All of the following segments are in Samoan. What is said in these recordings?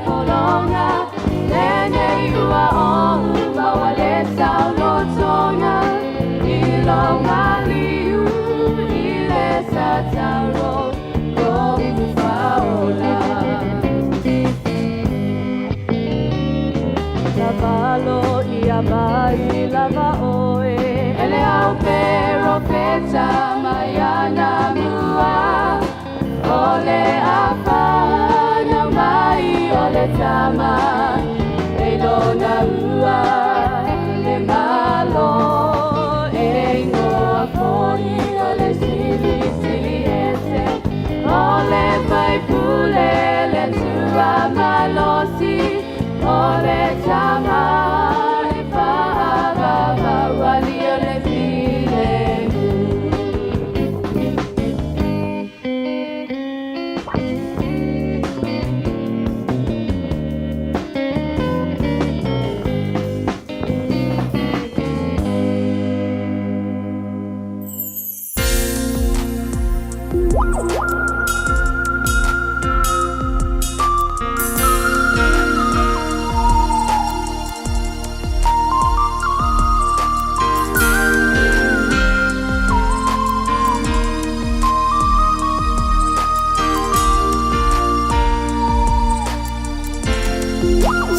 pologa Lenei ua ou maua le taulotoga I lou maliu i le tatalo Lou faaola Lavalo ia mai lava oe E le au perofeta mai anamua O le afanau mai o le tama E lona ua le malo E igoa foi o le Silisili Ese O le faipule le Atua malosi O le tama e faavavau ali o le filemu.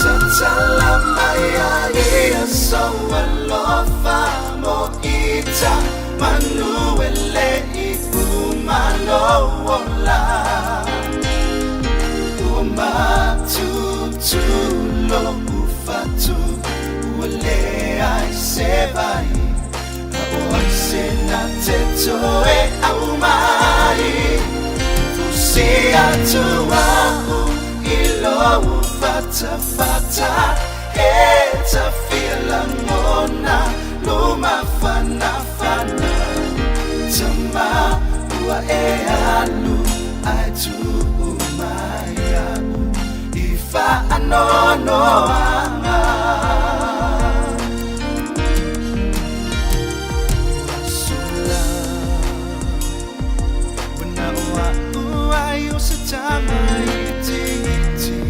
Tatala mai ai aso alofa mo ita manuele i umalo ola Ua matutu lo'u fatu ua leai se vai a o ai se na te toe aumai Fusi atu a'u i lou fatafata E tafia lagona lumafanafana Tama ua e alu ae tuu mai a'u i faanoanoaga Aso lā ua na o a'u ai o se tamaitiiti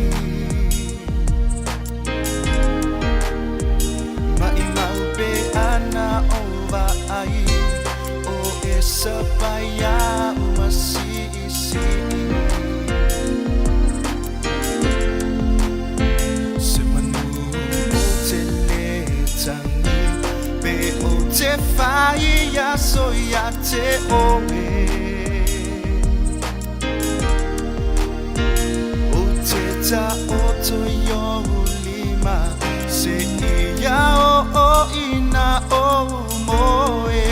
Maʻimau pe ana o vaai o e sapai a'u ma siʻisiʻi Se manu ou te lē tagi pe ou te fai aso ia te oe Ou te taoto i ou lima seia oo ina ou moe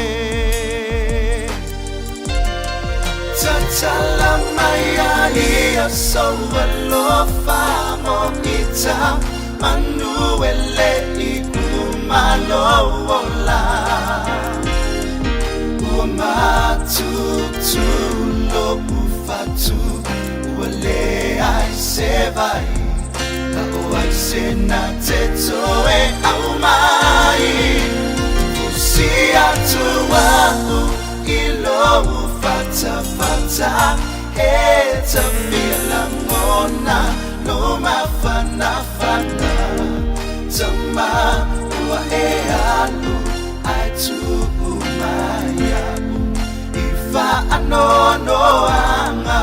Tatala mai ai aso alofa mo ita manuele i umalo ola Ua matutu lo'u fatu ua leai se vai a o ai se na te toe aumai Fusi atu a'u i lou fatafata E tafia lagona lumafanafana Tama ua e alu ae tuu mai a'u i faanoanoaga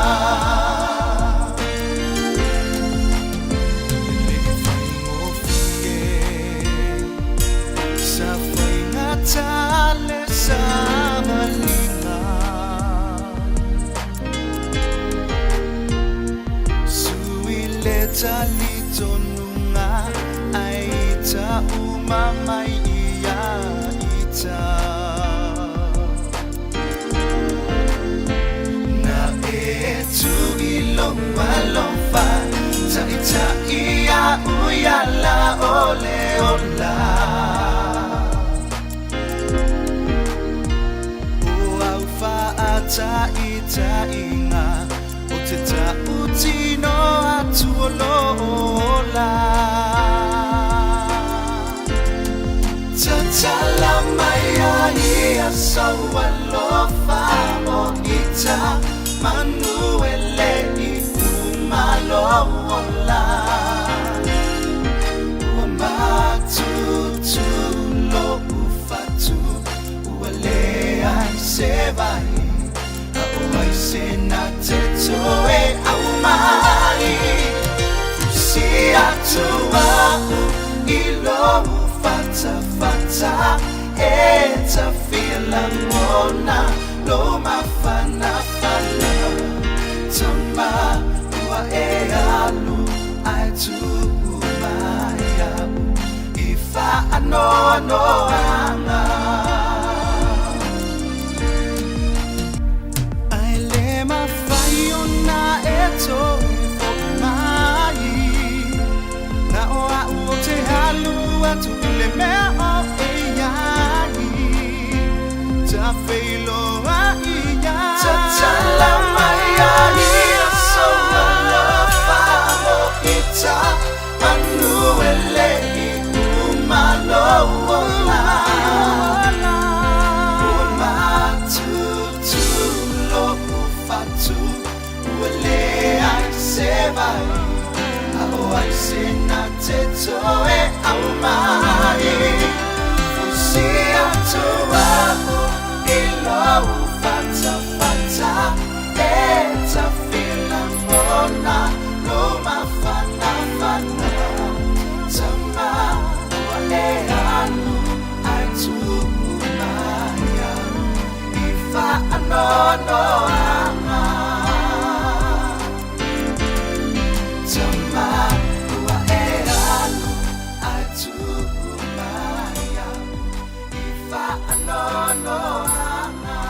E le faigofie sa faigata le savaliga Sui le talitonuga ai ita uma mai ia ita Na e tu i lou alofa Taʻitaʻi a'u i ala o le ola O au faataitaiga o te tautino atu o lō ola Tatala mai ai aso alofa mo ita manuele i umalo ola. se vai A o ai se na te toe au mai Fusi atu au i lou fatafata E ta fia lagona lou mafanafana Tama ua e alu ae tuu mai a'u i faanoanoaga. Ae lē mafai ona e toe fo'i mai Na o a'u ou te alu atu i le mea o e iai Tafeiloai ia Tatala mai ai aso alofa mo ita Manu e le'i uma lou ola Ua matutu lo'u fatu Ua leai se vai A o ai se na te toe au mai Fusi atu a'u i lou fatafata E ta fia lagona lou mafanafana Tama ua e alu ae tuu mai a'u i faanoanoaga. Tama ua e alu ae tuu mai a'u i faanoanoaga.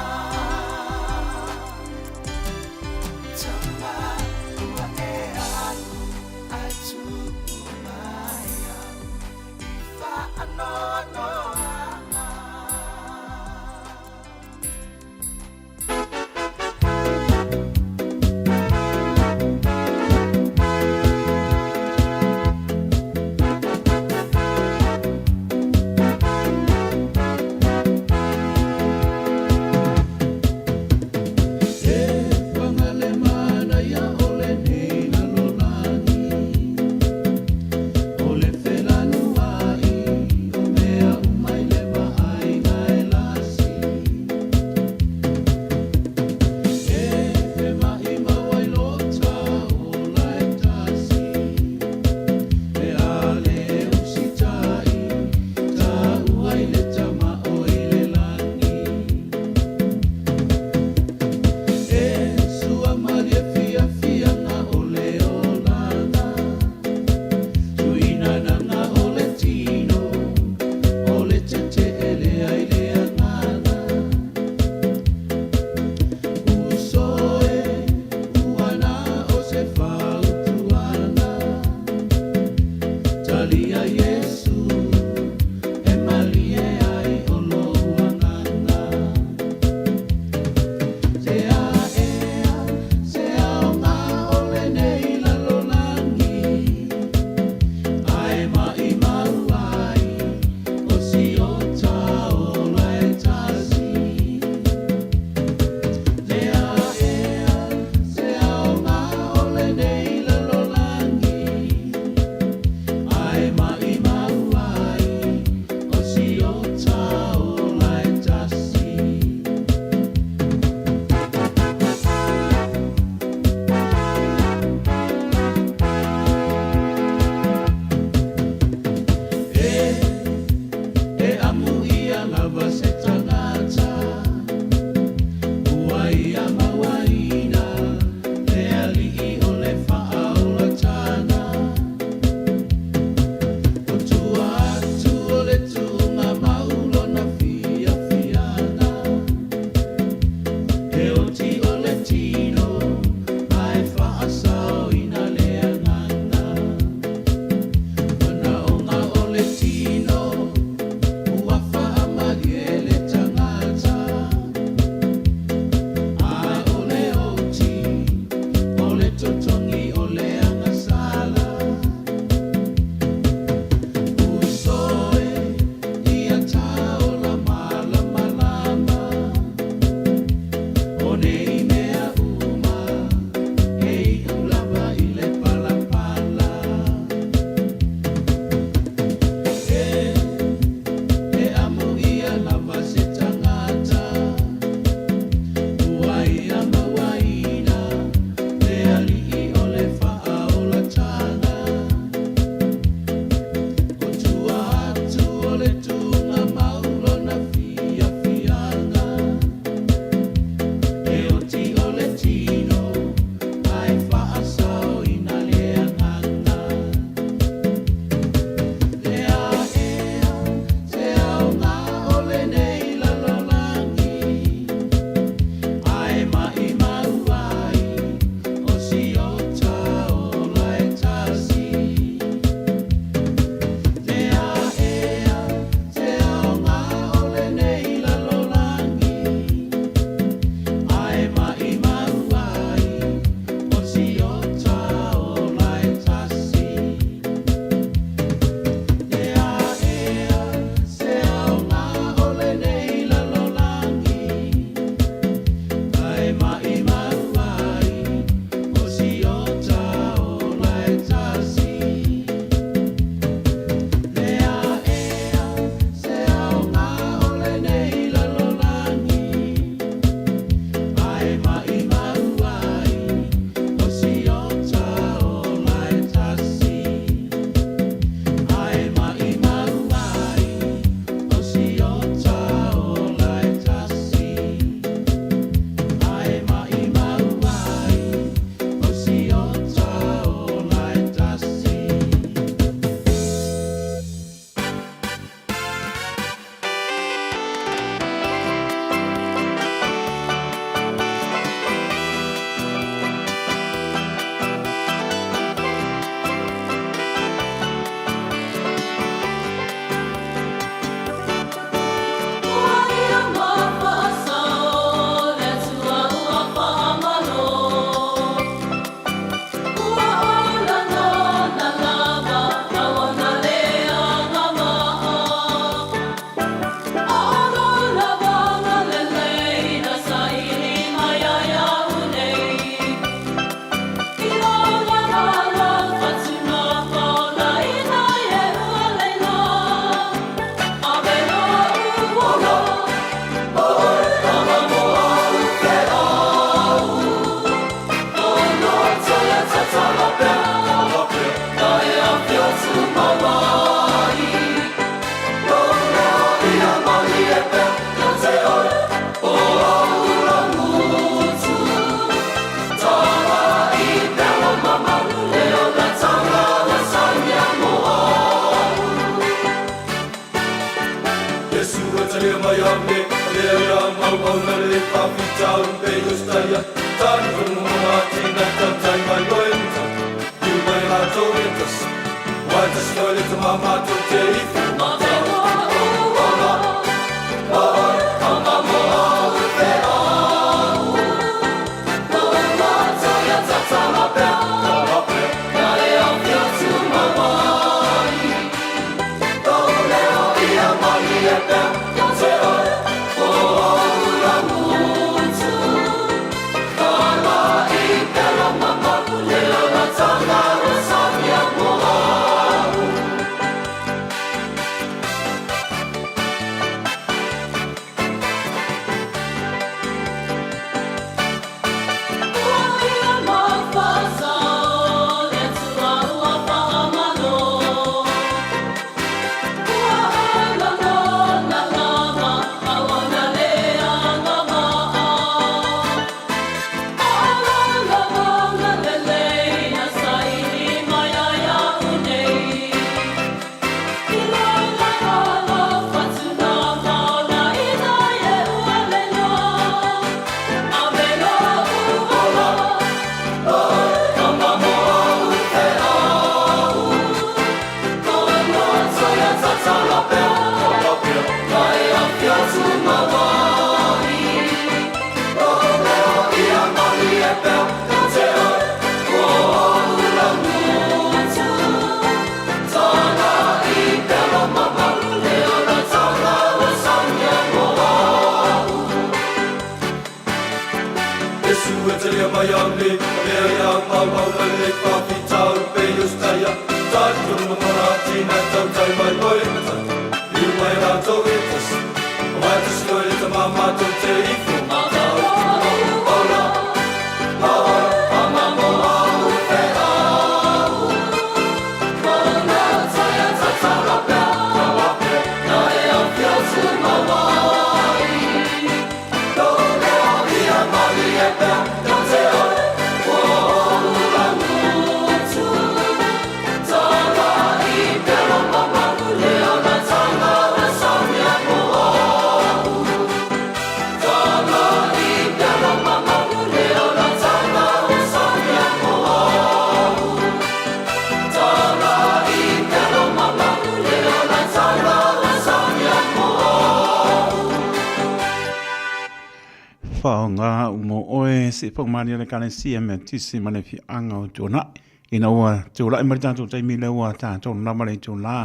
Whaonga mo oe se whakamāria le Ekalesia me tisi ma le whianga o tuanai. Ina ua tūlaʻi mai le tatou taimi lea ua tatou lava le itulā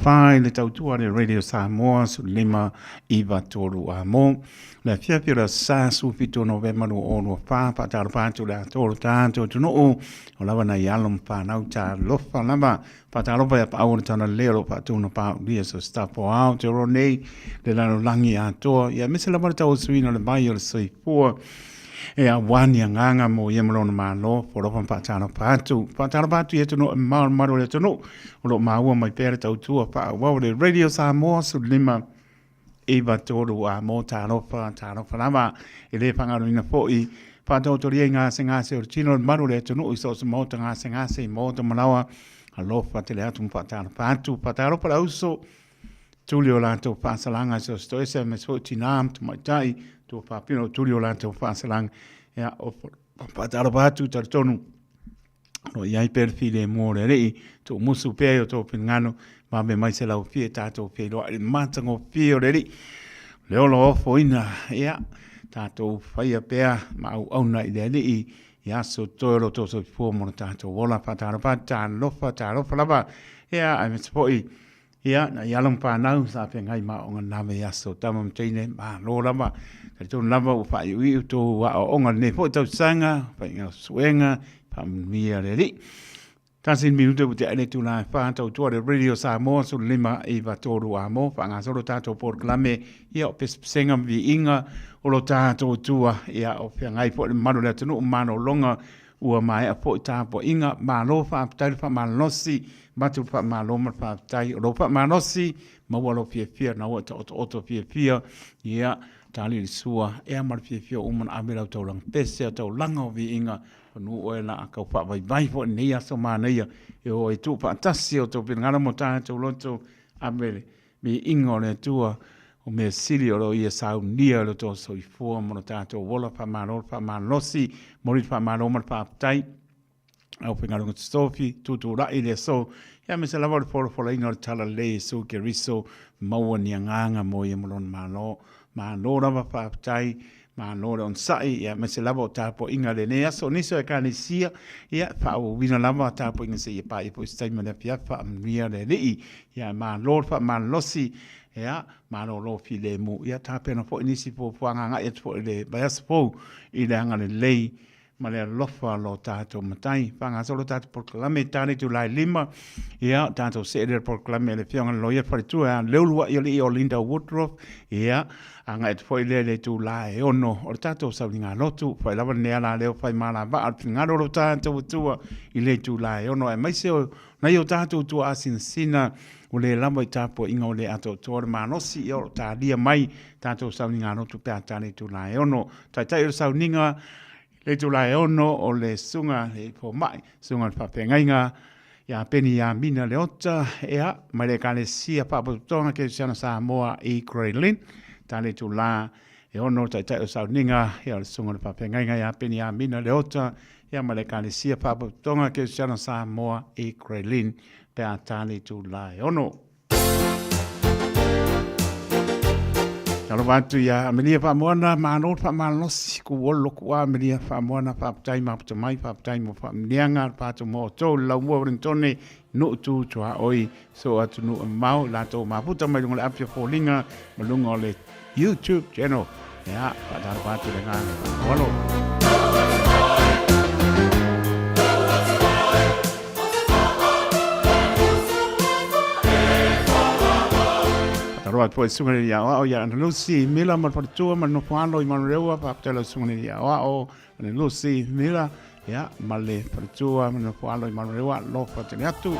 whai le tautua le Radio Samoa 15 9 3 a mo. Le afiafi o le aso 17 o Novema 2024, faatalofa atu le atoa o le tatou atunuu o lava nai alo ma fanau talofa lava. Faatalofa ia paau o le tana leo lo faatuna paaulia so staff o ao te oro nei le lalolagi atoa. Ia aemaise lava le tauasuina o le vai o le soifua e awani agaga mo ia ma lona Malo, folofa ma faatalofa atu. Faatalofa atu i atunuu e malumalu o le atunuu o lo o maua mai pea le tautua faaauau le Radio Samoa 15 9 3 a mo talofa, talofa lava. E le faagaloina foi faataotolia i gasegase o le tino o le malu o le atunuu i so o se maota gasegase i maota malaoa. Alofa tele atu ma faatalofa atu. Faatalofa le auso tuli o latou faasalaga i so o se toese aemaise foi tinā ma tamaitai tua faapino o tuli o latou faasalaga. Ia, o faatalofa atu talitonu o lo o i ai pea le filemu o le Alii, tuumusu pea i o tou finagalo, vave mai se laufie tatou feiloai i le matagofie o le Alii. Le ola ofoina, ia, tatou faia pea ma auauna i le Alii i aso toe o lo tou soifua mo lo tatou ola. Faatalofa atu, talofa, talofa lava, ia, aemaise foi, Ia, na i alo ma whanau, sa whengai ma o ngā name i aso tama ma teine, malo lava. Talitonu lava ua whaaiuiu tō aoaoga lenei foi tausaga, whainga suenga, whaamanuia le Alii. Tasi le minute ua tea le itula e wha tautua le Radio Samoa 15 9 3 a mo whaangasolo tātou porokalame ia o pesepesega ma viiga o lo tātou tua ia o wheangai foi le mamalu o le atunuu malologa Ua maea foi tapuaiga, malo faafetai le faamalosi, avatu le faamalo ma le faafetai. O lou faamalosi, maua lou fiafia na ua e taotooto fiafia, ia, tali le sua, ea ma le fiafia uma na ave lau taulaga pese, o taulaga o viiga, manu oe la a kau faavaivai foi lenei aso manaia, e o ai tuu faatasi o tou finagalo mo tatou loto, ave le viiga o le Atua. O mea sili o lo o ia saunia i lo outou soifua ma lo tatou ola, faamalo le faamalosi, momoli le faamalo ma le faafetai. Aufaigaluega totofi, tutulai i le aso, ia aemaise lava o le folafolaina o le Talalelei Iesu Keriso, maua ni agaga mo ia ma lona Malo. Malo lava faafetai, malo le onosai, ia aemaise lava o tapuaiga i lenei aso. Nisi o Ekalesia, ia faaauauina lava tapuaiga seia paia foi se taimi o le afiafi, faamanuia le Alii. Ia malo le faamalosi, ia malolo filemu. Ia tapena foi nisi fuafuaga agai atu foi i le vaiaso fou i le agalelei ma le alofa o lo tatou Matai. Faagasolo tatou polokalame i tane itula e 5, ia, tatou see lea i le polokalame a le Afioga i le Loia Faletua ia Leulua'i Alii o Linda Woodruff, ia, agai atu foi lea i le itula e 6 o le tatou sauniga lotu. Fai lava lenei ala lea o fai malavaa o le finagalo o lo tatou Atua i le itula e 6, aemaise o nai o tatou tuaasinasina ua le lava i tapuaiga ua le atoatoa le malosi, ia o lo o talia mai tatou sauniga lotu pe a tali itula e 6. Taitai o le sauniga le itula e 6 o le susuga i le fomai, susuga i le faafeagaiga ia Peniamina Leota, ea, mai le Ekalesia Faapotopotoga Kerisiano Samoa i Grey Lynn. Tali itula e 6 taitai o le sauniga ia o le susuga i le faafeagaiga ia Peniamina Leota, ia ma le Ekalesia Faapotopotoga Kerisiano Samoa i Grey Lynn pe a tali itula e 6. Talofa atu ia Amelia Faamoana, malo le faamalosi, ku olo loku a Amelia Faamoana, faafetai maputa mai, faafetai mo faamniaga, le pātu mo outou, le laumua Wellingtone, nuu tu tuaoi, so atu nuu e mamao, i latou mafuta mai luga o le api o foliga, ma luga o le YouTube channel. Ia, faatalofa atu le agaga faaaloalo. Faatalofa atu foi i susuga i le aoao ia Ana Lucy Mila ma le faletua ma le nofoalo i Manurewa. Faafetai lau susuga i le aoao Ana Lucy Mila ia, ma le faletua ma le nofoalo i Manurewa. Alofa tele atu.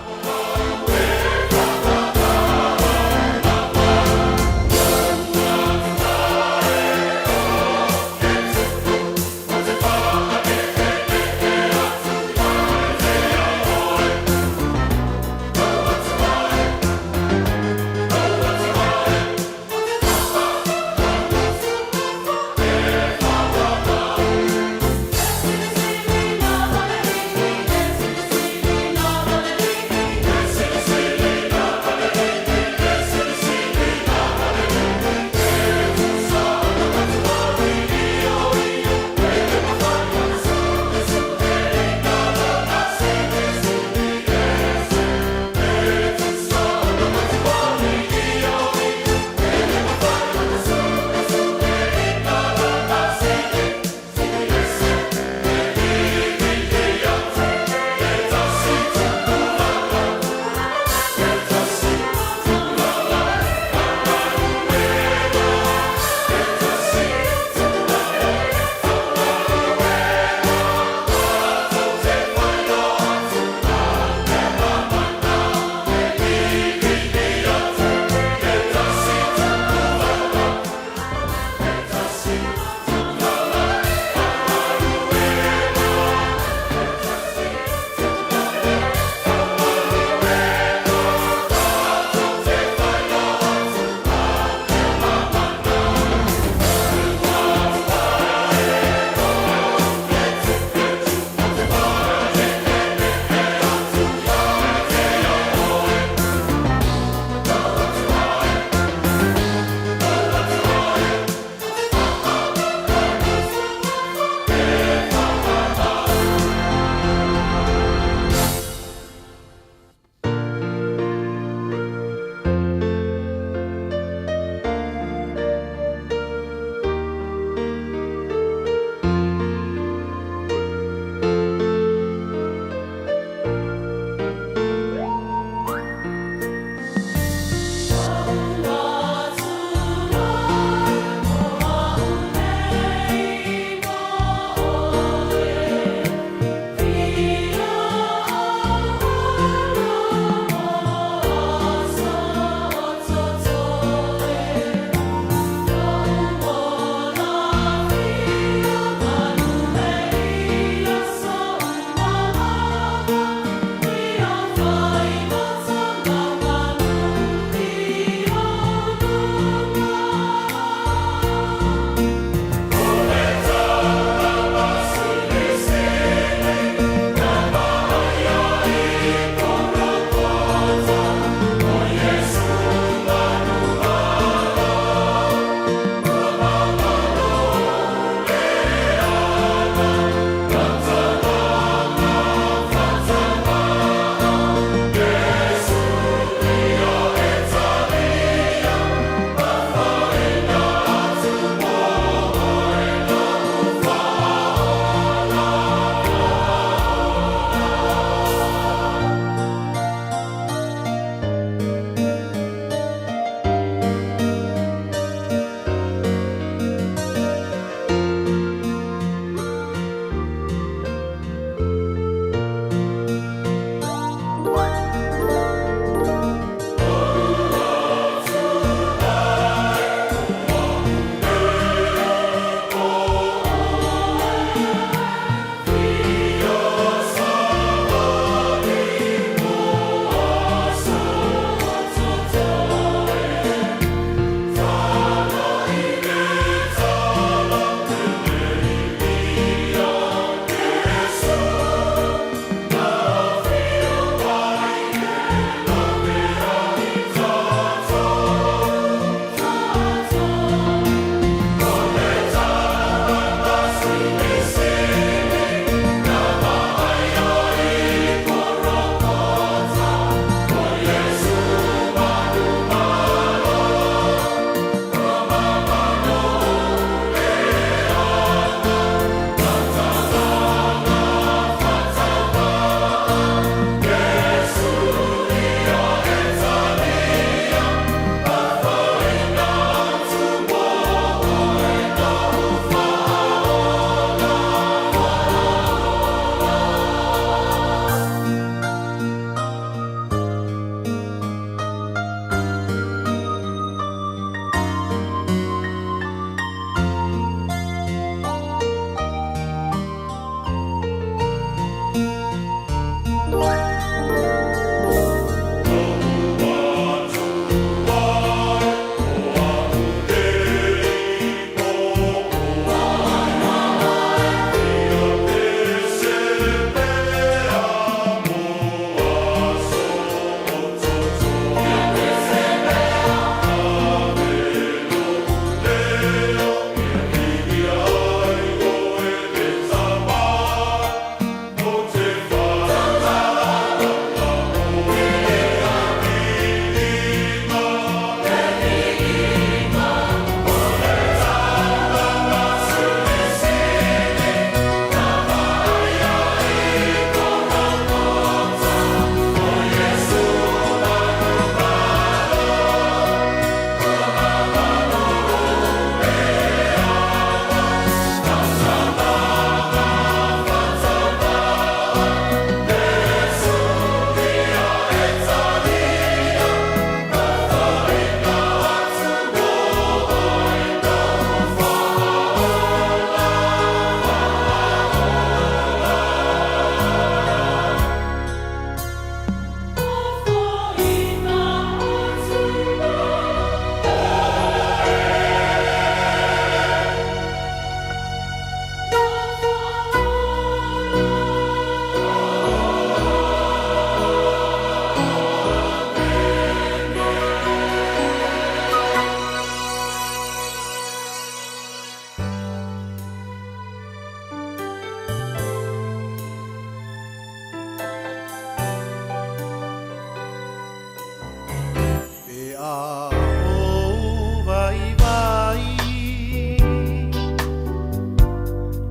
Pe a ou vaivai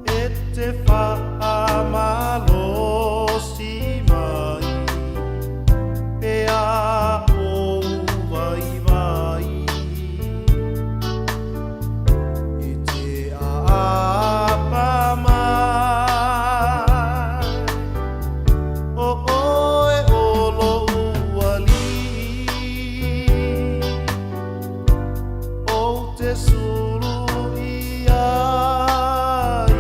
e te faamalosi mai. Pe a ou vaivai e te aapa mai. O oe o lou alii, ou te sulu i ai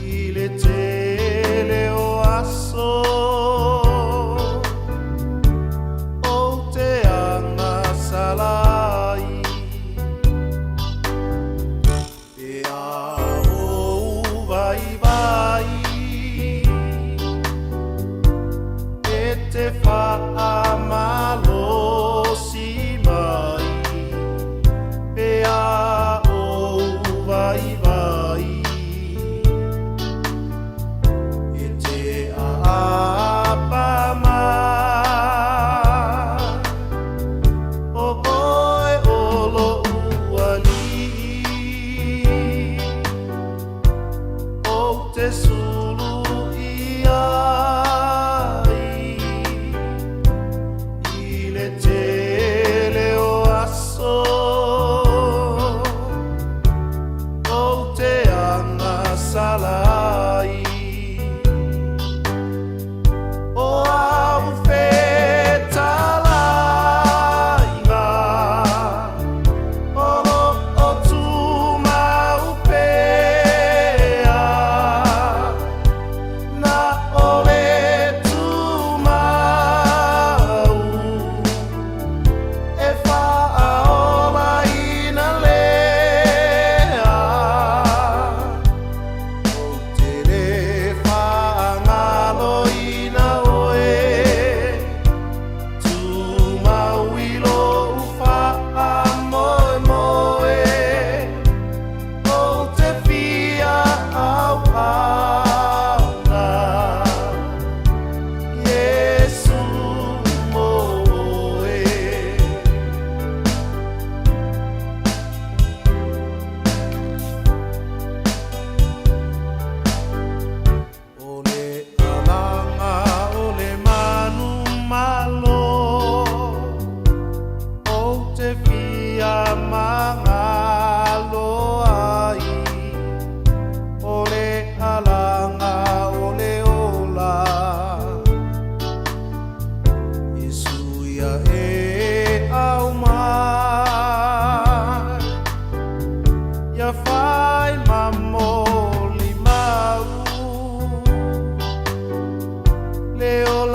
i le tele o aso, ou te agasala ai. Pe a ou vaivai e te faamalosi mai. Pe a ou vaivai e te aapa mai. O oe o lou alii, ou te sulu i ai.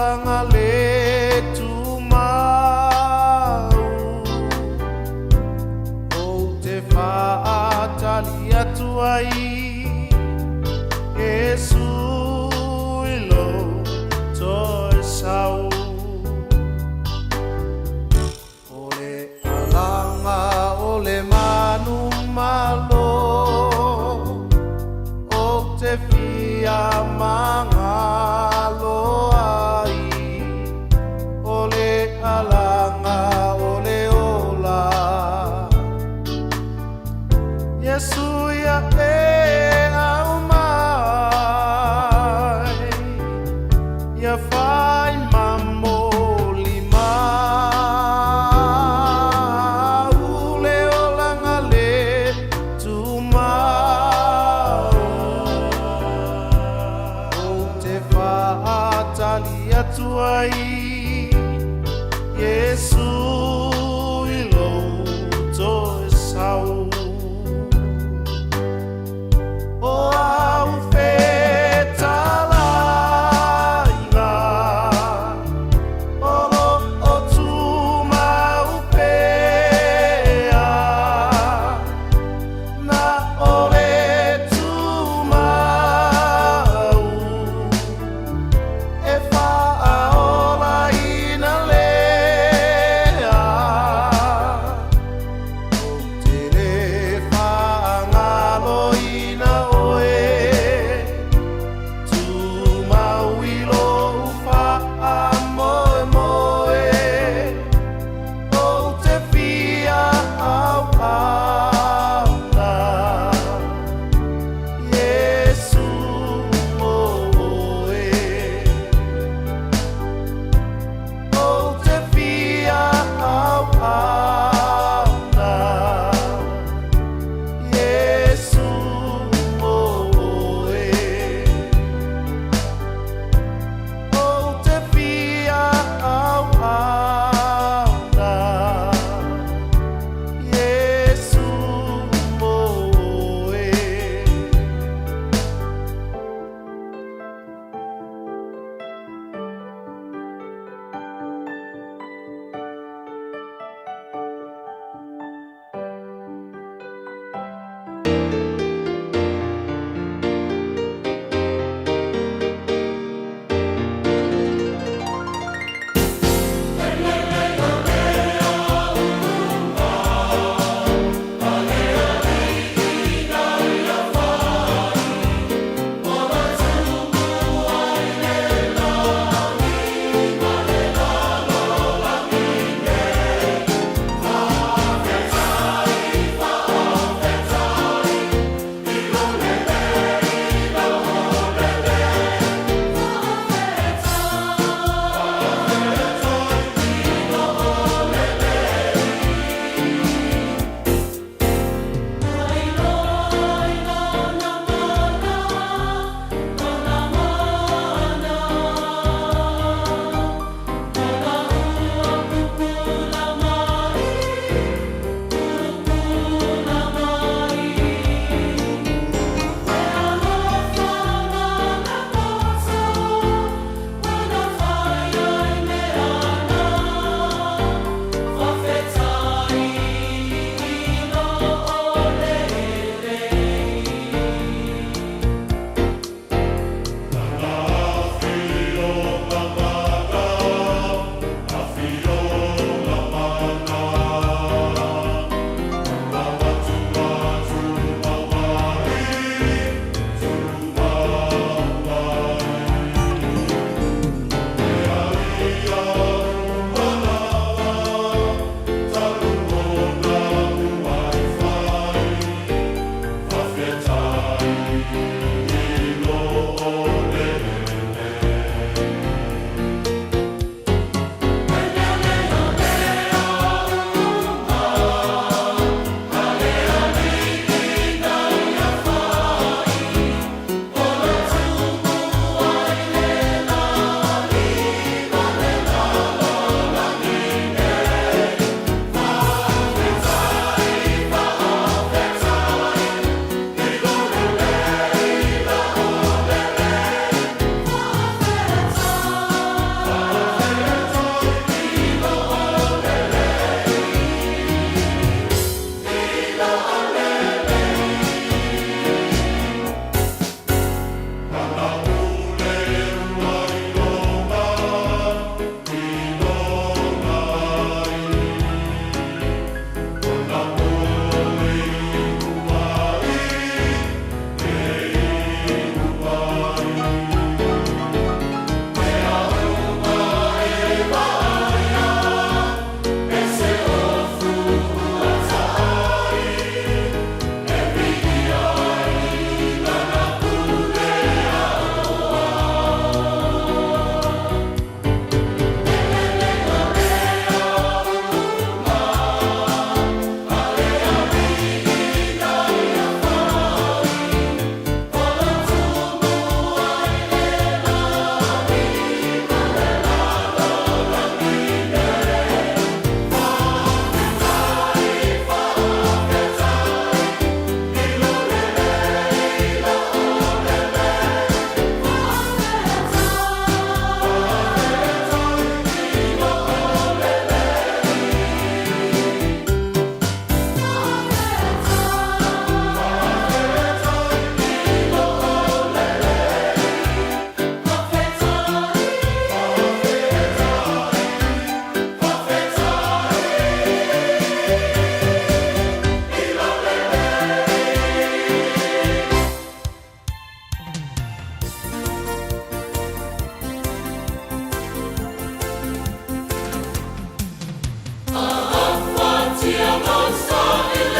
olaga le tumau Ou te faatali atu ai Iesu i lou toe sau. O le alaga o le manumalo, Ou te fia magalo ai, O le alaga o le ola, Iesu ia e aumai, Ia fai ma molimau le olaga le tumau. Ou te faatali atu ai Iesu i lou toe sau. O au fetalaiga o lo o tumau pea, na o le tumau e faaolaina lea.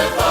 Mai.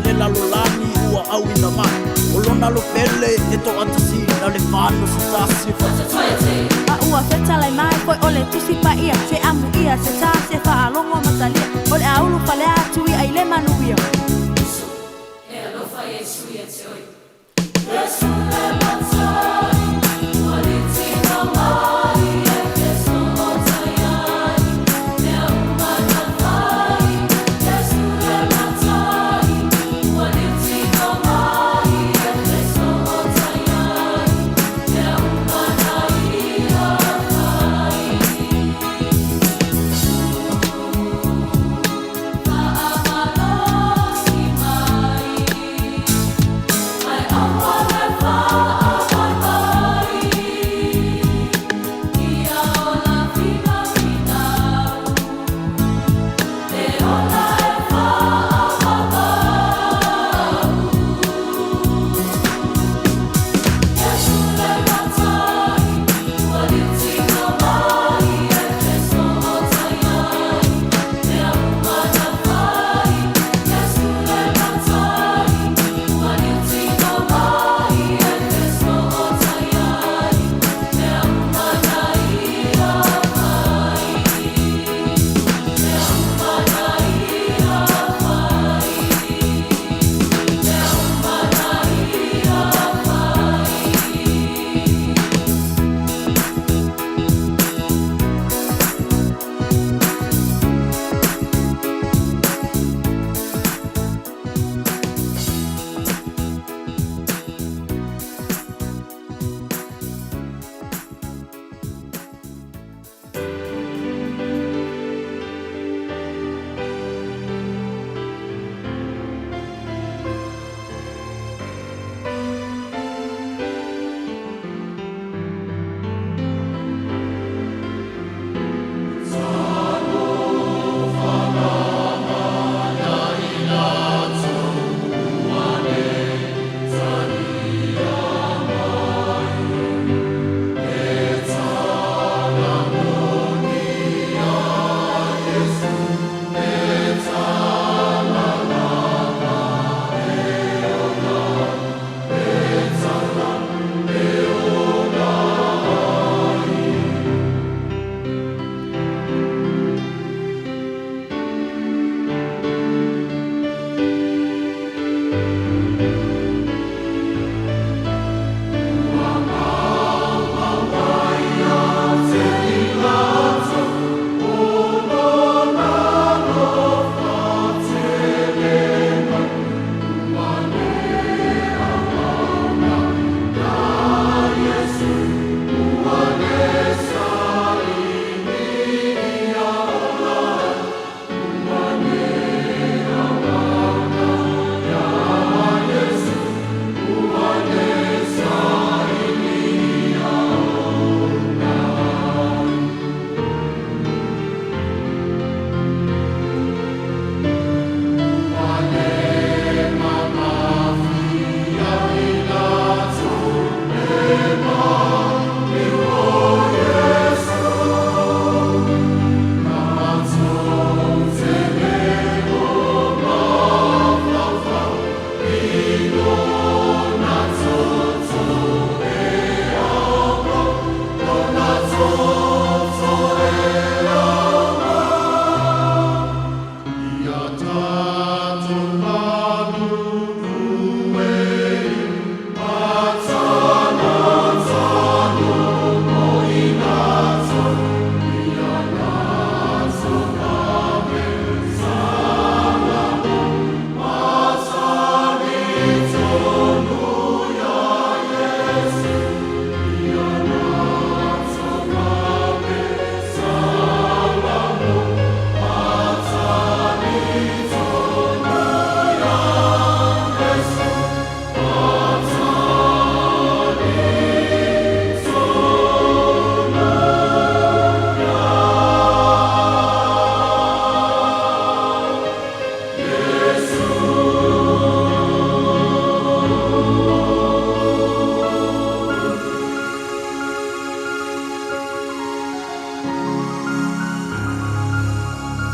le lalolagi ua auina mai o lona lopele e toʻatasina le fano se tasi. A ua fetalai mai foi o le tusi paia se amuia se tā se faalogo matalia o le aulu fale atu ia i le manuia.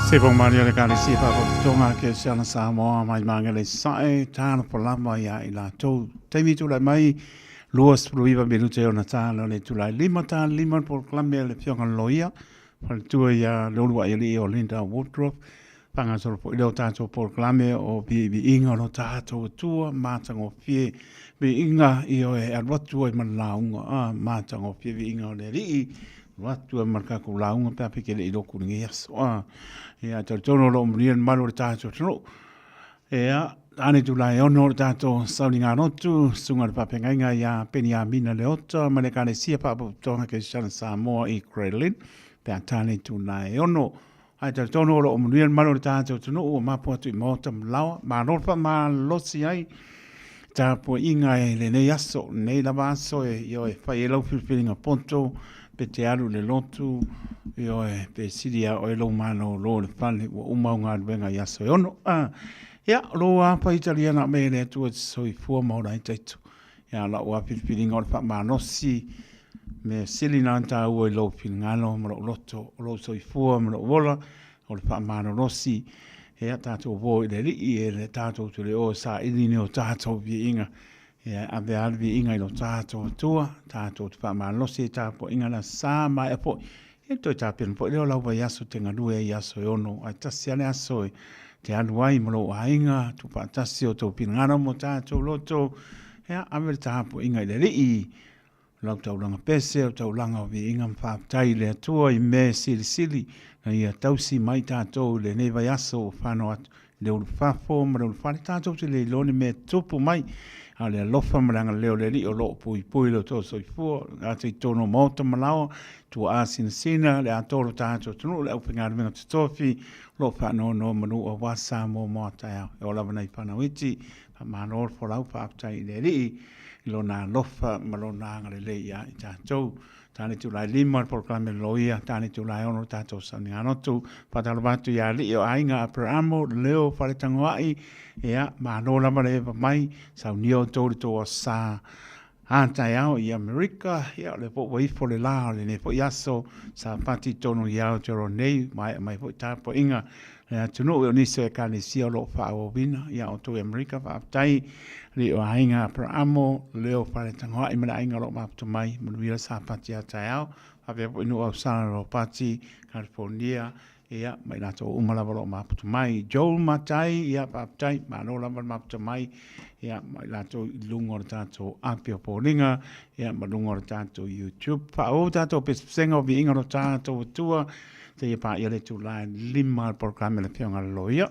Se pong mani o le Ekalesia Faapotopotoga Kerisiana Samoa mai Magele Sae, talofa lava ia i latou. Taimi tulai mai, 29 minute ona tala o le itula e 5 ta 5 le polokalame a le Afioga i le Loia, faletua ia Leuluai Alii o Linda Woodruff. Faagasolo foi lea o tatou polokalame o viiviiga o lo tatou Atua, matagofie viiga ioe e alu atu ai ma le lauga, a matagofie viiga o le Alii, alu atu ai ma le tatou lauga pe a fai e te le i lotu i lenei aso. A, ia, talitonu o lo o manuia le mamalu o le tatou atunuu. Ia, ane itula e 6 o le tatou sauliga lotu, susuga i le faafeagaiga ia Peniamina Leota ma le Ekalesia Faapotopotoga Kerisiano Samoa i Grey Lynn, pe a tane itula e 6. Ae talitonu o lo o manuia le mamalu o le tatou atunuu ua mapu atu i maota ma laoa. Malo le faamalosi ai tapuaiga i lenei aso, lenei lava aso e, ioe, fai ai lau filifiliga poto, pe te alu i le lotu, ioe, pe sili ia oe lou malolo i le fale, ua uma au galuega i aso e 6. Ah, ia, o lou lava faitalia na aumai e le Atua e te soifua ma ola ai taito. Ia, o lau lava filifiliga o le faamalosi, mea sili na taua i lou finagalo ma lou loto, o lou soifua ma lou ola, o le faamalolosi, ia tatou uo i le Alii, e le tatou te le o e saili ni o tatou viiga, ia e ave lava le viiga i lo tatou Atua, tatou te faamalolosi i tapuaiga le Aso Sa maea foi, ia toe tapena foi lea o lau vaiaso e te galue ai i aso e 6, ae tasi lava le aso e te alu ai ma lou aiga, tuufaatasi o outou finagalo ma o tatou loto, ia ave le tapuaiga i le Alii. O lau taulaga pese, o taulaga o viiga ma faafetai i le Atua i mea e silisili na ia tausi mai tatou i lenei vaiaso ua fano atu i le ulufafo ma le ulufale. Tatou te le iloa ni mea e tupu mai, a o le alofa ma le agalelei o le Alii o lo o puipui lo outou soifua, atu i totonu o maota ma laoa, tuaa sinasina, le atoa o lo tatou atunuu, le aufaigaluega totofi o lo o faanonomanu aua Samoa mo a taeao. E oo lava nai fanau iti, faamalo le folau, faafetai i le Alii i lona alofa ma lona agalelei ia i tatou. Tane itula e 5 le polokalame loia, tane itula e 6 le tatou sauniga lotu. Faatalofa atu ia alii o aiga Aperamo, Leo Faletagoai, ia, malo lava le eva mai, saunia outou i le tou aso Sa a taeao i Amerika, ia, o lea foi ua ifo le la o lenei foi aso Sapati i totonu i Aotearoa nei, maea mai foi tapuaiga le atunuu o nisi o Ekalesia o lo o faaauauina ia outou i Amerika. Faafetai alii o aiga Aperamo, Leo Faletagoai ma le aiga o lo o mafuta mai, manuia le Sapati a taeao. Faapea foi nuu Ausala Ropati, California, ia, ma i latou uma lava o lo o mafuta mai. Joel Matai, ia, faafetai, malo lava le mafuta mai, ia, ma i latou i luga o le tatou api o foliga, ia, ma luga o le tatou YouTube. Faaauau tatou pesepesega o viiga o lo tatou Atua, seia paia le itula e 5 le polokalame a le Afioga i le Loia.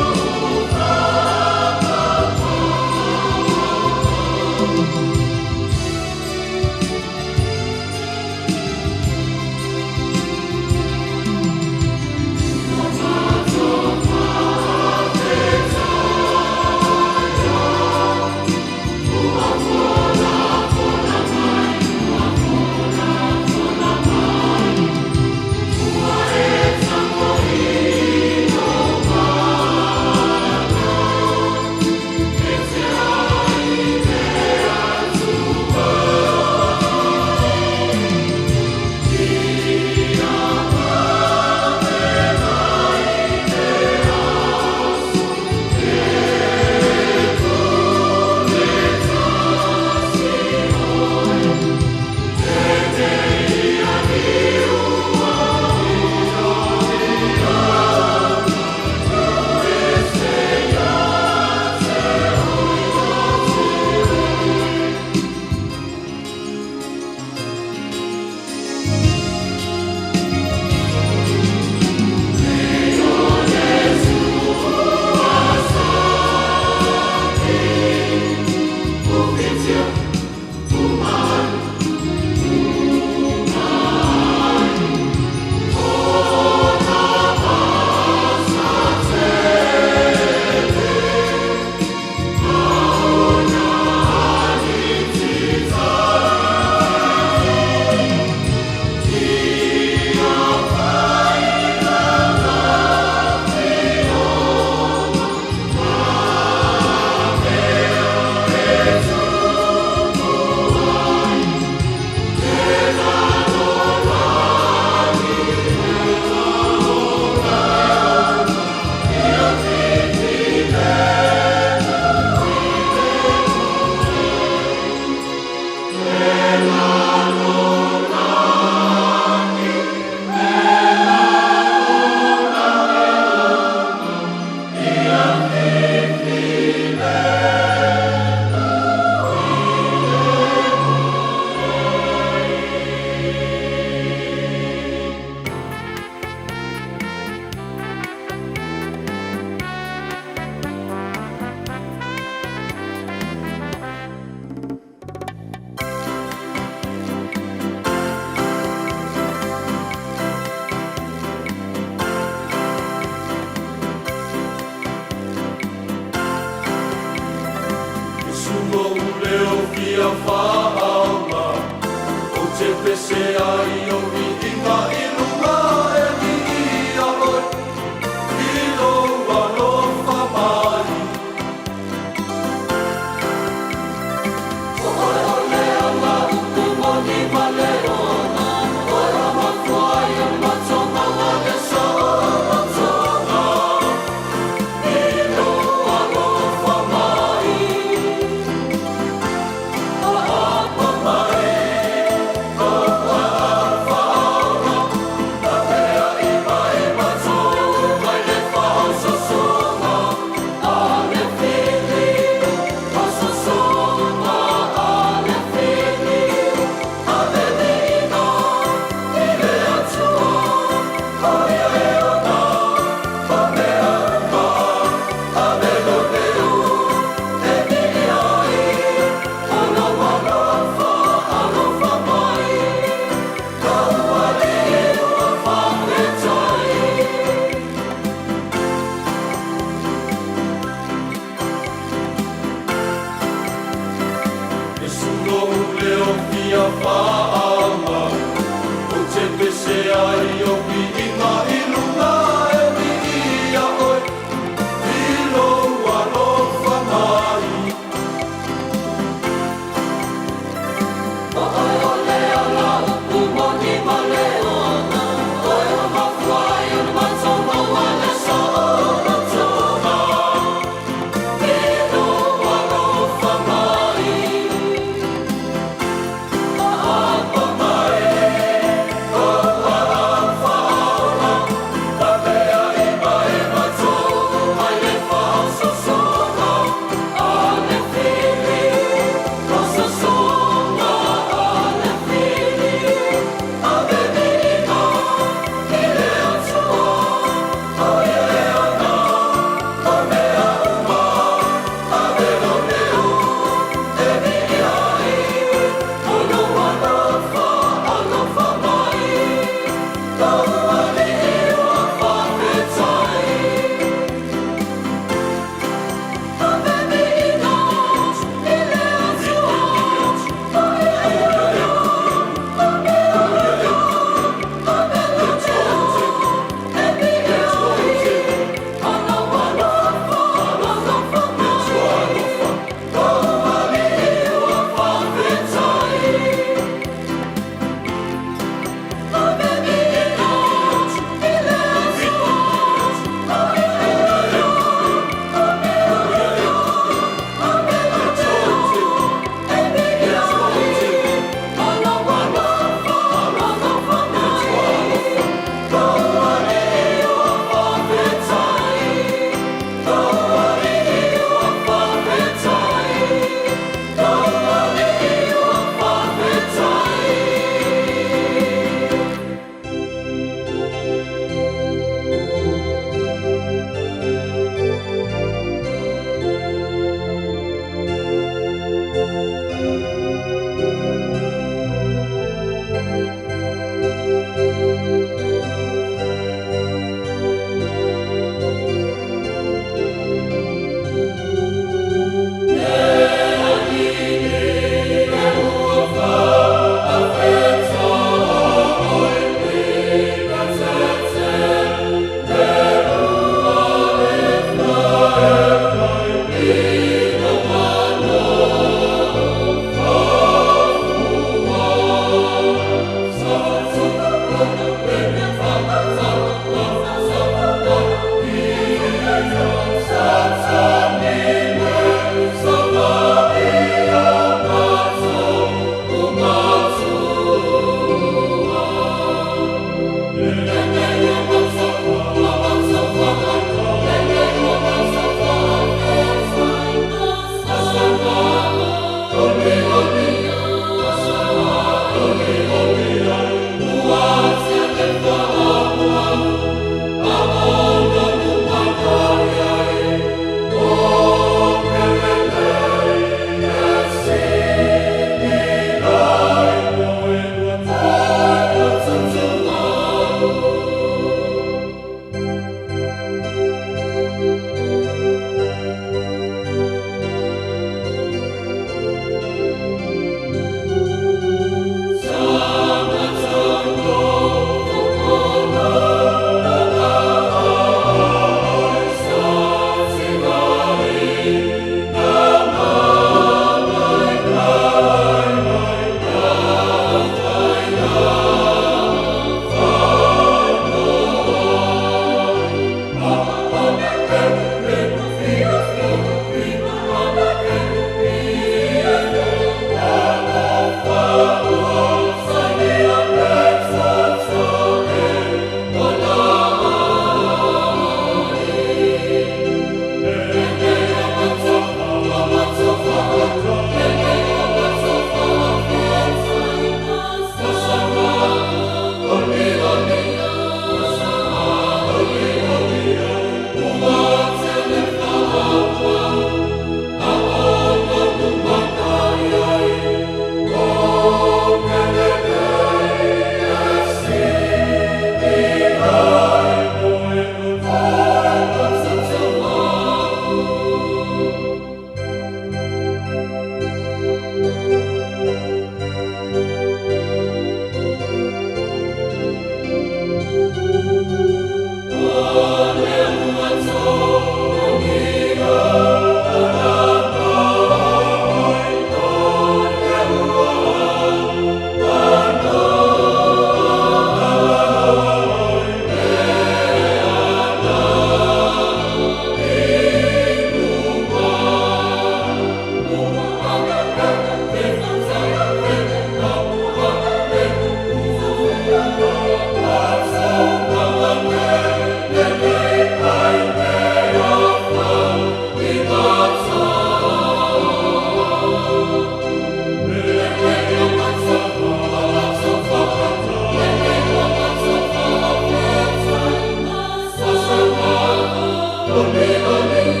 Amen.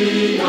Ua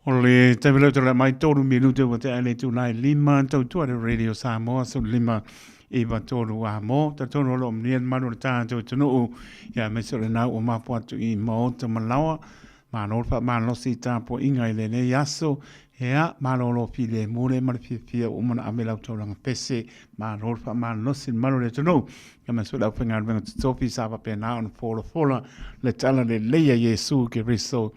O le taimi leo tala mai 3 minute ua tea le itula e 5 tautua le Radio Samoa 15 9 3 a mo talitonu o lo o manuia le malu o le tatou atunuu ia aemaise o lena ua mapu atu i maota ma laoa. Malo le faamalosi i tapuaiga i lenei aso. Ea, malolo filemu le ma le fiafia ua uma ona ave lau taulaga pese. Malo le faamalosi i le malu o le atunuu. Ia ma le aufaigaluega totofi sa faapena ona folafola le tala lelei a Iesu Keriso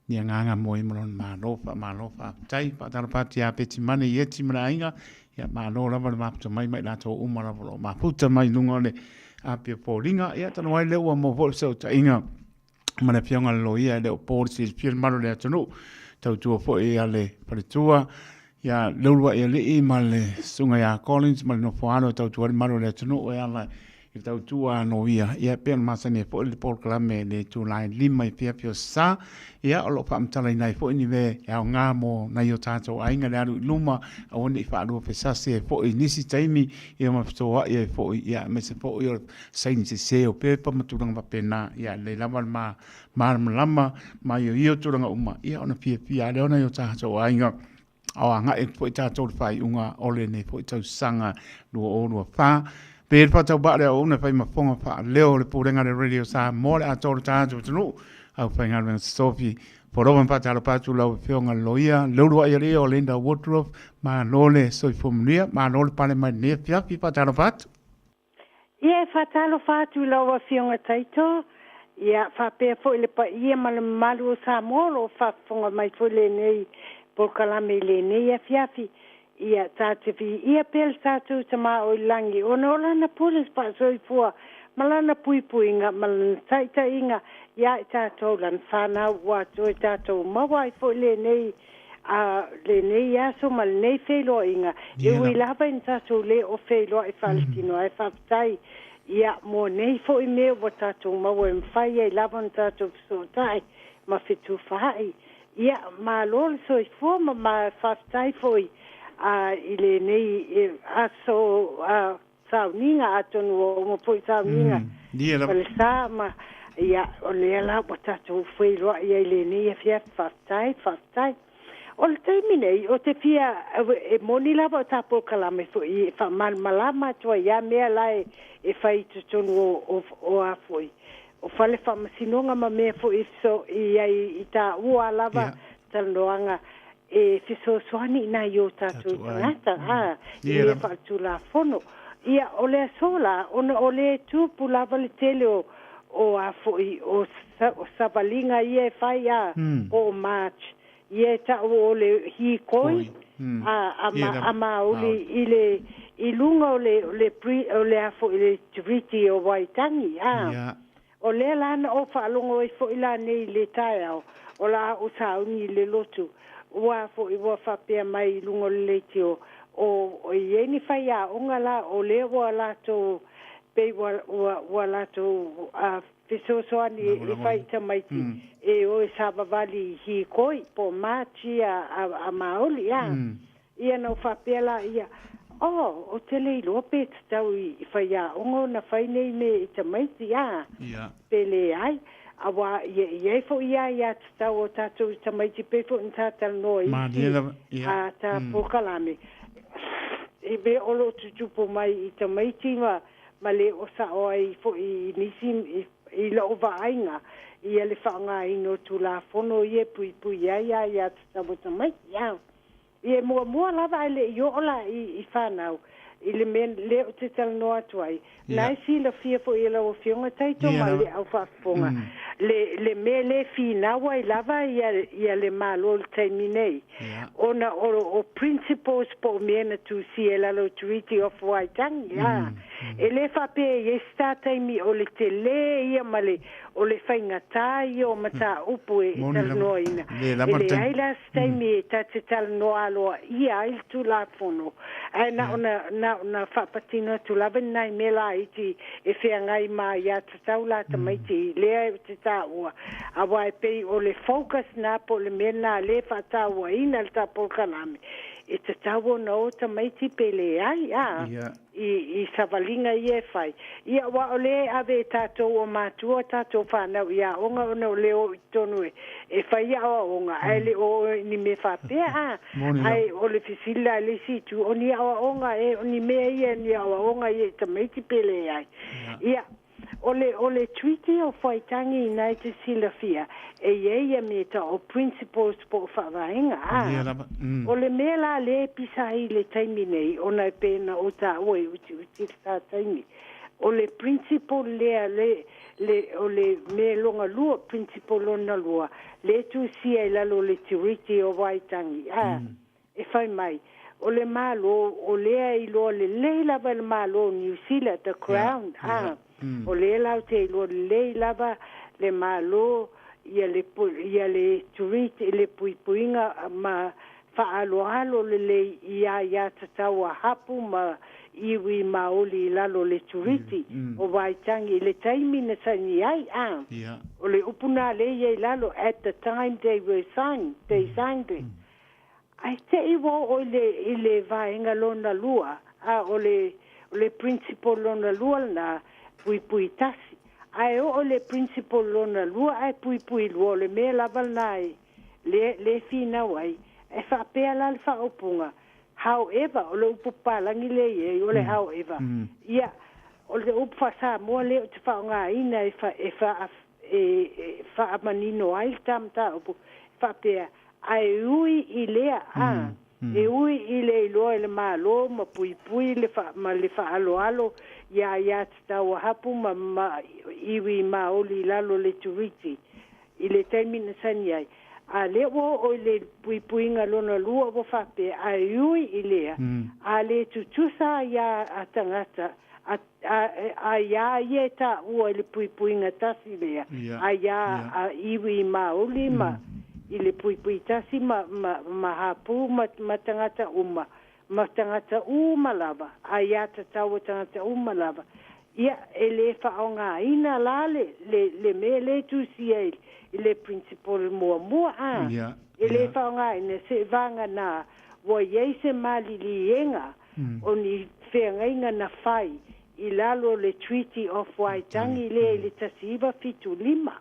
i agaga moi ma lona malo. Faamalo faafetai. Faatalofa atu ia Peti Mane i Eti ma le aiga. Ia malo lava le mafuta mai ma i latou uma lava o lo o mafuta mai i luga o le apia foliga. Ia talu ai lea ua maua foi le fesootaiga ma le afioga i le loia e le o po le silafia le malu o le atunuu, tautua foi a le faletua ia Leuluaialii ma le susuga ia Collins ma le nofoalo e tautua ai le malu o le atunuu e ala i le tautua a loia. Ia e pei ona masani ai foi le polokalame i le itula e 5 i afiafi o sa. Ia o lo o faamatalaina ai foi ni mea e aoga mo nai o tatou aiga le alu i luma, aua ne i faaluafesasi ai foi i nisi taimi, ia ma fetoai ai foi, ia aemaise foi o saini sese o pepa ma tulaga faapena. Ia lelei lava le malamalama maioio tulaga uma, ia ona fiafia lava lea o nai o tatou aiga a o agai atu foi tatou i le faaiuga o lenei foi tausaga 2024. Pe le faatauvaa le auauna e fai ma fofoga faaleo o le Pulega a le Radio Samoa le atoa o le tatou atunuu, aufaigaluega totofi, Folova ma faatalofa atu lau Afioga i le Loia Leuluaialii o Linda Woodruff, malo le soifua manuia, malo le pale mai lenei afiafi, faatalofa atu. Ia, e faatalofa atu i lau Afioga Taito, ia, faapea foi le paia ma le mamalu o Samoa o lo o faafofoga mai foi lenei polokalame i lenei afiafi. Ia, ta te viia pea le tatou Tama o i lagi ona o Lana pule faasoifua ma Lana puipuiga ma Lana taitaiga ia i tatou Lana fanau ua toe tatou maua ai foi lenei A lenei aso ma lenei feiloaiga, e ui lava ina tatou le o feiloai faaletino, ae faafetai, ia, mo nei foi mea ua tatou maua e mafai ai lava ona tatou fesootai ma fetufaai. Ia, malo le soifua ma ma faafetai foi a i lenei aso a sauniga, atonu ua uma foi sauniga ma le sa ma, ia, o lea la ua tatou feiloai ai i lenei afiafi. Faafetai, faafetai. O le taimi nei, ou te fia, e moni lava o ta polokalame foi e faamalamalama atu ai ia mea la e fai i totonu o, o, o a foi, o fale faamasinoga ma mea foi e feso, i ai i taua lava talanoaga e fesoasoani i nai o tatou tagata a i mea faaletulafono. Ia, o le aso la, ona o lea e tupu lava le tele o, o a foi, o, o savaliga ia e fai a, po o march, ia e ta'u o le hikoi, a, a, ma, a Māori i le, i luga o le, o le, o le a foi, le Treaty o Waitangi, a. O lea la na ou faalogo ai foi la nei i le taeao, o la ou sauni i le lotu, ua foi ua faapea mai i luga o le leitio, o, o i ai ni faiaoga la o lea ua latou, pei ua, ua, ua latou a, fesoasoani e fai i tamaiti e o e savavali i hikoi po o march ia a, a Māori, a. Ia na ou faapea la ia, Oh, ou te le iloa pe tatau i faiaoga ona fai nei mea i tamaiti, a? Pe leai. Aua ia i ai foi ia aiatatau o tatou i tamaiti pei foi ona ta talanoa isi a ta polokalame i mea o lo o tutupu mai i tamaiti ma ma le o sao ai foi i nisi i lou vaaiga ia le faaaogaina o Tulafono ia e puipui ai aiatatau o tamaiti, a. Ia e muamua lava ae le i oo la i fanau i le mea lea ou te talanoa atu ai, na e silafia foi e lau Afioga Taito ma le au faafofoga le mea lea e finau ai lava ia le Malo i le taimi nei, ona o principles po o mea na tusia i lalo o Treaty of Waitangi, a. E le faapea e i ai se ta taimi o le tele ia ma le o le faigata ia o mataupu e talanoaina. E leai la se taimi e ta te talanoa aloaia ai le Tulafono, ae na ona, na ona faapatino atu lava ni nai mea laiti e feagai ma aiatatau la tamaiti lea ou te taua, aua e pei o le focus na po o le mea lena lea e faatauaina le ta polokalame. e tatau ona o tamaiti pe leai a i savaliga ia e fai. Ia aua o lea e ave e tatou o matua tatou fanau i aoga ona o lea e o i totonu e fai aoaoga ae le o o i ni mea faapea a. Ae o le fesili la i le isi itu, o ni aoaoga ea, o ni mea ia, ni aoaoga ia i tamaiti pe leai. Ia, O le, o le Treaty of Waitangi ina e te silafia, e i ai ia mea tau o principles po o faavaega, a. Ia lava, mm. O le mea la lea e pisa ai i le taimi nei, ona e pei ona ou taua e utiuti le ta taimi, o le principle lea, le, le, o le mea lona lua, principle lona lua, lea e tusia i lalo o le Treaty o Waitangi, a. Mm. E fai mai, o le Malo, o lea e iloa lelei lava e le Malo o Niu Sila, the Crown, a, o lea latou te iloa lelei lava le Malo ia le, ia le treat, le puipuiga ma faaaloalo lelei i aiatatau a hapu ma iwi Maoli i lalo o le Turiti o Waitangi i le taimi na saini ai, a, o le upu na lea e i ai i lalo, at the time they were signed, they signed it. Ae te i ua oo i le, i le vaega lona lua, a o le, o le principle lona lua lena, puipui tasi. Ae oo i le principle lona lua ae puipui lua, o le mea lava lena e, le, le finau ai. E faapea la le faaupuga, however, o le upu papalagi lea e i ai, o le however. Ia, o le upu faa-Samoa lea ou te faaaogaina e fa, e faa, e, e faamanino ai le ta mataupu, e faapea, Ae ui i lea, a, e ui i le iloa e le Malo ma puipui le fa, ma le faaaloalo iā ia tatau a hapu ma, ma iwi Maoli i lalo le Treaty i le taimi na saini ai. A lea ua oo i le puipuiga lona lua ua faapea, ae ui i lea, a le tutusa iā a tagata, a, a, a iā ia e taua i le puipuiga tasi lea, a iā a iwi Māori ma i le puipui tasi ma, ma, ma hapū ma, ma tagata uma, ma tagata uma lava, a iā tatau a tagata uma lava. Ia, e le faaaogaina la le, le, le mea lea e tusia i, i le principle muamua, a, e le faaaogaina seivagana ua i ai se maliliega o ni feagaiga na fai i lalo o le Treaty of Waitangi lea i le 1975.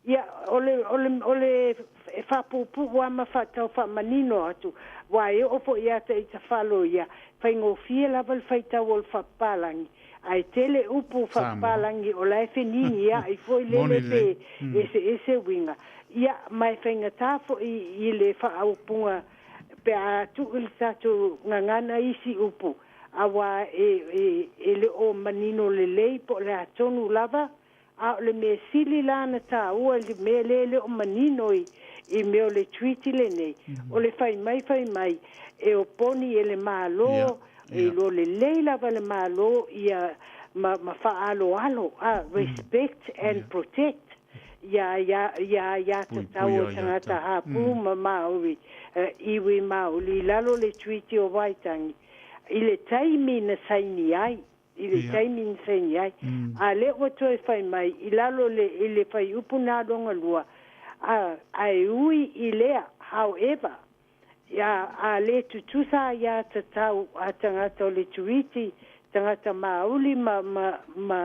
Ia, o le, o le, o le e faapuupuu lava ma faatau faamanino atu, aua e oo foi ia te ita falo ia, faigofie lava le faitau o le faapapalagi, ae tele upu faapapalagi o la e feniniai foi lele pe eseese uiga. Ia, ma e faigata foi i le faaupuga pe a tuu i le tatou gagana isi upu, auā e, e, e le o manino lelei po o le a tonu lava, a o le mea sili la na tāua i le mea lea e le o manino i, i mea o le Treaty lenei, o le fai mai fai mai e oponi e le Malo, e iloa lelei lava e le Malo ia ma, ma faaaloalo, a, respect and protect. Ia, ia, ia, ia tatau o tagata hapū ma Māori, iwi Māori i lalo o le Treaty o Waitangi i le taimi na saini ai, i le taimi na saini ai. A lea ua toe fai mai i lalo le, i le fuaiupu na lona lua, a, a e ui i lea, however, ia, a le tutusa ia tatau a tagata o le Treaty, tagata Māori ma, ma, ma,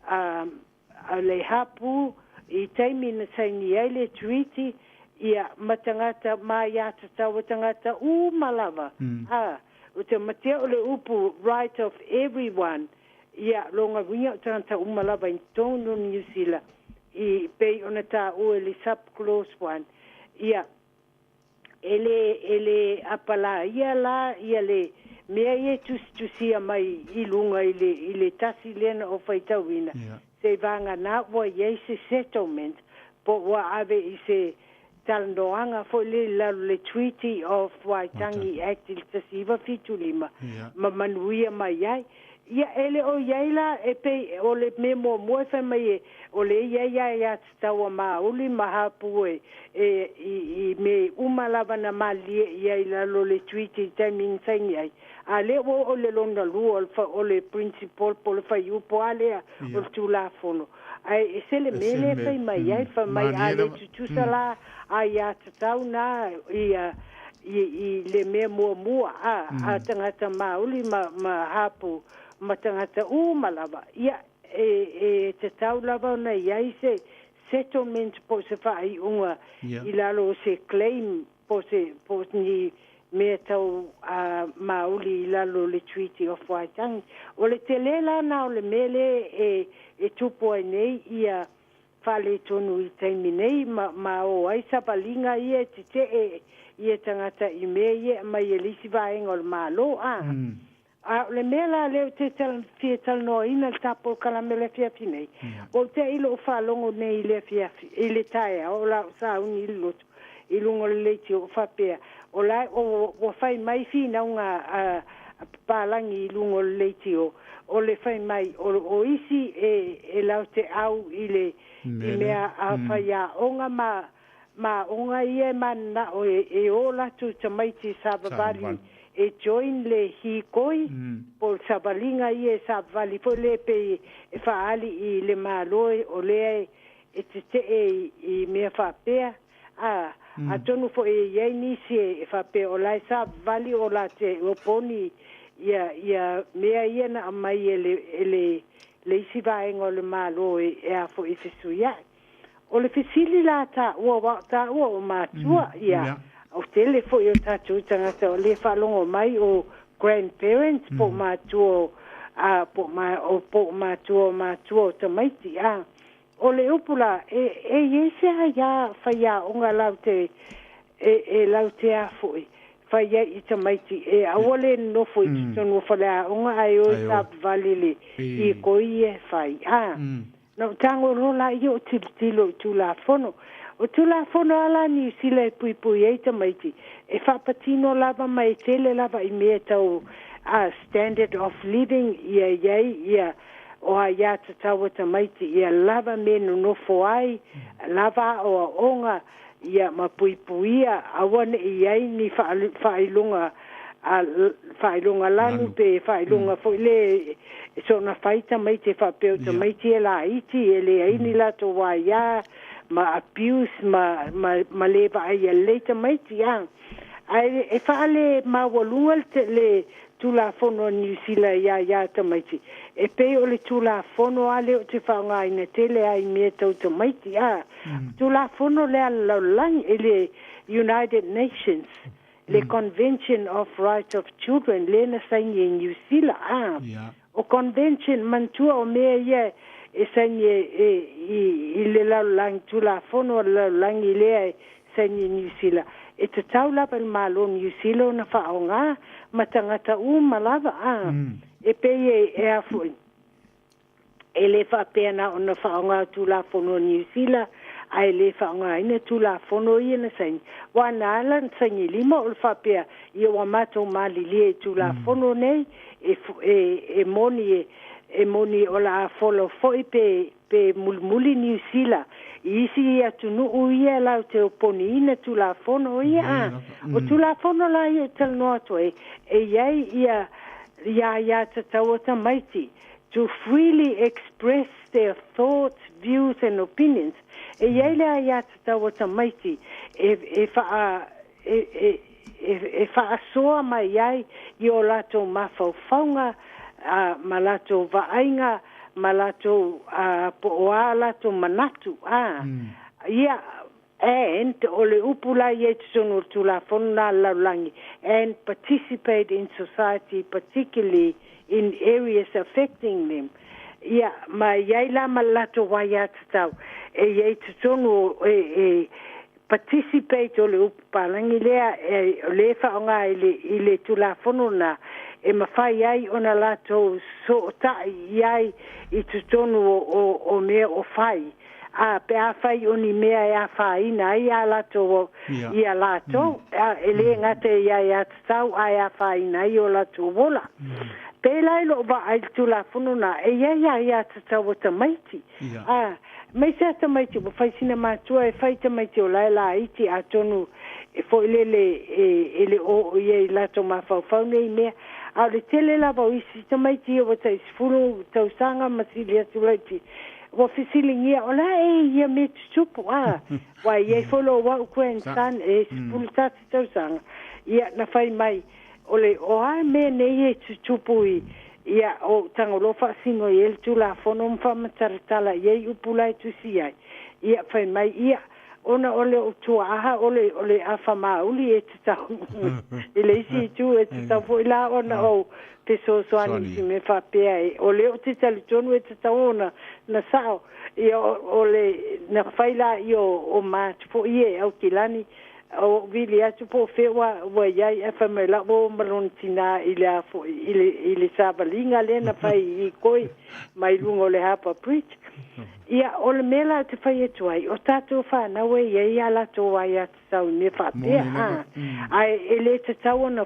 a, A le hapū, i taimi na saini ai le Treaty, ia, ma tagata, ma ia tatau a tagata uma lava, a, o te matea o le upu right of everyone, ia, longa uiga o tagata uma lava i totonu o Niu Sila, i pei ona taua i le sub-clause one, ia, E le, e le apalaia la ia le mea ia e tusitusia mai i luga i le, i le tasi lea na ou faitauina, seivaganā ua i ai se settlement, po ua ave i se talanoaga foi lea i lalo le Treaty of Waitangi Act i le 1975, ma manuia mai ai. Ia, e le o i ai la, e pei o le mea muamua e fai mai e, o lea e i ai aiatatau a Māuli ma hapū e, e, i, i mea uma lava na malilie i ai i lalo o le Treaty i le taimi na saini ai. A lea ua oo i le lona lua o le, o le principle po o le fuaiupu lava lea o le Tulafono. Ae ese le mea lea e fai mai ai, fai mai a le tutusa la aiatatau na ia, i le mea muamua a tagata maoli ma hapu ma tagata uma lava. Ia e tatau lava ona i ai se settlement po o se faaiuga i lalo o se claim po o ni mea tau maoli i lalo o le Treaty of Waitangi. O le tele la na o le mea lea e tupu ai nei ia faaletonu i taimi nei ma o ai savaliga ia e tetee ia tagata i mea ia e aumai e le isi vaega o le Malo. A o le mea la lea ou te fia talanoaina le tatou kalame o le afiafi nei, ua ou tea i lou faalogo nei i le afiafi, i le taeao o la ou sauni i le lotu i luga o le leitio o faapea, o la ua fai mai finauga a papalagi i luga o le leitio, o le fai mai o isi e latou te au i le i mea a faiaoga ma aoga ia e mananao e o latou tamaiti savavali e join le hikoi po o le savaliga ia e savavali foi lea pei e faaali i le Malo o lea e tetee i mea faapea. Atonu foi e i ai nisi e faapea o la e savavali o la te oponi ia mea ia na aumai e le isi vaega o le Malo e a foi e fesuiai. O le fesili la taua aua o taua o matua ia o tele foi o tatou tagata o lea faalogo mai o grandparents po o matua po o matua o matua o tamaiti. O le upu la e i ai se aiā faiaoga latou e latou a foi fai ai i tamaiti e aua le nofo i totonu o faleaoga ae o e savavali le hikoi e fai. Na ou tago loa la ia o tilotilo i Tulafono. O Tulafono a la Niu Sila e puipui ai tamaiti, e faapatino lava ma e tele lava i mea tau standard of living ia i ai ia o aiā tatau a tamaiti ia lava mea e nonofo ai, lava aoaoga ia ma puipuia aua ne i ai ni faailoga faailoga lanu pe faailoga foi le e soona fai tamaiti e faapea o tamaiti e laiti e leai ni latou aiā ma abuse ma le vaaia lelei tamaiti. Ae e faale maualuga le Tulafono a Niu Sila ia tamaiti e pei o le Tulafono a lea ou te faaaogaina tele ai i mea tau tamaiti. Tulafono lea a le lalolagi i le United Nations, le Convention of Rights of Children lea na saini e Niu Sila. O Convention manatua o mea ia e saini i le lalolagi, Tulafono a le lalolagi lea e saini e Niu Sila, e tatau lava i le Malo o Niu Sila ona faaaoga ma tagata uma lava. E pei e a foi e le faapea na ona faaaoga Tulafono a Niu Sila ae le faaaogaina Tulafono ia na saini. Aua na ala ona saini lima o le faapea ia ua matou malilie i Tulafono nei e moni o le a follow foi pe mulimuli Niu Sila i isi atunuu ia latou te oponiina Tulafono ia. O Tulafono la ia ou talanoa atu ai e i ai ia aiā tatau a tamaiti to freely express their thoughts, views and opinions. E i ai le aiā tatau a tamaiti e faasoa mai ai i o latou mafaufauga ma latou vaaiga ma latou po o a latou manatu. Ia and o le upu la ia i totonu o le Tulafono na a le lalolagi, and participate in society, particularly in areas affecting them. Ia ma i ai la ma le latou aiā tatau e i ai totonu e participate o le upu palagi lea o lea e faaaoga i le Tulafono na e mafai ai ona latou sootai i ai i totonu o mea o fai pe afai o ni mea e afaina ai a latou ia latou e le gata i aiā tatau ae afaina ai o latou ola. Pēlā i lou vaai i le Tulafono na e i ai aiā tatau a tamaiti. Aemaise a tamaiti ua fai sina matua e fai tamaiti o la e laiti atonu e foi lele e le oo i ai i latou mafaufau nei mea. A o le tele lava o isi tamaiti ia ua tai 10 tausaga ma sili atu laiti. Ua fesiligia o le a ea ia mea tutupu a ua i ai foi lou a'u grandson e 11 tausaga ia na fai mai o le o a mea nei e tutupu i ia o tago loa faasino i ai le Tulafono ma faamatalatala i ai upu la e tusi ai ia fai mai ia ona o le ou tuaaha o le o le afa mauli e tatau i le isi itu e tatau foi la ona ou fesoasoani i si mea faapea e o lea ou te talitonu e tatau ona na sao ia o le na fai la ia o mat foi ia e Aukilani o vili atu po o fea ua i ai ae fai mai la ua o ma lona tinā i le a foi i le savaliga lea na fai i Koi mai luga o le Harbour Bridge. Ia, o le mea la ou te fai atu ai, o tatou fanau e i ai a latou aiatatau i mea faapea, a, ae e le tatau ona,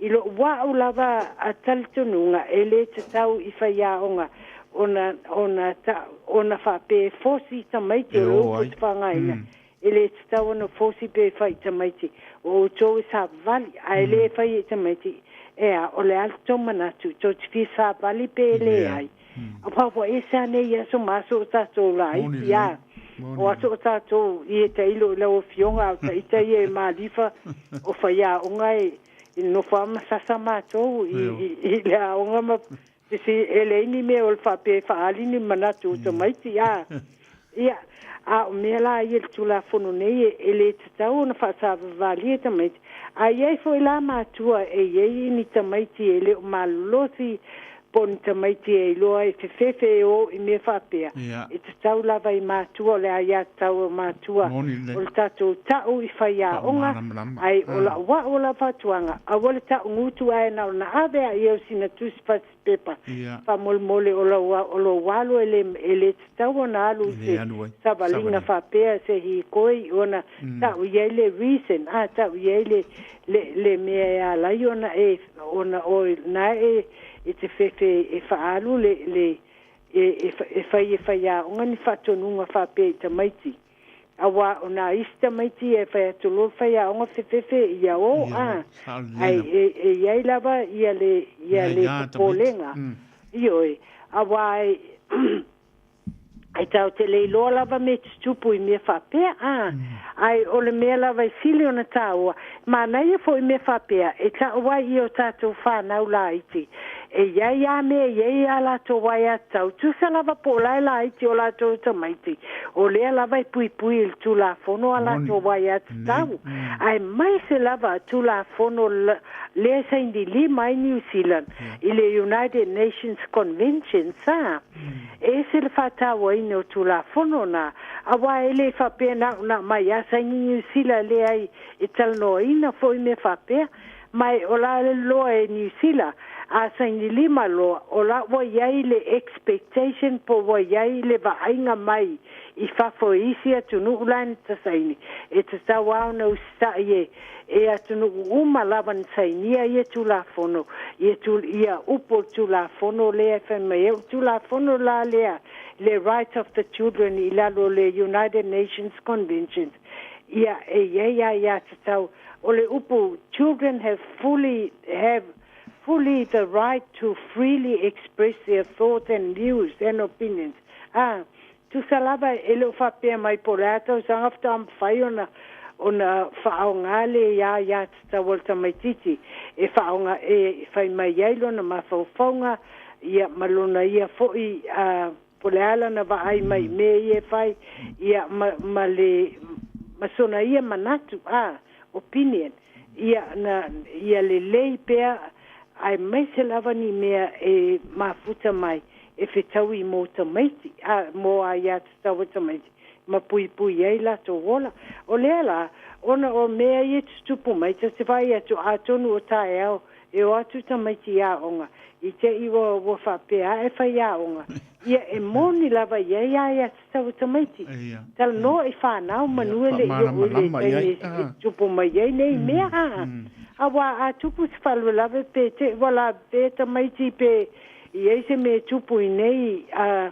i lou au lava a talitonuga, e le tatau i faiaoga ona, ona, ta, ona faapea e fosi tamaiti, o le upu ou te faaaogaina, e le tatau ona fosi pe fai i tamaiti, o outou e savavali, ae le fai i tamaiti, e a, o le a le tou manatu, tou te fia savavali pe leai. Aua ua ese lava nei aso ma aso o tatou laiti a. O aso o tatou i e tailo i lau Afioga a o taita ia e malifa o faiaoga e nofo lava ma sasa matou i le aoga ma e leai ni mea o le faapea e faaali ni manatu o tamaiti a. Ia, a o mea la ia i le Tulafono nei e le tatau ona faasavavalia tamaiti. A i ai foi la matua e i ai ni tamaiti e le o malolosi po o ni tamaiti e iloa e fefefe e o i mea faapea, e tatau lava i matua, o le aiatatau a matua o le tatou ta'u i faiaoga, ae o la'u a'u o lau fautuaga, aua le ta'u gutu ae na ona ave a i au sina tusi fasipepa faamolemole o lau o lou alo e le e le tatau ona alu i se savaliga faapea se hikoi ona ta'u i ai le reason a ta'u i ai le le le mea e ala ai ona e ona oe na e e te fefe e faaalu le le e e e fai e faiaoga ni faatonuga faapea i tamaiti. Aua o nā isi tamaiti e fai atu loa le faiaoga fefefe ia o a ae e e i ai lava ia le ia le popolega. Ioe, aua e e tatou te le iloa lava mea tutupu i mea faapea a ae o le mea lava e sili ona tāua, manaia foi mea faapea e ta'u ai i o tatou fanau laiti e i ai a mea e i ai a latou aiatatau tusa lava po o la e laiti o latou tamaiti o lea lava e puipui i le Tulafono a latou aiatatau aemaise lava Tulafono lea e sainilima ai New Zealand i le United Nations Convention sa e ese le faatauaina o Tulafono na aua e le faapea na o na mai a saini Niu Sila leai e talanoaina foi mea faapea ma o la le loa e Niu Sila a sainilima loa o la ua i ai le expectation po ua i ai le vaaiga mai i fafo i isi atunuu la na saini e tatau lava ona usitai e e atunuu uma lava na sainia ia Tulafono ia tu ia upu o le Tulafono lea e fai mai ai o le Tulafono la lea le Right of the Children i lalo o le United Nations Conventions ia e i ai aiatatau o le upu children have fully have fully the right to freely express their thoughts and views and opinions. A, tusa lava e le o faapea mai po o le a tausaga faatoa mafai ona ona faaaoga le aiatatau a le tamaitiiti e faaaoga e fai mai ai lona mafaufauga ia ma lona ia foi a po o le a lana vaai mai i mea ia e fai ia ma ma le ma sona ia manatu a opinion ia na ia lelei pea aemaise lava ni mea e mafuta mai e fetaui mo tamaiti a mo aiatatau a tamaiti ma puipui ai latou ola. O lea la, ona o mea ia e tutupu mai, ta te vaai atu atonu o taeao e o atu tamaiti i aoga, i te i ua ua faapea ae faiaoga, ia e moni lava i ai aiatatau a tamaiti. Talanoa i fanau manu e le i oo i le taimi e tutupu mai ai nei mea a. Aua a tupu se faalavelave pe te i ua lavevea tamaiti pe i ai se mea e tupu i nei a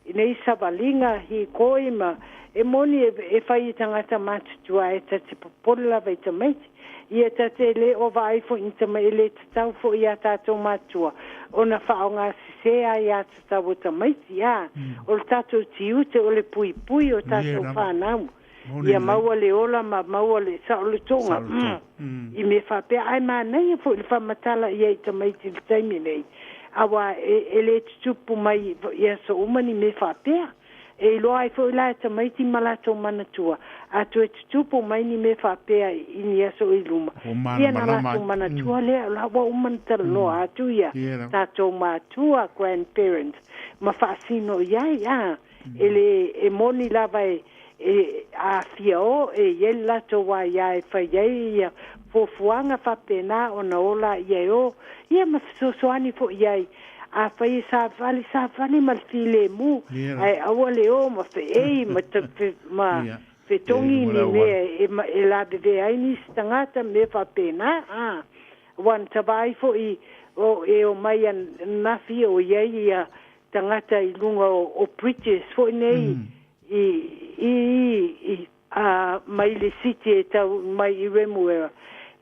i nei savaliga hikoi ma E moni e, e fai e tagata matutua e ta te popole lava i tamaiti. Ia ta te le o vaai foi ni tama e le tatau foi iā tatou matua ona faaaogasesē aiā tatau o tamaiti a. O le tatou tiute o le puipui o tatou fanau ia maua le ola ma maua le saolotoga i mea faapea. Ae manaia foi le faamatala i ai i tamaiti i le taimi nei, auā e le tutupu mai i aso uma ni mea faapea. E iloa ai foi la e tamaiti ma latou manatua, a toe tutupu mai ni mea faapea i ni aso i luma, ia na latou manatua lea, o la ua uma ona talanoa atu ia tatou matua, grandparents, ma faasino i ai, a, e le, e moni lava e, e aafia o, e i ai le latou aia e fai ai ia fuafuaga faapena ona ola ia e o, ia ma fesoasoani foi i ai. Afai e savali, savali ma le filemu, ae aua le o ma feei ma, ma fetogi ni mea e, e lavevea ai nisi tagata, mea faapena. A, aua na tavaai foi o, e omai ananafi o i ai ia tagata i luga o, o bridges foi nei i, i, i, a, mai le city e tau mai i Remuera.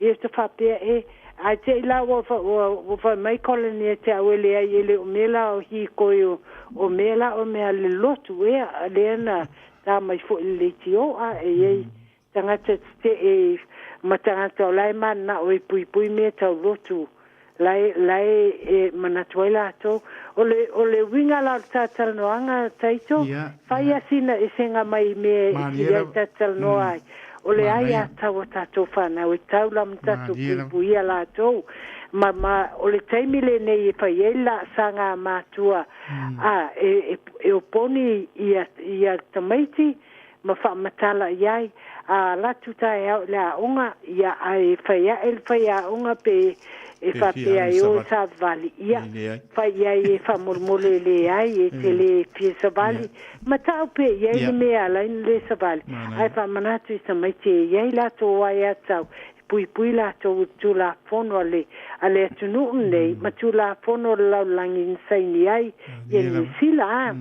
Ia te faapea e, ae te i la ua, ua, ua fai mai Colin ia te au e leai e le o mea la o hikoi o, o mea la o mea le lotu ea, lea na tā mai foi le leitio a e iai tagata tetee ma tagata o la e mananao e puipui mea tau lotu la e, la e, e manatu ai latou. O le, o le uiga la o le talatalanoaga Taito, fai a sina esega mai i mea e sili ai talatalanoa ai. O le aiatatau a tatou fanau e tau la ma tatou puipuia latou. Ma, ma, o le taimi lenei e fai ai le laasaga a matua, a, e, e, e oponi ia, ia tamaiti, ma faamatala i ai, a alu atu taeao i le aoga, ia, ae fai ae le faiaoga pe e faapea e o e savali, ia, fai i ai e faamolemole e leai, e te le fia savali, ma tau pea i ai le mea e ala ai ona le savali, ae faamanatu i tamaiti e i ai latou aiatatau, e puipui latou i le Tulafono a le, a le atunuu lenei, ma Tulafono a le lalolagi na saini ai ia Niu Sila, a.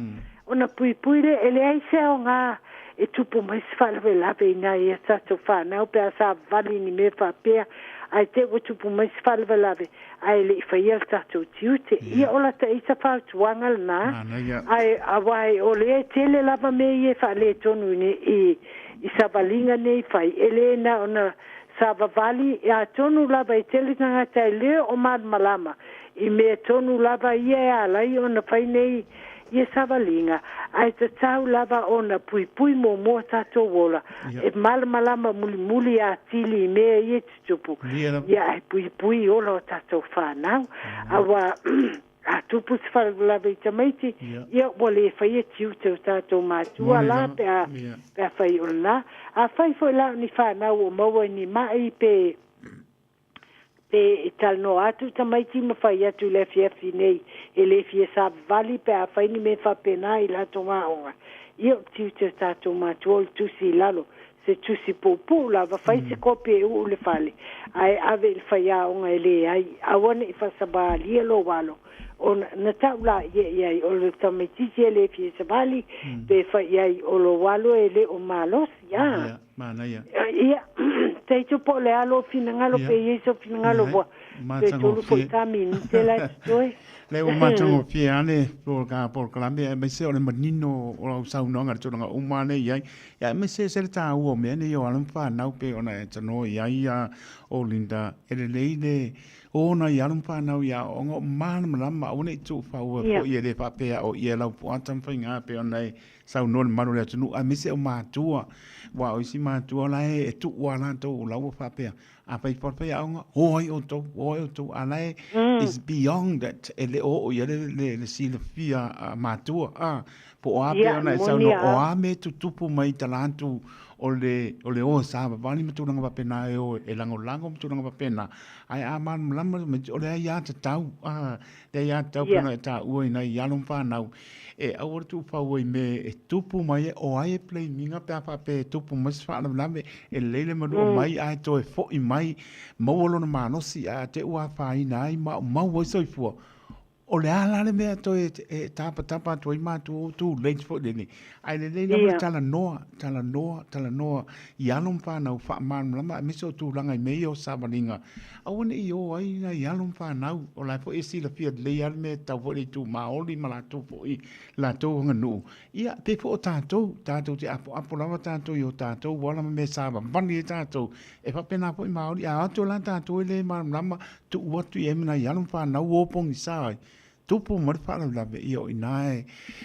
Ona puipui lea, e leai se aoga e tupu mai se faalavelave i nai a tatou fanau pe a savavali i ni mea faapea, ae te ua tupu mai se faalavelave ae le i faia le tatou tiute. Ia o lata ita fautuaga lena, ae aua o lea e tele lava mea ia e faaletonu i, i, i savaliga nei fai, e le na ona savavali, atonu lava e tele tagata e le o malamalama i mea tonu lava ia e ala ai ona fai nei ia savaliga, ae tatau lava ona puipui muamua tatou ola, e malamalama mulimuli atili i mea ia e tutupu, ia ae puipui ola o tatou fanau. Aua a tupu se faalavelave i tamaiti, ia ua le faia tiute o tatou matua la pe a, pe a fai o lena. Afai foi la o ni fanau o maua i ni mai pe Pe e talanoa atu tamaiti ma fai atu i le afiafi nei e le fia savavali pe a fai ni mea faapena i latou aoga. Ia o tiute o tatou matua o le tusi i lalo, se tusi puupuu lava, fai se kopi e uu i le fale, ae ave i le faiaoga e leai, aua ne i faasavalia lou alo, ona na tau laia i ai o le tamaitiiti e le fia savali, pe fai i ai o lou alo e le o malosi, a. Manaia. Ia, teito po o le a lou finagalo pe i ai sou finagalo ua toe tolu foi ta minute la e totoe. Lea ua matagofie lava le polokalame aemaise o le manino o lau saunoaga i le tulaga uma lea e i ai. Ia aemaise e ese le taua o mea nei o alo ma fanau pei ona e tanoa i ai o Linda, e lelei le o nai alo ma fanau i aoaoga o malamalama aua ne i tuufaua foi e le faapea o ia e Laupua Tamafaiga pei ona e saunoa le mamalu o le atunuu aemaise o matua, aua o isi matua la e tuu lava latou o la ua faapea, a fai fua le faiaoga, o ai outou, o ai outou, a la e is beyond that, e le o oo i ai le silafia a matua, a, po o a pei ona e saunoa, o a mea e tutupu mai i tala atu o le o le o e savavali ma tulaga faapena e o e lagolago ma tulaga faapena, ae a malamalama o le aiatatau, a, le aiatatau pei ona e taua i nai alo ma fanau, E aua le tuufaua i mea e tupu mai ai, o ai e blame ina pe a faapea e tupu mai se faalavelave, e lelei le manua mai ae toe foi mai, maua lona malosi ae te i ua afaina ai ma maua ai soifua. O le a la le mea toe e tapatapa atu ai matou too late foi lenei. Ae lelei lava le talanoa, talanoa, talanoa i alo ma fanau faamalamalama aemaise o tulaga i mea ia o savaliga. Aua ne i o ai nai alo ma fanau, o la e foi e silafia lelei lava le mea e tatau foi i le itu Maori ma latou foi latou aganuu. Ia, pei foi o tatou, tatou te apoapo lava tatou i o tatou ala ma mea e savavali ai tatou. E faapena foi Maori, a o atu la tatou e le malamalama, tuu atu i ai ma nai alo ma fanau o pogisa ai, tupu mai le faalavelave, ia o i ina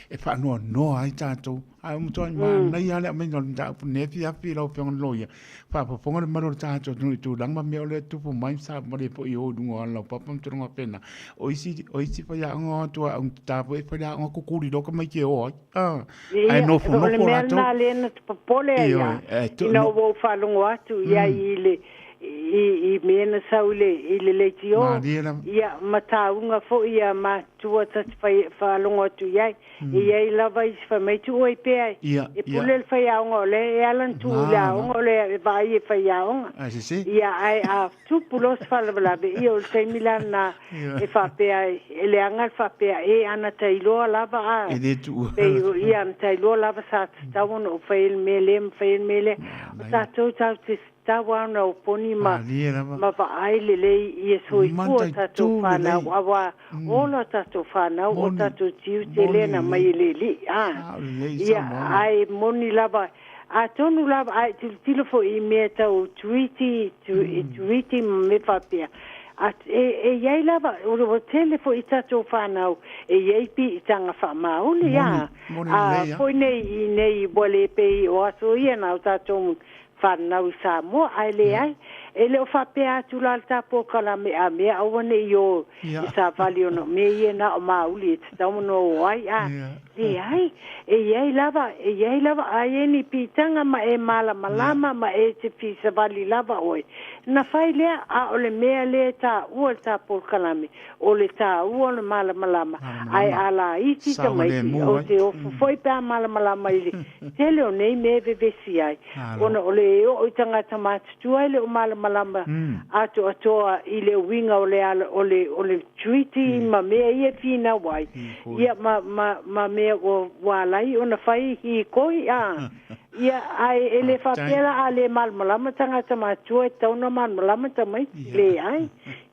e faanoanoa ai tatou. Ae ua matuai manaia lava le aumaiga o le mataupu i lenei afiafi lau Afioga i le Loia, faafofoga le mamalu o le tatou atunuu i tulaga ma mea o lea e tupu mai ma savavali ai foi i o i luga o alalaupapa ma tulaga faapena. O isi, o isi faiaoga o atu a augata foi e faiaoga kukuli loa tamaiti e o ai. Ah, ae Ia, o le nofonofo mea latou. lena lea na te popole ai Ioe, a, e tu, ina no, ua ou faalogo atu i ai i le, i, i mea na sau i le, i le leitio, malie lava. ia, ma tauga foi a matua ta te fai, faalogo atu i ai. E i ai lava isi fai mai, Tuu ai pea e, Ia, e ia. pule le faiaoga o lea e ala ona tuu i le Malo. aoga o lea e vaai e faiaoga. Ae sese. Ia, ae a tupu loa se faalavelave, ia o le taimi la lena Ia. e faapea ai, e leaga le faapea, e ana tailoa lava a, E le tuua. pei o ia ana tailoa lava sa tatau ona ou faia le mea lea ma faia le mea lea. O Manaia. tatou tatou te tatau lava ona oponi ma, Malie lava. ma vaai lelei ia soifua Mataitu tatou fanau, lelei. auā ola tatou fanau, o Moni. tatou tiute Moni lea na mai lelei. e le Alii, a. Sao lelei Ia, saunoaga. ae moni lava, atonu lava a e tilotilo foi i mea tau tuiti, tu, tuiti ma mea faapea, a, e, e i ai lava, ua tele foi i tatou fanau e i ai piitaga faamaoli, Moni, a. moni A lelei a. foi nei i nei ua le pei o aso ia na o tatou fanau i Samoa, ae leai, e le o faapea atu la le ta polokalame a mea aua ne i o i savali ona o mea ia na o mauli e tatau ona o ai, a leai, e i ai lava, e i ai lava, a i ai ni piitaga ma e malamalama ma e te fia savali lava oe, na fai lea, a o le mea lea e taua i le ta polokalame, o le taua o le malamalama, ae Malamalama. a laiti tamaiti, Saogalemu ou ai. te ofo foi pe a malamalama i le tele o nei mea e vevesi ai, Malo. ona o le oo i tagata matutua e le o malamalama atoatoa i le uiga o le ala o le o le treaty ma mea ia e finau ai, Hikoi. ia ma ma ma mea ua ua ala ai ona fai hikoi a. Ia, ae e le Faafetai. faapea la a le malamalama tagata matua e tatau ona malamalama tamaiti. Ia. Leai.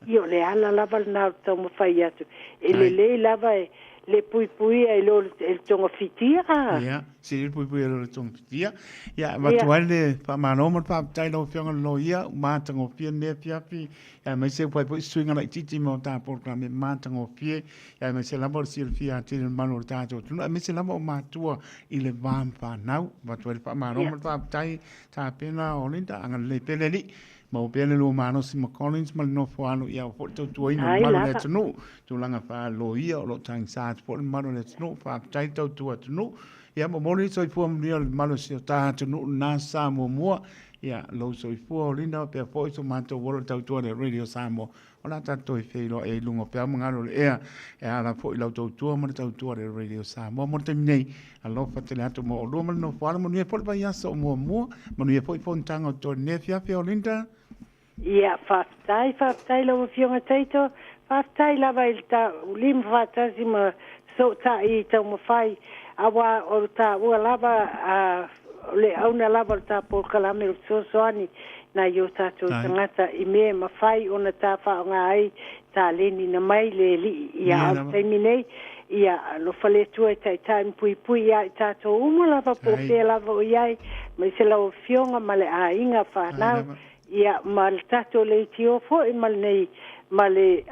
Ia o le ala lava lena o le taumafai atu. E Faafetai. lelei lava e le puipuia i lo le togafitia. Ia, sili le puipuia i lo le togafitia. Ia, Ia. avatu ai le faamalo ma le faafetai i lau Afioga i le Loia, ua matagofie lenei afiafi, aemaise ua fai foi se suiga laitiiti mo ta polokalame matagofie, aemaise lava o le silafia atili o le mamalu o le tatou atunuu, aemaise lava o matua i le va ma fanau. Avatu ai le faamalo ma le faafetai tapena o Linda, agalelei pea le Alii, maua pea le lua malosi ma Collins ma le nofo alo ia foi le tautuaina o le Ai mamalu o le lava. atunuu, tulaga faaloia o lo o tagisa atu foi le mamalu o le atunuu, faafetai le tautua atunuu. Ia momoli le soifua manuia o le mamalu o si o ta atunuu lena sa muamua. Ia lou soifua o Linda pea foi so matou ola le tautua le Radio Samoa. O le a tatou toe feiloai ai i luga o peau ma galu o le ea e ala foi i lau tautua ma le tautua a le Radio Samoa. Mo le taimi nei, alofa tele atu mo oulua ma le nofo alo. Manuia foi le vaiaso o muamua. Manuia foi fonotaga o totoe i lenei afiafi o Linda. Ia, faafetai, faafetai lau Afioga Taito. Faafetai lava i le taulima faatasi ma fesootai i taumafai, aua o le taua lava, a, o le auna lava o le ta polokalame o le fesoasoani nai o tatou tagata i mea e mafai ona ta faaaoga ai taleni na mai le Alii. Ia, a o le taimi nei, ia alofa le Atua e taitai ma puipui ia i tatou uma lava po o fea lava o i ai, aemaise lau Afioga ma le aiga fanau, ia, ma le tatou leitio foi ma lenei, ma le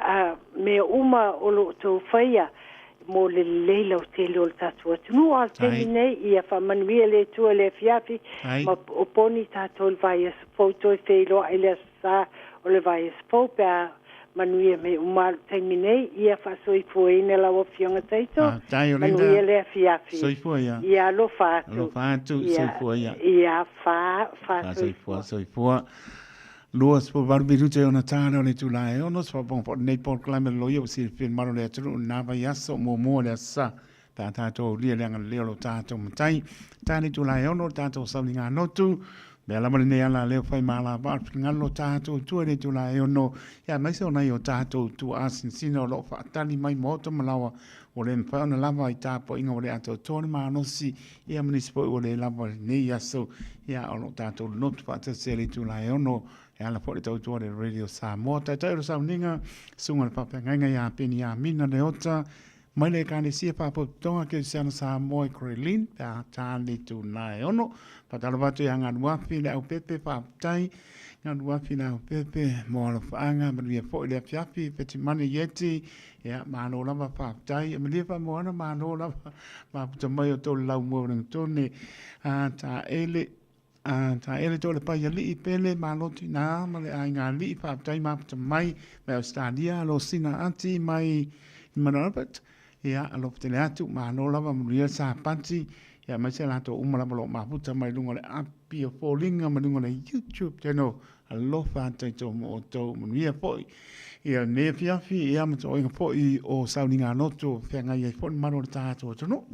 mea uma o lo o outou faia mo le lelei lautele o le tatou atunuu. A o le taimi nei, ia faamanuia le Atua i le afiafi ma oponi tatou i le vaiaso fou toe feiloai i le Aso Sa o le vaiaso fou pe a manuia mea uma. A o le taimi nei, ia faasoifuaina lau Afioga Taito, manuia le afiafi. Ia alofa atu. Ia, ia fa, faasoifua. Soifua. 28 minute ona tā lea o le itula e ono, faafofoga foi lenei polokalame a le Loia ua silafia e le mamalu o le atunuu i lena vaiaso muamua o le Aso Sa pe a tatou aulia le agalelei o lo tatou Matai. Tā le itula e ono o le tatou sauliga lotu. Mea lava lenei ala lea ua fai ma alavaa le finagalo o tatou tua i le itula e 6, ia aemaise o nai o tatou tuaa sinasina o lo o faatali mai maota ma laoa ua le mafai ona lava i tapuaiga ua le atoatoa le malosi, ia ma nisi foi ua le lava i lenei aso, ia o lo o tatou lotu faatasi ai i le itula e 6 e ala foi i le tautua a le Radio Samoa. Taitai o le sauniga, susuga i le faafeagaiga ia Peniamina Leota, mai le Ekalesia Faapotopotoga Kerisiano Samoa i Grey pe a ta le itula e 6. Faatalofa atu ia Galuafi le Aupepe, faafetai Galuafi le Aupepe mo alofaaga, manuia foi le afiafi, Fetimane Ieti, ia malo lava faafetai, Emilia Faamoana, malo lava mafuta mai o tolu lau mua o Wellingtone, a taele A taele to le pai alii pele malo tina ma le aiga alii faafetai mafuta mai mai Australia lo sina ati mai Mount Albert ia alofa tele atu malo lava manuia sapati ia aemaise latou uma lava o lo o mafuta mai luga o le api o foliga ma luga o le YouTube channel alofa atu i mo outou manuia foi ia lenei afiafi ia ma toaiga foi o sauniga loto feagai ai foi le mamalu o le tatou atunuu.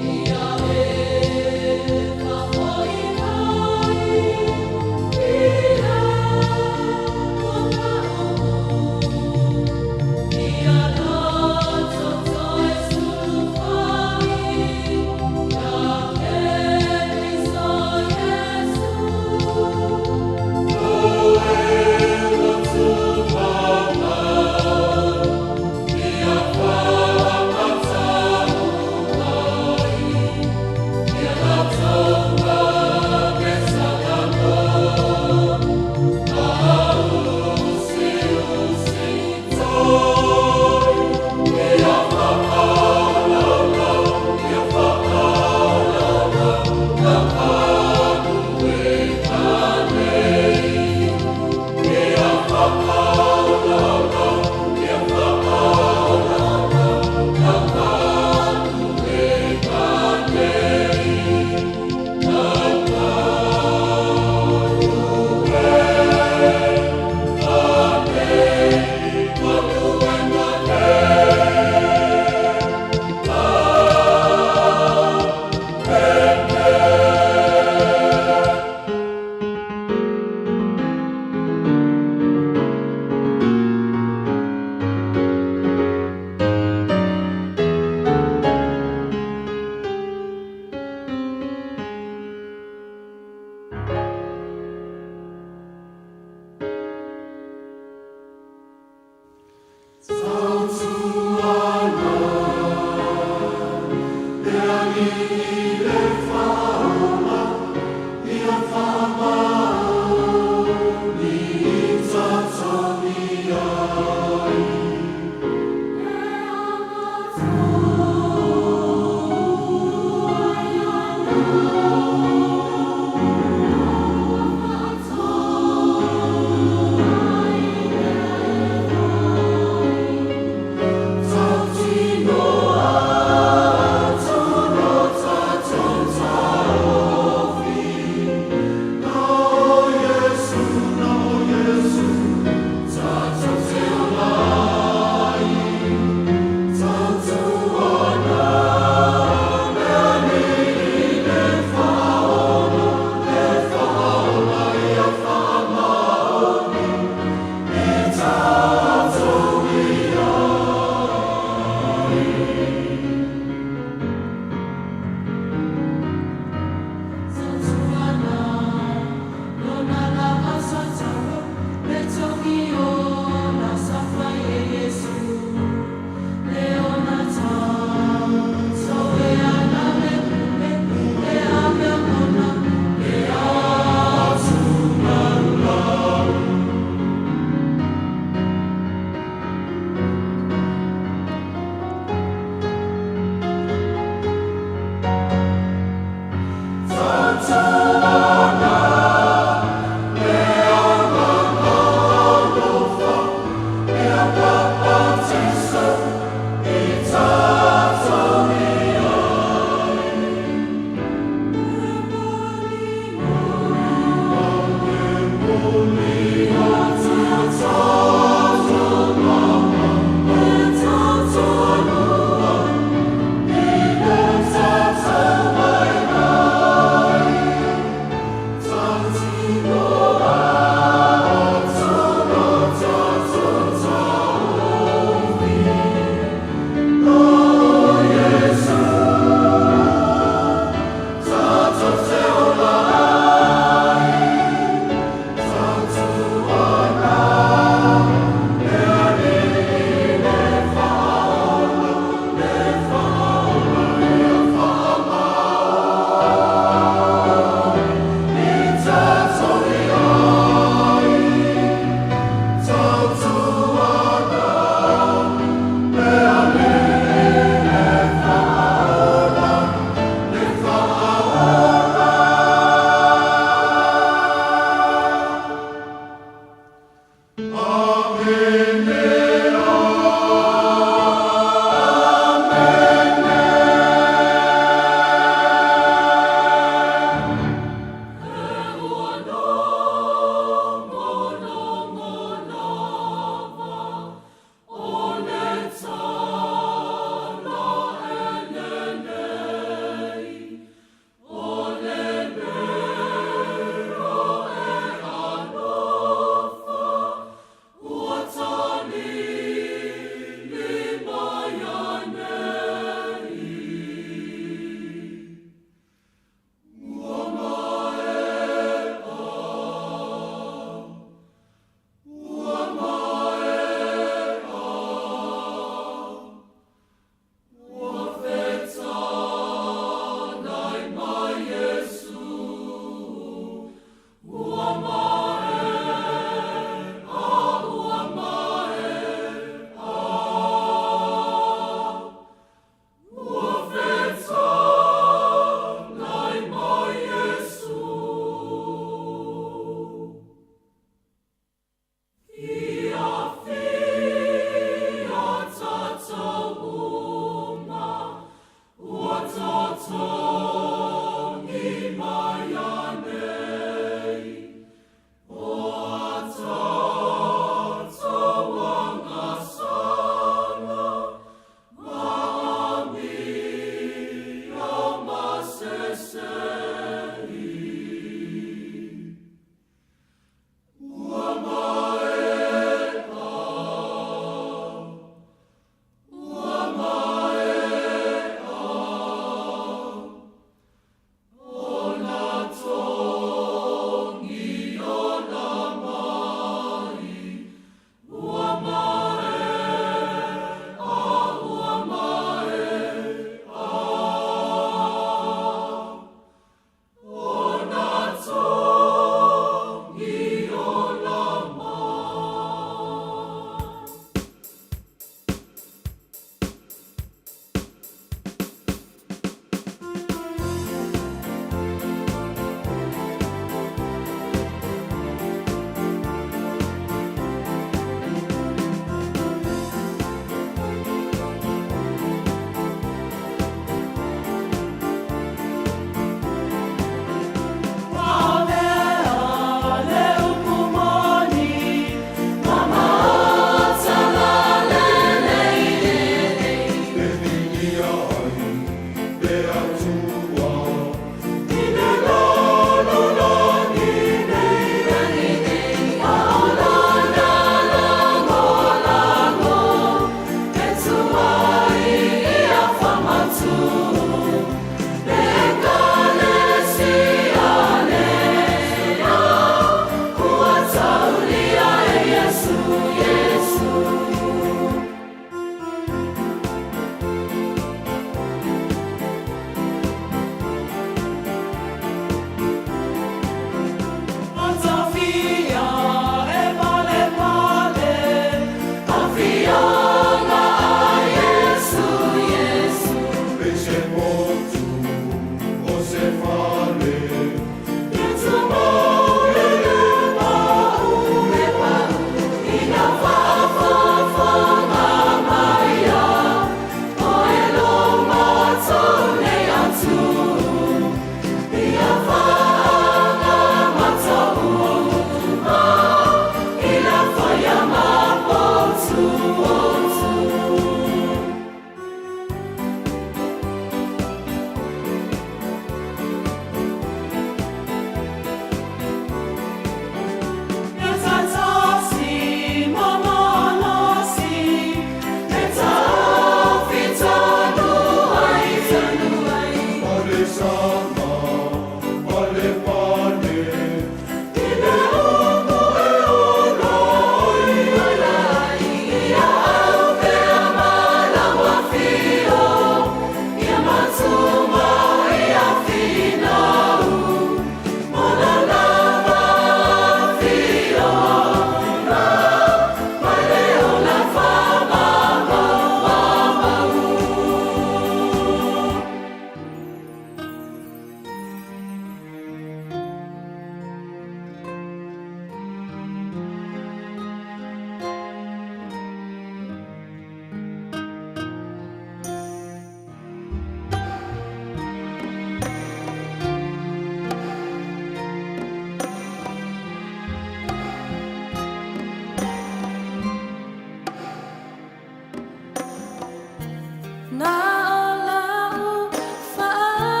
Na o lau faafetai,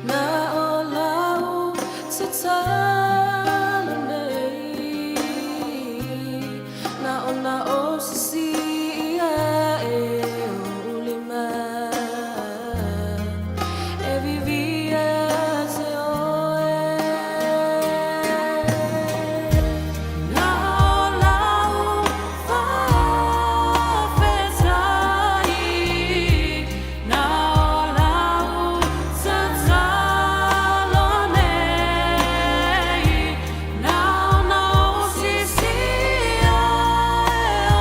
Na o lau tatalo nei, Na ona o sisi ae o lima, E vivia te oe. Na o lau faafetai, Na o lau tatalo nei, Na ona o sisi ae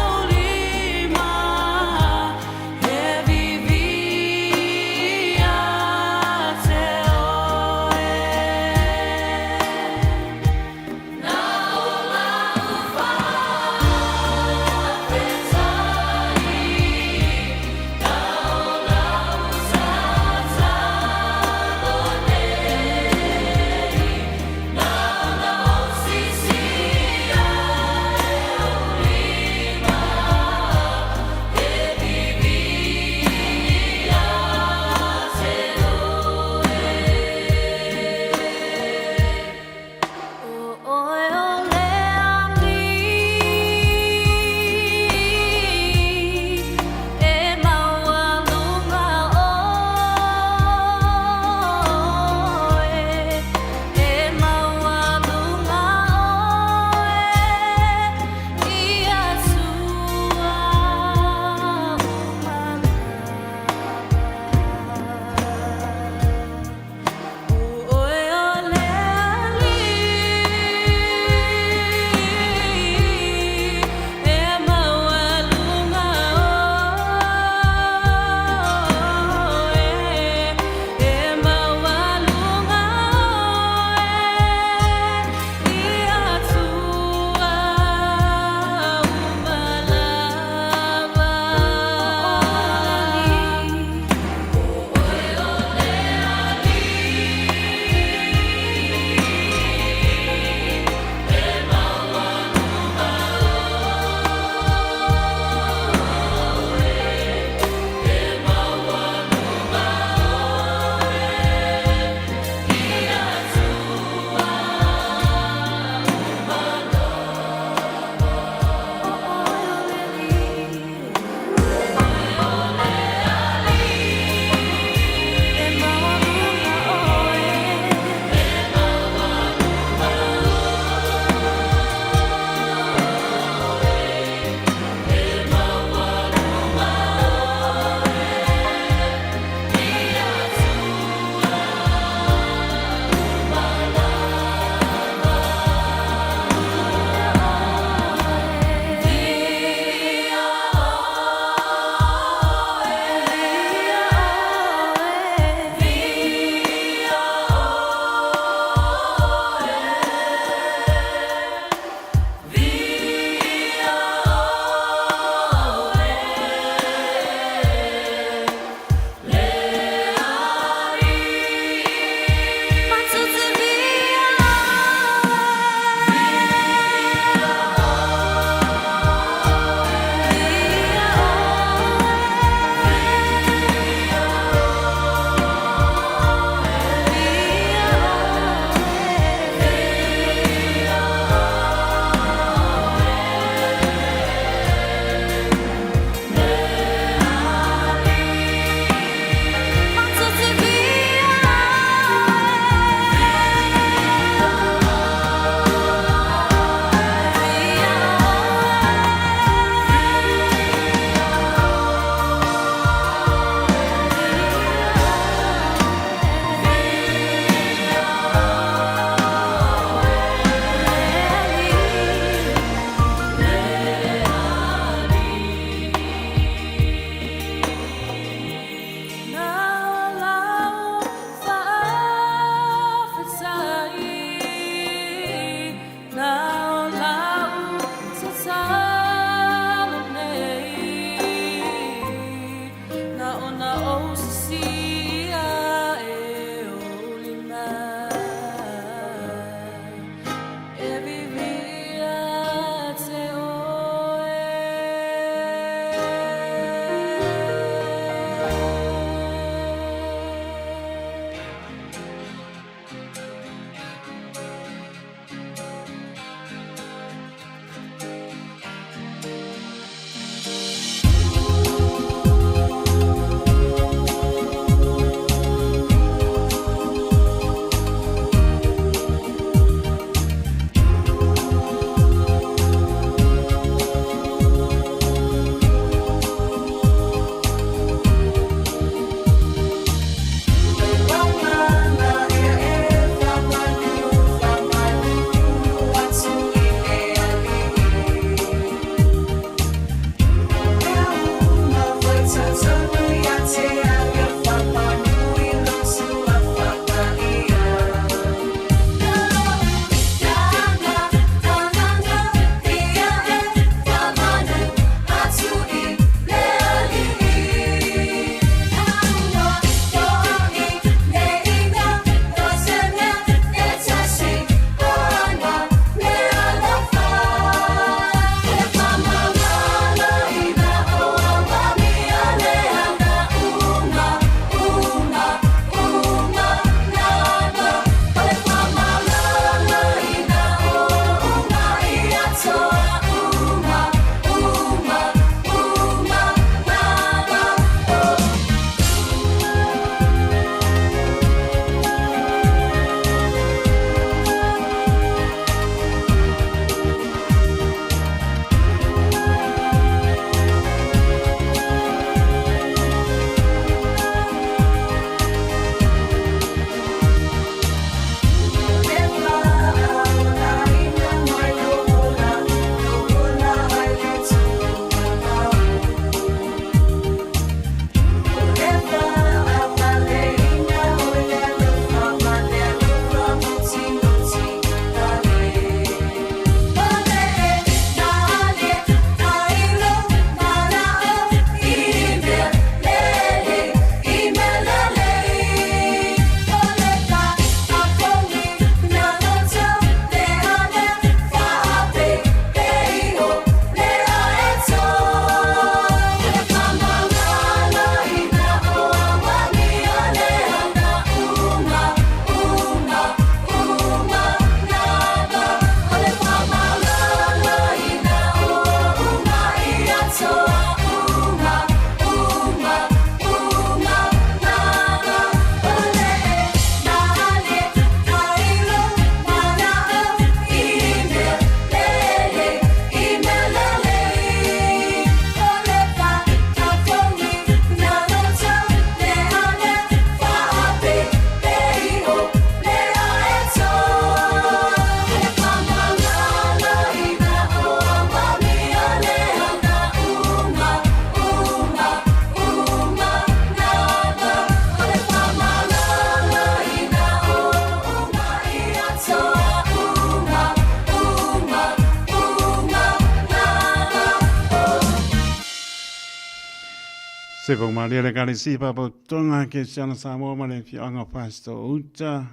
Se paumalie le Ekalesia Faapotopotoga Kerisiano Samoa ma le Afioaga o Fasitoo-uta,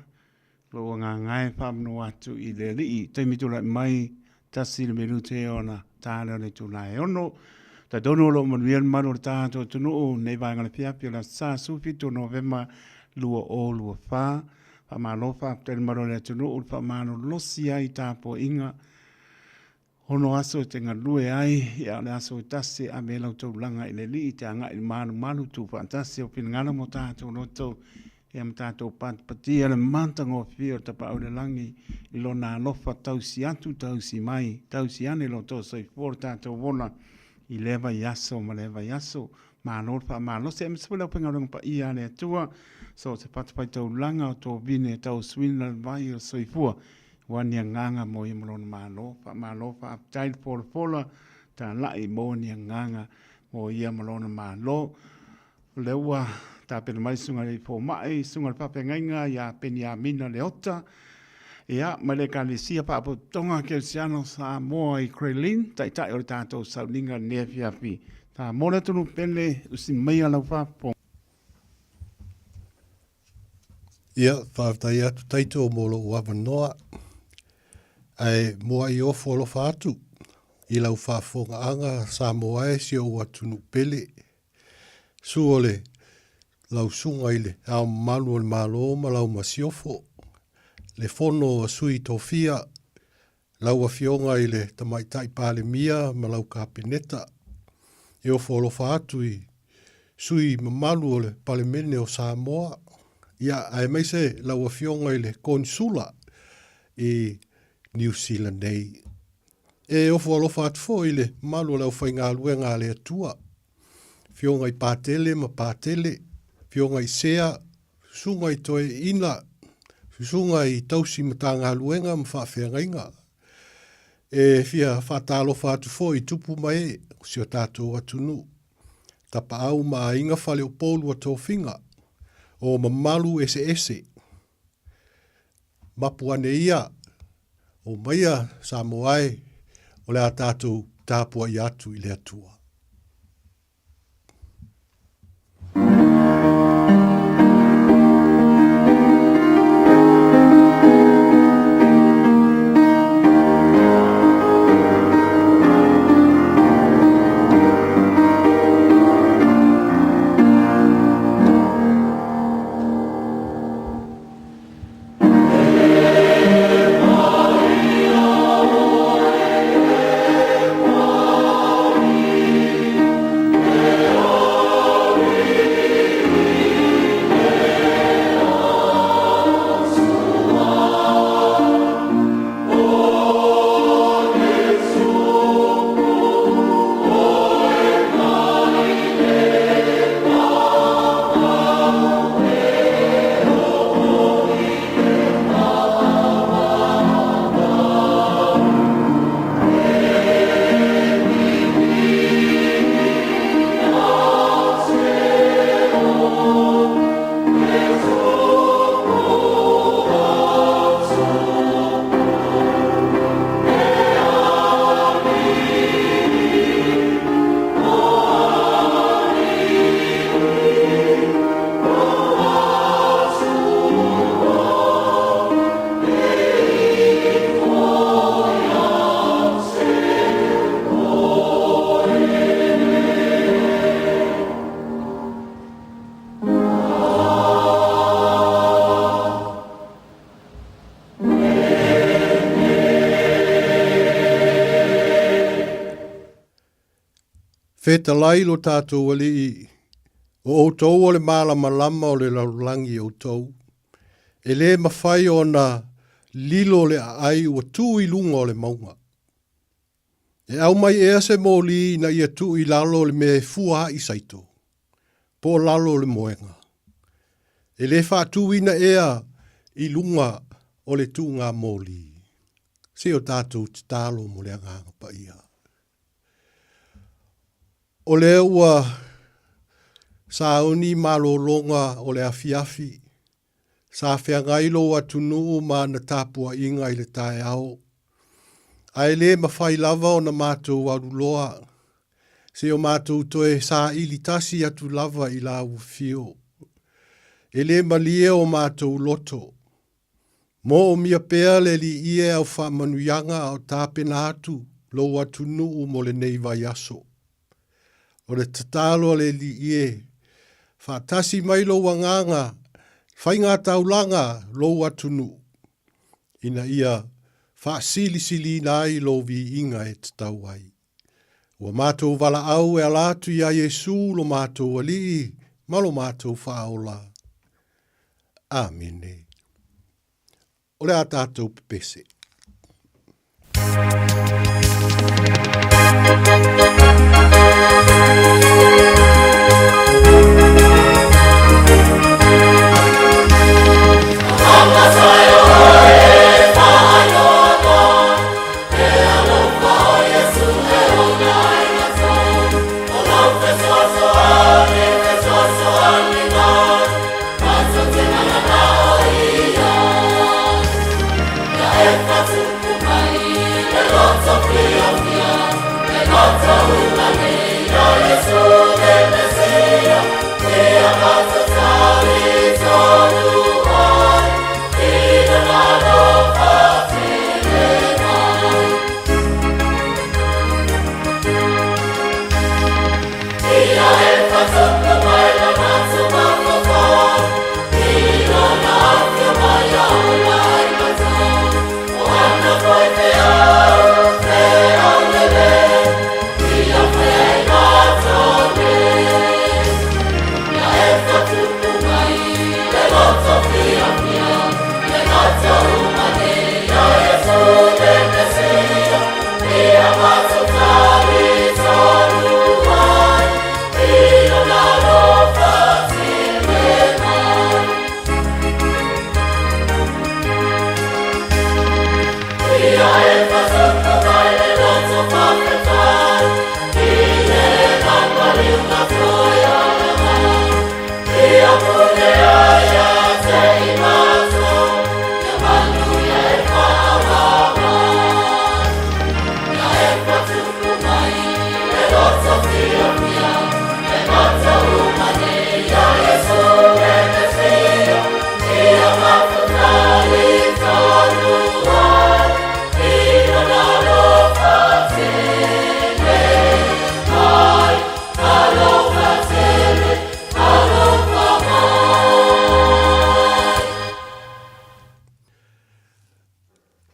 lou agaga e faamanu atu i le Alii. Taimi tulai mai, tasi le minute ona ta lea o le itula e ono. Talitonu o lo o manuia le mamalu o le tatou atunuu nei vaega o le afiafi o le aso Sa 17 Novema 2024. Faamalo faafetai i le mamalu o le atunuu le faamalolosi ai i tapuaiga. Ono aso e te galue ai, ia o le aso e tasi e ave ai lau taulaga i le Alii, te agai i le malumalu, tuufaatasi ou finagalo ma o tatou loto, ia ma tatou patipatia le matagofie o le Tapaau i le Lagi i Lona alofa tausi atu tausi mai, tausi ane lo outou soifua lo tatou ola i lea vaiaso ma lea vaiaso. Malo le faamalosi aemaise foi le aufaigaluega paia a le Atua, so o se fatafaitaulaga o tovine tausuina le vai o le soifua Ua ni agaga mo ia ma lona Malo. Faamalo faafetai le folafola talai mo ni agaga mo ia ma lona Malo. O lea ua tapena mai le susuga i le fomai, susuga i le faafeagaiga ia Peniamina Leota, ia, mai le Ekalesia Faapotopotoga Kerisiano Samoa i Grey Lynn, taitai o le tatou sauniga i lenei afiafi. Samoa le atunuu pele, usi maia lau faafofoga. Ia, faafetai atu Taito mo lou avanoa. Ae muai ofo alofa atu i lau faafofogaaga Samoa e si ou atunuu pele. Suo o le lau susuga i le Ao Mamalu o le Malo ma lau Masiofo, le Fono a Sui Tofia, Lau Afioga i le Tamaitai Palemia ma lau Kapeneta, e ofo alofa atu i sui mamalu o le Palemene o Samoa, ia, aemaise lau Afioga i le Konisula i Niu Sila nei. E ofo alofa atu foi i le mamalu o le aufaigaluega a le Atua, Afioga i Patele ma Patele, Afioga i Sea, Susuga i Toeaina, Susuga i Tausi Matagaluega ma Faafeagaiga. E fia faatalofa atu foi i tupu ma ee o si o tatou atunuu, tapaau ma aiga faleupolu o tofiga, o mamalu eseese. Mapu ane ia, omaia Samoa e, o le a tatou tapuai atu i le Atua. Fetalai lo tatou Alii, o outou o le malamalama o le lalolagi outou. E lē mafai ona lilo le aai ua tu i luga o le mauga. E aumai ea se moli ina ia tuu i lalo o le mea e fua ai saito, po o lalo o le moega? E lē faatuina ea i luga o le tuuga moli? Se o tatou tatalo mo le Agaga Paia. O lea ua sauni malologa o le afiafi, sa feagai lou atunuu ma ana tapuaiga i le taeao, ae le mafai lava ona matou alu loa. Se o matou toe saili tasi atu lava i lau afio. E le malie o matou loto. Moomia pea le Alii e au faamanuiaga a o tapena atu lou atunuu mo lenei vaiaso. O le tatalo a le Alii e, faatasi mai lou agaga faigataulaga lou atunuu, ina ia faasilisiliina ai lou viiga e tatau ai. Ua matou valaau e ala atu iā Iesu lo matou Alii ma lo matou Faaola. Amene. O le a tatou pepese.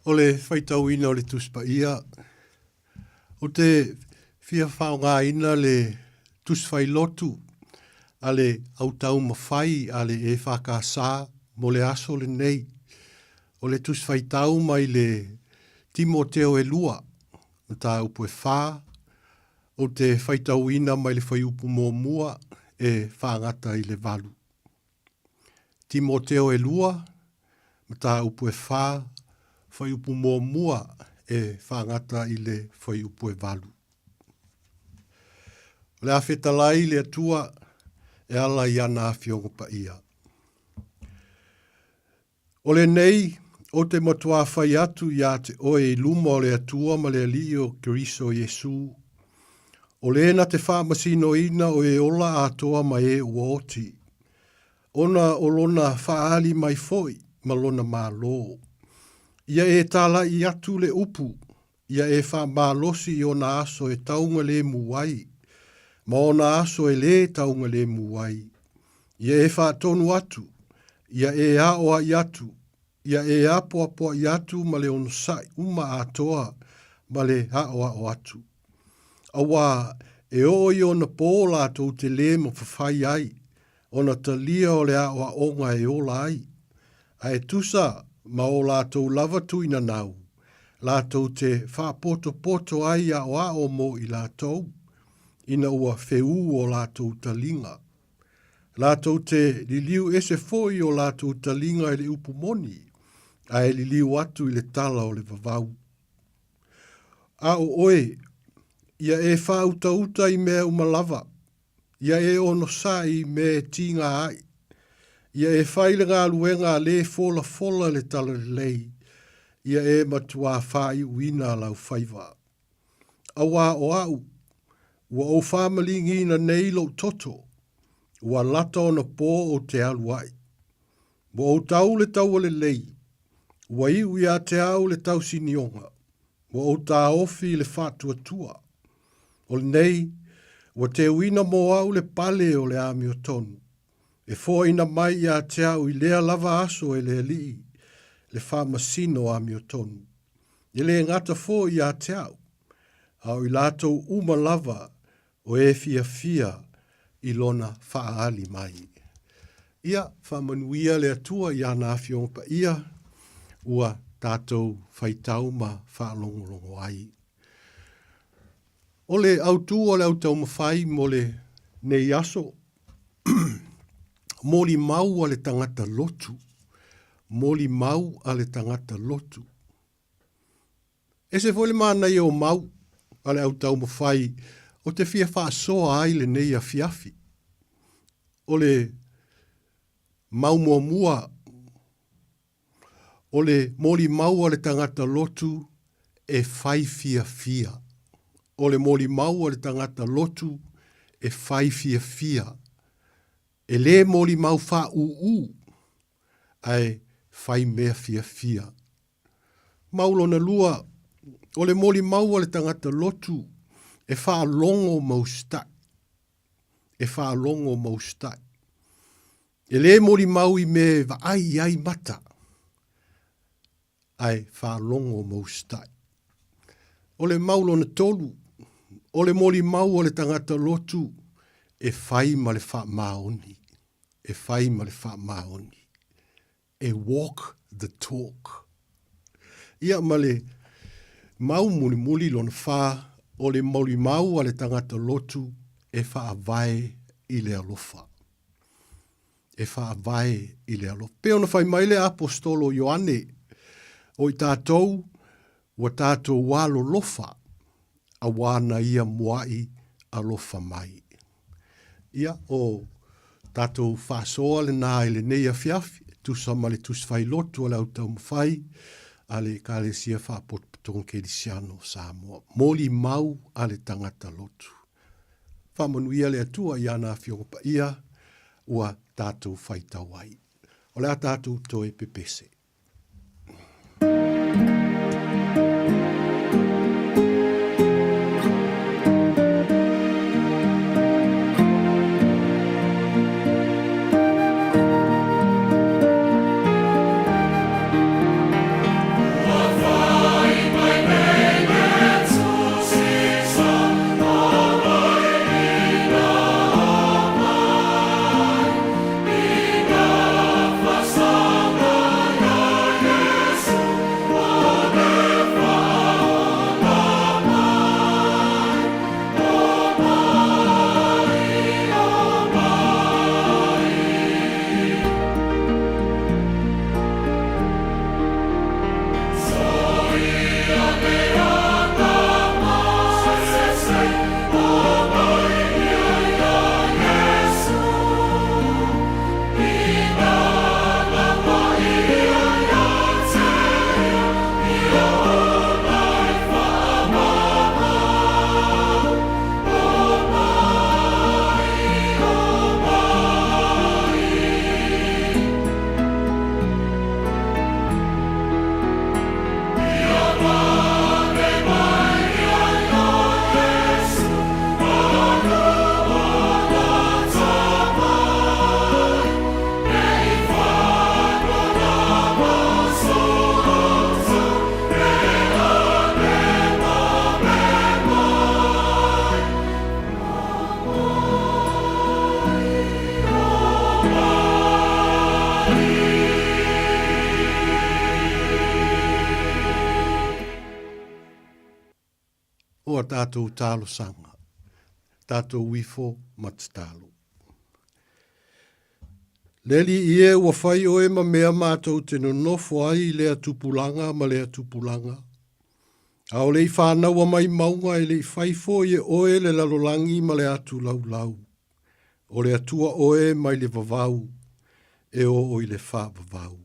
O le faitauina o le Tusi Paia, ou te fia faaaogaina le Tusi Failotu a le Autaumafai a le EFKS mo le aso lenei. O le Tusi Faitau mai le Timoteo e 2, mataupu e 4, ou te faitauina mai le fuaiupu muamua e faagata i le 8. Timoteo e 2, mataupu e 4, fuaiupu muamua e faagata i le fuaiupu e 8. O le a fetalai le Atua e ala i ana Afioga Paia. O lenei, ou te matuā fai atu iā te oe i luma o le Atua ma le Alii o Keriso Iesu, o le na te faamasinoina o e ola atoa ma e ua oti, ona o lona faaali mai foi ma lona Malo. Ia e tālaʻi atu le upu, ia e faamalosi i ona aso e taugalemu ai, ma ona aso e lē taugalemu ai. Ia e faatonu atu, ia e aoaʻi atu, ia e apoapoaʻi atu ma le onosaʻi uma atoa ma le aʻoaʻo atu. Auā, e oo i ona pō lātou te lē mafafai ai, ona talia o le aʻoaʻoga e ola ai, a e tusa ma o lātou lava tuinanau, lātou te faapotopoto ai aʻoaʻo mo i lātou, ina ua feū o lātou taliga. Lātou te liliu ese foi o lātou taliga i le upu moni, a e liliu atu i le tala o le vavau. A o oe, ia e fāutauta i mea uma lava, Ia e onosai i mea e tīngā ai. Ia e fai le galuega a lē folafola le talalelei, ia e matuā fāiuina lau faiva. Auā o a'u, Ua ou faamaligiina nei lou toto, ua lata ona po ou te alu ai. Ua ou tau le taua lelei, ua iu ia te au le tausinioga, ua ou taofi i le faatuatua. O lenei, ua teuina mo au le pale o le amiotonu, e foaina mai ia te au i lea lava aso e le Alii le faamasino amiotonu. E le gata foi ia te au, a o i latou uma lava o e fiafia i lona faaali mai. Ia faamanuia le Atua i ana Afioga Paia ua tatou faitau ma faalogologo ai. O le autu o le autaumafai mo lenei aso, molimau a le tagata lotu, molimau a le tagata lotu. Ese foi le manaia o mau a le autaumafai o te fia faasoa ai lenei afiafi. O le mau muamua, o le molimau a le tagata lotu e fai fiafia. O le molimau a le tagata lotu e fai fiafia. E lē molimau faaūū, ae fai mea fiafia. Mau lona lua, o le molimau a le tagata lotu e faalogo ma usitai. E faalogo ma usitai. E lē molimau i mea e vaai i ai mata, ae faalogo ma usitai. O le mau lona tolu, o le molimau a le tagata lotu e fai ma le faamaoni, e fai ma le faamaoni. E walk the talk. Ia ma le mau mulimuli lona fa, o le molimau a le tagata lotu e faavae i le alofa. E faavae i le alofa. Pei ona fai mai le Aposetolo Ioane, o i tatou ua tatou alolofa auā na ia muaʻi alofa mai. Ia, o tatou faasoa lenā i lenei afiafi, e tusa ma le Tusi Failotu a le Au Taumafai a le Ekalesia Faapotopotoga Kerisiano o Samoa. Molimau a le tagata lotu. Faamanuia le Atua i ana Afioga Paia ua tatou faitau ai. O le a tatou toe pepese. O a tatou talosaga, tatou ifo ma tatalo. Le Alii e, ua fai oe ma mea matou te nonofo ai i lea tupulaga ma lea tupulaga. A o le i fanaua mai mauga e le i fai foi e oe le lalolagi ma le atu laulau. O le Atua oe mai le vavau e oo i le faavavau.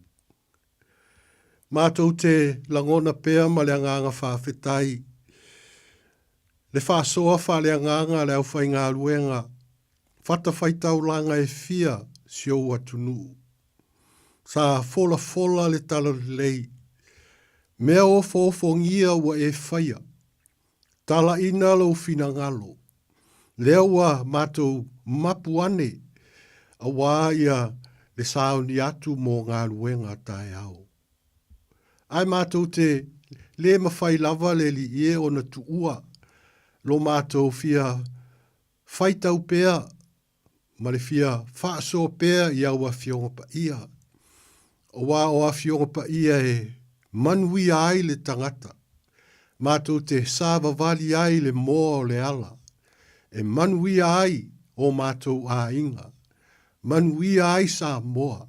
Matou te lagona pea ma le agaga faafetai. Le faasoa faaleagaga a le aufaigaluega fatafaitaulaga e fia si ou atunuu. Sa folafola le talalelei, mea ofoofogia ua e faia. Talaina lou finagalo, lea ua matou mapu ane aua ia le saoni atu mo galuega taeao. Ae matou te le mafai lava le Alii e ona tuua lo matou fia faitau pea ma le fia faasoa pea i au Afioga Paia, aua o Afioga Paia e manuia ai le tagata, matou te savavali ai le moa o le ala, e manuia ai o matou aiga, manuia ai Samoa.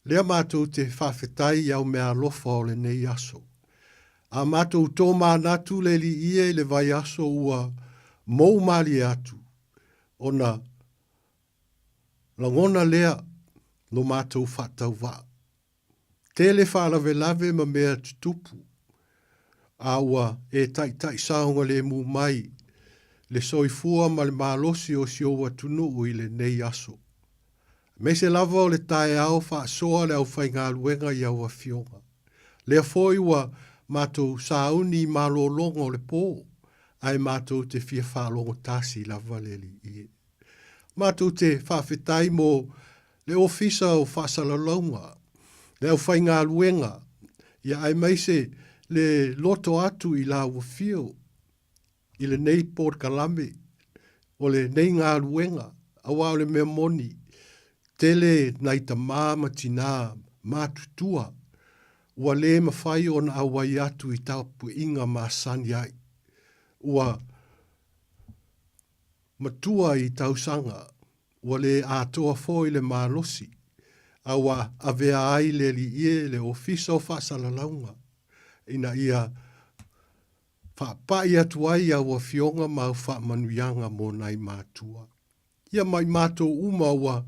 Lea matou te faafetai i au meaalofa o lenei aso. A matou tomanatu le Alii e i le vaiaso ua mou malie atu, ona lagona lea lo matou faatauvaa. Tele faalavelave ma mea tutupu, a ua e taitai saogalemu mai le soifua ma le malosi o si ou atunuu i lenei aso. Aemaise lava o le taeao faasoa le aufaigaluega i au afioga. Lea foi ua matou sauni i malologa o le po, ae matou te fia faalogotasi lava le Alii e. Matou te faafetai mo le Ofisa o Faasalalauga, le aufaigaluega, ia aemaise le loto atu i lau afio i lenei polokalame, o lenei galuega, aua o le mea moni, tele nai tamā ma tinā matutua ua le mafai ona auai atu i tapuaiga masani ai, ua matua i tausaga, ua le atoa foi le malosi, a ua avea ai le Alii e le Ofisa o Faasalalauga, ina ia Faapai atu ai au afioga ma au faamanuiaga mo nai matua. Ia ma i matou uma ua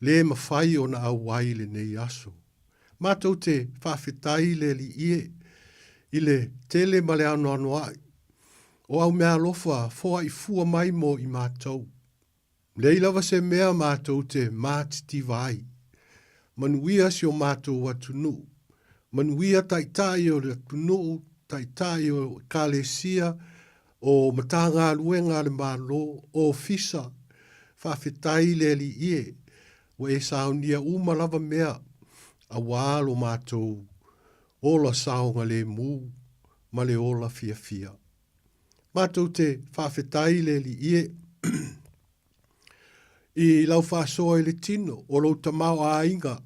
le mafai ona auai i lenei aso. Matou te faafetai i le Alii e, i le tele ma le anoanoai o au meaalofa foai fua mai mo i matou. Leai lava se mea matou te matitiva ai. Manuia si o matou atunuu. Manuia taitai o le atunuu, taitai o Ekalesia, o Matagaluega a le Malo, Ofisa. Faafetai i le Alii e, ua e saunia uma lava mea aua lo matou ola saogalemu ma le ola fiafia. Matou te faafetai i le Alii e i lau faasoa i le tino o lou tamaoaiga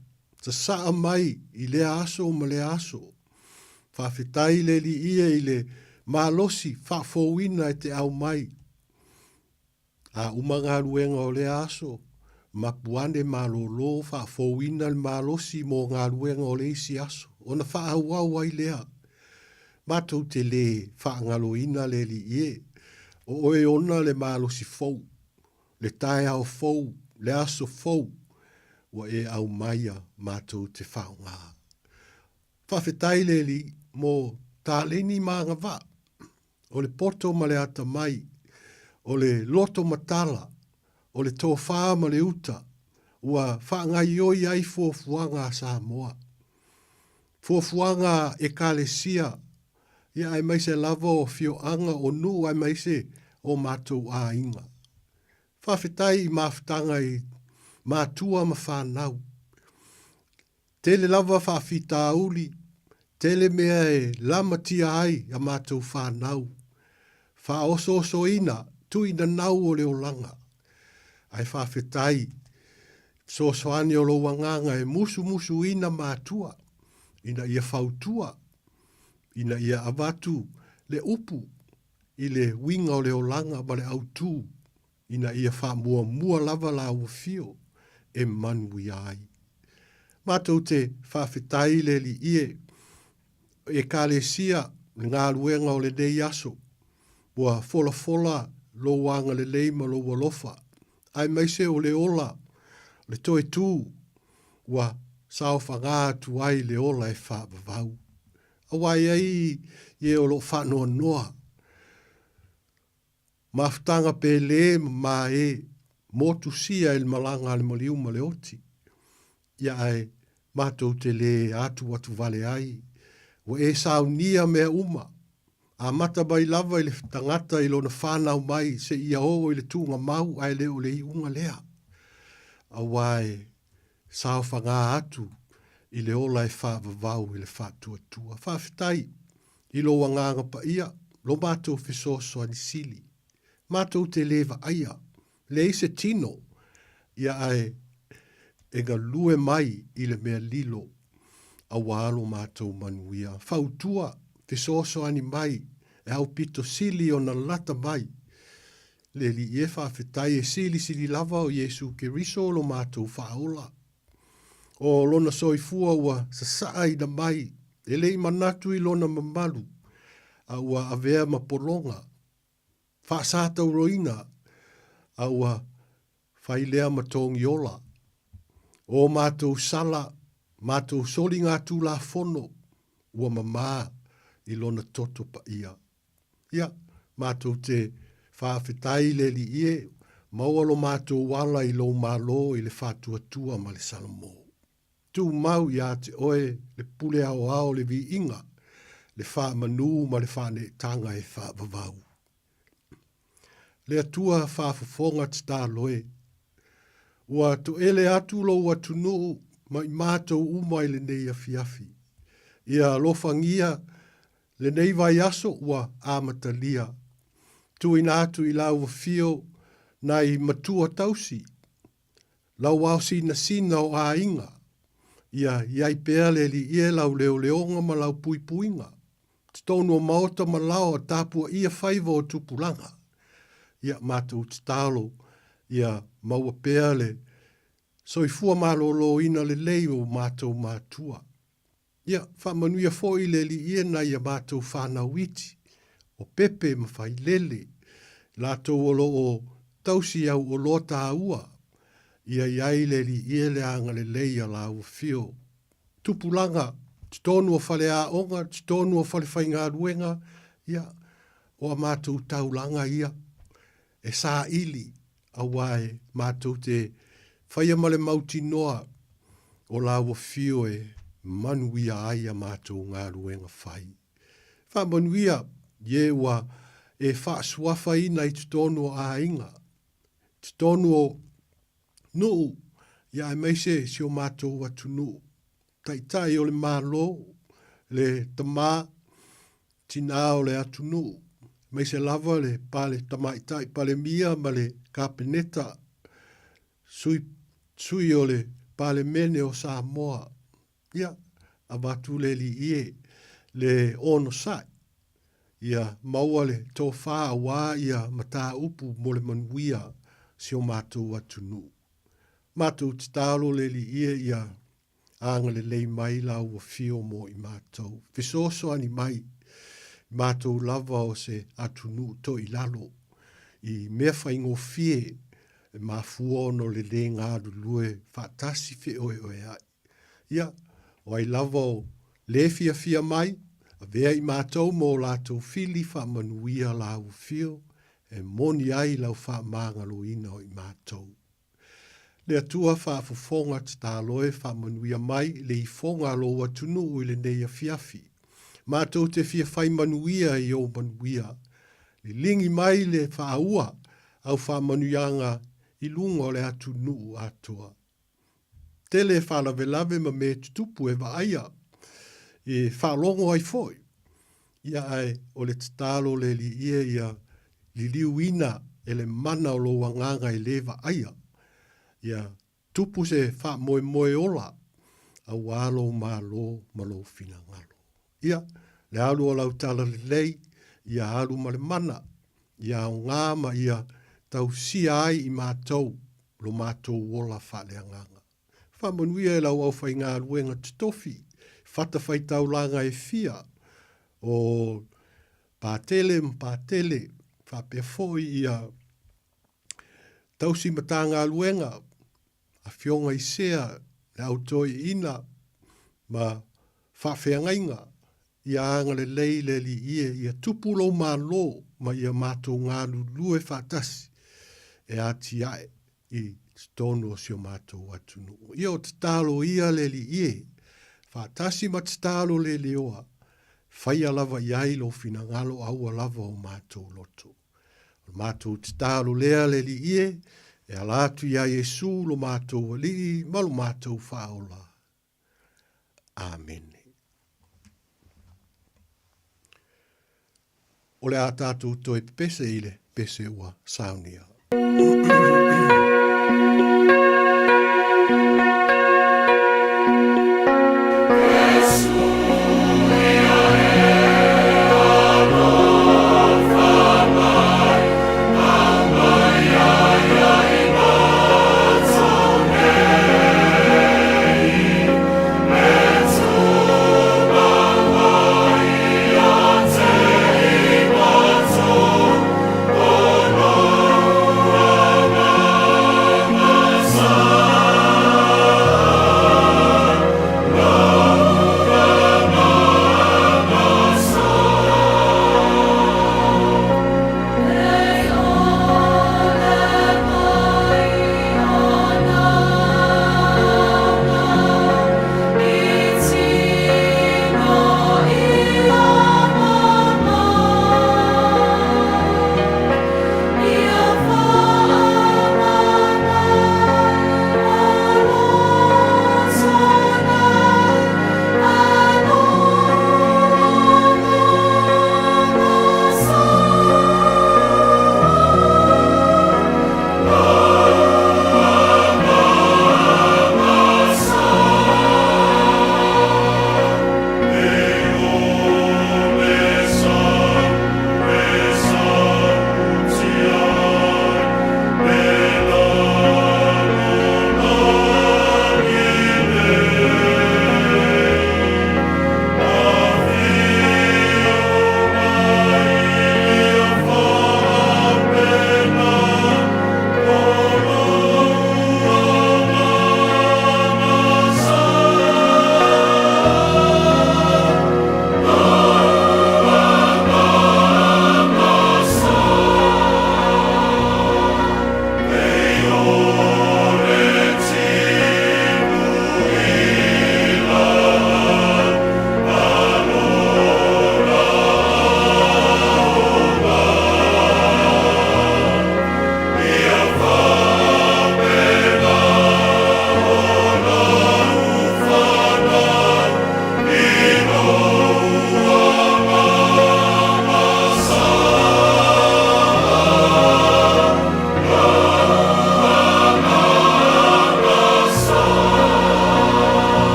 sasaa mai i lea aso ma lea aso. Faafetai i le Alii e i le malosi faafouina e te aumai. A uma galuega o lea aso, mapu ane malōlō faafouina le malosi mo galuega o le isi aso, ona faaauau ai lea. Matou te lē faagaloina le Alii e, o oe ona le malosi fou, le taeao fou, le aso fou, ua e aumaia matou te faaaoga. Faafetai le Alii mo taleni ma agavaa. O le poto ma le atamai, o le loto matala, o le tofā ma le uta, ua faagaioi ai fuafuaga a Samoa, fuafuaga a Ekalesia, ia aemaise lava o afioaga, o nuu aemaise o matou aiga. Faafetai i mafutaga i matua ma fanau. Tele lava faafitauli, tele mea e lamatia ai a matou fanau, faaosoosoina tuinanau o le olaga. Ae faafetai i fesoasoani o lou agaga e musumusuina matua ina ia fautua, ina ia avatu le upu i le uiga o le olaga ma le autu ina ia faamuamua lava lāua afio e manuia ai. Matou te faafetai i le Alii e, Ekalesia, le galuega o lenei aso, ua folafola lou agalelei ma lou alofa, aemaise o le ola, le toe tū, ua saofaga atu ai le ola e faavavau. Aua e i ai e o lo o faanoanoa. Mafutaga pele ma mae motusia i le malaga a le maliu ma le oti. Ia ae matou te lē atuatuvale ai, ua e saunia mea uma, amata mai lava i le tagata i lona fanau mai seia oo i le tuugamau ae le o le iuga lea. Aua e saofaga atu i le ola e faavavau i le faatuatua. Faafetai i lou Agaga Paia, lo matou fesoasoani sili. Matou te lē vaaia Leai se tino, ia ae e galue mai i le mea lilo, auā lo matou manuia. Fautua, fesoasoani mai, e aupito sili ona lata mai. Le Alii e faafetai e silisili lava o Iesu Keriso lo matou Faaola. O lona soifua ua sasaaina mai, e le i manatu i lona mamalu, a ua avea ma pologa. Faasatauroina a ua fai lea ma togiola. O matou sala, matou soligatulafono ua mamā i lona toto paia. Ia, matou te faafetai i le Alii e, maua lo matou ala i lou Malo i le faatuatua ma le Salamo. Tumau ia te oe le pule aoao le viiga, le faamanu ma le faaneetaga e faavavau. Le Atua faafofoga tatalo e. Ua toele atu lou atunuu ma i matou uma i lenei afiafi. Ia alofagia lenei vaiaso ua amatalia. Tuuina atu i lau afio nai matua tausi Lau ao sinasina o aiga, ia i ai pea le Alii e lau leoleoga ma lau puipuiga. Totonu o maota ma laoa tapuaia faiva o tupulaga. Ia matou tatalo ia maua pea le soifua maloloina lelei o matou matua. Ia, faamanuia foi le Alii e nai a matou fanau iti, o Pepe ma Failele, latou o lo o tausi au oloa taua, ia i ai le Alii e le agalelei a lāua fio. Tupulaga, totonu o faleaoga, totonu o falefaigaluega, ia, o a matou taulaga ia, e saili, aua e matou te faia ma le mautinoa o lāua fio e manuia ai a matou galuega fai. Faamanuia ie ua e faasuafaina i totonu o aiga, totonu o nuu, ia aemaise si o matou atunuu. Taitai o le Malo, le Tama, Tinā o le atunuu, aemaise lava le Pale Tamaitai Palemia ma le Kapeneta, Sui, Sui o le Palemene o Samoa. Ia, avatu le Alii e, le onosai, ia maua le tofā auā ia mataupu mo le manuia si o matou atunuu. Matou tatalo le Alii e ia agalelei mai lāua fio mo i matou. Fesoasoani mai i matou lava o se atunuu toilalo i mea faigofie e mafua ona o le lē galulue faatasi feoeoeaʻi. Ia, o ai lava o lē fiafia mai, avea i matou ma o latou fili faamanuia lāua fio e moni ai lau faamagaloina o i matou. Le Atua faafofoga tatalo e faamanuia mai le ifoga a lou atunuu i lenei afiafi. Matou te fia fai manuia i ou manuia. Liligi mai le faaua au faamanuiaga i luga o le atunuu atoa. Tele faalavelave ma me tutupu e vaaia, e faalogo ai foi. Ia ae o le tatalo le Alii e ia liliuina e le mana o lou agaga e lē vaaia. Ia tupu se faamoemoe ola auā lou malo ma lou finagalo. Ia, le alu o lau talalelei, ia alu ma le mana, ia aogā ma ia tausia ai i matou lo matou ola faaleagaga. Faamanuia e lau aufaigaluega totofi, fatafaitaulaga e fia, o Patele ma Patele, faapea foi ia tausi Matagaluega, Afioga i Sea, le au toeaiina ma faafeagaiga. Ia agalelei le Alii e, ia tupu lou Malo ma ia matou galulue faatasi e atiae i totonu o si o matou atunuu. Ia o tatalo ia le Alii e, faatasi ma tatalo le leoa, faia lava i ai lou finagalo aua lava o matou loto. O le matou tatalo lea le Alii e, e ala atu iā Iesu lo matou Alii ma lo matou Faaola. Amene. O le a tatou toe pepese i le pese ua saunia.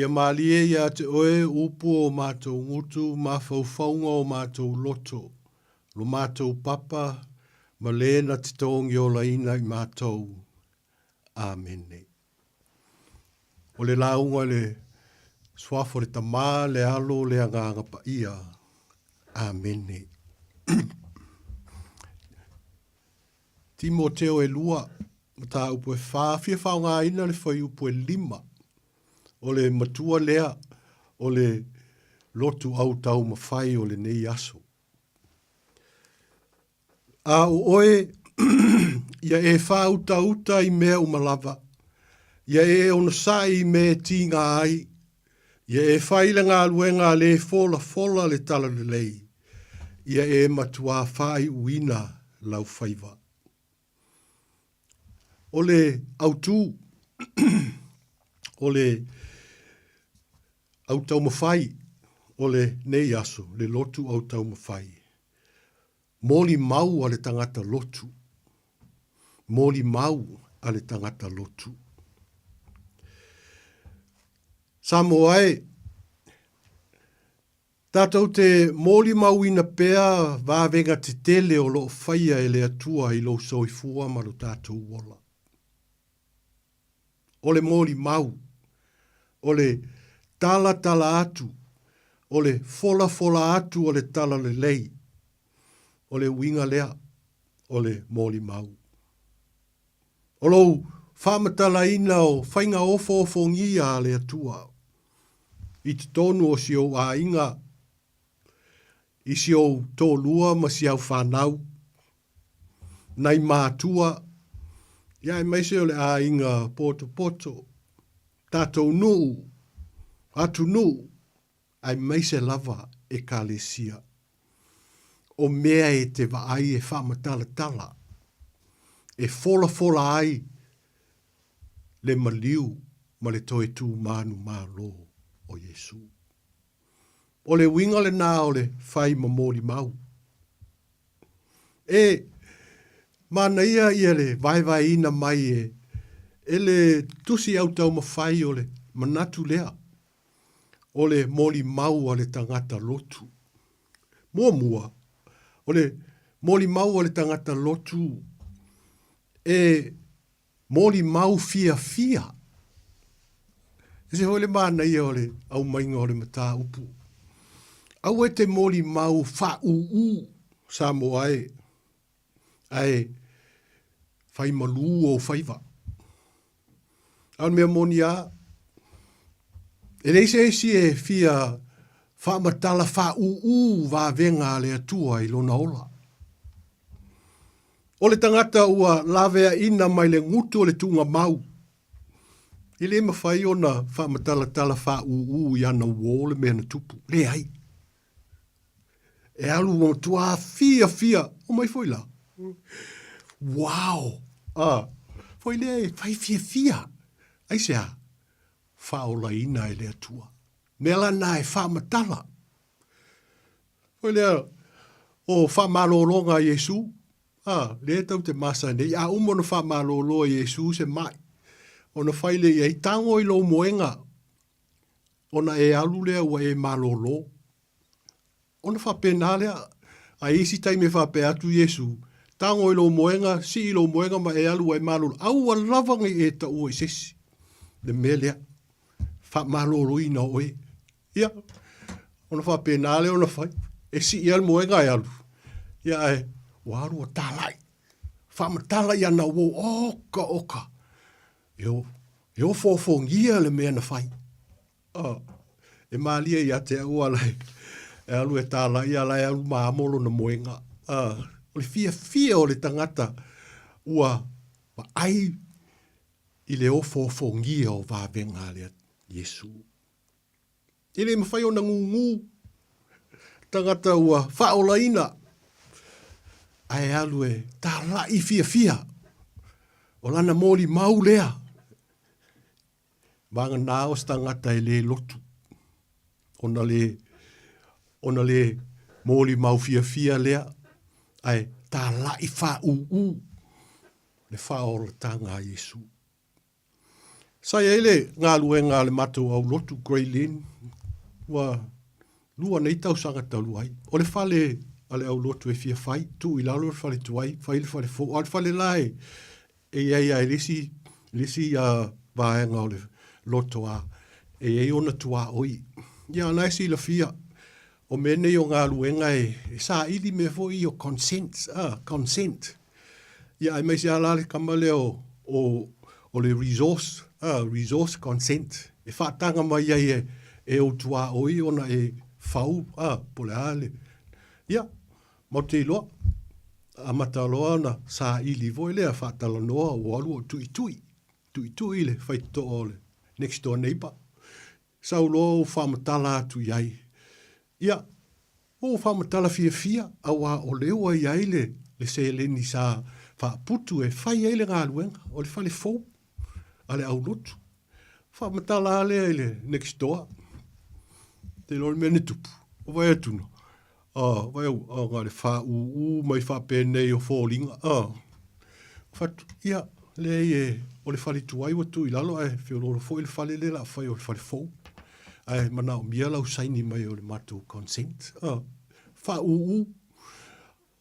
Ia malie ia te oe upu o matou gutu, mafaufauga o matou loto, lo matou papa, ma le na te togiolaina i matou. Amene. O le lauga i le Suafa o le Tama, le Alo, le Agaga Paia. Amene. Timoteo e lua, mataupu e whā, fia whaongaina le whaiupu e lima. O le matua lea, o le lotu au tau mawhai o lenei aso. A o oe, ia e fāutauta i mea uma lava, ia e onosai i mea e tīgā ai, ia e fai le galuega a lē folafola le talalelei, ia e matuā faaiuina lau faiva. O le autū, o le autaumafai o lenei aso, le lotu autaumafai. Molimau a le tagata lotu. Molimau a le tagata lotu. Samoa e, tatou te molimauina pea vavega tetele o lo o faia e le Atua i lou soifua ma lo tatou ola. O le molimau, o le talatala atu, o le folafola atu o le talalelei, o le uiga lea o le molimau. O lou faamatalaina o faiga ofoofogia a le Atua i totonu o si ou aiga, i si ou toalua ma si au fanau, nai matua, ia aemaise o le aiga potopoto, tatou nuu, atunuu, aemaise lava Ekalesia. O mea e te vaai e faamatalatala, e folafola ai le maliu ma le toe tū manumalo o Iesu. O le uiga lenā o le fai ma molimau. E manaia ia le vaevaeina mai e e le tusi autaumafai o le manatu lea o le molimau a le tagata lotu. Muamua, o le molimau a le tagata lotu e molimau fiafia. Ese foi le manaia o le aumaiga o le mataupu. Aua e te molimau faaūū Samoa e, ae fai malū ou faiva. A o le mea moni lava, e leai se isi e fia faamatala faaūū vavega a le Atua i lona ola. O le tagata ua laveaina mai le gutu o le tuugamau, e le mafai ona faamatalatala faaūū i ana uō le mea na tupu. Leai. E alu ua matua fiafia. Omai foi la. Wow! Ah, foi lea e fai fiafia. Aisea? Faaolaina e le Atua. Mea la na e faamatala. Foi lea o faamalologa a Iesu, a, lea tou te masa nei, a uma ona faamalolo e Iesu se mai, ona fai lea i ai, tago i lou moega, ona e alu lea ua e malolo. Ona faapena lea, a i isi taimi e faapea atu Iesu, tago i lou moega, sii i lou moega ma e alu ua e malolo. Aua lava nei e taua i se isi le mea lea, faamaloloina oe. Ia, ona faapena lea ona fai. E sii lava le moega ae alu. Ia ae, ua alu ua talai. Faamatala i ana uo, oka, oka. E, o, e ofoofogia le mea na fai. Oh, e malie ia te au ala e, e alu e tālai ala e alu maamo lona moega. Ah, o le fiafia o le tagata ua vaai i le ofoofogia o vavega a le Iesu. E le mafai ona gūgū tagata ua faaolaina ae alu e tālaʻi fiafia. O lana molimau lea. Vāganā o se tagata e lē lotu ona le, ona le molimau fiafia lea ae tālaʻi fāūū le faaolataga a Iesu. Sa i ai le galuega a le matou aulotu Grey Lynn, ua lua nei tausaga talu ai. O le fale a le aulotu e fia fai, tuu i lalo le fale tuai, fai le fale fou. A o le fale la e, e i ai lava i le isi, le isi uh, vaega o le loto a, e i ai ona tuaoi. Ia, na e silafia, o mea nei o galuega e, e saili mea foi o consent, ah, consent. Ia, aemaise lava la le tama lea o, o, o le resource, ah, resource consent, e faataga mai ai e, e ou tuaoi ona e fau, ah, po o le a le... Ia, matou te iloa, amata loa ona saili foi lea, faatalanoa, ua alu o tuitui, tuitui le faitotoa o le next door neighbour. Sau loa ou faamatala atu i ai. Ia, ua ou faamatala fiafia, auā o lea ua i ai le, le seleni sa faaputu e fai ai le galuega o le fale fou a le aulotu. Faamatala lava lea i le next door. Te iloa le mea na tupu. O vai atu na. Ah, vai au, ah, na o le fāūū mai faapenei o foliga. Ah, fatu, ia, leai e, o le fale tuai ua tuu i lalo ae feoloolo foi le fale lea o le a fai o le fale fou. Ae manaomia lau saini mai o le matou consent. Ah, fāūū.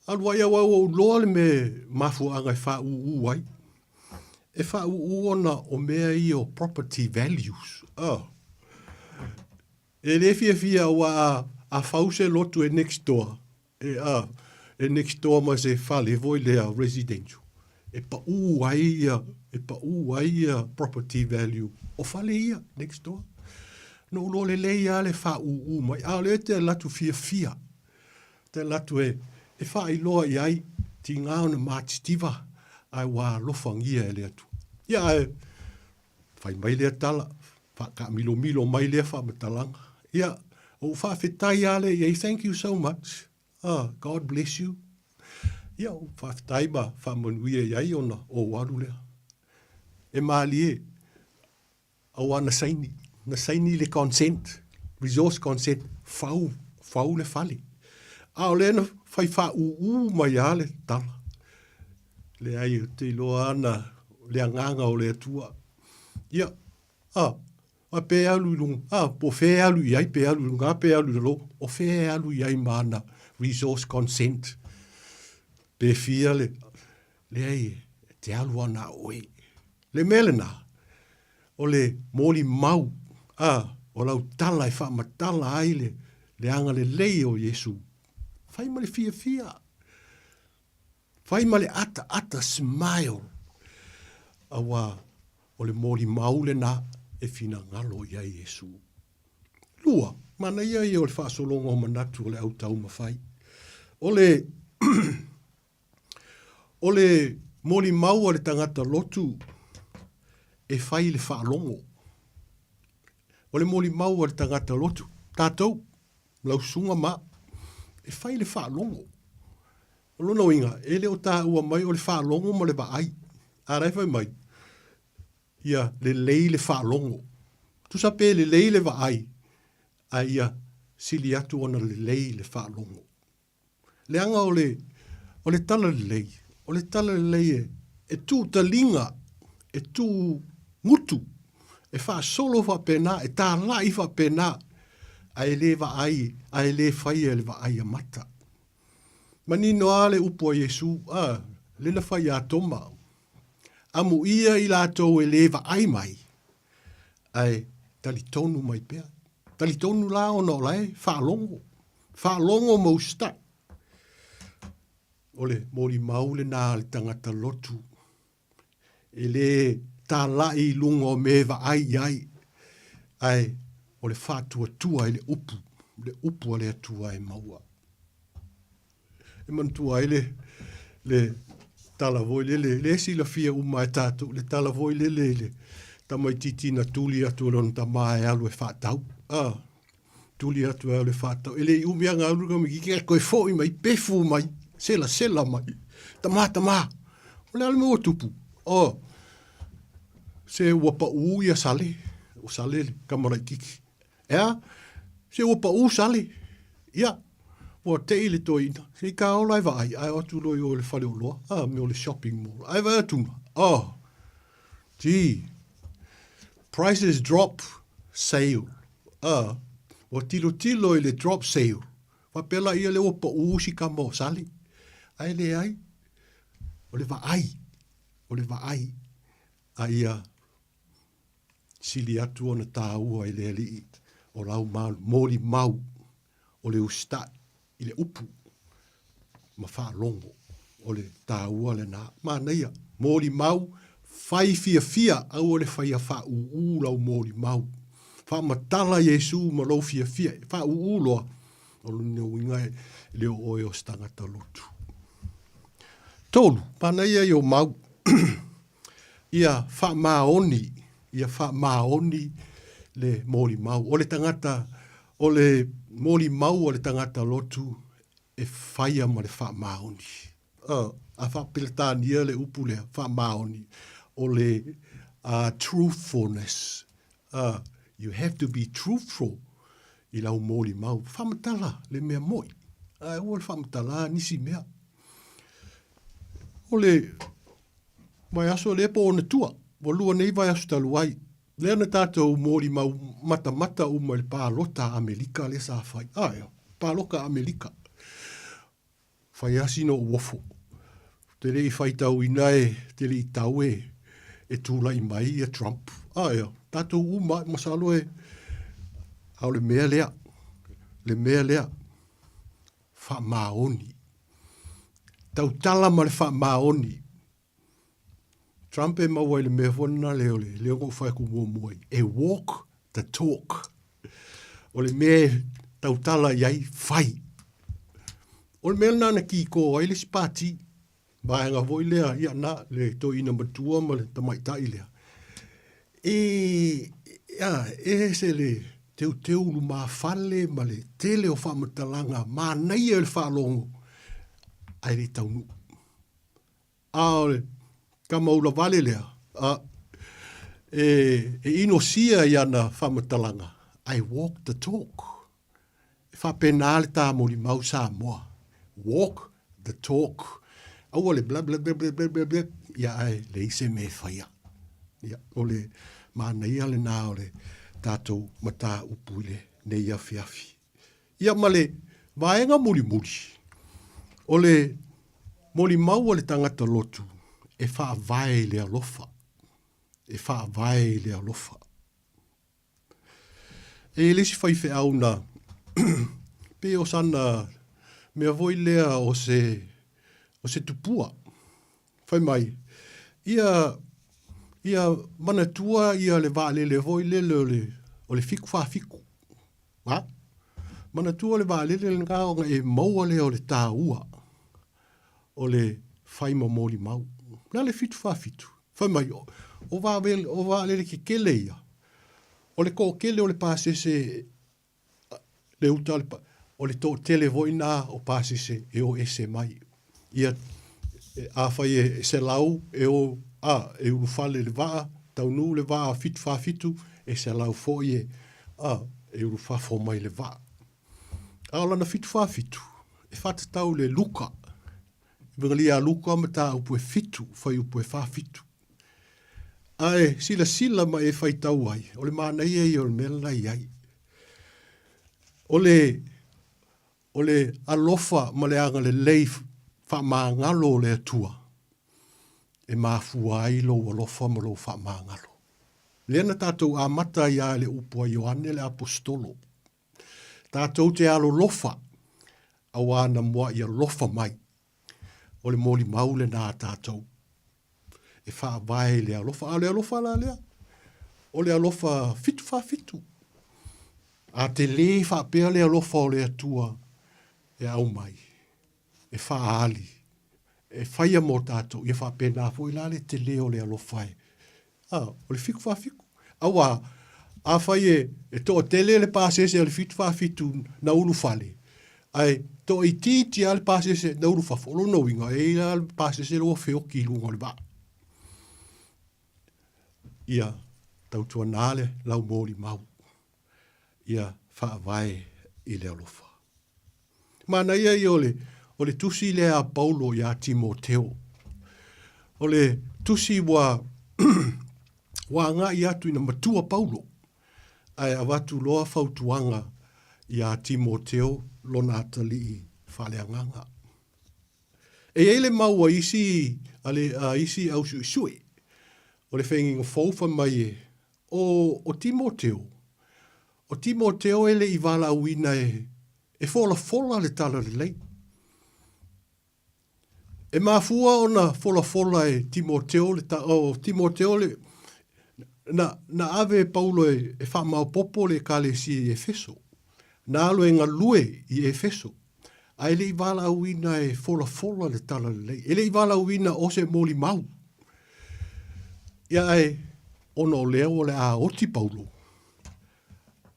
Alu ai au a ua ou loa le mea mafuaaga e faaūū ai. E faaūū ona o mea ia o property values. Oh. E le fiafia aua a, a fau se lotu e next door, e, a, e next door ma se fale foi lea residential, e paū ai ia, e paū ai ia property value o fale ia next door. Na ou loa lelei lava le faaūū mai, a o lea e te alu atu fiafia. Te alu atu e e faailoa i ai, tiga ona matitiva, ae ua alofagia e le Atua. Ia ae fai mai lea tala, faataamilomilo mai lea faamatalaga. Ia, ou faafetai lava lea i ai, thank you so much, ah, God bless you. Ia, ou faafetai ma faamanuia i ai ona ou alu lea. E malie, Aua na saini, na saini le consent, resource consent, fau, fau le fale. A o lea na fai faaūū mai lava le tala. Leai, ou te iloa lava na, le agaga o le Atua. Ia, a, a pe alu i luga, a, po o fea e alu i ai, pe alu i luga, pe alu i lalo, o fea e alu i ai ma ana resource consent. Pe fia le, leai, e te alu lava na o oe. Le mea lena, o le molimau, a, o lau tala e faamatala ai le, le agalelei o Iesu. Fai ma le fiafia. Fai ma le ataata, smile. Aua o le molimau lena e finagalo i ai Iesu. Lua, manaia ia o le faasologa o manatu o le au taumafai. O le O le molimau a le tagata lotu e fai le faalogo. O le molimau a le tagata lotu, tatou, lau susuga ma au, e fai le faalogo. O lona uiga, e le o taua mai o le faalogo ma le vaai. A la e fai mai, ia lelei le faalogo. Tusa pe lelei le vaai, a ia sili atu ona lelei le faalogo. Leaga o le, o le talalelei, o le talalelei e, e tuu taliga, e tuu gutu, e faasolo faapena, e talai faapena, ae le vaai, ae le faia e le vaai a mata. Manino lava le upu a Iesu, a, lea na fai ia Toma, Amuia i latou e le vaai mai, ae talitonu mai pea. Talitonu la ona o la e faalogo, faalogo ma usitai. O le molimau lena a le tagata lotu, e le talai i luga o mea e vaai i ai, ae o le faatuatua i le upu, le upu a le Atua e maua. E manatua ai le, le tala foi lele, le silafia uma e tatou, le tala foi lele i le tamaitiiti na tuli atu e lona tama e alu e faatau. Ah, tuli atu e alu e faatau. E le i umi lava alu le tamaitiiti, ae toe foi mai, pefu mai, selasela mai. Tama, tama, o le a le mea ua tupu? Oh, se ua paū ia Sale, o Sale le tama laitiiti. E a? Se ua paū sale. Ia, ua teʻi le toeaina. Se i ka ola e vaai, ae o atu loa i o i le fale oloa, a, mea o le shopping mall. Ae vaai atu ma, oh, gee, prices drop sale. A, ua tilotilo i le drop sale. Faapea laia lea ua paū si kama o sale. Ae leai, o le vaai, o le vaai, a ia Sili atu ona tāua i le Alii o lau molimau o le usitai i le upu ma faalogo o le tāua lena. Manaia, molimau, fai fiafia, aua le faia faaūū lau molimau. Faamatala Iesu ma lou fiafia, faaūū loa, o lona uiga e le o oe o se tagata lotu. Tolu, manaia i o mau. Ia faamaoni, ia faamaoni le molimau. O le tagata, o le molimau a le tagata lotu e faia ma le faamaoni. A faa-Peretania le upu lea, faamaoni, o le truthfulness. You have to be truthful i lau molimau. Faamatala le mea moi, ae aua le faamatala nisi mea. O le vaiaso lea po o ona tua, ua lua nei vaiaso talu ai, lea na tatou molimau matamata uma i le palota a Amerika lea sa fai. Ae, paloka a Amerika. Fai lava sina ou ofo. Ou te le i faitauina e te le i tau e e tulai mai ia Trump. Ae, tatou uma, masalo e, a o le mea lea, le mea lea, faamaoni. Tautala ma le faamaoni. Trump e maua i le mea foi lena lea o le lea na ou fai atu muamua ai, e walk the talk. O le mea e tautala i ai, fai. O le mea lena na kiko ai le isi pati, vaega foi lea, ia na, le toeaina matua ma le tamaitai lea. E, a, e ese le teuteu lumafale ma le tele o faamatalaga manaia i le faalogo, ae le taunuu. A o le tama ula vale lea, a, e, e inosia i ana faamatalaga, I walk the talk. E faapena le ta molimau Samoa. Walk the talk. Aua le bla bla bla bla bla bla bla, ia ae leai se mea e faia. Ia, o le manaia lena o le tatou mataupu i lenei afiafi. Ia ma le vaega mulimuli, o le molimau a le tagata lotu e faavae i le alofa, e faavae i le alofa. E i ai le isi faifeau na pei o sana mea foi lea o se, o se tupua. Fai mai, ia, ia manatua ia le vaalele foi lele o le, o le 747. A, manatua le vaalele lena ona e maua lea o le taua o le fai ma molimau. O le a le 747? Fai mai, o vaalele tetele ia, o le toatele o le pasese, le uta o le, o le toatele foi lena o pasese e o ese mai. Ia, afai e 100 e o, a, e ulufale i le vaa, taunuu le vaa 747, e 100 foi e, a, e ulufafo mai le vaa. A o lana 747, e faatatau i le Luka, Epegalia a Luka mataupu e 7, fuaiupu e 47. Ae silasila ma e faitau ai, o le manaia ia o le mea lena e i ai. O le O le alofa ma le agalelei faamagalo o le Atua e mafua ai lou alofa ma lou faamagalo. Lea na tatou amata ai lava i le upu a Ioane le Aposetolo, Tatou te alolofa auā na muaʻi alofa mai. O le molimau lena a tatou e faavae i le alofa. A o le alofa la lea, o le alofa 747. A tele faapea le alofa o le Atua e aumai, e faaali, e faia mo tatou, ia faapena foi la le tele o le alofa e A, o le 747. Auā, afai e, e toatele le pasese a le 747 na ulufale, ae toaitiiti lava le pasese na ulufafo, o lona uiga, e i ai lava le pasese lea ua feoki i luga o le vaa. Ia tautuana le lau molimau, ia faavae i le alofa. Manaia ia o le, o le tusi lea a Paulo iā Timoteo. O le tusi ua, ua agai atu ina matua Paulo, ae avatu loa fautuaga iā Timoteo lona atalii faaleagaga. E i ai le mau a isi, a le, a isi au suesue, o le feagaiga fou fai mai e, o, o Timoteo, o Timoteo e le i valaauina e, e folafola le talalelei. E mafua ona folafola e Timoteo le, ta, o Timoteo le, na, na ave e Paulo e, e faamaopopo le Ekalesia i Efeso. Na alu e galue i Efeso. Ae le i valaauina e folafola le talalelei. E le i valaauina o se molimau. Ia ae, ona o lea ua le a oti Paulo,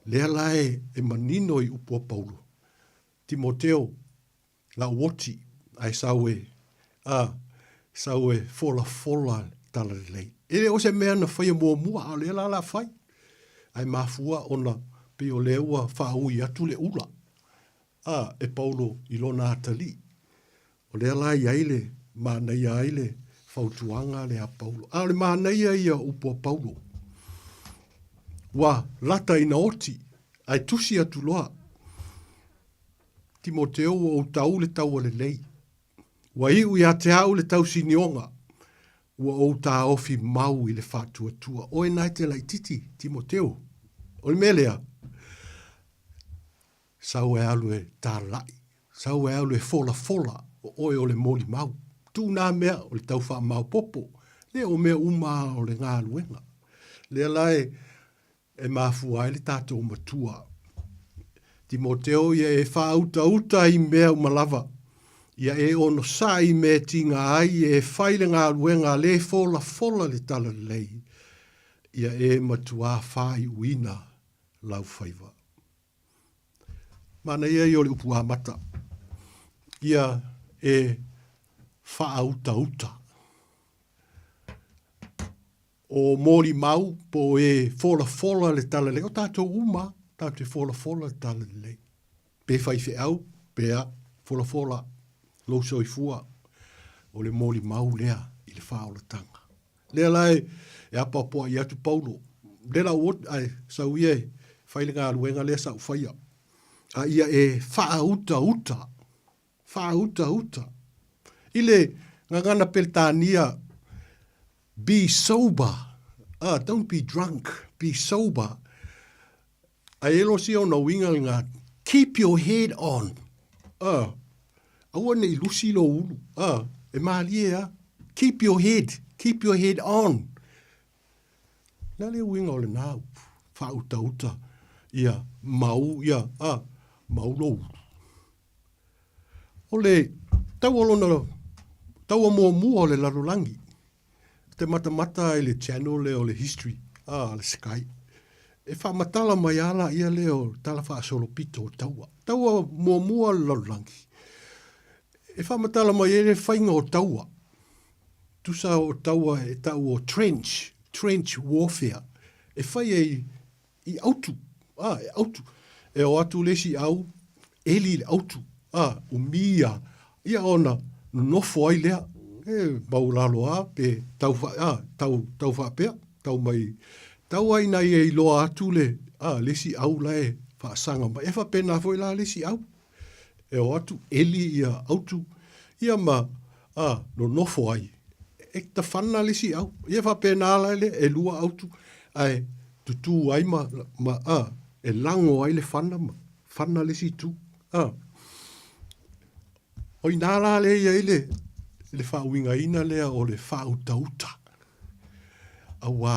lea la e, e manino i upu a Paulo, Timoteo, lau oti, ae sau e, a, Sau e folafola le talalelei. E le o se mea na faia muamua, a o lea la o le a fai. Ae mafua ona pei o lea ua faaui atu le ula a e Paulo i lona atalii. O lea la e i ai le manaia ai le fautuaga lea a Paulo. A o le manaia ia o upu a Paulo, ua lata ina oti, ae tusi atu loa, Timoteo ua ou tau le taua lelei. Ua iu ia te au le tausinioga, ua ou taofi mau i le faatuatua. Oe na e te laititi, Timoteo. O le mea lea, sau e alu e talai, sau e alu e folafola, o oe o le molimau. Tuu nā mea o le tau faamaopopo, lea o mea uma o le galuega. Lea la e e mafua ai le tatou matua. Timoteo ia e faautauta i mea uma lava, ia e onosai i mea e tiga ai, ia e fai le galuega a le folafola le talalelei, ia e matuā faaiuina lau faiva. Manaia ia o le upu amata, ia e faautauta. O molimau po o e folafola le talalelei, o tatou uma lava, tatou te folafola le talalelei. Pe faifeau, pe a, folafola lou soifua, o le molimau lea i le faaolataga. Lea la e, e apoapoai atu Paulo, lea la ua ae sau ia e fai le galuega lea sa ou faia. A ia e faautauta, faautauta. I le gagana Peretania, Be sober, don't be drunk, be sober. Ae e losia ona uiga lena, keep your head on. Aua ne i lusi lou ulu. E malie a. Keep your head, keep your head on. Le a le uiga o lena upu, faautauta, ia mau, ia, mau lou ulu. O le taua lona, taua muamua o le lalolagi, te matamata i le channel lea o le history, a, le Sky. E faamatala mai a la ia lea o tala faasolopito o taua. Taua muamua o le lalolagi. E faamatala mai ai le faiga o taua. Tusa o taua e tau o trench, trench warfare. E fai ai i autu, a, e autu. E o atu le isi au, eli le autu, a, umia, ia ona nonofo ai lea, e maulalo a, pe tau, a, tau, tau faapea, tau mai, tau ai ina ia iloa atu le, a, le isi au la e faasaga mai. E faapena foi la le isi au. E o atu, eli ia autu, ia ma, a, nonofo ai. E tafana le isi au. Ia faapena la le, e lua autu, ae tutū ai ma, ma, a, e lago ai le fana ma fana le isi itu. A. O inā la le i ai le, le faauigaina lea o le faautauta. Auā,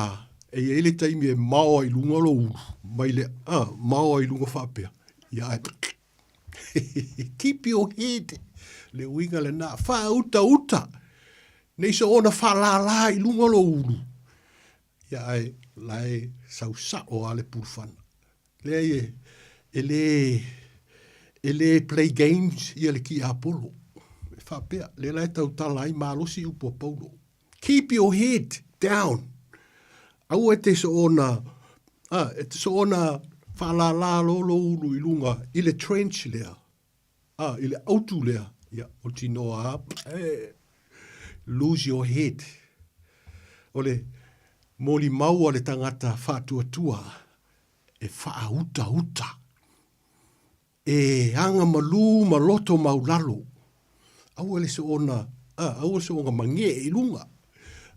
e i ai le taimi e mao ai i luga lou ulu, mai le, a, mao ai i luga faapea, ia ae, keep your head, le uiga lena, faautauta, nei soona faalālā i luga lou ulu, ia ae la e sau sa'o lava le pulufana. Leai e, e le, e le play games ia le tiapolo. E faapea, lea la e tautala ai malosi upu a Paulo. Keep your head down. Aua e te soona, a, e te soona faalālā loa lou ulu i luga i le trench lea. A, i le autu lea, ia, o tinoa a, e, lose your head. O le molimau a le tangata faatuatua e faautauta, e aga malū ma loto maulalo. Aua le soona, a, aua le soona magee i luga.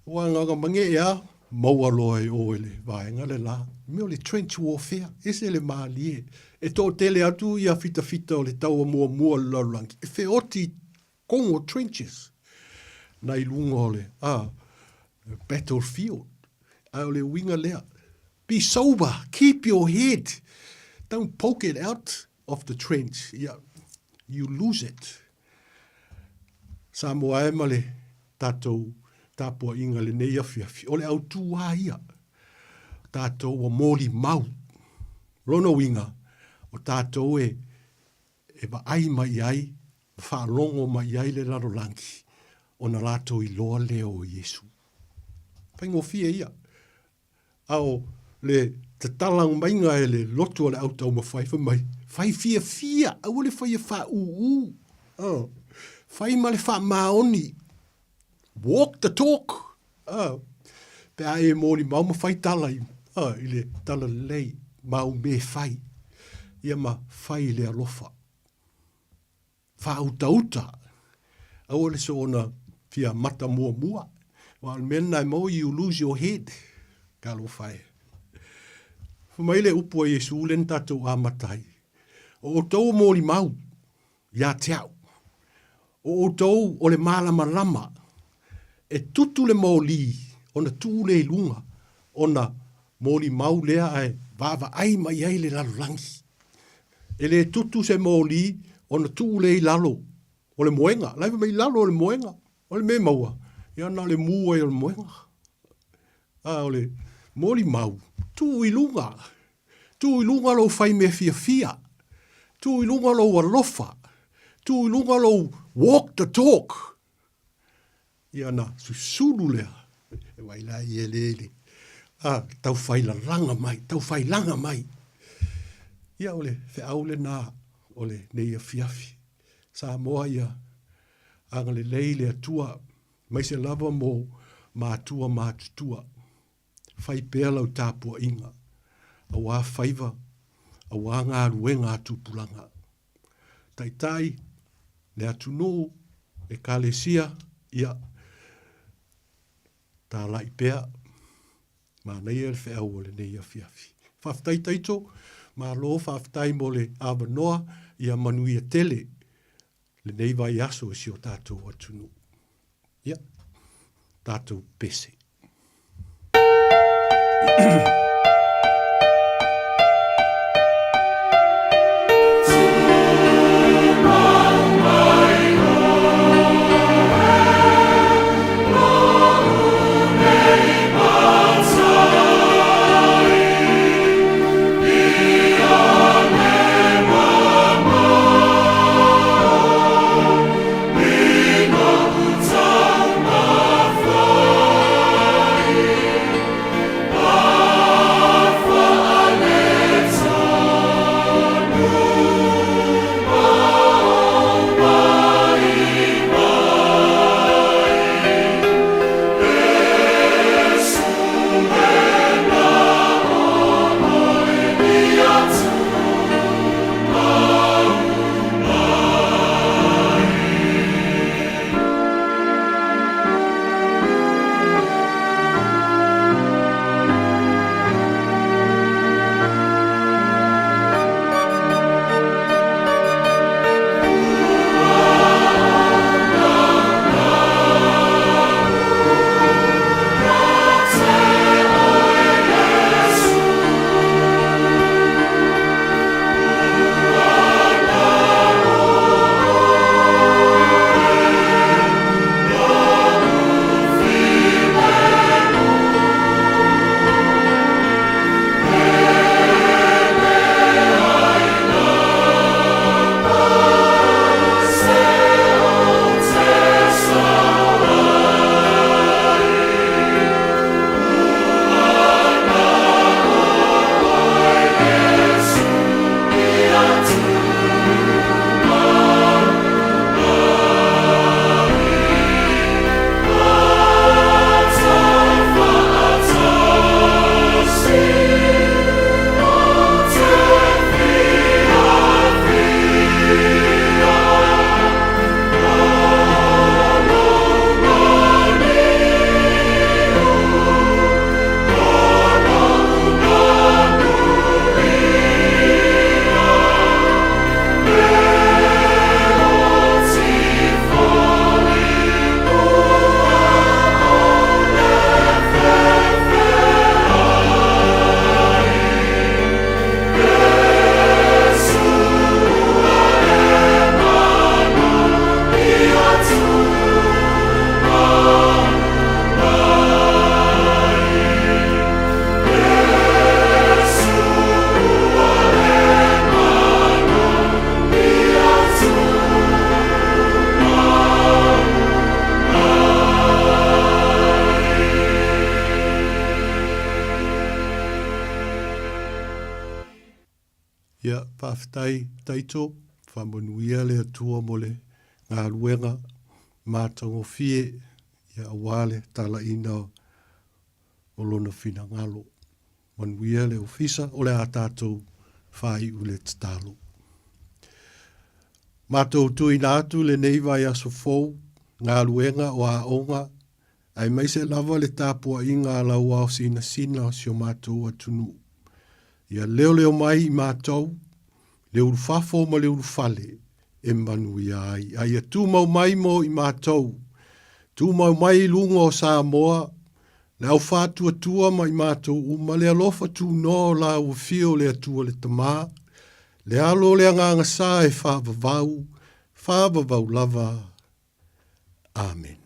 Aua aga magee a, maua loa e oe le vaega le la. Mea o le trench warfare, ese le malie. E toatele atu ia fitafita o le taua muamua o le lalolagi, e feoti kongo trenches na i luga o le a, battlefield. Ae o le uiga lea, be sober, keep your head, don't poke it out of the trench, ia, you lose it. Samoa e ma le tatou tapuaiga lenei afiafi, o le autū a ia, tatou ua molimau. Lona uiga, o tatou e, e vaai mai i ai, ma faalogo mai i ai le lalolagi. ona latou iloa lea o Iesu. Faigofie ia. A o le tatala maiga e le loto a le autaumafai fai mai, fai fiafia, aua le faia faaūū. Oh. Fai ma le faamaoni. Walk the talk. Oh. Pe a e molimau ma fai tala i, oh, i le tala lelei, mau me fai. Ia ma fai i le alofa. Faautauta, aua le soona fia mata muamua, aua o le mea lena e maua, you lose your head. Talofa e. Fai mai le upu a Iesu lea na tatou amata ai, O outou o molimau ia te au, o outou o le malamalama, e tutu le moli ona tuu lea i luga, ona molimau lea ae vaavaai mai ai le lalolagi. E le tutu se moli ona tuu lea i lalo o le moega. La e fai mai i lalo o le moega. O le mea e maua, ia na o le mu ai o le moega. A o le molimau, tuu i luga. Tuu i luga lou fai mea fiafia. Tuu i luga lou alofa. Tuu i luga lou walk the talk. Ia ona susulu lea, e vai la i eleele, a, tau fai lalaga mai, tau fai laga mai. Ia o le feau lena o lenei afiafi. Samoa ia agalelei le Atua, aemaise lava mo matua matutua. Fai pea lau tapuaiga, aua faiva, aua galuega a tupulaga. Taitai, le atunuu, Ekalesia, ia, tāla'i pea, manaia le feau o lenei afiafi. Faafetai Taito, malo faafetai mo le avanoa, ia manuia tele lenei vaiaso i si o tatou atunuu. Ia, tatou pese. Faafetai Taito, faamanuia le Atua mo le galuega matagofie ia aua le talaiina o lona finagalo. Manuia le ofisa, o le a tatou faaiu le tatalo. Matou tuuina atu lenei vaiaso fou, galuega o aoga, aemaise lava le tapuaiga a lau ao sinasina o si o matou atunuu. Ia leoleo mai i matou, le ulufafo ma le ulufale, e manuia ai, a ia tumau mai mo i matou, tumau mai i luga o Samoa, le au faatuatua ma i matou uma, le alofa tunoa o la Afio o le Atua le Tama, le Alo o le Agaga Sa e faavavau, faavavau lava. Amene.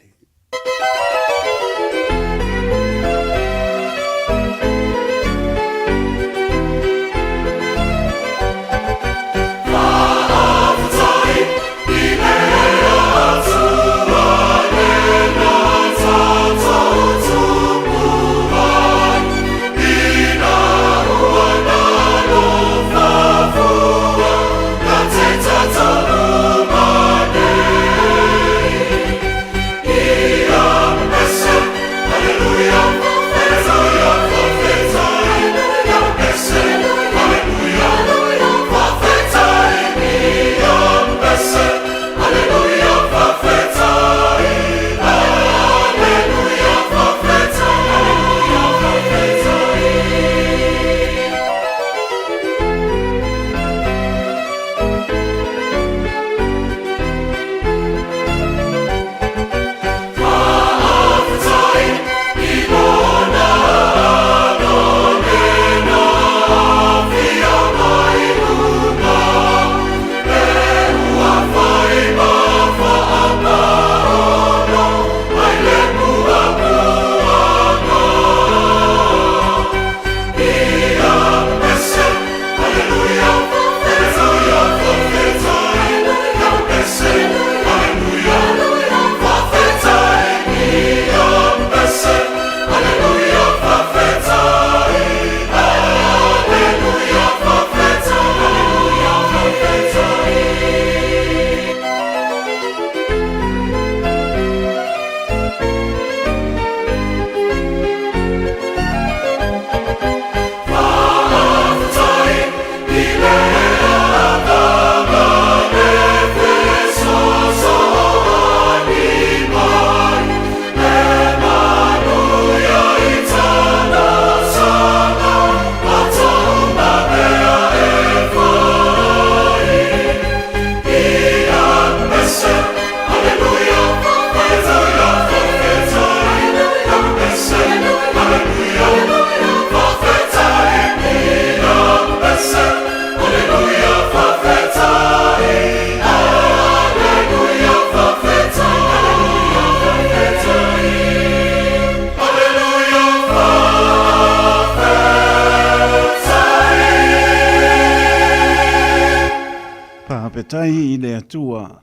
Faafetai i le Atua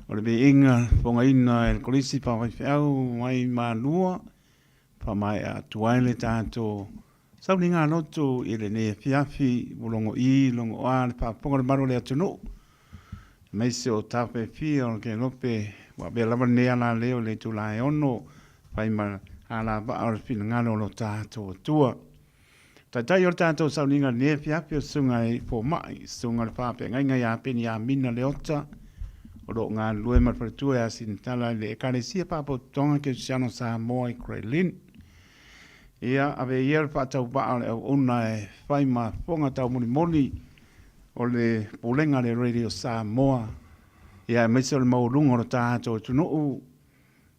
o le viiga fogaina e le Kolisi Faafaifeau mai Malua faamaea atu ai le tatou sauniga lotu i lenei afiafi ua logo i logo a le faafofoga o le malu o le atunuu aemaise o tafa e fia o le Kelope ua avea lava lenei alaleo i le itula e 6 fai ma alavaa o le finagalo o lo tatou Atua. Taitai o le tatou sauniga i lenei afiafi o Susuga i Fomai, Susuga i le Faafeagaiga ia Peniamina Leota, o lo o galulue ma le faletua ia Sinitala i le Ekalesia Faapotopotoga Kerisiano Samoa i Grey Lynn. Ia, ave ia le faatauvaa o le auauna e fai ma fofoga taumolimoli o le Pulega a le Radio Samoa, ia aemaise o le maualuga o le tatou atunuu,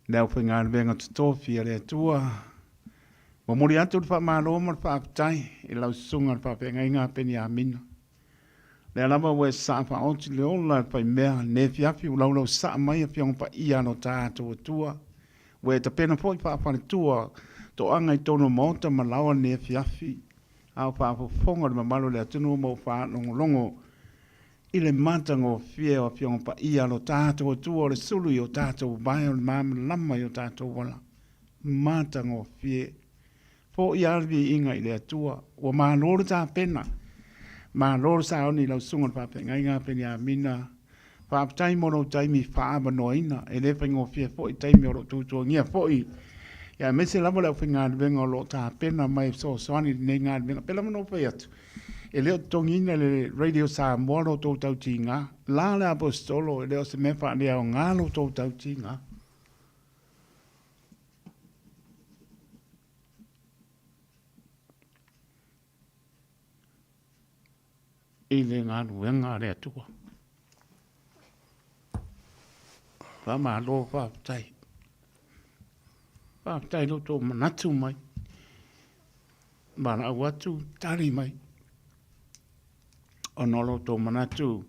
le aufaigaluega totofi a le Atua. Momoli atu le faamalo ma le faafetai i lau susuga i le faafeagaiga a Peniamina. Lea lava ua e sasaa faaoti le ola e le faimea, lenei afiafi ua laulausasaa mai Afioga Paia a lo tatou Atua. Ua e tapena foi faafaletua toaga i totonu o maota ma laoa lenei afiafi, a o faafofoga le mamalu o le atunuu ma ua faalogologo i le matagofie o Afioga Paia a lo tatou Atua o le sulu i o tatou vae o le malamalama i o tatou ala. Matagofie. Foia lava le viiga i le Atua. Ua malo le tapena. Malo le saoni i lau susuga i le faafeagaiga Peniamina. Faafetai mo lou taimi faaavanoaina. E le faigofie foi taimi o lo o tuatuagia foi, ia aemaise lava le aufaigaluega o lo o tapena mai e fesoasoani i lenei galuega. E pei lava ona ou fai atu, e le o totogiina e le Radio Samoa lo outou tautiga. La le Aposetolo, e le o se mea faaleaoga lo outou tautiga. I le galuega a le Atua. Faamalo faafetai. Faafetai lo outou manatu mai. Valaau atu, tali mai. Ona o lo outou manatu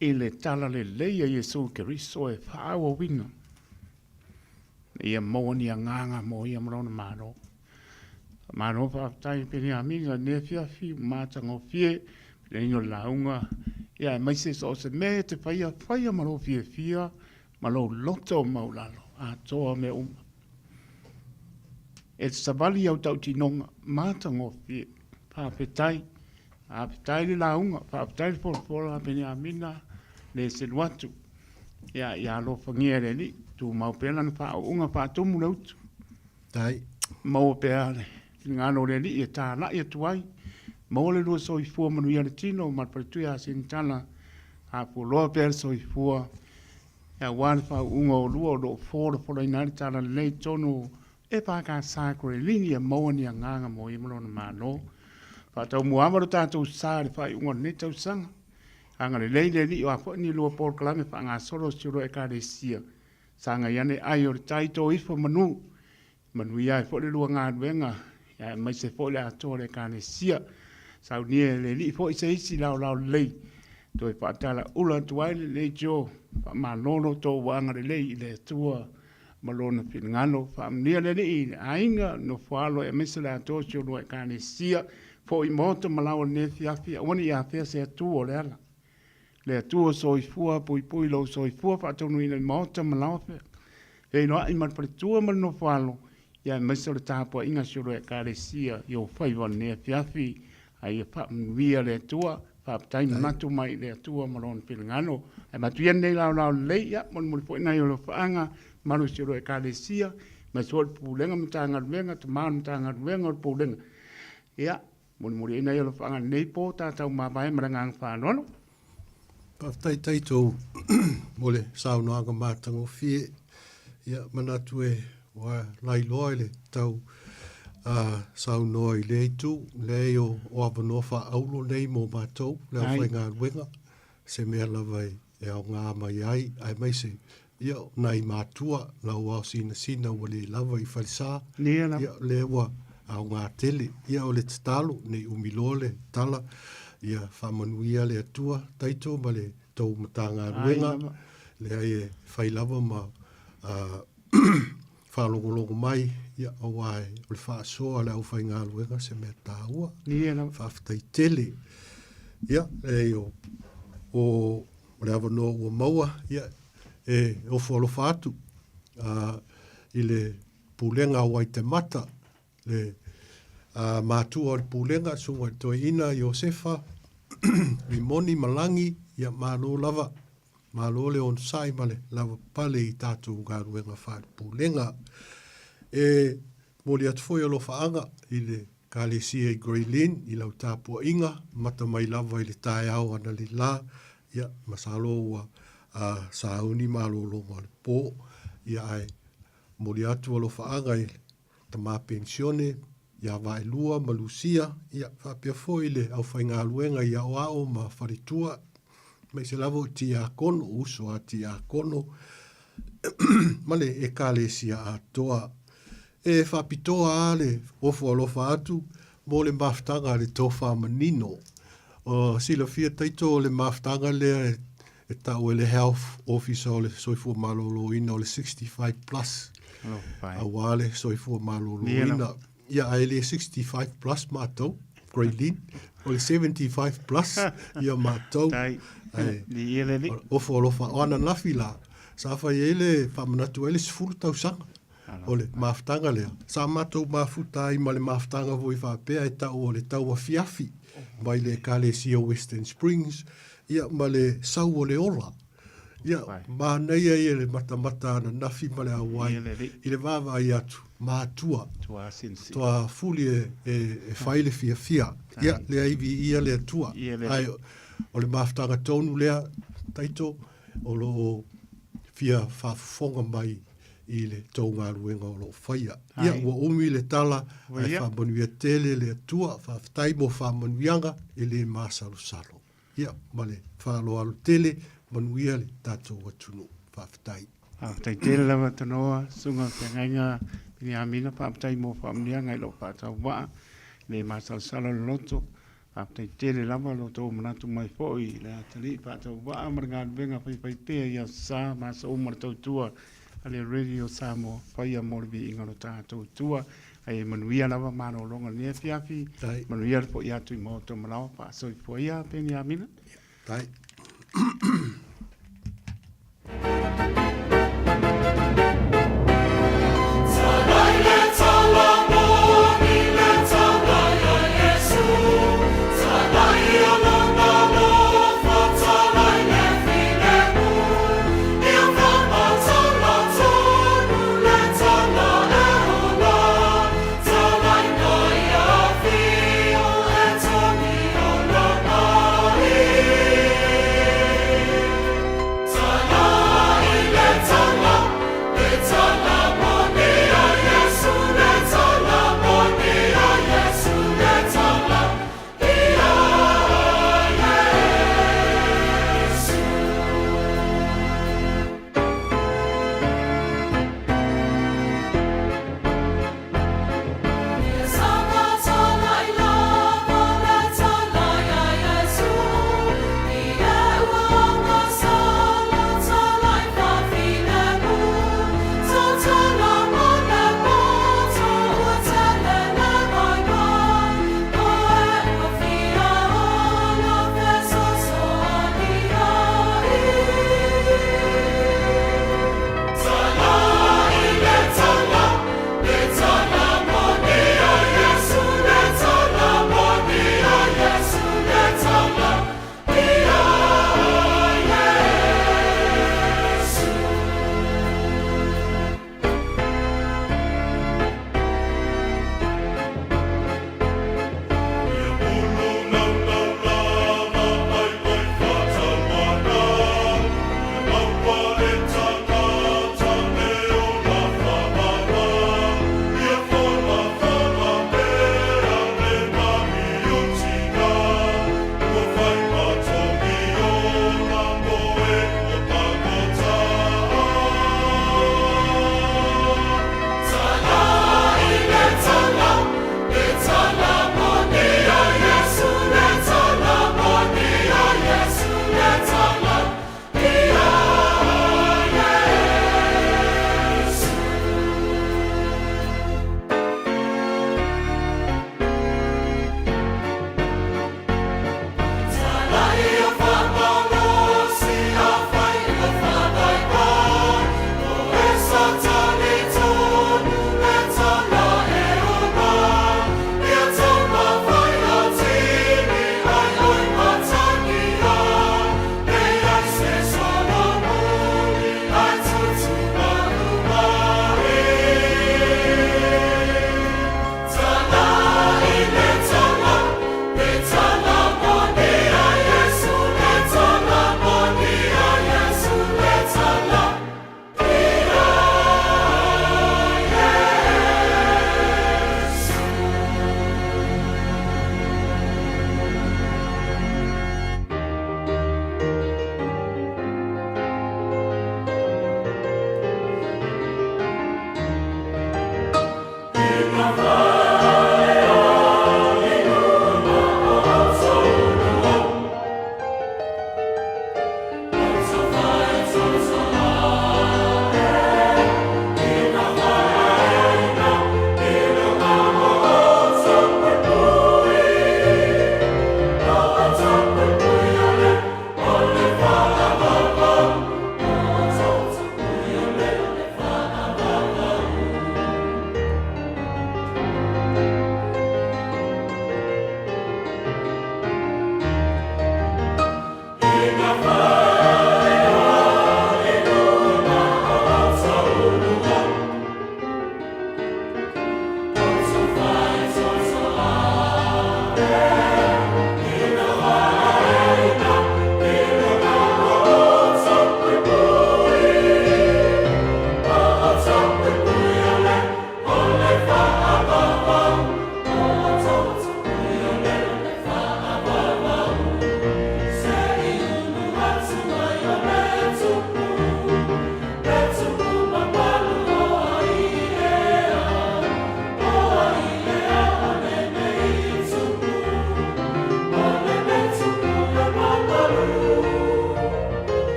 i le tala lelei a Iesu Keriso e faaauauina. Ia maua ni agaga mo ia ma lona Malo. Malo faafetai Peniamina i lenei afiafi ua matagofie le lauga, ia aemaise so o se mea e te faia, faia ma lou fiafia ma lou loto maualalo atoa mea uma. E te savali au tautinoga matagofie. Faafetai. Faafetai le lauga, faafetai le folafola Peniamina, le selu atu. Ia, ia alofagia e le Alii, tumau pea lana faauuga, faatumu le utu. Tai. Maua pea le finagalo o le Alii e talai atu ai. Maua le lua soifua manuia le tino ma le faletua ia Sinitala. Afualoa pea le soifua aua le faauuga o lua o lo o folafolaina ai le talalelei i totonu o EFKS Karelini ia maua ni agaga mo ia ma lona Malo. Faataumuaava lo tatou sa i le faaiuga o lenei tausaga. Agalelei le Alii o a foi ni lua polokalame faagasolo o si o lua Ekalesia. Sagai ane ai o le tai tō ifo manu. Manuia ai foi le lua galuega, aemaise foi le atoa o le Ekalesia. Saunia e le Alii foi se isi laolao lelei, toe faatalaula atu ai le leitio, faamalo lo outou agalelei i le Atua ma Lona finagalo. Faamanuia le Alii i le aiga, nofo alo aemaise le atoa o si o lua Ekalesia, foi i maota ma laoa i lenei afiafi, aua ne i afea se Atua o le ala. Le Atua soifua, puipui lou soifua faataunuuina i maota ma laoa feiloai ma le faletua ma le nofoalo, ia aemaise o le tapuaiga a si o lua Ekalesia i ou faiva o lenei afiafi, a ia faamanuia le Atua. Faafetai manatu mai i le Atua ma Lona finagalo. Ae avatu ia lenei laolao lelei, ia molimoli foi nai alofaaga mamalu i si o lua Ekalesia, aemaise foi o le Pulega ma Matagaluega, tama o le Matagaluega o le Pulega. Ia, Molimoli ai nai alofaaga i lenei po, tatou mavae ma le agaga faaaloalo. Faafetai Taito mo le saunoaga matagofie. Ia, manatu e ua lailoa i le tau saunoa i lea itu, leai o, o avanoa faaauro nei mo matou, le aufaigaluega, se mea lava e e aoga mai ai, aemaise ia o nai matua lau ao sinasina ua le lava i falesa, ia lea ua aoga tele. Ia o le tatalo, ne i umi loa le tala, ia faamanuia le Atua Taito ma le tou Matagaluega, leai e fai lava ma faalogologo mai, ia aua o le faasoa a le aufaigaluega se mea taua. Faafetai tele. Ia, leai o, o le avanoa ua maua, ia, e ofo alofa atu i le Pulega o Waitemata, le matua o le Pulega, Susuga i le Toeaina Iosefa Rimoni Malagi, ia malo lava. Malo le onosai ma le lavapapale i tatou galuega faale-Pulega. E momoli atu foi alofaaga i le Ekalesia i Grey Lynn i lau tapuaiga, mata mai lava i le taeao analeila, ia, masalo ua sauni malologa o le po, ia ae momoli atu alofaaga i tama penisione ia Vaelua ma Lusia, ia faapea foi le aufaigaluega i Aoao ma Faletua, aemaise lava o Tiakono, uso a Tiakono ma le Ekalesia atoa. E faapitoa lava le ofo alofa atu mo le mafutaga a le Tofa Manino. O silafia taito o le mafutaga lea e tau e le Health Officer o le Soifua Maloloina o le 65 plus aua le Soifua Maloloina. Ia, ae le 65 plus matou, Graylene, o le 75 plus ia matou. Ae, ofo alofa, o ananafi la, sa fai ai le faamanatu ai le 10 tausaga. O le mafutaga lea, sa matou mafuta ai ma le mafutaga foi faapea e tau o le tauafiafi mai le Ekalesia Western Springs, ia ma le sau o le ola. Ia, manaia ia le matamata ananafi ma le auai i le vaavaai atu, matua, toa fuli e, e, e fai le fiafia. Ia, leai viia le Atua. Ae o le mafutaga tonu lea, Taito, o lo o fia faafofoga mai i le tou galuega o lo o faia. Ia, ua umi le tala, ae faamanuia tele le Atua. Faafetai mo faamanuiaga e le masalosalo. Ia, ma le faaaloalo tele, manuia le tatou atunuu. Faafetai. Faafetai tele lava Tanoa, Susuga Feagaiga Peniamina, faafetai mo faamanuiaga i lou faatauvaa, le masalosalo le loto. Faafetai tele lava lo outou manatu mai foi i le atalii faatauvaa ma le galuega faifaipea i aso sa ma aso uma le tautua a le Radio Samoa faia mo le viiga o lo tatou Atua. Ae manuia lava malologa i lenei afiafi, manuia le foi atu i maota o Malawa, faasoifua ia Peniamina. Tai.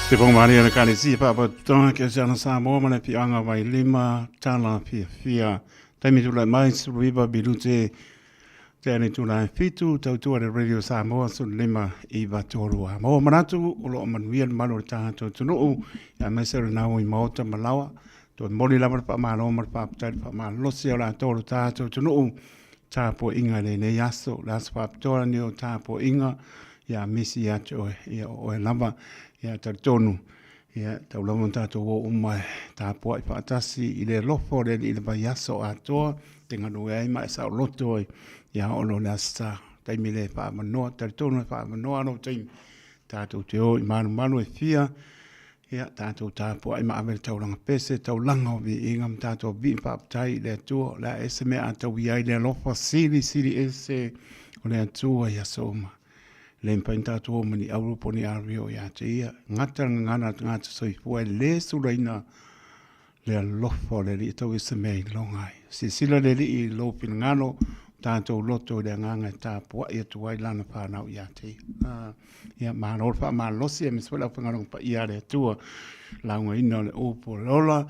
Te Whangamāria le Ekalesia Faapatotoga Kerisiano Samoa ma le Afioaga o Vailima Tala Fiafia. Taimi tulai mai 19 minute te ane tula e fitu tautua le Radio Samoa 15 iva tolu a. Maua manatu o loo manuia le malu o le tatou atunuu ia aemaise o le nau i maota ma laoa. Toe momoli lava le faamalo ma le faafetai le faamalosi o latou o le tatou atunuu tapuaiga i lenei aso, le aso faapitoa lenei o tapuaiga ia misi ia te oe, ia o oe lava, ia talitonu, ia tau lava ona tatou o uma e tapuai faatasi i le alofa o le Alii i le vaiaso atoa, te galue ai ma e saoloto ai, ia oo loa i le Aso Sa, taimi lea e faaavanoa, talitonu e faaavanoa lou taimi, tatou te o i malumalu e fia, Ia, tatou tapuai ma ave le taulaga pese, taulaga o viiga ma tatou vii faafetai i le Atua. O le a ese mea a tauia ai le alofa silisili ese o le Atua i aso uma. E le mafai ona tatou o ma ni auro po o ni ario ia te ia. Gata le gagana a le tagata soifua e le sulaina le alofa o le Alii e tau ese mea iloga ai. Silasila le Alii i lou finagalo, tatou loto i le agaga e tapuai atu ai lana fanau ia te ia. Ia, malo le faamalosi, aemaise foi le aufaigaluega paia a le Atua, laugaina o le upu o le ola,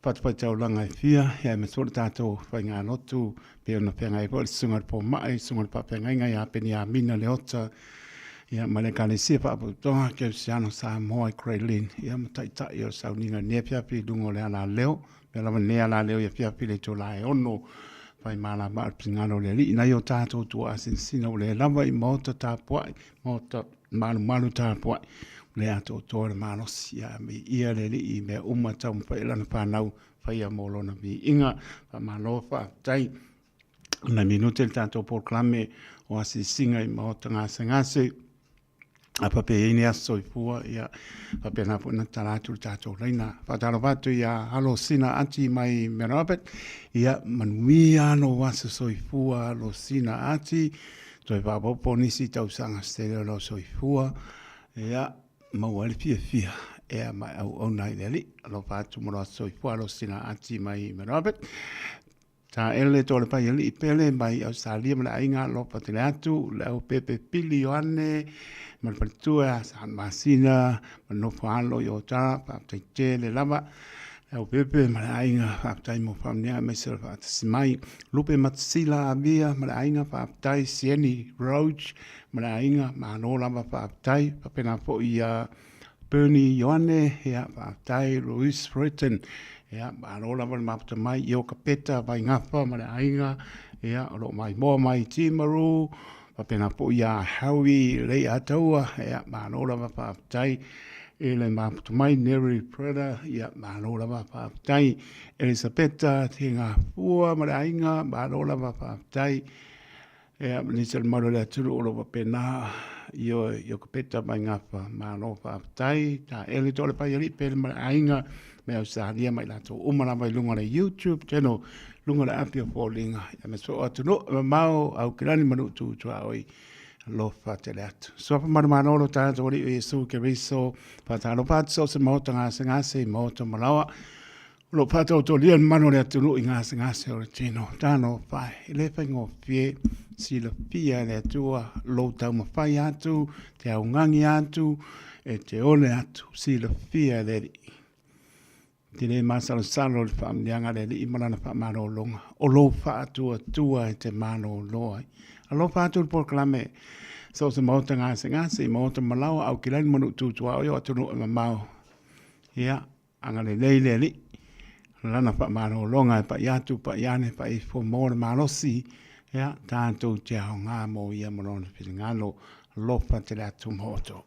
fatafaitaulaga e fia, ia aemaise foi le tatou faigalotu, pei ona feagai ai foi le susuga i le fomai, susuga i le faafeagaiga ia Peniamina Leota, ia ma le Ekalesia Faapotopotoga Kerisiano Samoa i Grey Lynn, ia ma taitai o le sauniga i lenei afiafi i luga o le alaleo, mea lava lenei alaleo i afiafi i le itula e 6, fai malama le finagalo o le Alii, nai o tatou tuaasinasina ua le lava i maota tapuai, maota malumalu tapuai, ua le atoatoa le malosi, ia viia le Alii i mea uma e taumafai e lana fanau faia mo lona viiga. Faamalo faafetai. Nai minute le tatou polokalame o asiasiga i maota gasegase. A faapea e i ai ni aso soifua, ia faapena foi ona tatala atu le tatou laina. Faatalofa atu ia Alosina Ati mai Mount Albert. Ia manuia lou aso soifua Alosina Ati. Toe faaopoopo nisi tausaga se tele o lou soifua. Ia maua ai le fiafia ea ma e auauna ai i le Alii. Alofa atu ma lou aso soifua Alosina Ati mai Mount Albert. Taele Toalepaialii Pele mai Ausetalia ma le aiga alofa tele atu, le au pepe Pili Ioane ma le faletua ia San Masina ma le nofo alo i Otara, faafetai tele lava. Le au pepe ma le aiga, faafetai mo faamanuiaga aemaise o le faatasi mai. Lupe Matasila Avia ma le aiga, faafetai. Sieni Roach ma le aiga, malo lava faafetai. Faapena foi ia Bernie Ioane, ia, faafetai, Louis Britton, ia, malo lava le mafuta mai, Ioka Peta, Vaigafa ma le aiga, ia, o lo o maimoa mai Timaru, faapena foi ia Howie Leiataua, ia, malo lava faafetai i le mafuta mai, Neri Preda, ia, malo lava faafetai, Elisapeta Tegafua ma le aiga, malo lava faafetai. Ia, ma nisi o le malu o le atunuu o lo o faapena, ioe, Iokapeta mai Gafa, malo faafetai, taele toa le Paialii pele ma le aiga, mai Ausetalia ma i latou uma lava i luga o le YouTube channel, luga o le api o foliga, ia ma so o atunuu e mamao, Aukilani ma nuu tu tuaoi, alofa tele atu. Suafa manumalo lo tatou Alii o Iesu Keriso, faatalofa atu so o se maota gasegase i maota malaoa, O lo o faataotolia le mamalu o le atunuu i gasegase o le tino. Talofa e, e le faigofie, silafia e le Atua lou taumafai atu, te augani atu, e te ole atu, silafia e le Alii. E te le masalosalo i le faamanuiaga a le Alii ma lana faamalologa, o lou faatuatua e te malolo ai. Alofa atu le polokalame so o se maota gasegase i maota malaoa, Aukilani ma nuu tu tuaoi o atunuu e mamao. Ia, Agalelei le Alii, Lana faamalologa e pai atu, pai ane, pai ifo mo le malosi, ia, tatou te aoga mo ia ma Lona finagalo, alofa tele atu mo outou.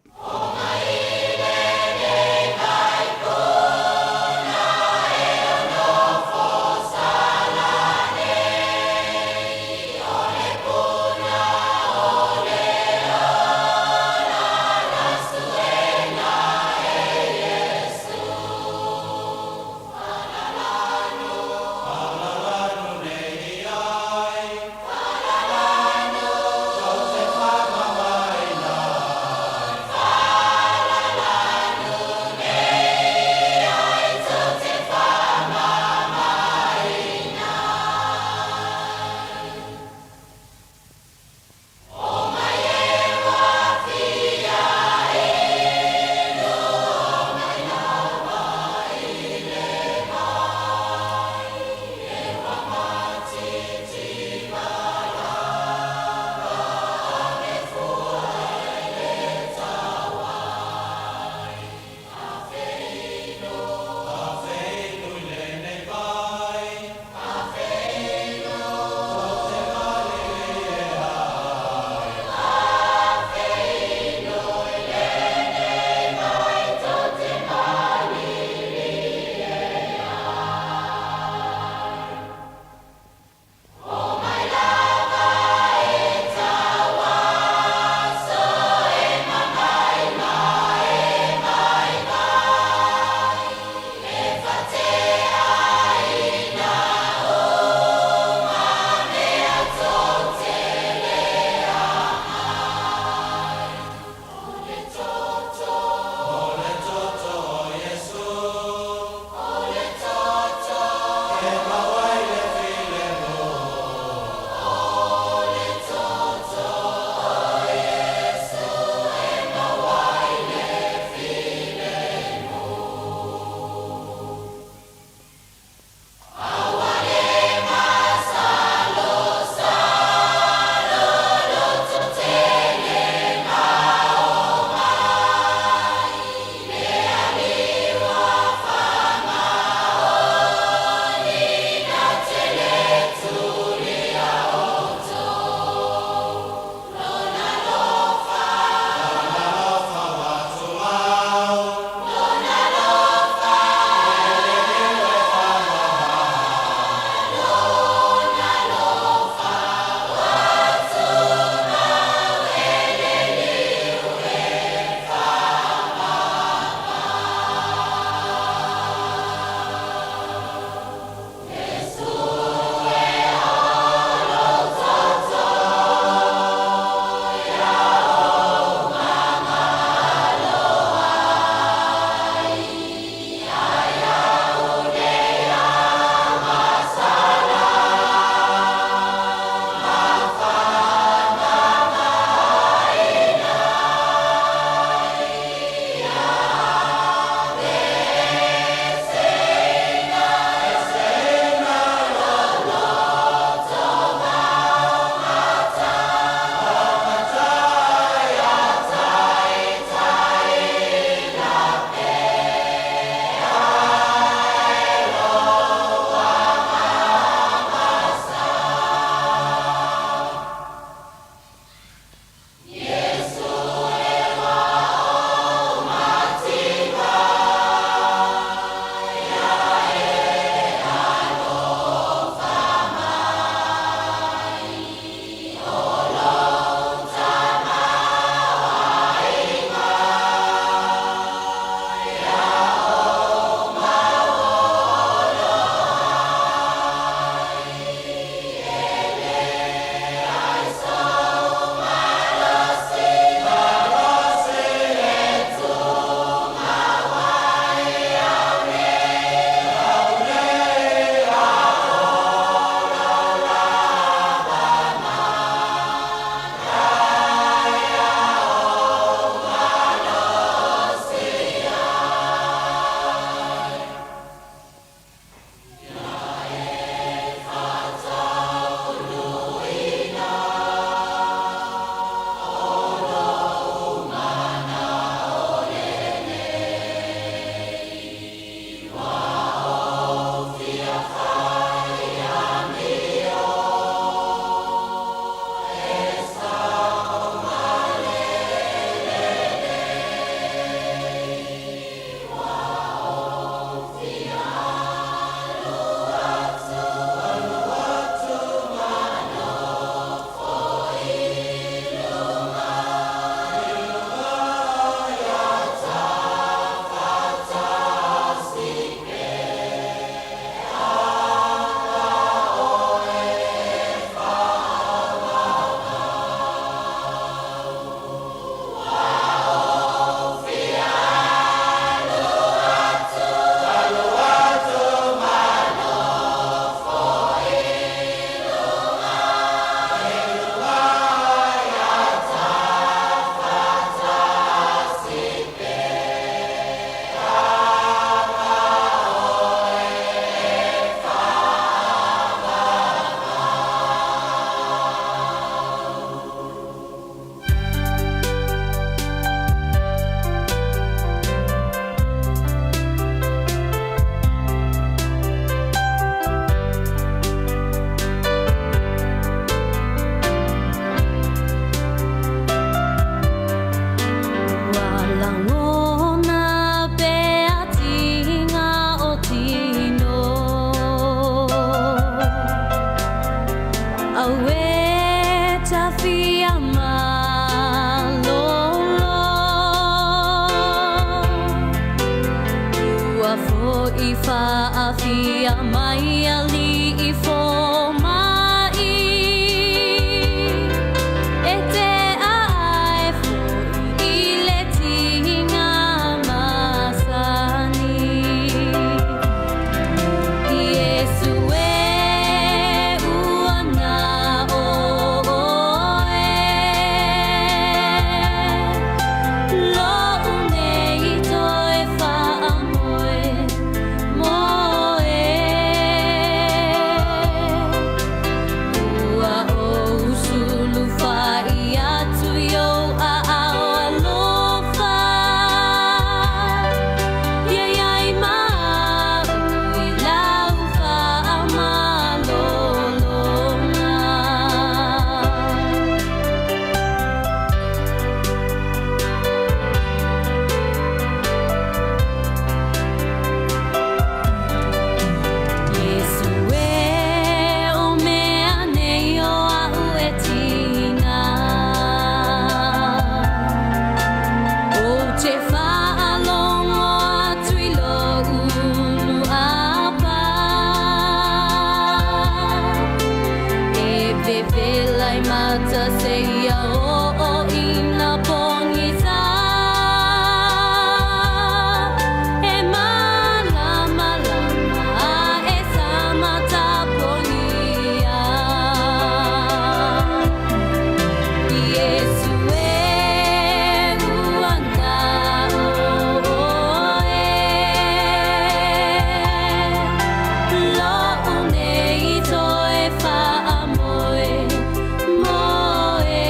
Au e tafia malolo Ua fo'i fa'afia mai Alii foma'i E te a'ae fo'i i le tiga masani Iesu e ua na o oe Lo'u nei toe fa'amoe moe Ua ou sulufa'i atu i ou aao alofa Ia iai ma a'u i lau fa'amalologa. Iesu e, o mea nei o a'u e tiga Ou te fa'alogo atu i lo'u lu'apa E vevela i mata seia o'o ina pogisa E malamalama e sama tapogia Iesu e ua na oe Lo'u nei toe fa'amoe moe.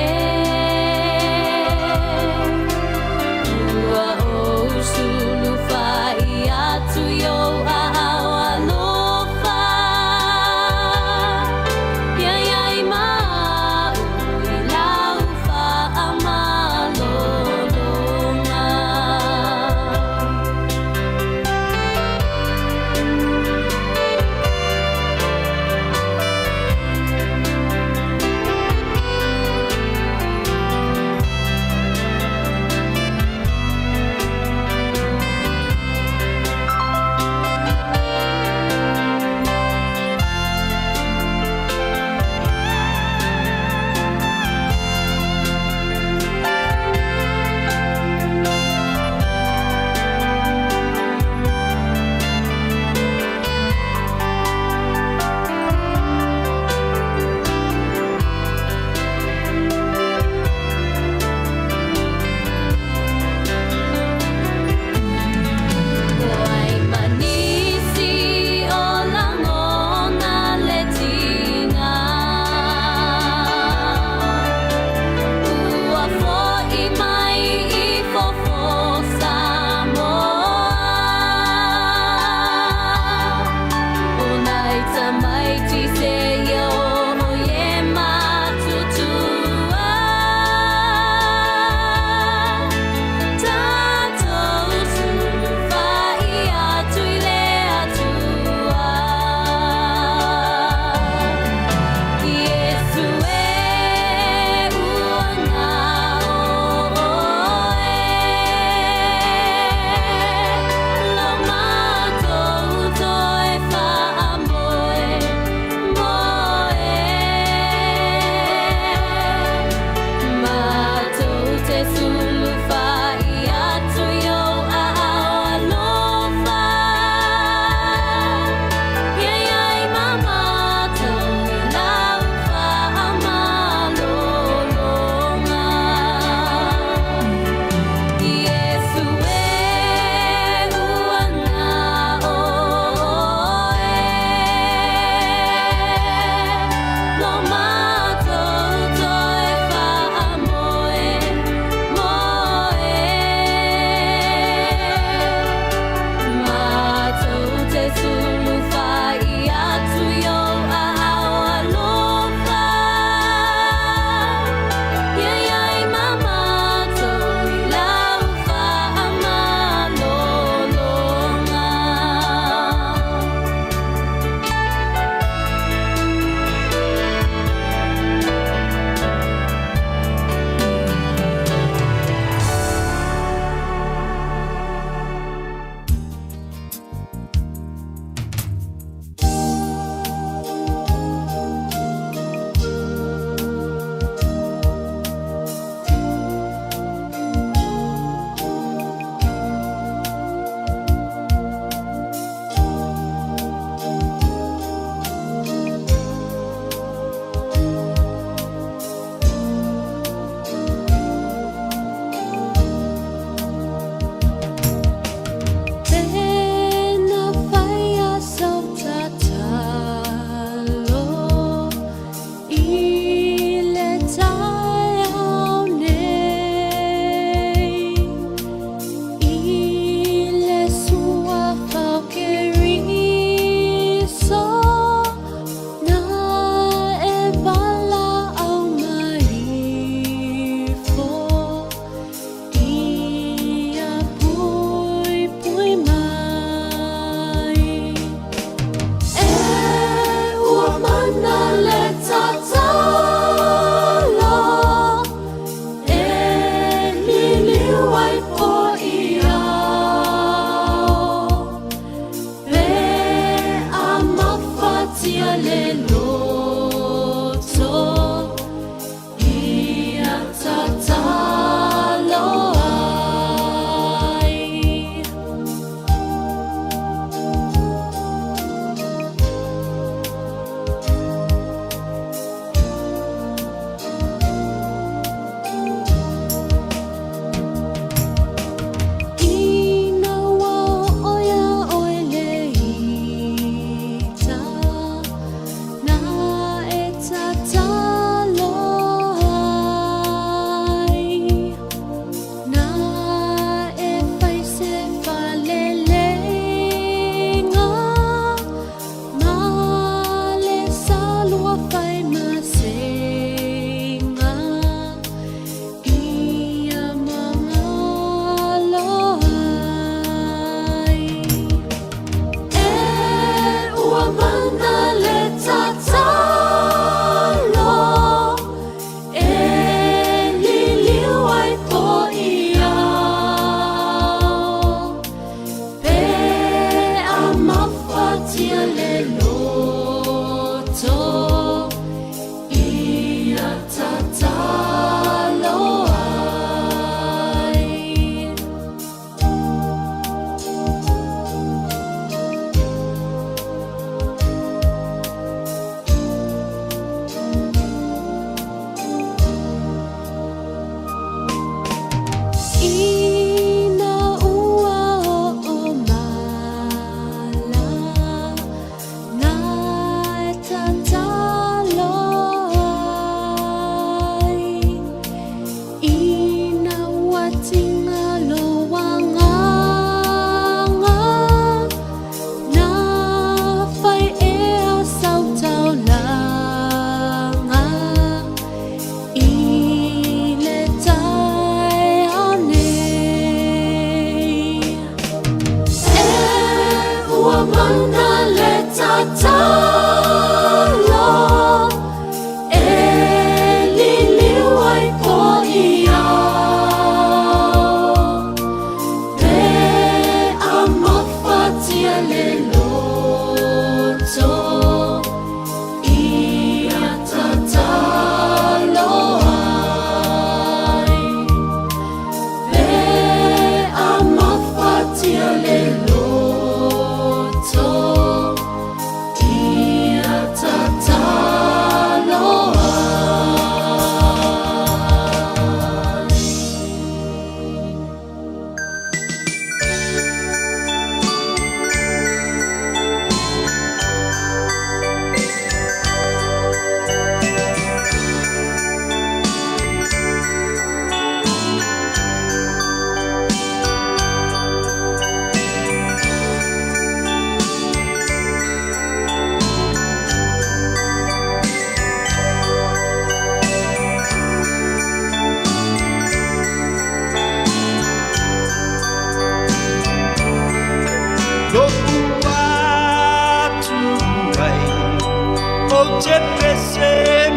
Ou te pese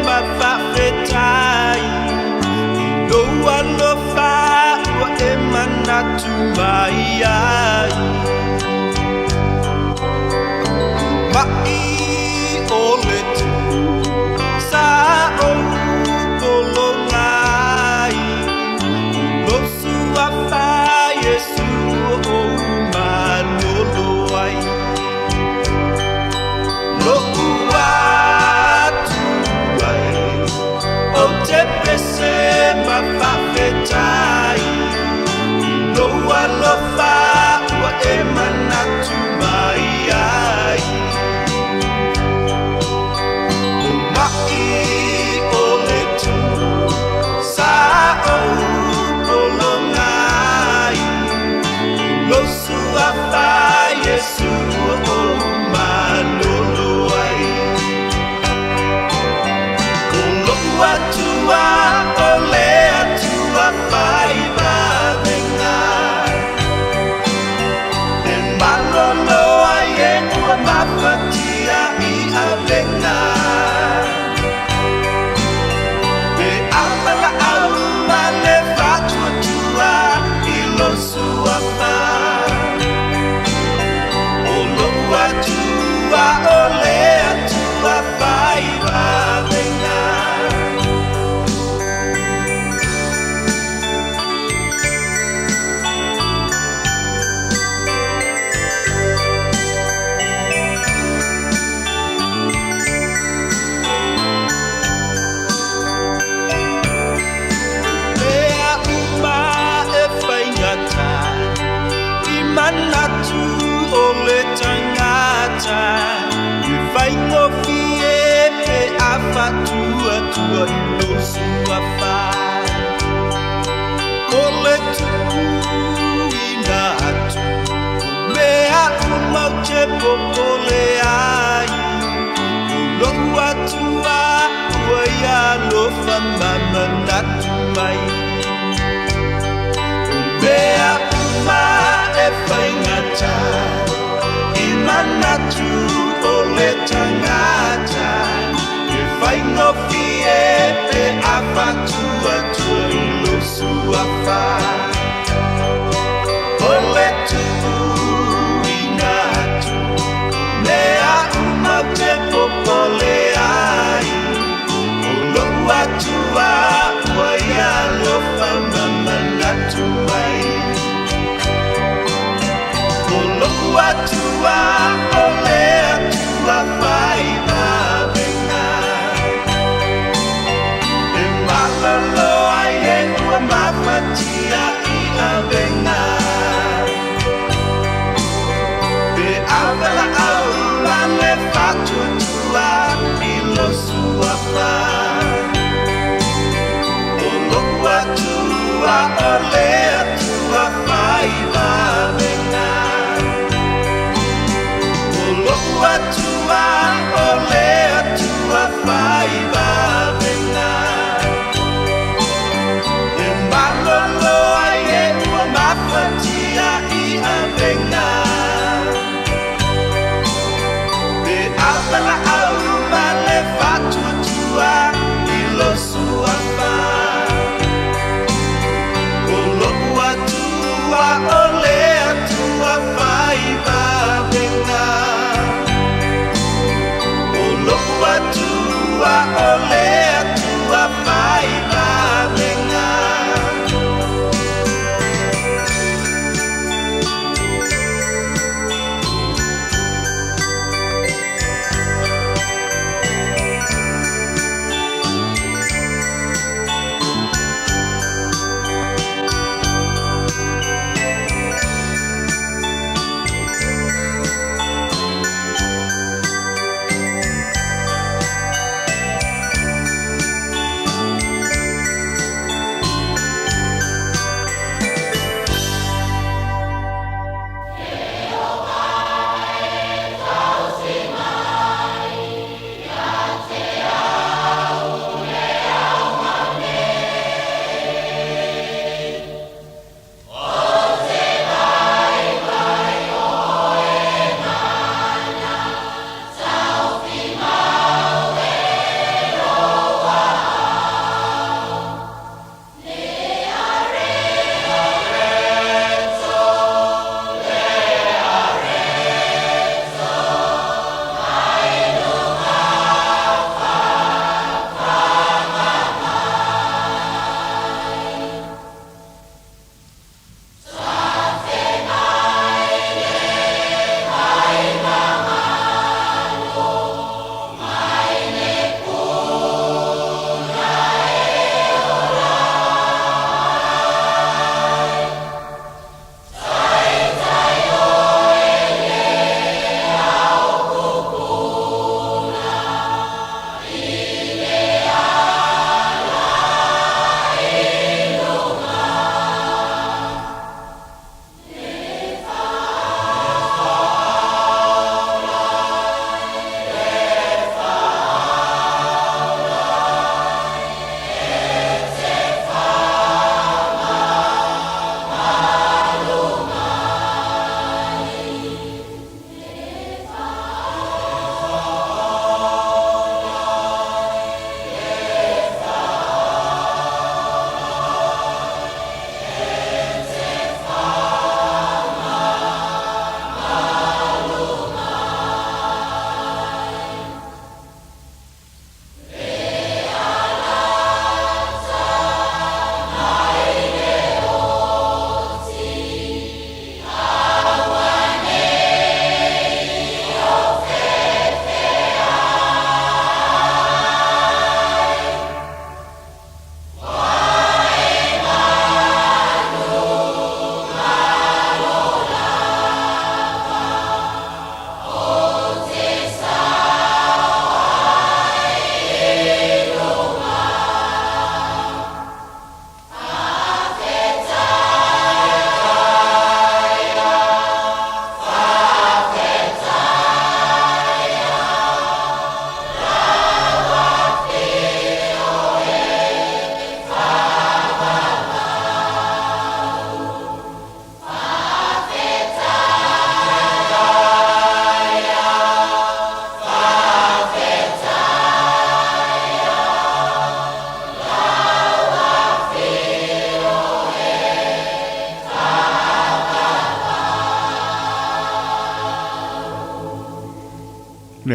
ma faafetai i lou alofa ua e manatu mai ai. Ma'i o le tu sa ou pologa ai, o lou suafa Iesu ua ou malolo ai. Lo'u Atua e, ou te pese ma faafetai i lou alofa ua e manatu mai ai. O ma'i o le tu sa ou pologa ai, o lou suafa Iesu ua ou malolo ai. O lo'u Atua o le Atua fai vavega, e malolo ai e ua mafatia i avega. Pe a valaau ma le faatuatua i lou suafa, o lo'u Atua o le Atua fai vavega. Mea uma e faigata i manatu o le tagata, e faigofie pe a faatuatua i lou suafa. O le tuuina atu o mea uma ou te popole ai, o lo'u Atua ua ia alofa ma manatu mai. O mea uma e faigata i manatu o le tagata, e faigofie pe a faatuatua i lou suafa. O le tuuina atu mea uma ou te popole ai, o lo'u Atua ua ia alofa ma manatu mai. O lo'u Atua o le Atua fai vavega, e malolo ai e ua mafatia i avega. Pe a valaau ma le faatuatua i lou suafa, o lo'u Atua o le Atua fai vavega. O lo'u Atua o le Atua fai vavega, e malolo ai e ua mafatia i avega. Pe a valaau ma le faatuatua i lou suafa, o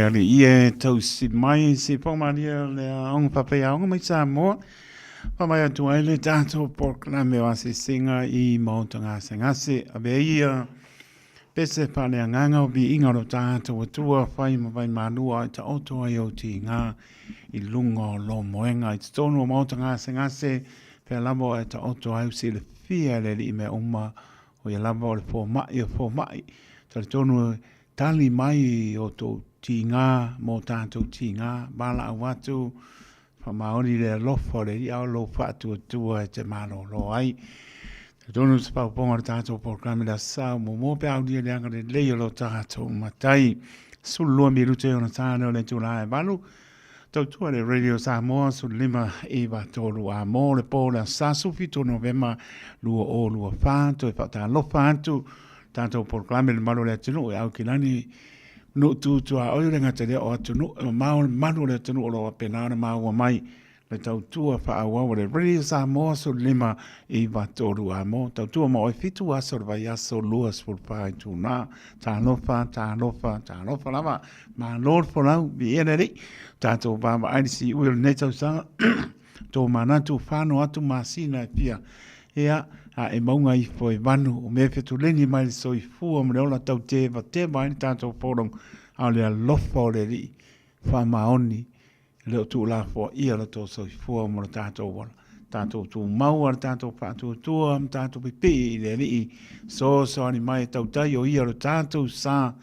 Alii e tausi mai se pōmalie o le aoga faafaiaoga mai Samoa. Faamai atu ai le tatou polokalame o asiasiga i Maota Gasegase. Avea ia pese faaleagaga o viiga o lo tatou Atua fai ma vaimalua e taoto ai ou tiga i luga o lou moega i totonu o Maota Gasegase, pea lava o e taoto ai u silafia e le Alii mea uma, o ia lava o le fomai o fomai. Talitonu Tali mai i outou tiga mo tatou tiga, valaau atu, faamaoni le alofa o le Alii a o lou faatuatua e te malolo ai. Talitonu se paopaoga o le tatou polokalame le Aso Sa o muamua pe a aulia le agalelei o lo tatou Matai. 12 minute ona ta lea o le itula e 8. Tautua le Radio Samoa 15 9 3 a mo le po le aso Sa 17 Novema 2024. Toe faatalofa atu tatou polokalame le malu o le atunuu e Aukilani nuu tu tuaoi o le gata lea o atunuu e mamao le malu o le atunuu o lo o faapena ona maua mai le tautua faaauau a le Radio Samoa 15 9 3 a mo tautua ma oe 7 aso o le vaiaso 24 itula. Talofa, talofa, talofa lava. Malo le folau, viia le Alii. Tatou vaavaai le siui o lenei tausaga. Tō manatu whano atu masina e fia. Ea, a e maunga ifo e vanu o mea fetuleni mai le soifua ma le ola tau teva teva ai le tatou folauga. A o le alofa o le Alii faamaoni E le o tuulafoaia lo outou soifua ma lo tatou ola. Tatou tumau a le tatou faatuatua ma tatou pipii i le Alii soasoani mai e tautai o ia lo tatou sa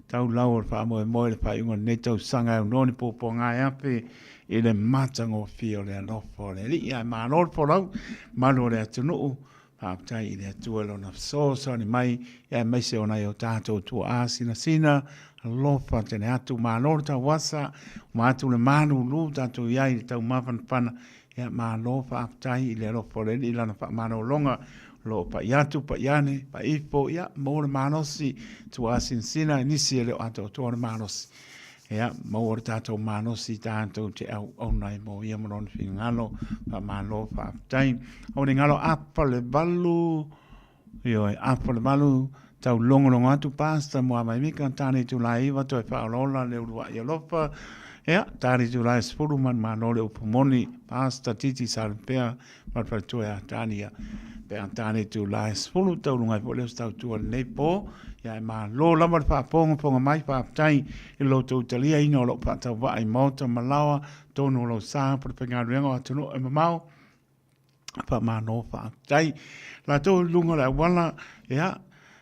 taulau o le faamoemoe i le faaiuga o lenei tausaga e aunoa ni puapuaga e afe i le matagofie o le alofa o le Alii. Ae malo le folau, malu o le atunuu, Faafetai i le Atua i Lona fesoasoani mai, aemaise o nai o tatou tuaa sinasina, alofa tele atu, malo le tauasa, uma atu le malulu tatou i ai i le taumafanafana, ia malo faafetai i le alofa o le Alii i Lana faamalologa, o lo o pai atu, pai ane, pai ifo, ia maua le malosi, tuaa sinasina, nisi e le o atoatoa le malosi. Ia, maua le tatou malosi tatou te auauna ai mo ia ma lona finagalo. Faamalo, faafetai. O le galo apa le valu, ioe, apa le valu, tau logologo atu Pastor Muavaimika, tane itula e 9 toe faaolaola le uluai alofa. Ia, tane itula e 10 manumalo le upu moni, Pastor Titi Salupea, ma le faletua ia Tania. Pe a tane itula e 10 tauluga ai foi lea o se tautua i lenei po. Ia e malo lava le faafogafoga mai, faafetai i lo outou taliaina o lou faatauvaa i maota ma laoa, tonu o lou sa po le faigaluega o atunuu e mamao. Faamalo faafetai. Latou i luga o le auala, ia,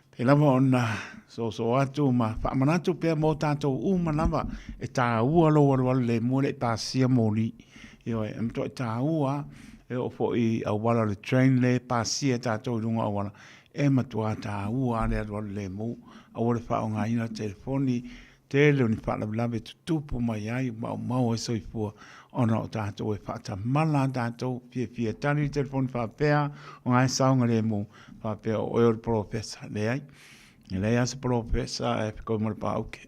pei lava ona soosoo atu ma faamanatu pea mo tatou uma lava e taua lou alualu lemu e le i pasia moli. Ioe, e matuai taua e oo foi i auala o le train le pasia e tatou i luga o auala, e matua taua lava le alualu lemu. Aua le faaaogaina le telefoni, tele o ni faalavelave e tutupu mai ai, maumau ai soifua ona o tatou e faatamala a tatou fiafia tali le telefoni faapea o nga e saogalemu faapea o oe o le polofesa. Leai, e leai lava se polofesa ae fekoi ma le paauke.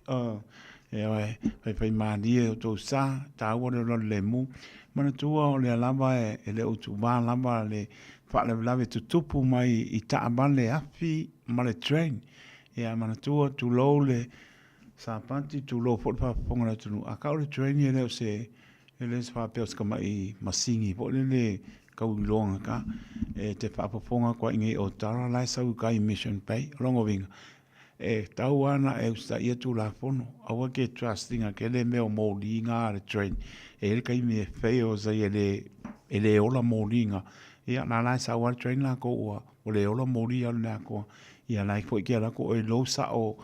Ioe, faifaimalie o tou sa, taua le alualu lemu. Manatua o lea lava e le o utuvā lava le faalavelave tutupu mai i taavale afi ma le train. Ia manatua, tulou le Sapati, tulou foi le faafofoga a le atunuu, a kau le train e le o se, e le o se faapea o se tamai masini foi lele tau iloga ka, e te faafofoga atu ai i nei Otara la e sau i uka i Mission Bay. O lona uiga, e tatau lava ona e usitaia Tulafono, aua e te trust ina tele mea o moli na a le train, e i ai le taimi e fails ai e le, e le ola moli na, ia la la e sau lava le train latou ua le ola moli alu i le atoa, ia la e foi ke alu atu oe i lou sao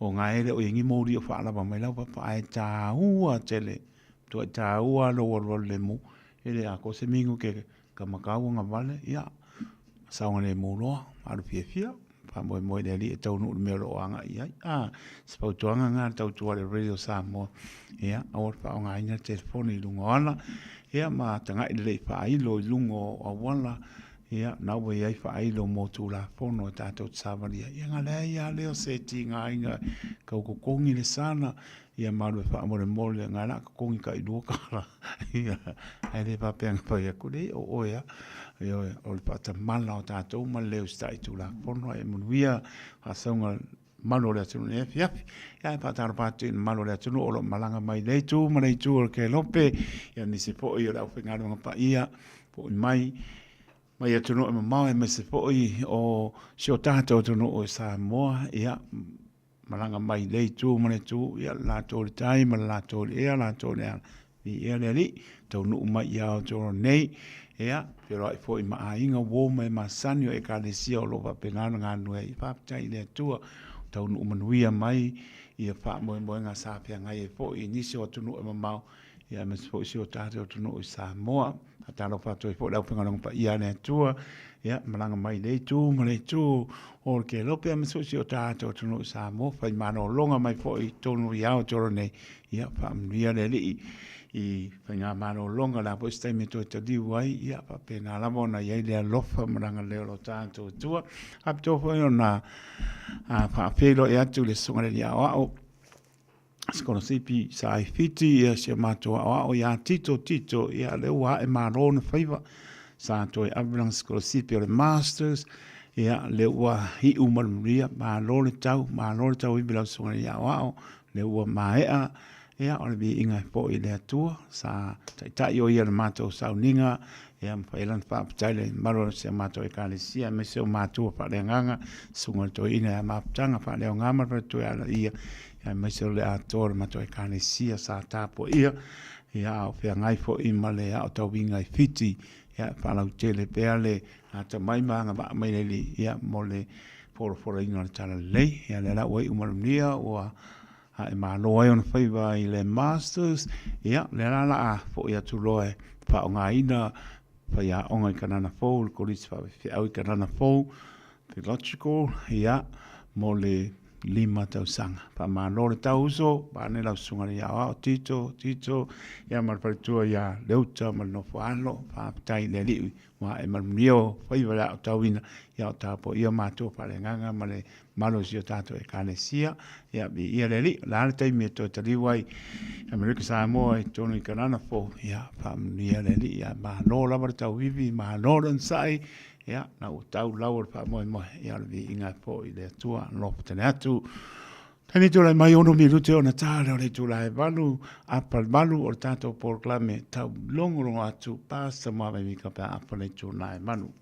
o nga e le o i ai ni moli o faalava mai lau papa, ae taua tele, matuai taua lou alualu lemu, e le atoa se minute ka matau agavale, ia, saogalemu loa, alu fiafia, faamoemoe i le Alii e taunuu i le mea o lo o agai i ai. A, se fautuaga lena a le tautua a le Radio Samoa, ia, aua le faaaogaina le telefoni i luga o ala, ia, ma tagai lelei faailo i luga o auala, Ia, na ua i ai faailo mo Tulafono e tatou te savalia ai. Ia, na leai lava lea o se tigaina tau totogi le sala, ia ma alu e faamolemole, na o le a totogi tailua tala. Ia, ae le faapea na fai atu, leai, o oe lava. Ioe, o le faatamala o tatou ma le le usitai i Tulafono, ae manuia faasauga. mamalu o le atunuu i lenei afiafi. Ia e faatalofa atu i le mamalu o le atunuu o lo o malaga mai lea itu ma lea itu o le Kelope, ia nisi foi o le aufaigaluega paia foi mai mai atunuu e mamao aemaise foi o si o tatou atunuu i Samoa, ia malaga mai lea itu ma lea itu, ia le latou i le tai ma le latou i le ea, latou i le ala. Viia le Alii, taunuu mai i Aotearoa nei, ia, feiloai foi ma aiga, uo ma e masani o Ekalesia o lo o faapena ona galulue ai. Faafetai i le Atua, ua taunuu manuia mai ia faamoemoega sa feagai ai foi i nisi o atunuu e mamao, ia aemaise foi si o tatou atunuu i Samoa. Faatalofa atu ai foi i le aufaigaluega paia a le Atua, ia, malaga mai i lea itu ma lea itu o le Kelope, aemaise foi si o tatou atunuu i Samoa, fai malologa mai foi i totonu i Aotearoa nei, Ia, faamanuia le Alii i faigamalologa, o le a foi se taimi e toe taliu ai, ia faapena lava ona i ai le alofa ma le agalelei o lo tatou Atua. Faapitoa foi ona faafeiloai atu i le Susuga i le Alii Aoao, sikolasipi sa i Fiti, ia si o matou aoao ia Tito Tito, ia lea ua ae malo ona faiva, sa toe ave lana sikolasipi o le Masters, ia lea ua iu ma le manuia, malo le tau, malo le tauivi i lau Susuga i le Alii Aoao, Lea ua maea, ia, o le viiga e foi i le Atua, sa taitai o ia i le matou sauniga, ia, ma fai ai lana faafetai i le mamalu o si a matou Ekalesia, aemaise o matua faaleagaga, Susuga i le Toeaina ia Mafutaga Faaleaoga ma le faletua ia Alaia, aemaise o le atoa o le matou Ekalesia sa tapuaia, ia, a o feagai foi ma le aotauiga i Fiti, ia, e faalautele pea le atamai ma agavaa mai le Alii, ia, mo le folafolaina o le Talalelei. Ia lea la ua iu malunia ua ae malo ai ona faiva i le Masters. Ia lea la la a foi atu loa e faaaogaina faiaoga i Kanana Fou, le Kolisi Faafeafeau i Kanana Fou, Theological, ia, mo le 5 tausaga. Faamalo le tau uso, vaeane lau susuga i le Aoao, Tito, Tito, ia ma le faletua ia Leuta ma le nofo alo, faafetai i le Alii Ua e manuia o faiva le aotauina ia o tapuaia matou faaleagaga ma le mamalu o si o tatou Ekalesia. Ia, viia le Alii. O le a le taimi e toe taliu ai Amerika Samoa i totonu i Kanana fou, ia, faamanuia le Alii. Ia, malo lava le tauivi, malo le onosai, ia, na ua tau lau o le faamoemoe, ia, o le viiga e foi i le Atua. Alofa tele atu. Taimi tulai mai 6 minute ona ta lea o le itula e 8 apa le 8 o le tatou polokalame taulogologo atu Pastor Moave Mika pe a apa le itula e 8.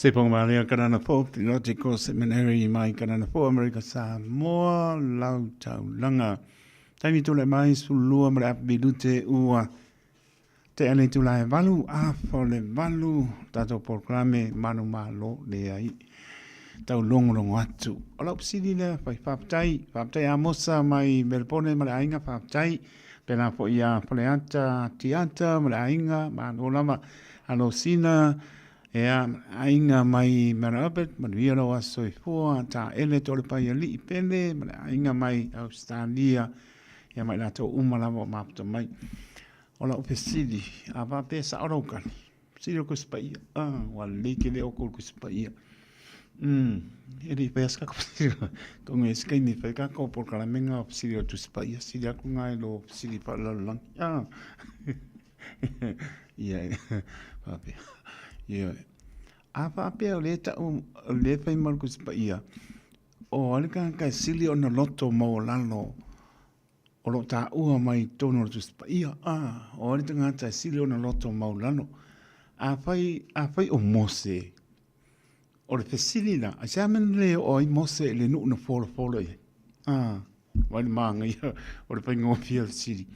Se Malia Kanana Fo, Theological Seminary mai Kanana Fo, Amerika Samoa, lau taulaga. Taimi tulai mai 12 ma le afa minute ua tea le itula e 8, afa o le 8, tatou polokalame manumalo leai. Tau logologo atu. O lau fesili lea, fai faafetai, faafetai Amosa mai Melbourne ma le aiga, faafetai. Pēlā foi iā Faleata Tiata ma le aiga, malo lava. Alosina, Ea, aiga mai Mount Albert, manuia lou aso soifua, Taele Tolepaialii Pele ma le aiga mai Ausetalia, ia ma i latou uma lava o mafuta mai. O lau fesili, a faapea e sao lau tali, fesili o le Tusi Paia, ah, ua lelei tele outou i le Tusi Paia. E le i faia se tatou fesili, atonu e i ai se taimi e fai ai tatou polokalame lena o fesili o le Tusi Paia, sili atu lena i lo fesili faalelalolagi. Ah. Ia, faapea. Ioe. A faapea o lea e tau, o lea e fai mai le Tusi Paia, o ai le tagata e sili ona loto maualalo o lo o taua mai i totonu o le Tusi Paia? A, o ai le tagata e sili ona loto maualalo? Afai, afai o Mose, O le fesili la, aisea mea na le oo ai Mose i le nuu na folafolo i ai? A, vaai le manaia o le faigofie o le fesili.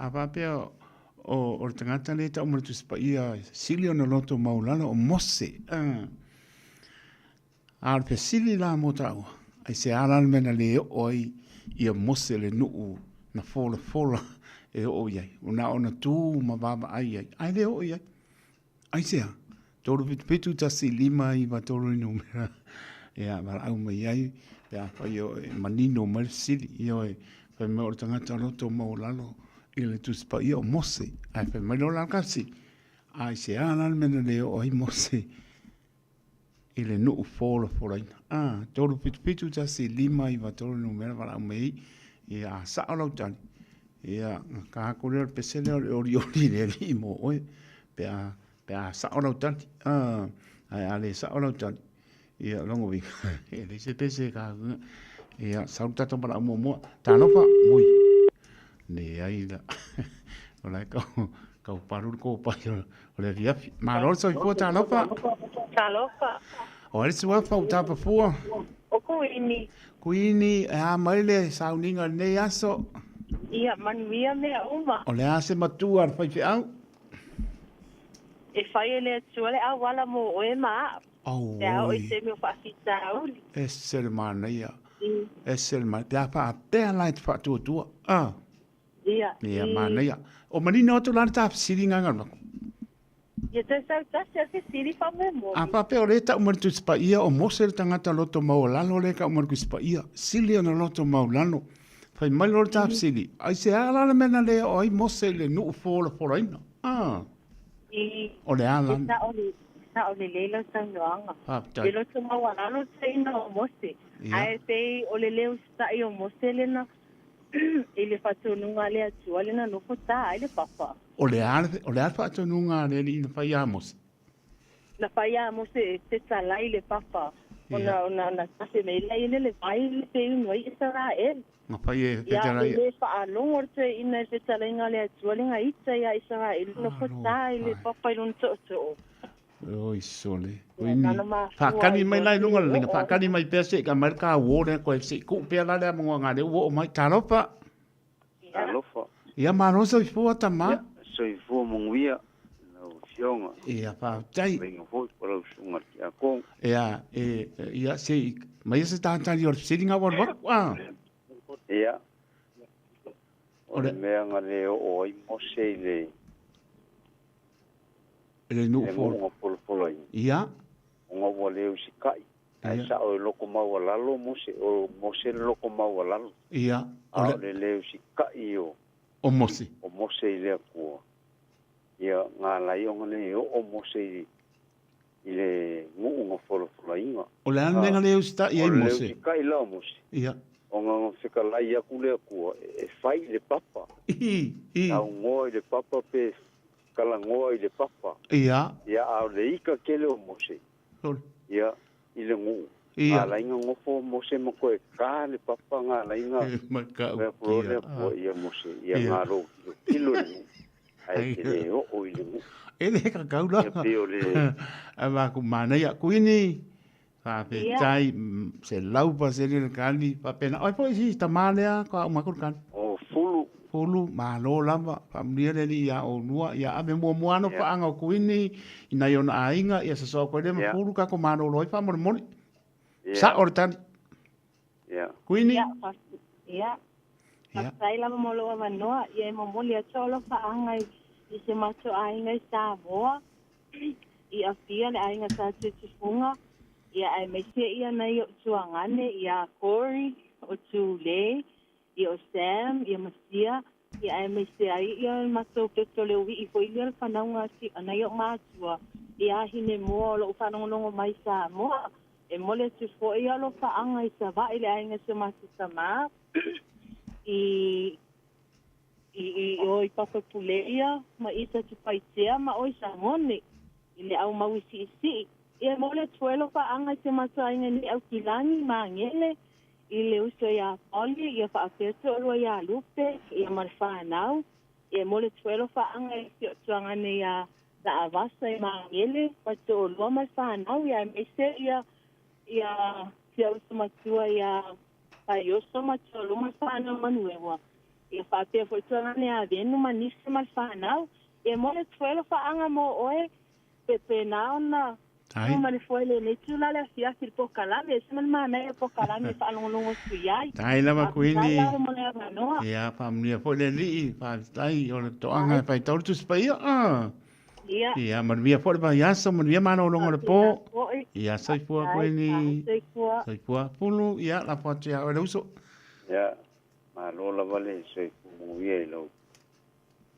A faapea o, o le tagata lea e tau ma le Tusi Paia, sili ona loto maualalo o Mose. A, a o le fesili la mo taua, aisea la le mea na le oo ai ia Mose i le nuu na folafola e oo i ai? Na ona tu ma vaavaai i ai, ae le oo i ai. Aisea? 377 1 5 9 3 le numera ia valaau mai ai pe afai o e manino mai le fesili. Ioe, fai mai o le tagata loto maualalo i le Tusi Paia o Mose. Ae fai mai loa la le kasi, aisea la le mea na le oo ai Mose i le nuu folafolaina? A, 377 1 5 9 3 le numera valaau mai ai. Ia, a sao lau tali, ia, gata atu lea o le pese lea o le olioli i le Alii mo oe. Pe a, pe a sao lau tali, a, ae a le sao lau tali, ia, o lona uiga, e leai se pese e ka, ia, sau le tatou valaau muamua. Talofa, ui, leai la, o la e tau, tau palu le kopai o, o le afiafi. Malo le soifua, talofa. Talofa. O ai le suafa o Tapafua? O Kuini. Kuini, e a mai le sauniga i lenei aso? Ia, manuia mea uma. O le a se matua a le faifeau? E fai e le Atua le auala mo oe ma a'u, pe a oo i Auoi. taimi o faafitauli. Ese le manaia. Ese le manaia. Pe a faapea la e te faatuatua. Ah. Ia, Ia, i. manaia. O manino atu la le ta fesili Gagaumaku. Ia toe sau tasi a fesili A faamoemoe. faapea o lea e tau mai le Tusi Paia, o Mose le tagata loto maualalo lea e tau mai le Tusi Paia, sili ona loto maualalo. Fai mai loa le ta fesili, aisea la le mea na le oo ai Mose i le nuu folafolaina? Ah. I, O le a la? e sao, sao lelei lau saunoaga. Faafetai. E loto maualalo taina o Mose. Ia. Ae pei o le le usitai o Mose lena i le faatonuga a le Atua lena nofo ta ai le papa. O le a le, o le a le faatonuga a le Alii na fai iā Mose? Na fai iā Mose e fetalai le papa, ona, Ia. ona, ona tafe mai lea i le vai le te inu ai Isaraelu. Na fai e Ia, o fetalai. le le faalogo le toeaina i le fetalaiga a le Atua le gaita iā Isaraelu, nofo ta i le Alofa e. papa i lona tootoo. Oi sole. Ia, Oi ni. nana mafua Faakali ai mai la i Mose luga o le laina, oo. faakali mai pea se i ka mai le ka uo lea koe se i tuu pea la le amoga nga lea ua oo mai. Talofa. Ia. Talofa. Ia malo soifua tama. Ia, soifua manuia lau Afioga. Ia, faafetai. Vaega foi po o lau Susuga i le Tiakono. Ia, e, ia, se i maia se tātali o le fesili nga ua alu atu, a. Ia, o O le le. mea na le oo ai Mose i le. I le nuu Le folo. nuu na folafolaina. Ia. Ona ua le usikai. Ae Ia. sao e loko maualalo Mose, o Mose le loko maualalo. Ia. O A le. o le le usikai o. O Mose. O Mose i le Atua. Ia, na ala ai ona le oo Mose i, i le nuu na folafolaina. O le a le mea na le usitai O ai le le Mose? usikai la o Mose. Ia. Ona na fetalai atu le Atua e fai i le papa. I, i. Saunoa i le papa pe talanoa i le papa. Ia. Ia, a o le ika tele o Mose. Sole. Ia, i le nuu. Ia. Na ala ai na nofo o Mose ma toe ka le papa na ala ai na E makautia. fai atu loa le Atua ia Mose, ia Ia. malo tilotilo i le nuu. Ae te le oo i le nu'u. E le kakau la. Ia pei o le. Ae ma ku manaia Kuini. Faafetai 100% le kali. Faapena oe foi si tama lea ka uma atu le kali. O Fulu. Fulu, malo lava. Faamanuia le Alii ia oulua. Ia ave muamua lava faaga o Kuini i nai ona aiga ia sasao atu ai lea ma Fulu tatou malolo ai faamolemole. Sao le tali. Kuini. Ia. Faafetai lava mo lou avanoa. Ia e momoli atu au alofaaga i si o matou aiga i Samoa, i Apia le aiga sa Tutufuga, ia aemaise ia nai o'u tuagane ia Corey, o Tule, ia o Sam, ia Masia, ia aemaise ai ia le matou peto le ui'i foi lea le fanauga a nai o'u matua ia Hinemoa o lo'u faalogologo mai i Samoa. E momoli atu foi au alofaaga i Savaii le aiga si o matou tamā i i i o i Papapuleia ma Ita Tupaitea ma oi Sagone i le au mauisi'isi'i. Ia e momoli atu foi alofaaga i si o matou aiga nei Aukilagi Magele i le uso iā Polly ia faapea to'alua iā Lupe ia ma le fanau. Ia e momoli atu foi alofaaga i si o'u tuagane iā Laavasa i Magele ma to'alua ma le fanau ia aemaise ia ia si o'u uso matua iā Faioso ma to'alua ma le fanau Manuewa. Ia faapea foi tuagane ia Venu ma Nise ma le fanau. Ia e momoli atu foi alofaaga mo oe pepena ona Tai. ma le foe lenei tula le afiafi i le polokalame. E ese ma le manaia o le polokalame e faalogologo atu i ai. Tai lava Faafetai Kuini. lava mo le avanoa. Ia, faamanuia foi le Alii. Faafetai o le toaga e faitau le Tusi Paia. Ah. Ia. Ia, manuia foi le vaiaso, manuia malologa o le po. Faapena foi. Ia, soifua Faafetai. Kuini. Soifua. Soifua. Pulu, ia, lafo atu ia oe le uso. Ia, malo lava le soifua manuia i lau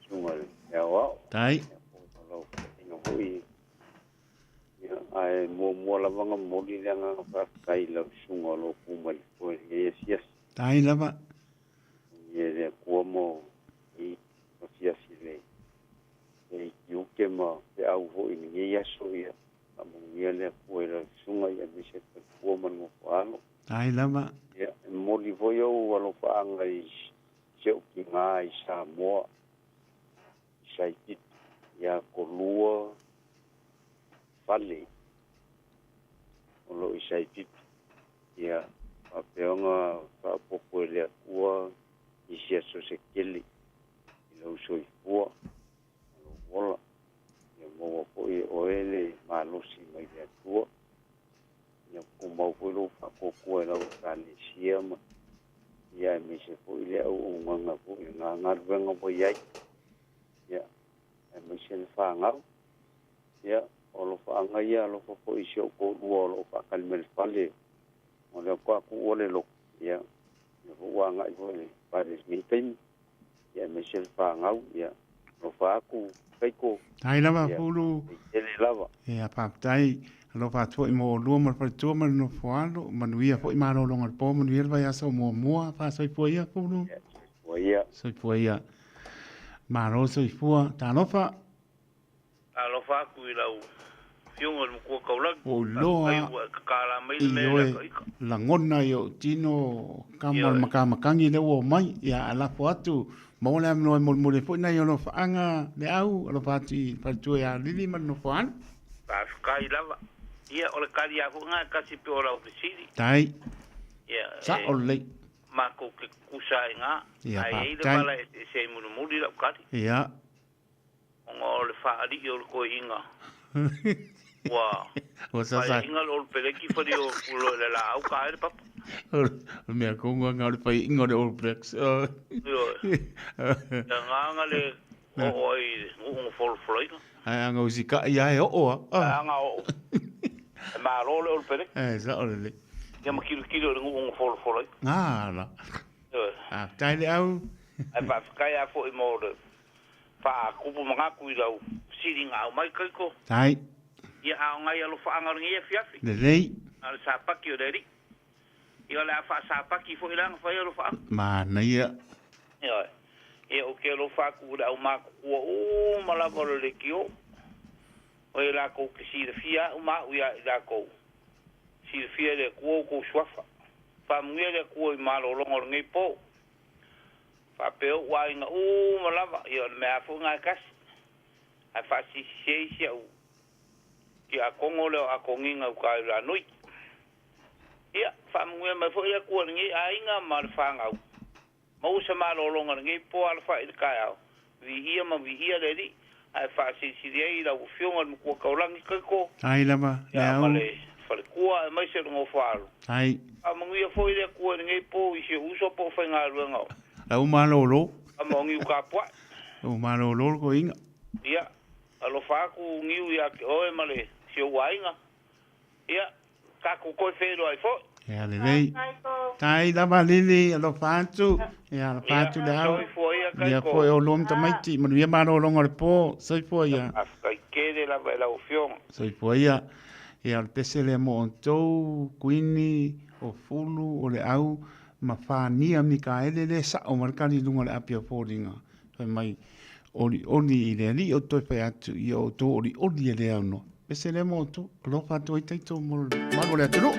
susuga i le aoao. Tai. Ia, po o lau fetalaiga foi. Ia, ae muamua lava ona momoli le agaga faafetai i lau susuga o lo o tu mai le foe i lenei asiasi. Tai lava. Ia le Atua mo i asiasi le le tiute ma feau foi i lenei aso ia faamanuia le Atua i lau susuga ia aemaise le faletua ma le nofo alo. Tai lava. Ia, e momoli foi ou alofaaga i si ou tiga i Samoa, i Saititi, ia Kolua Fale o lo o i Saititi. Ia faapea ona faaopoopo e le Atua i si aso se tele i lou soifua ma lou ola. Ia maua foi e oe le malosi mai le Atua. Ia tumau foi lou faatuatua i lau Ekalesia ma ia aemaise foi le auaunaga foi i lena galuega ua i ai. Ia, aemaise le fanau. Ia, o alofaaga ia, alofa foi i si ou toalua o lo o faatali mai le fale, o lea faatoa tuua le lotu, ia, lea foi ua agai foi i le fale i lenei taimi, ia aemaise le fanau, ia, alofa atu Taito, Tai lava ia, Pulu. e tele lava. Ia, faafetai. Alofa atu foi mo oulua ma le faletua ma le nofoalo. Manuia foi malologa o le po, manuia le vaiaso muamua. Faasoifua ia Pulu. Ia, soifua ia. Soifua ia. Malo soifua. Talofa. Alofa atu i lau Afioga i le Matua Taulagi, Ua ou iloa faafetai ua e tatala mai le i mea oe i laka ika. lagona i ou tino kama o le Ioe. makamakagi lea ua omai. Ia, ae lafo atu, maua le avanoa e molimoli ai foi nai alofaaga Leau, alofa atu i le faletua ia Lili ma le nofoaalo. Faafetai lava. Ia, o le tali lava foi lena e tasi pei o lau fesili. Tai. Ia, Sao e lelei. matou te tutusa ai i ina, Ia, ae i ai le faafetai. vala e eseese ai mulimuli lau tali. Ia. Ona o le faalii o le toeaina ua Ua sasa. faiaina le Olo Peleki fali o pulo i le laau ka ai le papa. O le mea kongo anga o le faiaina o le All Blacks. Ioe. Ia nganga le oo ai i le nu'u na folofoloina. Ae anga usikai ia e oo a. Ae anga oo. E malo le Olo Peleki. E sao lelei. Ia ma kilokilo i le nu'u na folofoloina. Ala. Ioe. Faafetai le au. Ae faafetai lava foi mo le faakupu manatu i lau fesiliga aumai Kaiko. Tai. Ia a o nai alofaaga o lenei afiafi. Lelei. Na o le sapaki o le alii. Ia o le a faasapaki foi la na fai alofaaga. Manaia. Ioe. Ia ou te alofa atu i le aumatutua uma lava o le leitio. O e latou te silafia au ma au ia i latou. Silafia e le Atua outou suafa. Faamanuia le Atua i malologa o lenei po. Faapea ou aiga uma lava. Ia o le mea lava foi lena e tasi. Ae faasilisili ai si au tiakono lea o Akoniga i uta i Lanui. Ia, faamanuia mai foi le Atua i lenei aiga ma le fanau. Maua se malologa i lenei po alafa'i i le taeao, viia ma viia le Alii, ae faasilisili ai i lau Afioga i le Matua Taulagi Taito, Tai lava, ia le ma au. le faletua aemaise le nofoaalo. Tai. Faamanuia foi le Atua i lenei po i si ou uso po o faigaluega o Lau malolo. Tama o Niu Kapua'i. Lau malolo le toeaina. Ia, alofa atu Niu ia te oe ma le si ou aiga. Ia, tatou toe feiloai foi. Ia lelei. Tai lava Lili, alofa atu. Ia alofa Ia, atu le au. soifua ia Ia Taito. foi oulua ma tamaiti. Manuia malologa o le po. Soifua ia. Faafetai tele lava i lau Afioga. Soifua ia. Ia o le pese lea mo outou, Kuini, o Fulu, o le au, ma Fania Mikaele lea e sa'o ma le kali i luga o le api o foliga, fai mai, Olioli i le Alii ou toe fai atu, ia outou olioli e le aunoa. Pese lea mo outou, alofa atu ai tatou mo le mamalu o le atunuu.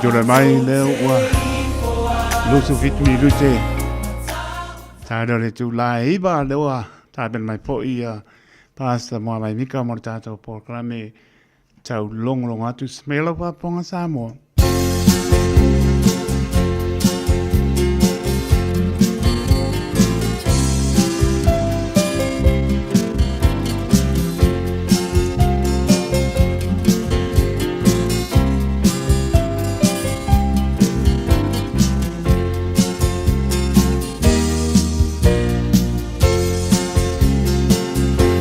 tulai mai lea ua 27 minute tae le itulā e 9 lea ua tapena mai foi ia Pastor Moa Mika mo le tatou polokalame taulogologo atu se lau faafofoga Samoa.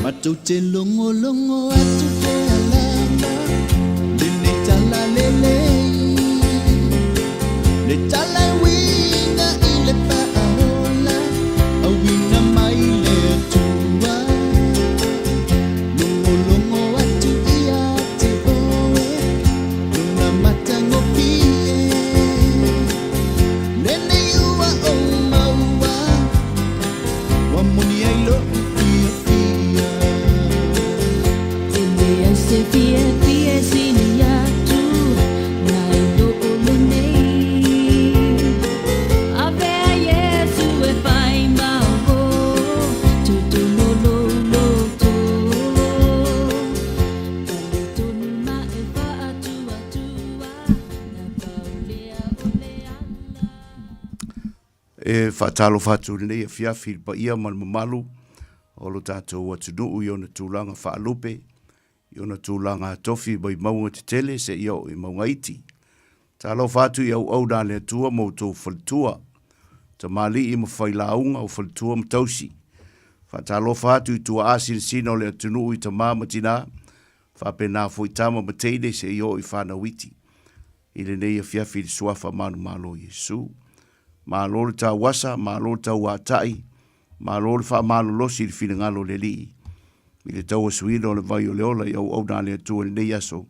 Matou te logologo atu e alala lenei tala lelei, le tala e uiga i le faaola, auina mai le Atua. Logologo atu ia te oe lona matagofie, lenei ua ou maua, ua moni ai lo'u fiafia. E leai se fiafia e sili atu nai lo lenei. Avea Iesu e fai ma o, totonu o lou loto. Talitonu ma e faatuatua, na pau lea o le ala. E faatalofa atu i lenei afiafi i le paia ma le mamalu o lo tatou atunuu i ona tulaga faalupe, i ona tulaga tofi mai mauga tetele seia oo i mauga iti. Talofa atu i auauna a le Atua ma outou faletua, tamalii ma failauga o faletua ma tausi. Faatalofa atu i tuaa sinasina o le atunuu i tama ma tina, faapena foi tama ma teine seia oo i fanau iti. I lenei afiafi i le Suafa manumalo o Iesu. Malo le tauasa, malo le tauatai, malo le faamalolosi i le finagalo o le Alii, i le tauasuina o le vai o le ola i auauna a le Atua i lenei aso,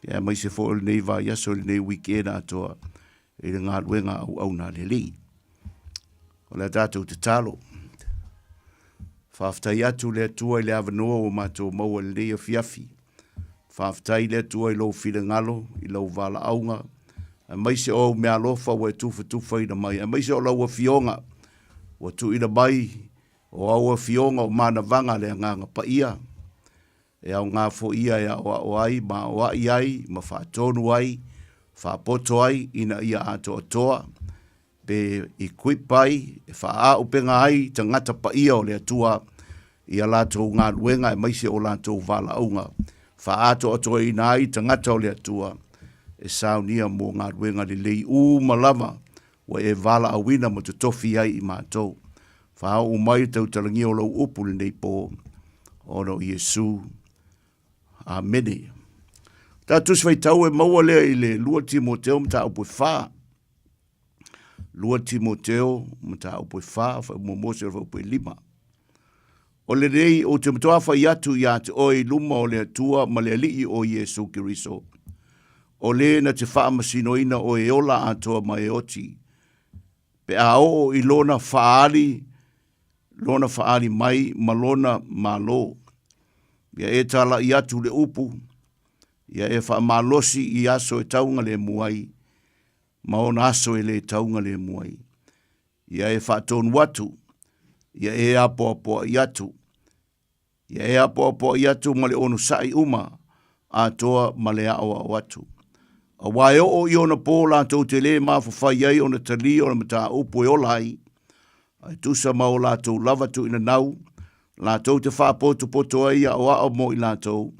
aemaise foi o lenei vaiaso i lenei weekend atoa i le galuega auauna a le Alii. O le a tatou tatalo. Faafetai atu le Atua i le avanoa ua matou maua i lenei afiafi. Faafetai le Atua i lou finagalo, i lau valaauga, aemaise o au meaalofa ua e tufatufaina mai, aemaise o lau Afioga ua tuuina mai, o au Afioga o manavaga a le Agaga Paia, e aoga foi ia e aoao ai ma aoai ai ma faatonu ai, faapoto ai ina ia atoatoa, pe equip ai, e faaauupega ai tagata paia o le Atua i a latou galuega aemaise o latou valaauga, faaatoatoaina ai tagata o le Atua e saunia mo galuega lelei uma lava ua e valaauina ma totofi ai i matou. Faaoo mai le tautalagia o lou upu lenei po, ona o Iesu. Amene. Ta Tusi Faitau e maua lea i le 2 Timoteo mataupu e 4. 2 Timoteo mataupu e 4, faamuamua se fuaiupu e 5. O lenei ou te matoa fai atu ia te oe i luma o le Atua ma le Alii o Iesu Keriso, o le na te faamasinoina o e ola atoa ma e oti, pe a oo i lona faaali, lona faaali mai ma lona Malo. Ia e talai atu le upu, ia e faamalosi i aso e taugalemu ai, ma ona aso e le taugalemu ai. Ia e faatonu atu, ia e apoapoai atu, ia e apoapoai atu ma le onosai uma atoa ma le aoao atu. Auā e oo i ona pō latou te lē mafafai ai ona talia o le mataupu e ola ai, ae tusa ma o latou lava tuuina nau, latou te faapotopoto ai aoao mo i latou,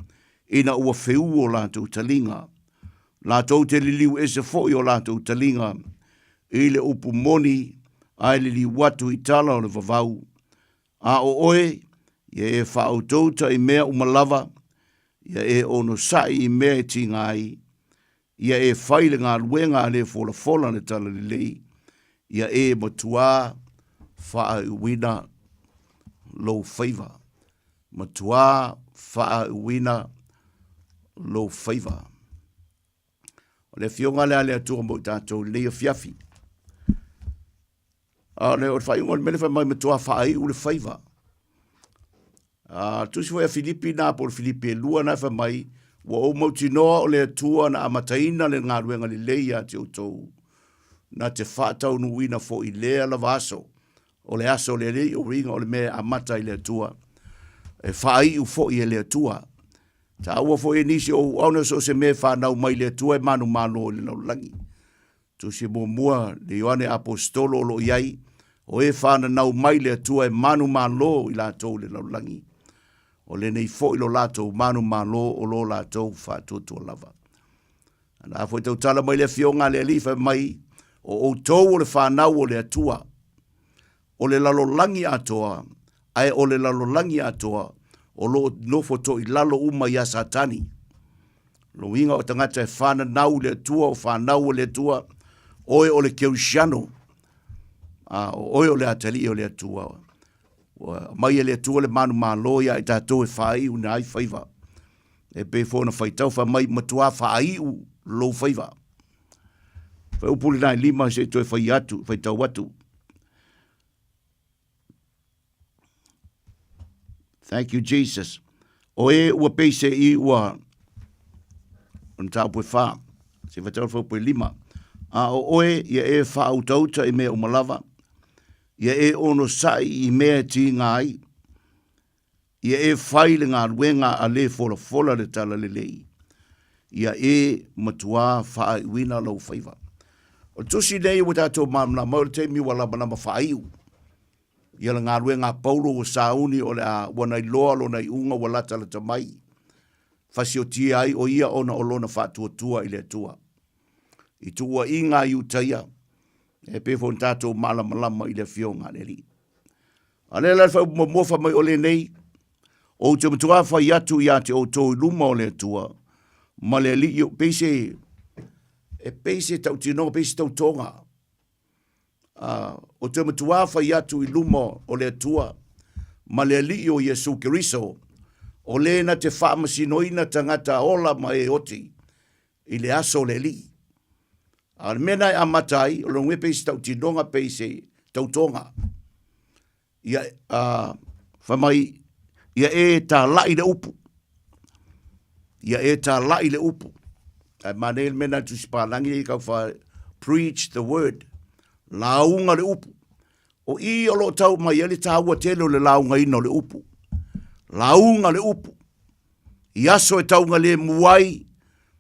ina ua feū o latou taliga. Latou te liliu ese foi o latou taliga i le upu moni, ae liliu atu i tala o le vavau. A o oe, ia e faautauta i mea uma lava, ia e onosai i mea e tiga ai, ia e fai le galuega a le folafola le talalelei, ia e matuā faaiuina lou faiva. Matuā faaiuina lou faiva. O le afioga lea a le Atua mo i tatou i lenei afiafi. A o le faaiuga o le mea lea fai mai matuā faaiu le faiva. A tusi foi a Filipi na po o le Filipi e 2 na fai mai Ua ou mautinoa o le Atua na amataina le galuega lelei ia te outou, na te faataunuuina foi lea lava aso, o le aso o le Alii, o uiga o le mea e amata i le Atua, e faaiu foi e le Atua. Taua foi e nisi o auauna so o se mea e fanau mai le Atua e manumalo i le lalolagi. Tusi muamua le Ioane Aposetolo o lo o i ai, o e fananau mai le Atua e manumalo i latou i le lalolagi. O lenei foi lo latou manumalo o lo latou faatuatua lava. Ana foi tautala mai le afioga a le Alii fai mai, o outou o le fanau o le Atua, o le lalolagi atoa, ae o le lalolagi atoa o lo o nofo toilalo uma iā Satani. Loiga o tagata e fananau i le Atua, o fanau o le Atua, oe o le Kerisiano, a o oe o le atalii o le Atua. Ua aumai e le Atua le manumalo iā i tatou e faaiuina ai faiva. E pei foi ona faitau fai mai, matuā faaiu lou faiva. Fai upu lena e lima se i toe fai atu, faitau atu. Thank you, Jesus. O e ua peise i ua o mataupu e whā, se whatau whaupu e lima. A o oe, ia e whaautauta i mea uma lava, ia e ono sai i mea e tīnga ai, Ia e fai le galuega a le folafola le talalelei, ia e matuā faaiuina lou faiva. O le tusi nei ua tatou malamalama ai o le taimi ua lamalama faaiu ia le galuega a Paulo ua sauni o le a ua na iloa lona iuga ua latalata mai, fasiotia ai o ia ona o lona faatuatua i le Atua. I tuuaiga a Iutaia, e pei foi ona tatou malamalama i le Afioga a le Alii. A lea la le faaupu muamua fai mai o lenei, ou te matuā fai atu ia te outou i luma o le Atua ma le Alii, e pei se, e pei se tautinoga, pei se tautoga. Ou te matuā fai atu i luma o le Atua ma le Alii o Iesu Keriso, o le na te faamasinoina tagata ola ma e oti i le aso o le Alii. A o le mea na e amata ai, o lona uiga pei se tautinoga, pei se tautoga. Ia, fai mai, ia e tāla'i le upu. Ia e tāla'i le upu. Ae manaia le mea na Tusi Palangi e kau wha, preach the word. Lauga le upu. O i o lo o tau mai ai le tāua tele o le laugaina o le upu. Lauga le upu. I aso e taugalemu ai,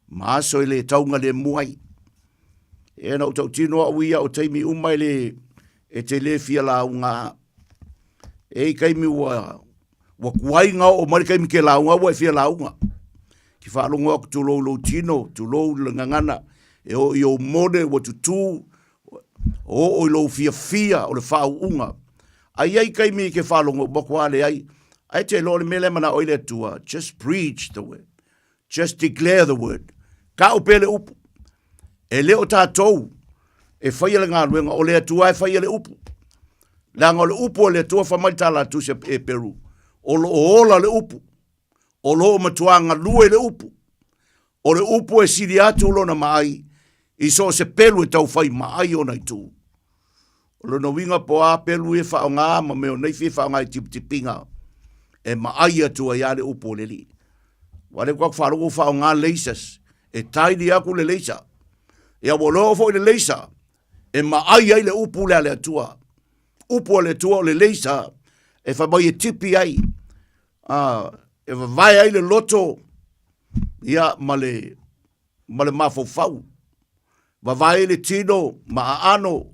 ma aso e le taugalemu ai. E na ou tautino au ia o taimi uma e le, e te le fia lauga. E i kaimi ua, ua kuai ngā o mai le kaimi ke lauga ua e fia lauga. Ki whaalongo aku tulou lou tino, tulou le ngangana, e o i o mone ua tutū, o oo i lou fiafia o le faauuga. A i ai kaimi ke faalogo uma kua le ai, ai te loa le mea lea manao ai le Atua, just preach the word. Just declare the word. Kau pea le upu. E le o tātou e whaia le galuega, o le Atua e whaia le upu. Leaga o le upu o le Atua wha mai tā la tusi e Peru. O lo o ola le upu. O lo o matua galue le upu. O le upu e sili atu lona maai i so o se pelu e taufai maai ona itu. O lona uiga po o a pelu e faaaoga ma mea o nei fia faaaoga i tipitipiga e maai atu ai lava le upu o le Alii. Aua o lea faatoa faalogo ua faaaoga lasers e tidy aku le laser. Ia ua iloa foi le laser e maai ai le upu lea a le Atua. Upu a le Atua o le laser e fai mai e tipi ai, e vavae ai le loto ia ma le, ma le mafaufau. Vavae le tino ma aano,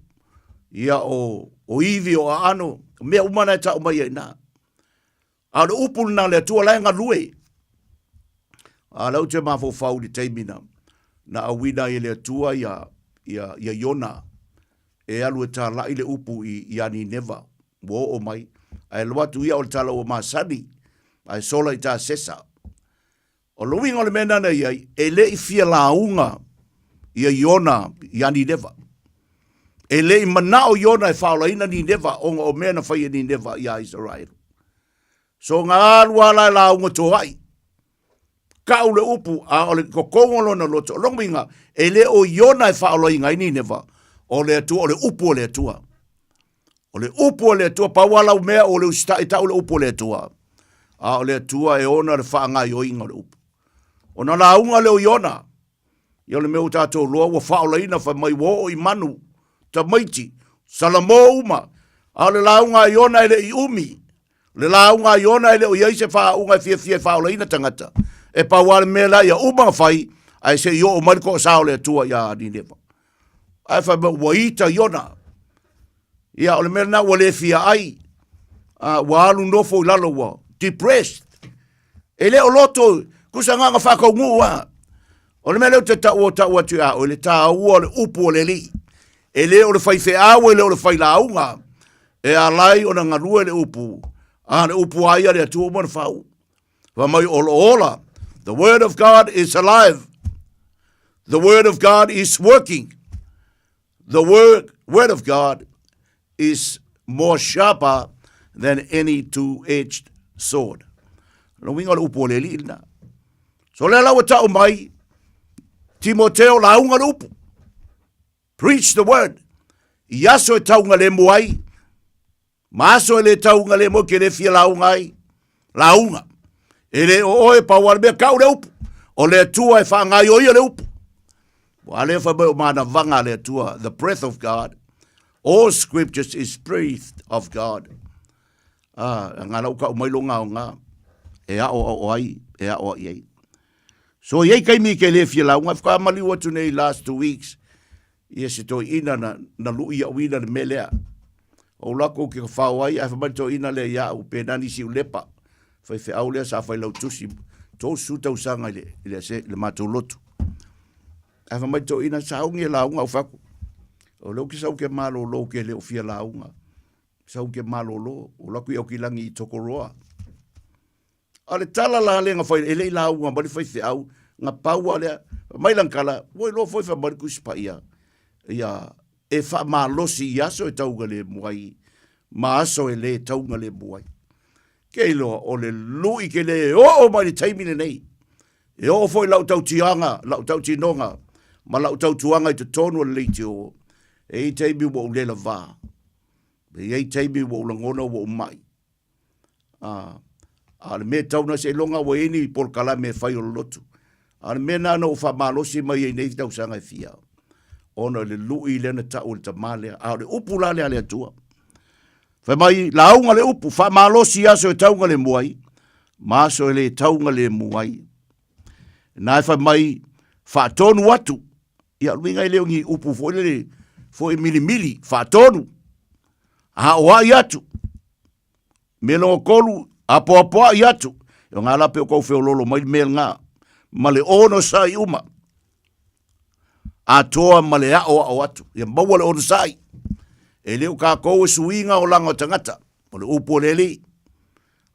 ia o, o ivi o aano, mea uma na e tau mai ai ina. A o le upu lena a le Atua la e galue. A lea ou te mafaufau i le taimi na, na auina ai e le Atua ia, ia, ia Iona e alu e tālaʻi le upu i, iā Nineva, ua oo mai, ae alu atu ia o le tala ua masani, ae sola i Tasesa. O le uiga o le mea lena na i ai, e le i fia lauga ia Iona iā Nineva. E le i manao Iona e faaolaina Nineva ona o mea na fai e Nineva iā Isaraelu. So na alu lava la e lauga toai. Kau le upu, a o le totonu o lona loto. O lona uiga, e le o Iona e faaolaina ai Nineva, o le Atua, o le upu o le Atua. O le upu a le Atua, pau lava lau mea o le usitai tau le upu a le Atua. A o le Atua e ona le faagaoioiga o le upu. Ona lauga lea o Iona, ia o le mea ua tatou iloa ua faaolaina fai mai ua oo i manu, tamaiti, salamo uma. A o le lauga a Iona e le i umi. O le lauga a Iona e le o i ai se faauuga e fiafia e faaolaina tagata. E pau lava le mea la ia uma ona fai, ae se i oo mai le toasa o le Atua ia Nineva. Ae fai mai ua ita Iona. Ia o le mea lena ua le fia ai. Ua alu nofo i lalo ua depressed. E le o loto, tusa na ona faataunuu lava. O le mea lea ou te tau o tau atu ia oe, le taua o le upu o le Alii. E le o le faifeau, e le o le failauga, e ala ai ona galue le upu, a le upu a ia le Atua uma ona faauu. Fai mai o lo o ola. The word of God is alive. The word of God is working. The word, word of God is more sharper than any two-edged sword. Lo uiga o le upu o le Alii lena. So lea la ua tau mai, Timoteo lauga le upu. Preach the word. I aso e taugalemu ai, ma aso e le taugalemu ai, ke le fia lauga ai, lauga. E le o oe pau a le mea kau le upu. O le Atua e whaangaioia le upu. Ua lea fai mai o manavaga a le Atua, the breath of God. All scriptures is breathed of God. Ah, ngā lau kau mai lo ngā o ngā. E ao ao ai, e ao ai ai. So i ai kaimi ke le fia lauga, whakamaliu atu nei last 2 weeks, ia se toeaina na, na lui ia'u ina le mea lea. O lako ke whao ai, ae whamai toeaina lea ia'u, pe nani si ulepa. Faifeau lea sa failautusi, 30 tausaga i le, i le, ase, le matou lotu. Ae fai mai toeaina, sauni e lauga au fai atu. O lea ou te sau ke malolo ke le o fia lauga. Sau ke malolo, o lako i Aukilagi i Tokoroa. A o le tala la lea na fai, e le i lauga mai le faifeau, na pau lava lea, fai mai lana tala, ua iloa foi fai mai le Tusi Paia, ia, e faamalosi i aso e taugalemu ai, ma aso e le taugalemu ai. Ke iloa, o le lui ke le oo mai le taimi lenei. E oo foi lau tautiaga, lau tautinoga, ma lau tautuaga i totonu o le leitio, e i ai taimi ua ou le lavā. E i ai taimi ua ou lagona ua ou mai. A, a o le mea e tau na seiloga ua i ai ni polokalame e fai o le lotu. A o le mea na na ou faamalosi mai ai nei tausaga e fia, ona o le lui lea na tau e le tama lea. A o le upu la lea a le Atua. Fai mai, lauga le upu, faamalosi aso e taugalemu ai, ma aso e le taugalemu ai. Na e fai mai, faatonu atu. Ia, luiga e le o ni upu foi lele, foi milimili, faatonu. Aoai atu. Me longa tolu, apoapoai atu. E o ngā la pe o kou feololo mai le mea ngā. Ma le onosai uma. Atoa ma le aoao atu. Ia maua le onosai. E le o kākou e suiga o langa o tagata. O le upu o le Alii.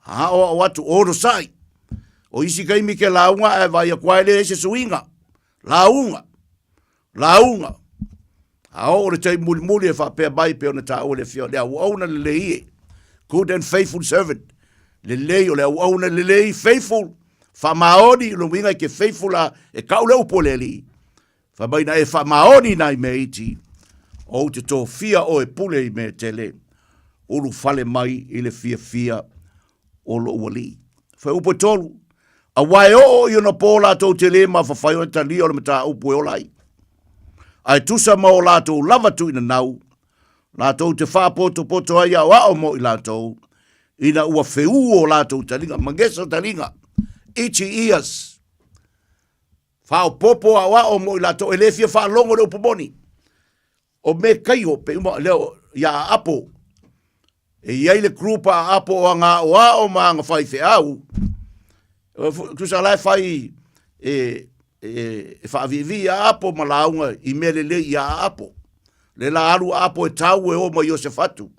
Aoao atu, onosai. O isi taimi ke lauga ae vaai atu lava e leai se suiga. Lauga. Lauga. A oo le taimi mulimuli e faapea mai pei ona taua le afioga, le auauna lelei e. Good and faithful servant. Lelei o le auauna lelei, faithful, faamaoni, o le uiga e te faithful a, e kau le upu a le Alii. Fai mai na e faamaoni nai mea iti, ou te tofia oe pule i mea tele, ulufale mai i le fiafia o lou alii. Fuaiupu e 3, Aua e oo i ona pō latou te lē mafafai o le talia o le mataupu e ola ai. Ae tusa ma o latou lava tuuinanau, latou te faapotopoto ai aoao mo i latou, ina ua feū o latou taliga, magesa taliga, itchy ears, faaopoopo aoao mo i latou e le fia faalogo i le upu moni. O Mekaio, pe uma lea ia Aapo, e i ai le group a Aapo o aga aoao ma aga faifeau, tusa la e fai e, e, e faaviivii ia Aapo ma lauga i mea lelei ia Aapo. Le la alu Aapo e tau e o ma Iosefatu.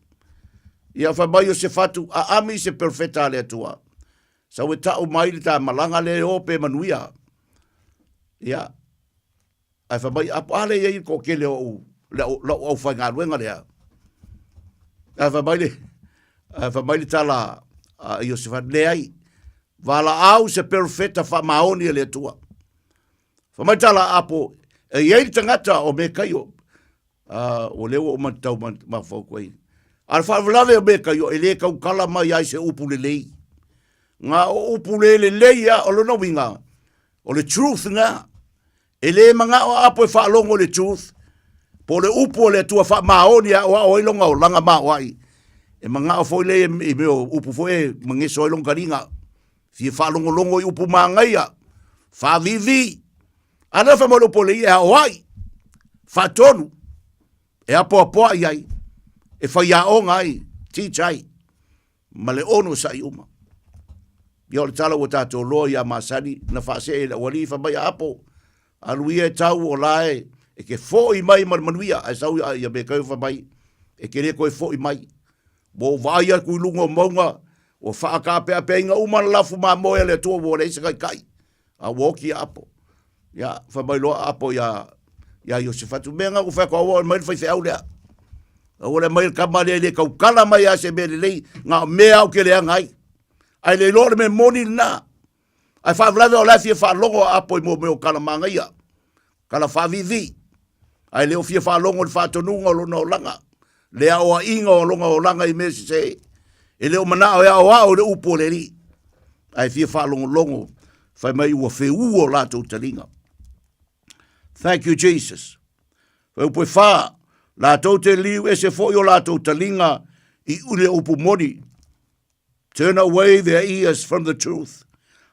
Ia fai mai Iosefatu, aami se perofeta a le Atua. Sau e tau mai le ta malaga lea e o pe manuia. Ia, Ae fai mai Apo, a lea e i ai le toatele o ou, lau aufaigaluega lea. Ae fai mai le, ae fai mai le tala a Iosefa, leai, valaau se perofeta faamaoni a le Atua. Fai mai le tala a Apo, e i ai le tagata o Mekaio, o lea ua ou matau mafaufau ai. A o le faalavelave o Mekaio, e le tautala mai ai se upu lelei. Na o upu le lelei lava, o lona uiga, O le truth lena. E le manao a Apo e faalogo i le truth, po o le upu a le Atua faamaoni e aoao ai lona olaga maoai. E manao foi lea i mea o upu foi e mageso ai lona taliga. Fia faalogologo i upu manaia, faaviivii. A lea fai mai le upu a le e aoai, faatonu, e apoapoai ai, e faiaoga ai, teach ai. ma le onosai uma. Ia o le tala ua tatou loa ia masani na faasee i le aualii fai mai a Apo, alu ia e tau o la e, e ke fo'i mai ma le manuia, ae sau ia ia Mekaio fai mai, e ke le toe fo'i mai. Ua ou vaai atu i luga o mauga, ua faataapeapeaina uma le lafu mamoe a le Atua ua leai se taitai. A ua oti ia Apo. Ia, fai mai loa a Apo ia, ia Iosefatu, mea na ou fai atu, aua mai le faifeau lea. Aua le mai le tama lea e le tautala mai lava se mea lelei, na o mea ou te leaga ai. Ae le iloa o le mea moni lena. Ae faalavelave o la e fia faalogo a Apo i mea o tala manaia, tala faaviivii. Ae le o fia faalogo i le faatonuga o lona olaga, le aoaiga o lona olaga i mea sese. E le o manao e aoao i le upu a le Alii, ae fia faalogologo fai mai ua feua o latou taliga. Thank you, Jesus. Fai upu e whā, latou te liu ese foi o latou taliga i ule upu moni. Turn away their ears from the truth.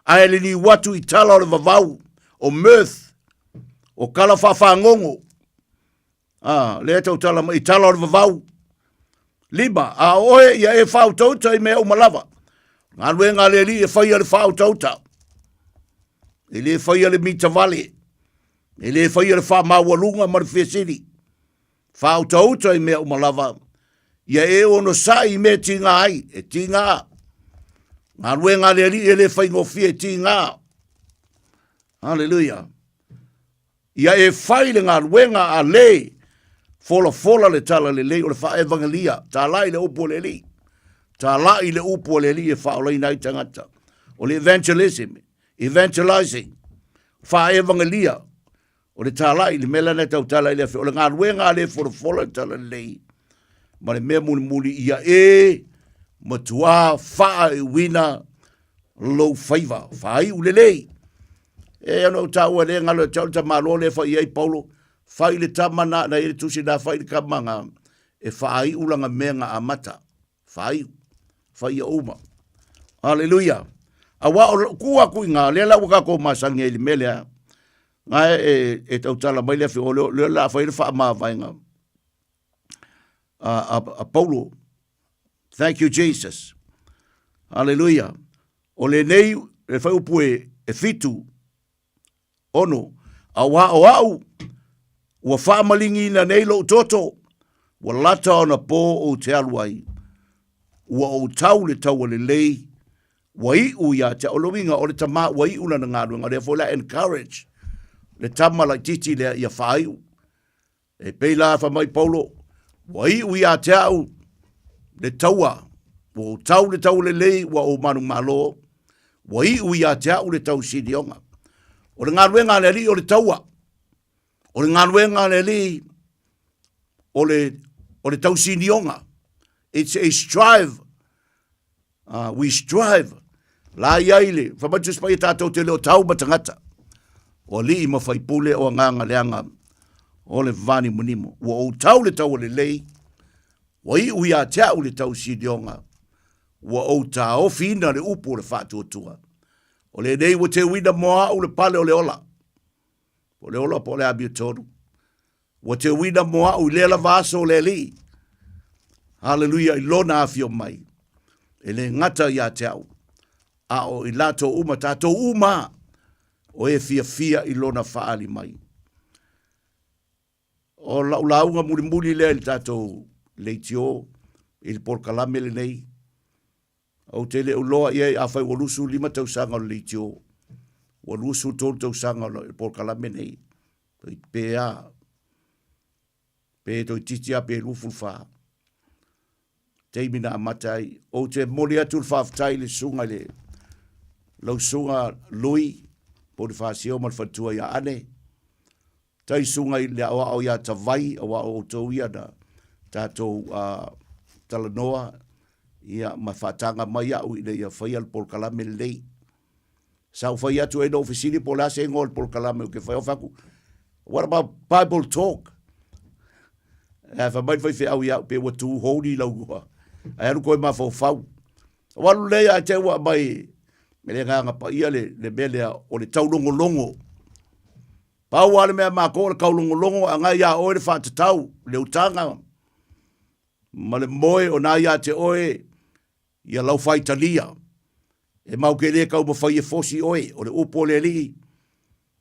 Ae liliu atu i tala o le vavau, o mirth, o kala whawhangongo. Ah, lea tautala mai i tala o le vavau. Lima, a oe ia e whautauta i mea uma lava. Galuega a le alii e faia le whautauta. E le faia le mitavale. E le faia le whamaualunga ma le fiasili. Whautauta i mea uma lava. Ia e onosai i mea tiga ai, e tiga. Galuega a le alii e le faigofie e tiga. Hallelujah. Ia e fai le galuega a le folafola le tala lelei o le faaevagelia, talai le upu a le Alii. Talai le upu a le Alii e faaolaina ai tagata. O le evangelism, evangelizing, faaevagelia, o le talai, le mea lena e tautala i le afi, o le galuega a le folafola le tala lelei, ma le mea mulimuli ia e matuā faaiuina lou faiva, faaiu lelei. E ona ou taua le galo e te au le tamaloa lea fai ai Paulo, fai le tama na, na i le tusi na fai le tama na, e faaiu lana mea na amata. Faaiu. Fai ia uma. Haleluia. Aua o ku aku i ngā, lea la ua kākou masani ai i le mea lea, ngā e, e, e tautala mai le afi, o lea, lea la fai le whaamāvaenga a, a, a Paulo. Thank you, Jesus. Hallelujah. O lenei, e whai upu e, e fitu, ono, auā o au, ua faamaligiina nei lou toto, ua lata ona pō ou te alu ai, ua ou tau le taua lelei, ua iu ia te au. O le uiga, o le tama ua iu lana galuega, o lea foi la encourage le tama laitiiti lea ia faaiu. E pei la fai mai Paulo, ua iu ia te au le taua, ua ou tau le taua lelei, ua ou manumalo, ua iu ia te au le tausinioga. O le galuega a le Alii o le taua, o le galuega a le Alii o le, o le tausinioga. It's a strive We strive. La i ai le, fai mai le Tusi Paia tātou te le o tau ma tagata. O alii ma faipule o agaga leaga o le vanimonimo. Ua ou tau le taua lelei, ua iu ia te au le tausinioga, ua ou taofiina le upu o le faatuatua. O lenei ua teuina mo au le pale o le ola. Po o le ola po o le amiotonu. Ua teuina mo au i lea lava aso o le Alii. Haleluia i lona afio mai. E le gata ia te au, a o i latou uma, tatou uma, o e fiafia i lona faaali mai. O lau lauga mulimuli lea i le tatou leitio i le polokalame lenei, ou te le o iloa i ai afai ua 25 tausaga o le leitio, ua 23 tausaga o le polokalame nei, Pe a, pe toeitiiti a pe 24. Taimi na amata ai. Ou te momoli atu le faafetai i le susuga i le lau susuga Lui Ponifasio ma le faletua ia Ane. Tai susuga i le aoao ia Tavai, aua o outou ia na tatou talanoa ia ma faataga mai au ina ia faia le polokalame lenei. Sa ou fai atu ai na ou fesili po o le a se igoa o le polokalame ou te fai, ou fai atu, What about Bible Talk? Ae fai mai le faifeau ia au, pe ua too holy lau igoa. Ae alu koe mafaufau. Ua alu lea ae te ua aumai e le Agaga Paia le, le mea lea o le taulogologo. Pau lava le mea a matou o le taulogologo a na ia oe le faatatau, le utaga ma le moe o na ia te oe ia lau faitalia. E mau ke le taumafai e fosi oe, o le upu o le Alii,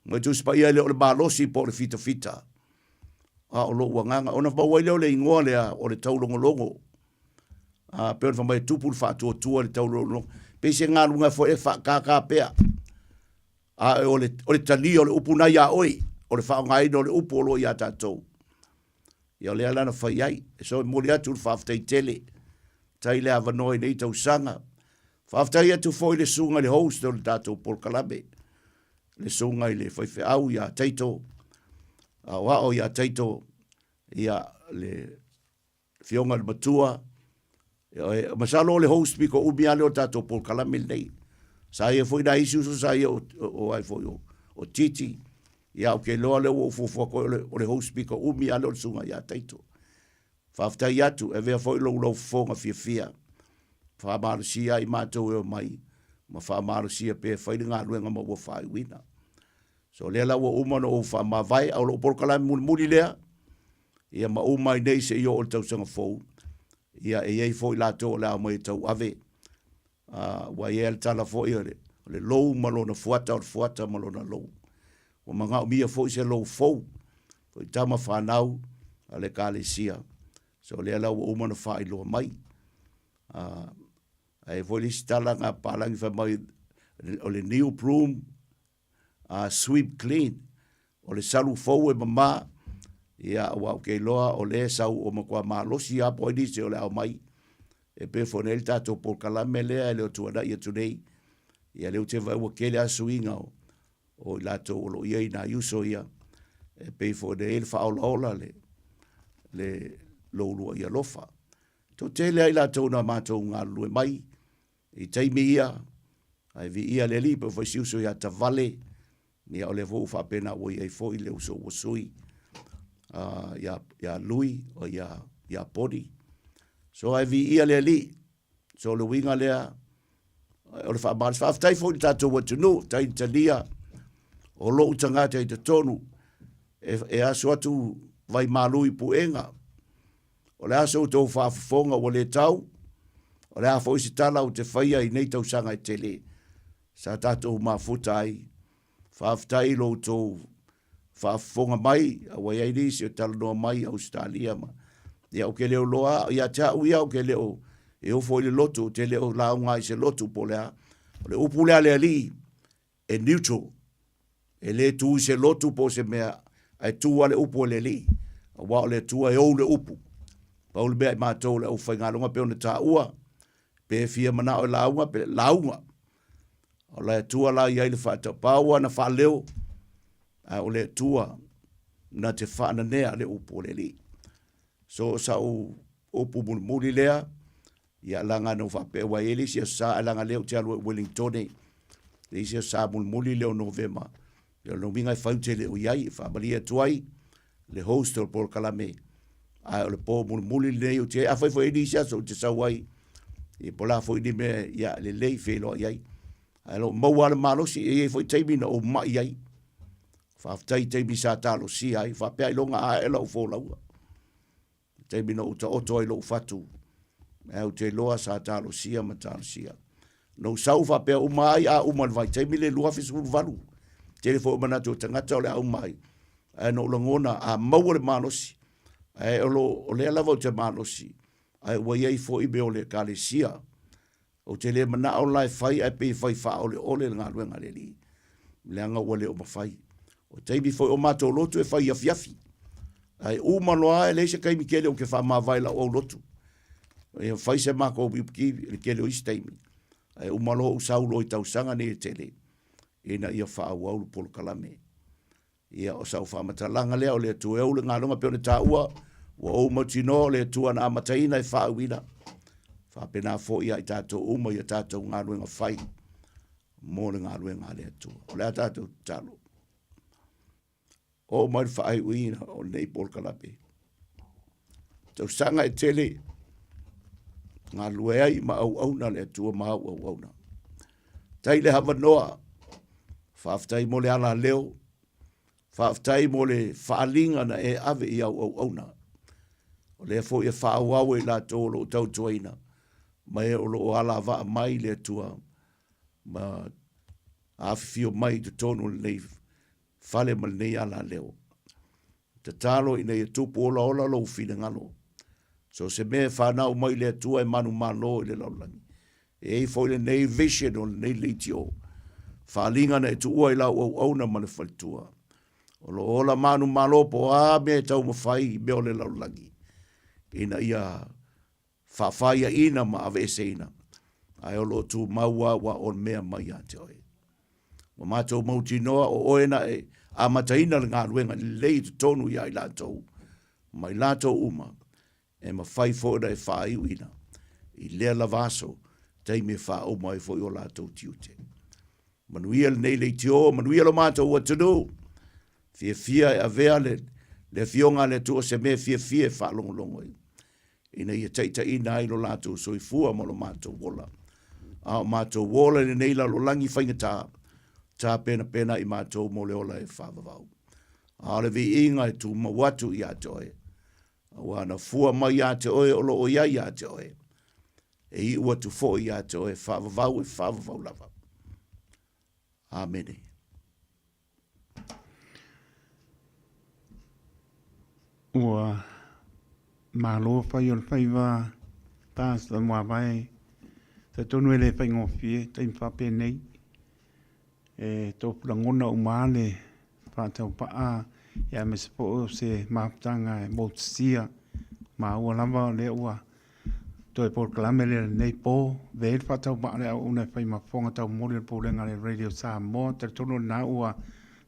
mai Tusi Paia e le o le malosi po o le fitafita, a o lou agaga. Ona maua ai lea o le igoa lea o le taulogologo. A, pei ona fai mai e tupu le faatuatua i le taulogologo. Pei se galuega foi e faakākā pea. A o le, o le talia o le upu na iā oe, o le faaaogaina o le upu o lo o iā tatou. Ia o lea la na fai ai. So e momoli atu le faafetai tele. Tai le avanoa i nei tausaga. Faafetai atu foi i le susuga i le host o le tatou polokalame, le susuga i le faifeau ia Taito, aoao ia Taito, ia le afioga i le matua. Ia, masalo o le host pito umi lava lea o le tatou polokalame lenei. Sa ia foi nai isi uso sa ia o, o, ai foi o, o Titi. Ia, ou te iloa lea ua ou fuafua atu ai o le, o le host pito umi lava lea o le susuga ia Taito. Faafetai atu, e avea foi lou lau fofoga fiafia. Faamalosia ai matou e omai ma faamalosia pea e fai le galuega ma ua faaiuina. So lea la ua uma ona ou faamavae, a o lou polokalame mulimuli lea, ia ma uma ai nei seia oo i le tausaga fou, ia e i ai foi latou o le a omai e tauave. Ua i ai le tala foi o le, o le lou ma lona fuata, o le fuata ma lona lou. Ua manaomia foi se lou fou, foi tama fanau a le Ekalesia. So lea la ua uma ona faailoa mai. Ae foi le isi tala na papalagi fai mai o le new broom sweep clean, o le salu fou e mama, ia aua ou te iloa o lea e sau ua matua malosi lava po o ai nisi o le a omai e pei foi ona i ai le tatou polokalame lea e le o tuanai atu nei. Ia lea ou te vaai ua tele lava suiga o, o i latou o lo o i ai nai uso ia, e pei foi ona i ai le faaolaola le, le lou uluai alofa. Toatele lava i latou na matou galulue mai I taimi ia, ae viia le Alii pe ua fai si uso ia Tavale, ia o lea foi ua faapena ua i ai foi le uso ua sui ia, ia Lui, o ia, ia Poni. So ae viia le Alii. So o le uiga lea, o le faamalosi. Faafetai foi i le tatou atunuu, faafetai i le talia o lou tagata i totonu, e, e aso atu vaimalu i puega, O le a so outou faafofoga ua le tau? O le a foi se tala ou te faia i nei tausaga e tele sa tatou mafuta ai? Faafetai i lo outou faafofoga mai, a ua i ai nisi o talanoa mai i Ausetalia ma ia ou te le o iloa ia te au ia ou te le o e ofo i le lotu, ou te le o lauga ai i se lotu po o le a. O le upu lea a le Alii, e neutral, e le tu i se lotu po o se mea, ae tu lava le upu a le Alii, aua o le Atua e ou le upu. Pau le mea i matou o le aufaigaluega pei ona taua, pe fia manao e lauga, pe lauga. O le Atua la i ai le faataupau lava na faaleo, ae o le Atua na te faananea le upu a le Alii. So o sau upu mulimuli lea, Ia leaga na ou faapea ua i ai le isi aso Sa ae leaga lea ou te alu ai i Wellingtone le isi aso Sa mulimuli lea o Novema. Ia o lona uiga e fai ou te le o i ai e faamalie atu ai le host o le polokalame ae o le po mulimuli lenei ou te i ai. Afai foi e i ai nisi aso ou te sau ai ia po o le a foi ni mea ia lelei feiloai ai. Ae o lo o maua lava le malosi, e i ai foi taimi na ou mai ai. Faafetai i taimi sa talosia ai, faapea ailoga a ae lau folauga. I taimi na ou taoto ai lou fatu, ae ou te iloa sa talosia ma talosia. Na ou sau faapea uma ai a uma i le vaitaimi le 2018. Tele foi o manatu o tagata o le a uma ai. Ae na ou lagona a maua le malosi, ae o, lo, o lea lava ou te malosi, ae ua i ai foi mea o le ekalesia. Ou te le manao la e fai ae pei e fai faaoleole le galuega a le Alii, leaga ua le o mafai. O taimi foi o matou lotu e fai afiafi. Ae uma loa e leai se taimi tele ou te faamavae lau au lotu. E fai se matou ipuki le tele o isi taimi. Ae uma loa ou sau loa i tausaga nei e tele ina ia faaauau le polokalame. Ia, o sau faamatalaga lea, o le Atua e ou le galuega pei ona taua, ua ou mautinoa o le Atua na amataina e faauiina. Faapena foi ia i tatou uma i a tatou galuega fai. mo le galuega a le Atua. O le a tatou tatalo. Oo mai le faaiuina o lenei polokalame. Tausaga e tele galulue ai ma auauna le Atua ma au auauna. Tai le havanoa, faafetai mo le alaleo, faafetai mo le faaaliga na e ave i au auauna. O lea foi e faaauau e i latou o lo o tautuaina, ma e o lo o alavaa mai le Atua ma afifio mai i totonu o lenei fale ma lenei alaleo. Tatalo ina ia tupu olaola lou finagalo. So o se mea e fanau mai le Atua e manumalo i le lalolagi. E i ai foi lenei vision o lenei leitio. Faaaliga na e tuua i lau auauna ma le faletua. O lo o ola manumalo po o a mea e taumafai i mea o le lalolagi ina ia faafaiaina ma aveeseina, ae o lo o tumau lava aua o le mea mai ia te oe. Ua matou mautinoa o oe na e amataina le galuega lelei i totonu ia i latou, ma i latou uma, e mafai foi ona e faaiuina i lea lava aso, taimi e faauma ai foi o latou tiute. Manuia lenei leitio, manuia lo matou atunuu. Fiafia e avea le, le Afioga a le Atua se mea fiafia e faalogologo ai, ina ia taitaiina ai lo latou soifua ma lo matou ola. A o matou ola i lenei lalolagi faigata, tapenapena i matou mo le ola e faavavau. A o le viiga e tumau atu ia te oe, aua na fua mai ia te oe o lo o i ai ia te oe, e iu atu foi ia te oe faavavau e faavavau lava. Amene. Ua malo fai o le faiva Pastor Muavae. Talitonu e le faigofie taimi faapenei. E tofu lagona uma lava le faataupaa aemaise foi o se mafutaga e motusia maua lava o lea ua toe polokalame lea i lenei po. Avea ai le faatauvaa o le auauna e fai ma fofoga taumoli o le Pulega a le Radio Samoa. Talitonu o lena ua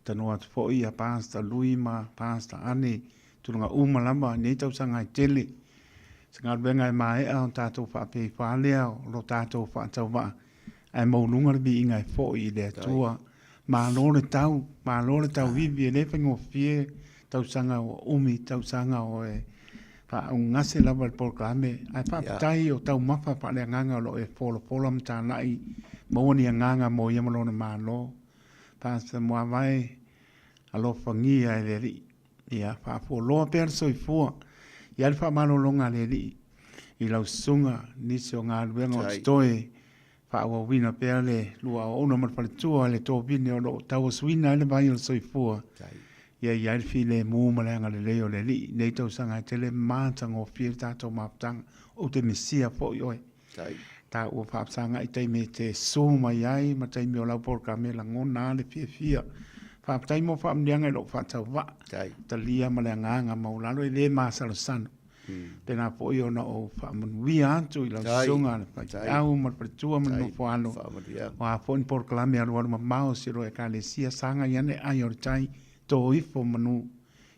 tanoa atu foi ia Pastor Lui ma Pastor Ane i tulaga uma lava i nei tausaga e tele. Se galuega e maea ona tatou faapea ifo lava lea o lo tatou faatauvaa ae maualuga le viiga e foi i le Atua. Malo le tau, malo le tauivi, e le faigofie tausaga ua umi, tausaga o e faaugase lava i le polokalame, ae faafetai o taumafa faaleagaga o lo o e folafola ma talai, maua ni agaga mo ia ma lona Malo. Pastor Muavae, alofagia e le Alii, ia faafualoa pea le soifua, i ai le faamalologa a le Alii i lau susuga, nisi o galuega o totoe, Faaauauina pea le lua auauna ma le faletua i le tovine o lo o tauasuina ai le vai o le soifua. Ia i ai le filemu ma le agalelei o le Alii i nei tausaga e tele matagofie le tatou mafutaga. Ou te misia foi oe. Taua faafesagai taimi e te susu mai ai ma taimi o lau polokalame lagona lava le fiafia. Faafetai mo faamanuiaga i lou faatauvaa. Talia ma le agaga maualalo e le masalosalo. Pēlā foi ona ou faamanuia atu i lau susuga le faifeau ma le faletua ma le nofoalo. O a foi ni polokalame alualu mamao o si oloa Ekalesia, sagai ane ai o le tai, tō ifo manu.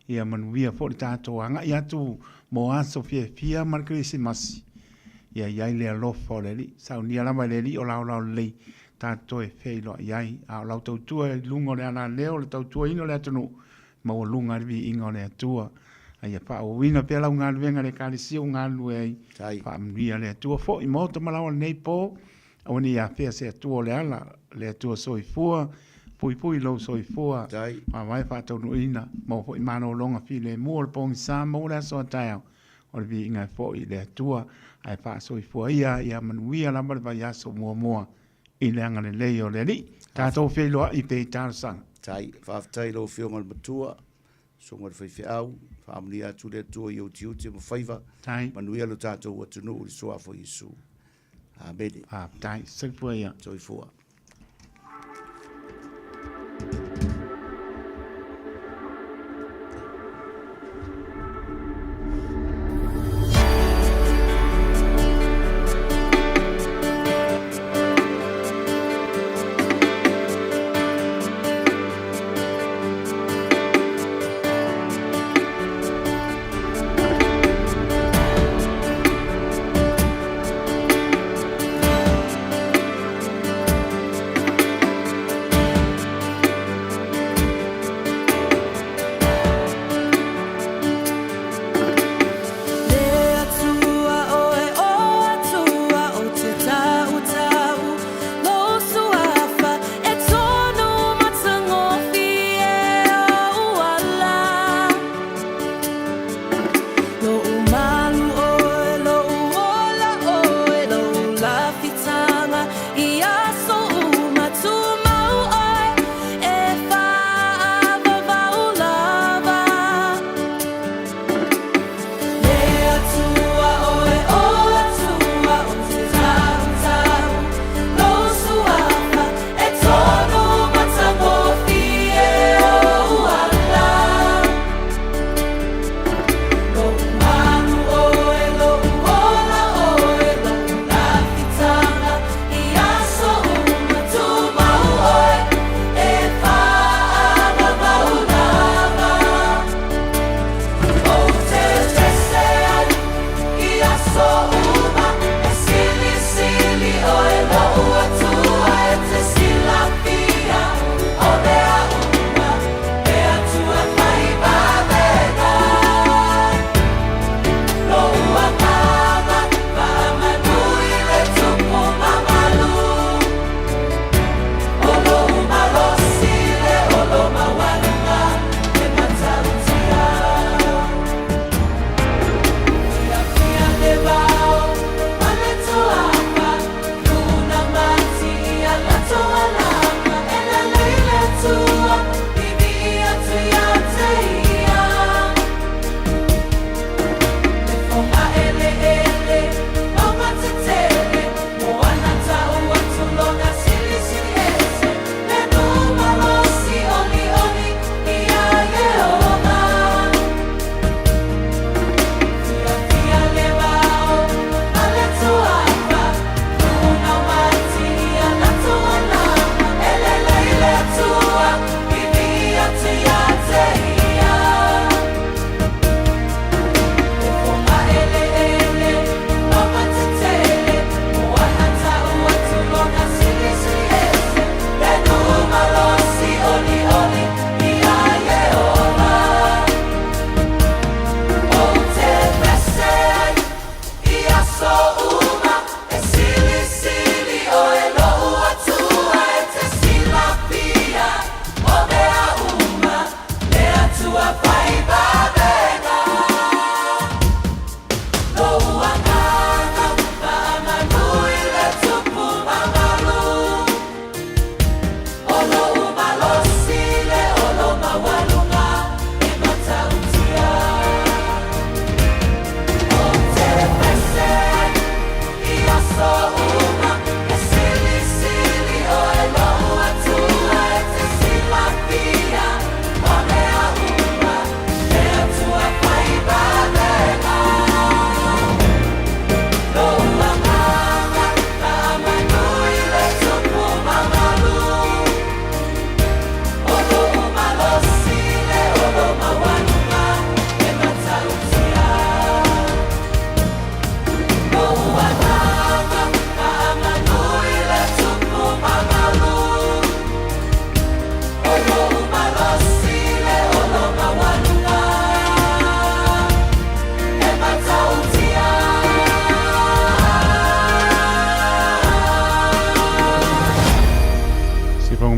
Ia manuia foi le tatou agai atu mo aso fiafia ma le Kerisimasi. Ia i ai le alofa o le Alii. Saunia lava e le Alii o laolao lelei tatou toe feiloai ai. A o lau tautua i luga o le alaleo o le tautuaina o le atunuu, maualuga ai le viiga o le Atua. A ia faaauauina pea lau galuega i le Ekalesia ua galulue ai, faamanuia le Atua foi maota ma laoa lenei po, aua ne i afea se Atua o le ala, le Atua soifua, puipui lou soifua, faavae faataunuuina, maua foi malologa filemu o le pogisa, maua le aso a taeao, o le viiga e foi i le Atua, ae faasoifua ia, ia manuia lava le vaiaso muamua i le agalelei o le Alii. Tatou feiloai pea i talosaga. Tai, faafetai i lau Afioga i le Matua, Susuga i le Faifeau, faamanuia atu le Atua i ou tiute ma faiva, Tai. manuia lo tatou atunuu i le Suafa o Iesu. Amene. Faafetai. Soifua ia. Soifua.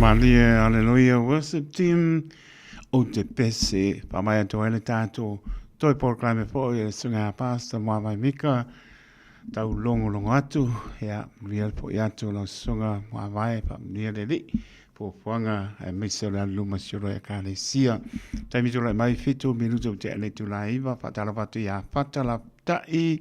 Malie, Aleluia Worship Team o te pese. Whamai atu ai le tātou toi polokalame foi e sunga a Pastor Moavai Mika. Tau longo longo atu, ia, mulia foi atu lau susunga Moavai, whamulia le li. Fuafuaga aemaise o le alu luma si olo ekalesia. Taimi tulai mai 7 minuta ua tea le itula e 9, faatalofa atu ia Fata Latai,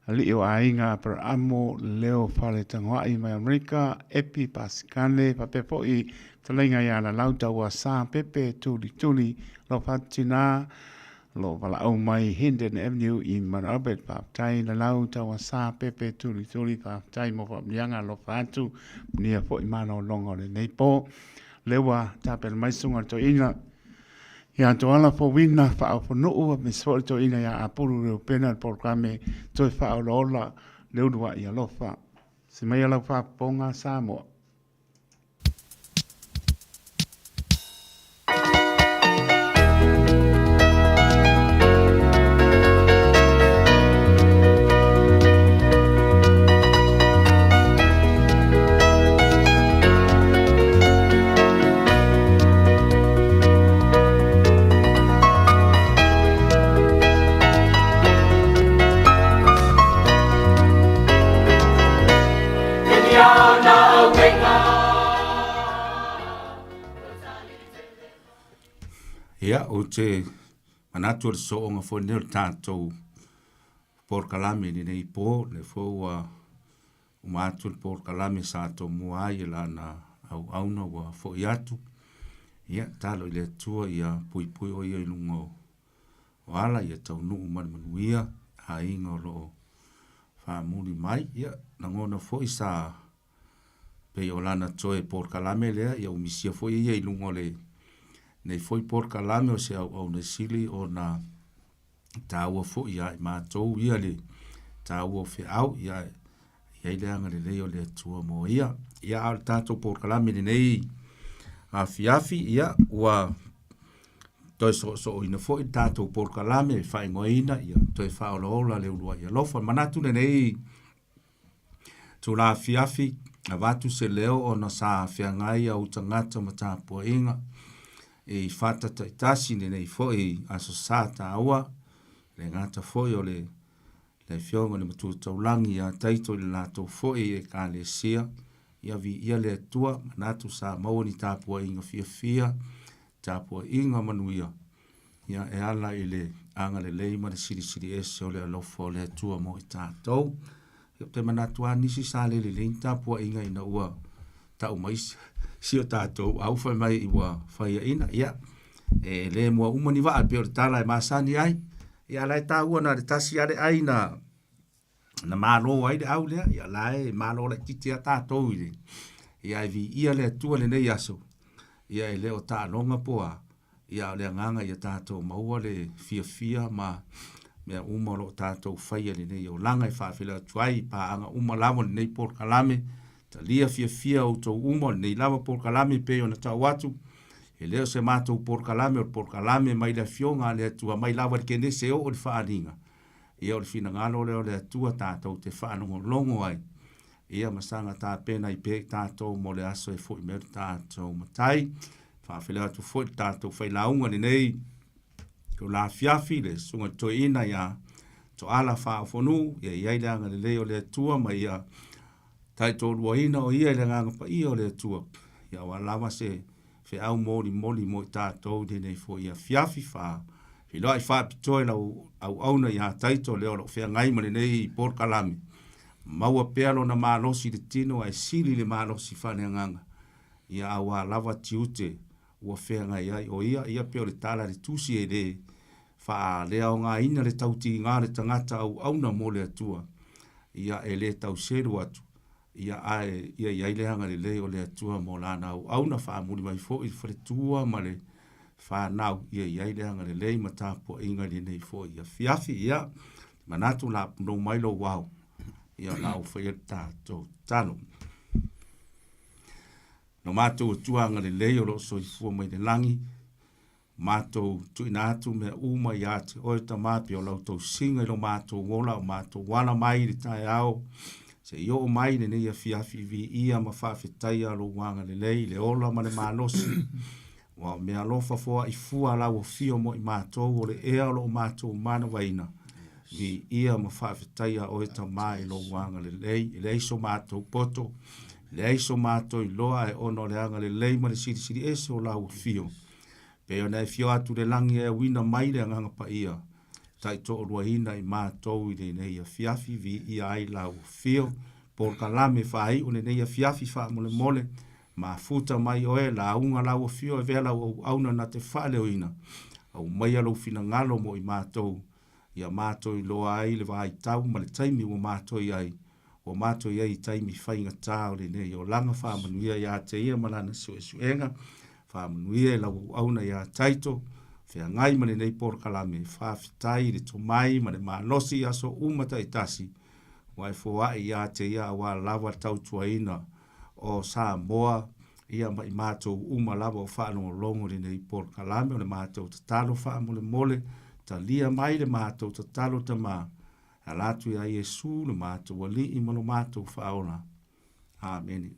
alii o aiga Aperamo, Leo Faletagoai mai Amerika, Epi Pasikane, faapea foi fetalaiga ia Lalau Taua Sa Pepe Tulituli, alofa atu tina O lo o valaau mai Hendon Avenue i Mount Albert. Faafetai Lalau Tauasa Pepe Tulituli, faafetai mo faamanuiaga alofa atu, manuia foi malologa o lenei po. Lea ua tapena mai susuga le toeaina ia Toala Fouina Faaofonuu aemaise foi le toeaina ia Apulu Reupena le polokalame Toe Faaolaola le Uluai Alofa. Se maia lau faafofoga Samoa. Ia, ou te manatu o le sooga foi lenei o le tatou polokalame i lenei po, lea foi ua uma atu le polokalame sa tomua ai e lana auauna ua foi atu. Ia, talo i le Atua ia puipui o ia i luga o o ala ia taunuu ma le manuia aiga o lo o faamuli mai. Ia, lagona foi sa pei o lana toe polokalame lea, ia ua misia foi ia i luga o lenei foi polokalame o se auauna sili ona taua foi ia i matou ia le taua o feau, ia e i ai le agalelei o le Atua mo ia. Ia, a o le tatou polokalame lenei afiafi, ia, ua toe soosooina foi le tatou polokalame e faaigoaina ia toe faaolaola le uluai alofa. Manatu lenei tula afiafi, avatu se leo ona sa feagai au tagata ma tapuaiga i fata taitasi lenei foi Aso Sa taua, le gata foi o le Le Afioga i le Matua Taulagi ia Taito i le latou foi Ekalesia, ia viia le Atua, manatu sa maua ni tapuaiga fiafia, tapuaiga manuia, ia e ala i le agalelei ma le silisili ese o le alofa o le Atua mo i tatou. Ia ou te manatu lava nisi sa le lelei ni tapuaiga ina ua tau mai si o tatou au fai mai ua faiaina, ia e le mua uma ni vaa e pei o le tala e masani ai. Ia a la e taua na o le tasi lava le ai na na malo ai le au lea, ia la e malo laitiiti lava tatou i le ia ae viia le Atua i lenei aso, ia e le o taaloga po o a, ia a o le agaga ia tatou maua le fiafia ma mea uma o lo o tatou faia i lenei olaga e faafeiloai atu ai i paaga uma lava o lenei polokalame. Talia fiafia outou uma o lenei lava polokalame e pei ona tau atu, e le o se matou polokalame, o le polokalame mai le Afioga a le Atua mai lava i le Kenese e oo i le Faaaliga. Ia o le finagalo lea o le Atua tatou te faalogologo ai, ia ma saga tapena ai pea i tatou mo le aso e foi mai ai lo tatou Matai. Faafeiloai atu foi i le tatou failauga lenei itula afiafi, le Susuga i le Toeaina ia Toala Faaofonuu, ia i ai le agalelei o le Atua ma ia taitoaluaina o ia i le Agaga Paia o le Atua, ia aua lava se feau molimoli mo i tatou i lenei foi afiafi. Faafeiloai faapitoa i lau auauna ia Taito lea o lo o feagai ma lenei polokalame. Maua pea lona malosi i le tino ae sili le malosi faaleagaga, ia aua lava tiute ua feagai ai o ia. Ia pei o le tala a le Tusi e le faaleaogaina le tautiga o le tagata auauna mo le Atua, ia e le tau selu atu, ia ae ia i ai le agalelei o le Atua mo lana auauna, faamuli mai foi i le faletua ma le fanau, ia i ai le agalelei ma tapuaiga i lenei foi afiafi. Ia, manatu o le a punou mai lou ao, ia o le a ou faia le tatou tatalo. Lo matou Atua agalelei o lo o soifua mai le lagi, Matou tuuina atu mea uma ia te oe Tama pei o lau tausiga i lo matou ola o matou ala mai i le taeao. Se i oo mai lenei afiafi viia ma faafetaia lou agalelei i le ola ma le malosi. Aua o meaalofa foai fua a lau afio mo i matou o le ea o lo o matou manavaina. Viia ma faafetaia oe Tama i lou agalelei, e leai so matou poto, leai so matou iloa ae ona o le agalelei ma le silisili ese o lau afio. Pei ona e afio atu i le lagi e auina mai le Agaga Paia, taitoaluaina i matou i lenei afiafi, viia ai lau afio. Polokalame faaiu lenei afiafi faamolemole, mafuta mai oe, lauga lau afio avea lau auauna na te faaleoina, aumaia lou finagalo mo i matou, ia matou iloa ai le vaitau ma le taimi ua matou i ai, ua matou i ai i taimi faigata o lenei olaga. Faamanuia ia te ia ma lana suesuega, faamanuia i lau auauna ia Taito, feagai ma lenei polokalame, faafetai i le tomai ma le malosi i aso uma taitasi ua e foai ia te ia aua lava le tautuaina o Samoa ia ma i matou uma lava o faalogologo i lenei polokalame. O le matou tatalo faamolemole, talia mai le matou tatalo Tama, e ala atu ia Iesu le matou Alii ma lo matou Faaola. Amene.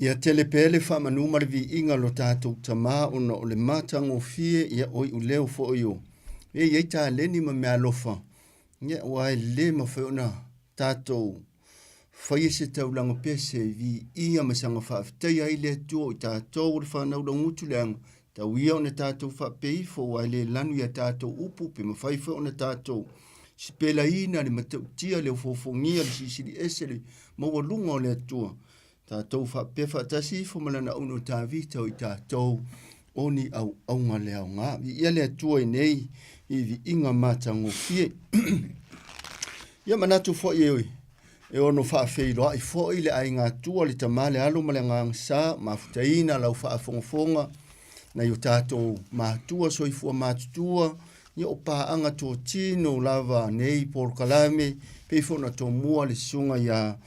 Ia tele pea le faamanu ma le viiga lo tatou Tama ona o le matagofie ia o iuleo foi o e i ai taleni ma meaalofa ia aua e le mafai ona tatou faia se taulaga pese e viia ma saga faafetaia ai le Atua o i tatou o le fanau laugutu leaga tau ia ona tatou faapea ifo aua e le lanu ia tatou upu pe mafai foi ona tatou sipelaina le matautia le ofoofogia le silisili ese le maualuga o le Atua tatou faapea faatasi ifo ma lana auna o Tavita o i tatou o ni auauga le aoga. Viia le Atua i nei i viiga matagofie. Ia manatu foi e, e ono faafeiloai foi le aiga Atua, le Tama, le Alo ma le Agaga Sa, mafutaina lau faafogafoga nai o tatou matua soifua matutua, ia o paaga totino lava nei polokalame, pei foi ona tomua le susuga ia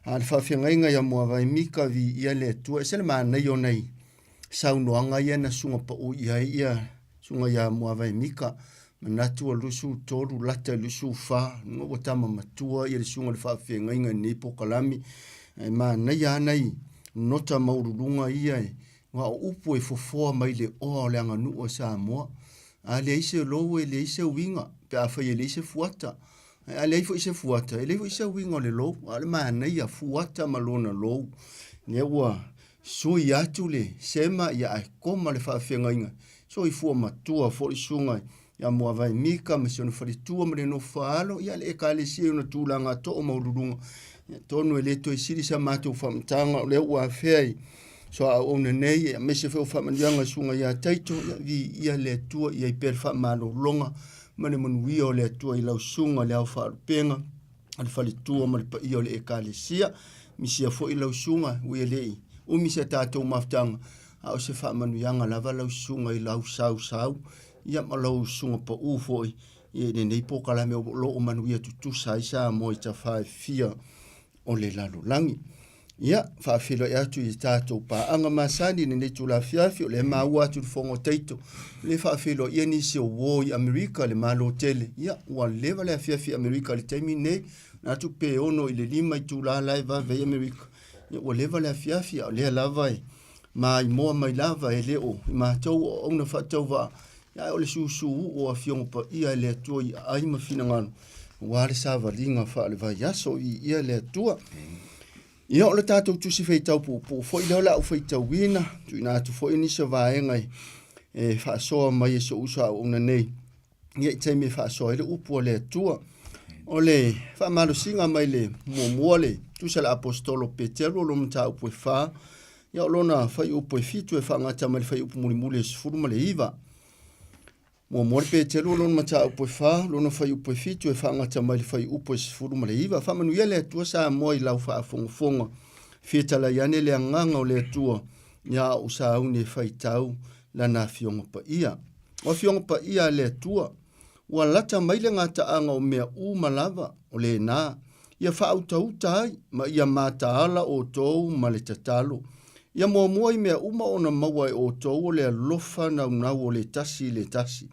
a le faafeagaiga ia Muavae Mika viia le Atua. Ese le manaia o nai saunoaga ia na suga pau i ai ia suga ia Muavae Mika. Manatu ua 23 lata i 24, luga ua tama matua ia le suga o le faafeagaiga i lenei polokalame. Ae manaia lava nai nota maualuluga ia e aua o upu e fofoa mai le oa o le aganuu a Samoa. A leai se lou e leai se uiga pe afai e leai se fuata. Ae a leai foi se fuata, e leai foi se uiga o le lou, a o le manaia fuata ma lona lou. Lea ua sui atu le sema ia ae koma le faafeagaiga. Soifua matua foi le susuga ia Muavae Mika ma si ona faletua ma le nofo alo, ia le ekalesia i ona tulaga too maualuluga. Ia, atonu e le toe sili sa matou faamatalaga o lea ua afea i soaauauna nei, aemaise foi o faamanuiaga i susuga ia Taito, ia viia le Atua i ai pea le faamalologa ma le manuia o le Atua i lau susuga le ao faalupega a le faletua ma le paia o le ekalesia. Misia foi lau susuga, ui e le i umi se tatou mafutaga, a o se faamanuiaga lava lau susuga i lau sausau, ia ma lau susuga pau foi i lenei polokalame o lo o manuia tutusa ai Samoa i tafa e fia o le lalolagi. Ia, faafeiloai atu i tatou paaga masani i lenei itula afiafi, o lea e maua atu i le fofoga o Taito, o lea e faafeiloaia nisi o uo i Amerika, le Malo tele. Ia, ua leva le afiafi i Amerika i le taimi lenei, na atu pe 6 i le 5 itula la e vave ai Amerika. Ia, ua leva le afiafi, a o lea lava e maimoa mai lava e le o i matou o auauna faatauvaa, ae o le susuu o Afioga Paia e le Atua i aai ma finagalo, aua le savaliga faale-vaiaso i ia le Atua. Ia, o le tatou tusi faitau puupuu foi lea o le a ou faitauina, tuuina atu foi nisi o vaega e faasoa mai e si ou uso a auauna nei, ia i taimi e faasoa ai le upu a le Atua. O le faamalosiga mai le muamua le tusi a le Aposetolo Peteru o lona mataupu e 4, ia o lona fuaiupu e 7 e faagata mai le fuaiupu mulimuli e 19. Muamua le Peteru o lona mataupu e 4, lona fuaiupu e 7 e faagata mai le fuaiupu e 19. Faamanuia le Atua Samoa i lau faafogafoga. Fia ane le agaga o le Atua ia a ou sauni e faitau lana afioga paia. O afioga paia a le Atua, ua lata mai le gataaga o mea uma lava, o lena, ia faautauta ai ma ia mataala outou ma le tatalo. Ia muamua i mea uma ona maua e outou o le alofa naunau o le tasi i le tasi,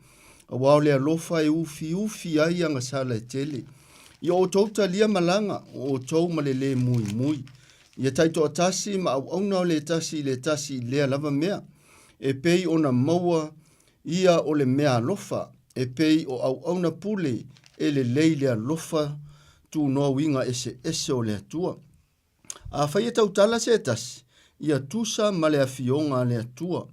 aua o le alofa e ufiufi ai agasala e tele. Ia outou talia malaga o outou ma le lē muimui. Ia taitoatasi ma auauna o le tasi i le tasi i lea lava mea, e pei ona maua ia o le mea alofa, e pei o auauna pule e lelei le alofa tunoa uiga eseese o le Atua. Afai e tautala se tasi, ia tusa ma le afioga a le Atua.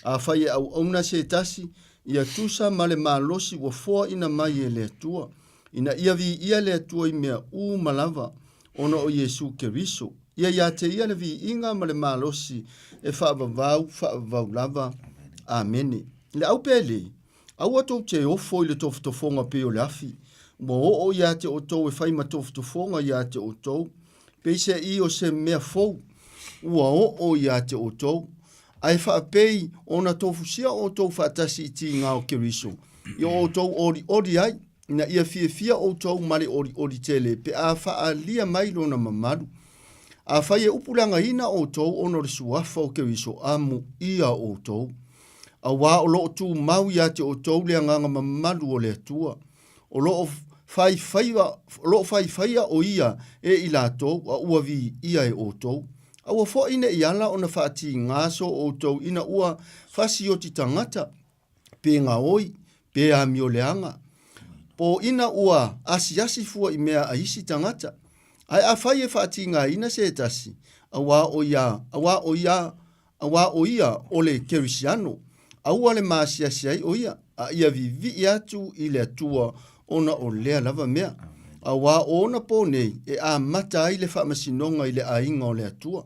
Afai e auauna se tasi, ia tusa ma le malosi ua foaina mai e le Atua, ina ia viia le Atua i mea uma lava, ona o Iesu Keriso. Ia ia te ia le viiga ma le malosi e faavavau faavavau lava. Amene. Le au pele, aua tou te ofo i le tofotofoga pei o le afi, ua oo ia te outou e fai ma tofotofoga ia te outou, peiseai o se mea fou, ua oo ia te outou, ae faapei ona tofusia outou faatasi i tiga o Keriso, ia outou olioli ai, ina ia fiafia outou ma le olioli tele pe a faaalia mai lona mamalu. Afai e upuleagaina outou ona o le suafa o Keriso, amuia outou. Auā o lo o tumau ia te outou le agaga mamalu o le Atua. O lo o faifaiva, o lo o faifaia o ia e i latou, a ua viia e outou. Aua foi ne i ala ona faatigā so outou ina ua fasioti tagata, pe gaoi, pe amioleaga, po ina ua asiasi fua i mea a isi tagata. Ae afai e faatigāina se tasi, auā o ia, auā o ia, auā o ia o le Kerisiano, aua le maasiasi ai o ia, a ia vivii atu i le Atua ona o lea lava mea. Auā o ona pō nei e amata ai le faamasinoga i le aiga o le Atua.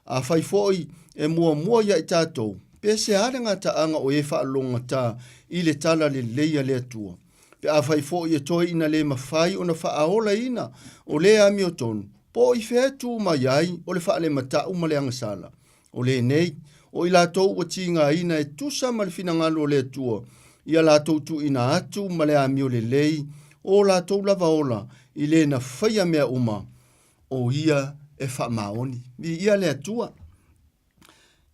Afai foi e muamua ia i tatou, pe se a le gataaga o e faalogogata i le tala lelei a le Atua? Pe afai foi e toe ina le mafai ona faaolaina o le amiotonu, po o i fea e tu mai ai o le faalematau ma le agasala? O lenei, o i latou ua tigaina e tusa ma le finagalo o le Atua, ia latou tuuina atu ma le amio lelei o latou lava ola i le na faia mea uma, o ia e faamaoni. Viia le Atua.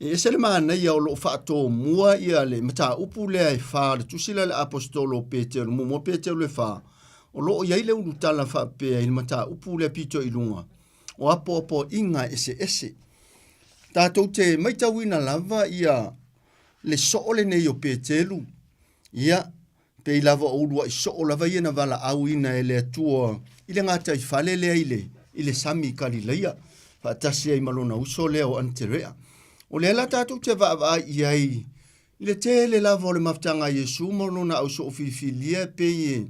E ese le manaia o lo o faatomua ia le mataupu lea e fa le tusi lea le Aposetolo o Peteru, muamua Peteru e fa, o lo o i ai le ulutala faapea i le mataupu lea pito i luga, o apoapoaiga eseese. Tatou te matauina lava ia le soo lenei o Peteru, ia, pei lava o uluaʻi soo lava ia na valaauina e le Atua i le gataifale lea i le, i le sami i Kalilaia, faatasi ai ma lona uso lea o Anaterea. O lea la tatou te vaavaai i ai i le tele lava o le mafutaga a Iesu ma lona au soo filifilia e pei e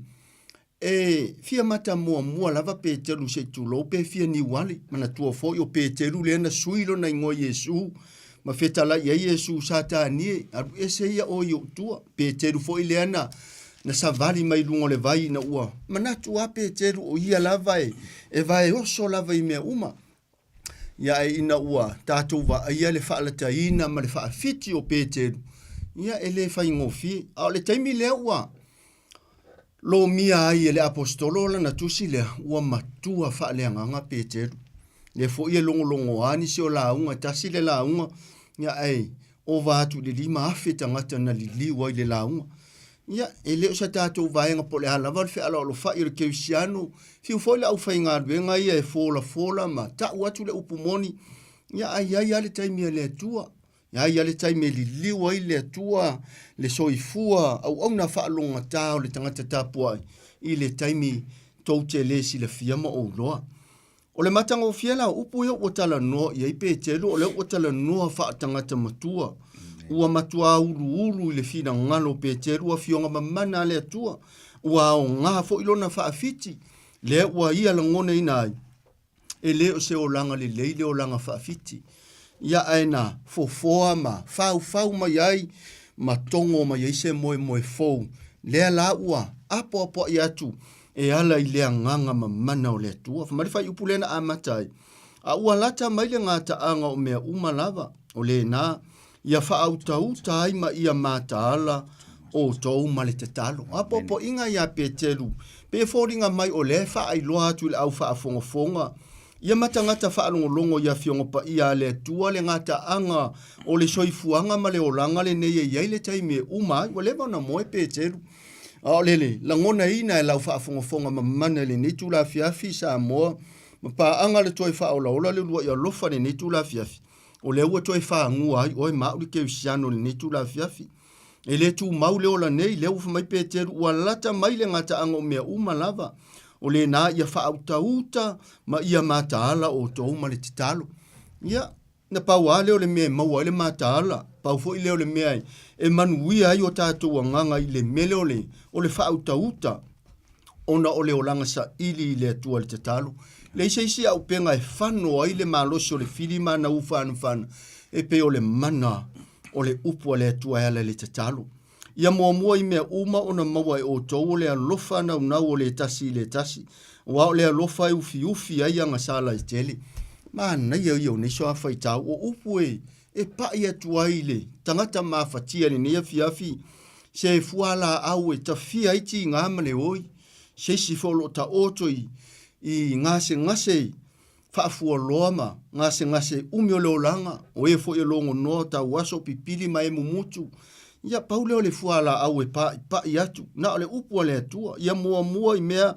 E fia mata muamua lava Peteru se i tulou pe fia niuali. Manatua foi o Peteru lea na sui lona igoa Iesu ma fetalai ai Iesu, Satani e, alu ese ia oe i ou tua. Peteru foi lea na na savali mai luga o le vai ina ua manatu a Peteru o ia lava e, e vaeoso lava i mea uma. Ia ae ina ua tatou vaaia le faalataina ma le faafiti o Peteru, ia e le faigofie. A o le taimi lea ua lomia ai e le Aposetolo lana tusi lea, ua matua faaleagaga Peteru. Lea foi e logologoa nisi o lauga, e tasi le lauga, ia ae ova atu i le 5,000 tagata na liliu ai i le lauga. Ia, e le o se tatou vaega po o le a lava le fealoalofa'i o le kerisiano, fiu foi le aufaigaluega ia e folafola ma ta'u atu le upu moni, ia ae i ai lava le taimi a le Atua. E ai lava le taimi e liliu ai le Atua le soifua auauna faalogogata o le tagata tapuai i le taimi tou te le silafia ma ou iloa. O le matagofie la o upu ia ua talanoa i ai Peteru, o lea ua talanoa faatagata matua. Ua matuā uluulu i le finagalo o Peteru afioga mamana a le Atua. Ua aoga foi lona faafiti, lea ua ia lagonaina ai, e le o se olaga lelei le olaga faafiti. Ia ae na fofoa ma faufau mai ai ma togo mai ai se moemoe fou, lea la ua apoapoai atu e ala i le agaga mamana o le Atua. Fai mai le fuaiupu lea na amata ai, A ua lata mai le gataaga o mea uma lava, o lena, ia faautauta ai ma ia mataala outou ma le tatalo. A poapoaiga ia Peteru, pe foliga mai o lea e faailoa atu i le au faafogafoga, ia ma tagata faalogologo i Afioga Paia a le Atua le gataaga o le soifuaga ma le olaga lenei e i ai le taimi e uma ai. Ua leva ona moe Peteru. A o le lagonaina e lau faafogafoga mamana i lenei itula afiafi, Samoa, ma paaga le toe faaolaola le uluai alofa i lenei itula afiafi, o lea ua toe fagua ai oe ma au le kerisiano i lenei itula afiafi. E le tumau le ola nei, lea ua fai mai Peteru, ua lata mai le gataaga o mea uma lava, o lena ia faautauta ma ia mataala outou ma le tatalo. Ia, Na pau lava lea o le mea e maua ai le mataala, pau foi lea o le mea e manuia ai o tatou agaga i le mea lea o le, o le faautauta ona o le olaga saili i le Atua i le tatalo. Leai se isi auupega e fano ai le malosi o le fili ma ana ufanafana e pei o le mana o le upu a le Atua e ala i le tatalo. Ia muamua i mea uma ona maua e outou o le alofa naunau o le tasi i le tasi, aua o le alofa e ufiufi ai agasala e tele. Manaia ia o nei soafaitau o upu e e paʻi atu ai i le tagata mafatia i lenei afiafi, se fualaau e tafia ai tiga ma le oi, se isi foi o lo o taoto i, i gasegase faafualoa ma gasegase umi o le olaga, o e foi e logonoa tauaso, pipili ma e mumutu. Ia, pau lea o le fualaau e paʻipaʻi atu, na o le upu a le Atua, ia muamua i mea,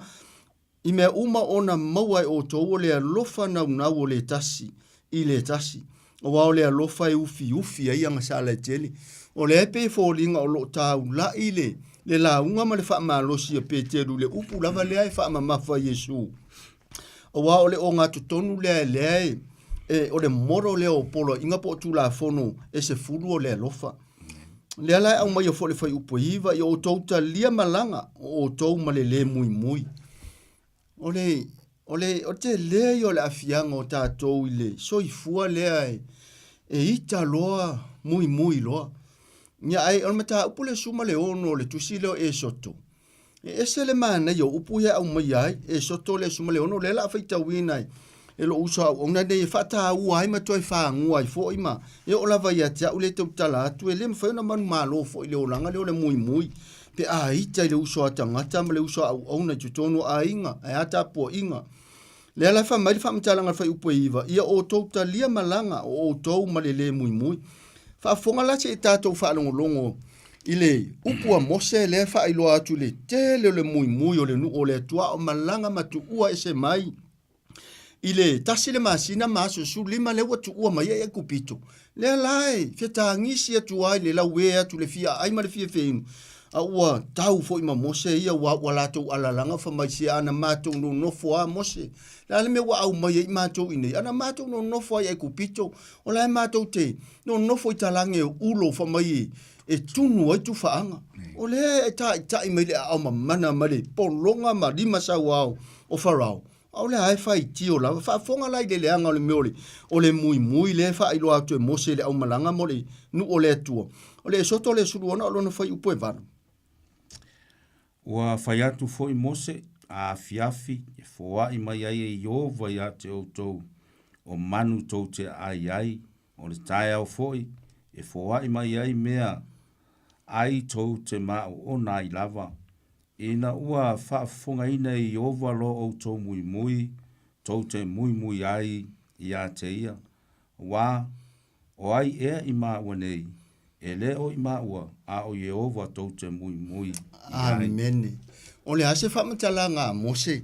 i mea uma ona maua e outou o le alofa naunau o le tasi i le tasi, aua o le alofa e ufiufi ai agasala e tele. O lea e pei e foliga o lo o taulaʻi le, le lauga ma le faamalosi a Peteru i le upu lava lea e faamamafa Iesu. Aua o le ogatotonu lea lea e, e, o le molo lea o poloaiga po o tulafono e sefulu o le alofa. Lea la e aumaia foi le fuaiupu e iva, ia outou talia malaga o outou ma le lē muimui. O le, o le, o le tele ia o le aafiaga o tatou i le soifua lea e, e ita loa, muimui loa. Ia ae o le mataupu le suma le ono o le tusi lea o Esoto, E ese le manaia o upu ia e aumaia ai, e soto le 16, lea la a faitauina e, e lou uso auauna nei e faataua ai ma toe fagua ai foi ma e oo lava ia te au le tautala atu, e le mafai ona manumalo foi i le olaga lea o le muimui pe a ita i le uso a tagata ma le uso a auauna i totonu o aiga, ae a tapuaiga. Lea la e fai mai le faamatalaga a le fuaiupu e iva, ia outou talia malaga o outou ma le lē muimui. Faafofoga la se i tatou faalogologo i le upu a Mose lea e faailoa atu i le tele o le muimui o le nuu o le Atua a o malaga ma tuua ese mai i le tasi le masina ma aso 15 lea ua tuua mai ai Aikupito. Lea la e fetagisi atu ai le lauē atu le fia ai ma le fia feinu. A ua tau foi ma Mose ia ua ua latou alalaga fa mai se ana matou nonofo a Mose. Le a le mea ua aumai ai matou i nei. Ana matou nonofo ai Aikupito, o la e matou te nonofo i talage o ulo fa mai e tunu ai tufaaga. O lea e taitai mai le aao mamana ma le pologa ma limasauao o Farao. A o le a e faitio lava. Faafofoga la i le leaga o le mea o le, o le muimui lea e faailoa atu e Mose i le aumalaga mo le nuu o le Atua. O le Esoto le 16 o lona fuaiupu e 8. Ua fai atu foi Mose, A afiafi e foai mai ai e Ieova ia te outou, o manu tou te aai ai, o le taeao foi e foai mai ai mea ai tou te maoona ai lava, Ina ua faafofogaina e Ieova lo outou muimui, tou te muimui ai ia te ia, auā, o ai ea i māua nei, e le o i māua, a o Ieova tou te muimui i ai. Amene. O le a se faamatalaga a Mose,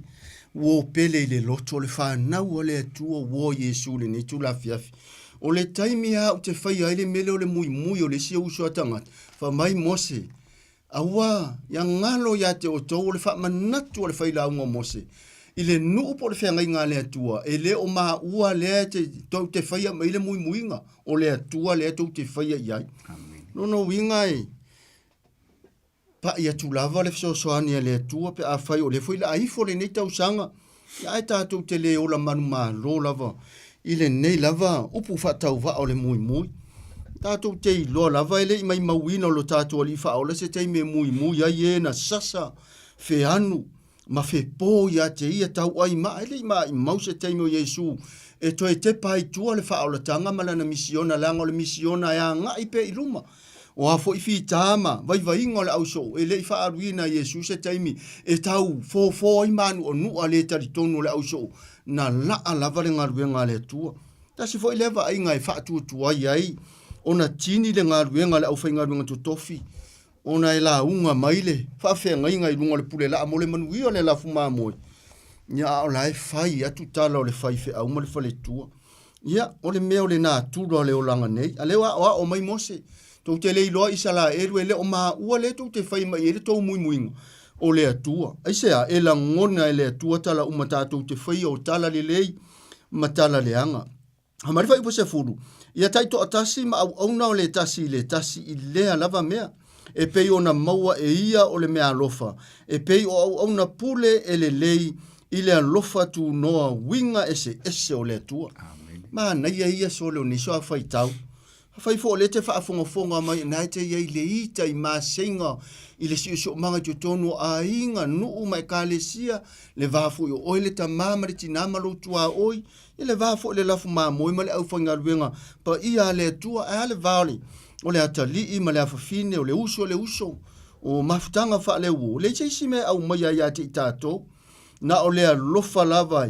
ua pele i le loto o le fanau a le Atua ua Iesu lenei itula afiafi. O le taimi lava ou te faia ai le mea lea o le muimui o le isi uso a tagata, fai mai Mose, Aua, ia galo ia te outou o le faamanatu a le failauga o Mose, i le nuu po o le feagaiga a le Atua, e le o maua lea te, tou te faia mai le muimuiga, o le Atua lea tou te faia i ai. Lona uiga e pai atu lava le fesoasoani a le Atua pe afai o lea foi o le a ifo lenei tausaga, Ae tatou te le ola manumalo lava i lenei lava upu faatauvaa o le muimui. Tatou te iloa lava e le i maimauina o lo tatou Alii Faaola se taimi e muimui ai e na sasa feanu ma fepo ia te ia tauai maa. E le i maimau se taimi o Iesu e toe tepa ai tua le faaolataga ma lana misiona, leaga o le misiona e agai pea i luma. O a foi fita ma vaivaiga o le ausoo, e le i faaaluina e Iesu se taimi e tau fofo ai ma anuanua le talitonu o le ausoo, na laa lava le galuega a le Atua. Tasi foi lea vaaiga e faatuatuai ai ona tini le galuega a le aufaigaluega totofi, ona e lauga mai le faafeagaiga i luga o le pulelaa mo le manuia o le lafu mamoe, ia a o la e fai atu tala o le faifeau ma le faletua. Ia, o le mea o le natura o le olaga nei, a lea ua aoao mai Mose, tou te le iloa Isalaelu e le o maua lea tou te fai mai ai le tou muimuiga, o le Atua. Aisea? E lagona e le Atua tala uma tatou te faia o tala lelei ma tala leaga. A ma le fuaiupu 10, ia taitoatasi ma auauna o le tasi i le tasi i lea lava mea, e pei ona maua e ia o le meaalofa, e pei o auauna pule e lelei i le alofa tunoa uiga eseese o le Atua. Manaia ia sole o niso a faitau. Afai foi o lea e te faafogafoga mai na e te i ai le ita i maseiga i le siosiomaga i totonu o aiga, nuu ma ekalesia, le va foi o oe le tamā ma le tinā ma lou tuaoi, ia le va foi o le lafu mamoe ma le aufaigaluega paia a le Atua, ae a le va o le atalii ma le afafine, o le uso le uso, o mafutaga faaleuo, leai se isi mea e aumaia ia te i tatou. Na o le alofa lava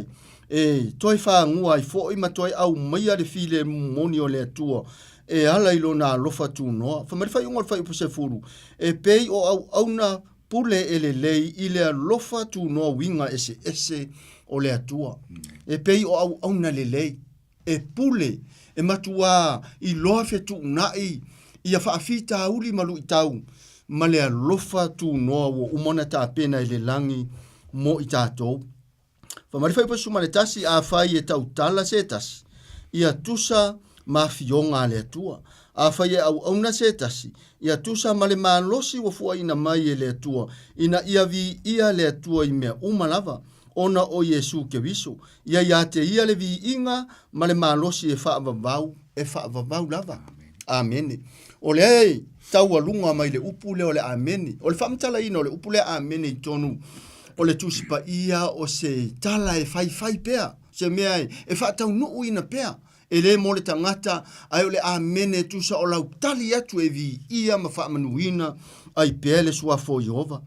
e toe fagua ai foi ma toe aumaia le filemu moni o le Atua e ala i lona alofa tunoa. Fai mai le faaiuga o le fuaiupu 10, e pei o auauna pule e lelei i le alofa tunoa uiga eseese o le Atua. E pei o auauna lelei e pule, e matuā iloa fetuunai ia faafitauli ma luitau ma le alofa tunoa ua uma ona tapena i le lagi mo i tatou. Fai mai le Fuaiupu 11, Afai e tautala se tasi, ia tusa ma afioga a le Atua. Afai e auauna se tasi, ia tusa ma le malosi ua fuaina mai e le Atua, ina ia viia le Atua i mea uma lava, ona o Iesu Keriso. Ia ia te ia le viiga ma le malosi e faavavau, e faavavau lava. Amene. O lea e taualuga mai le upu lea o le amene. O le faamatalaina o le upu lea amene i totonu o le Tusi Paia o se tala e faifai pea, se mea e faataunuuina pea. E le mo le tagata, ae o le amene e tusa o lau tali atu e viia ma faamanuina ai pea le suafa o Ieova.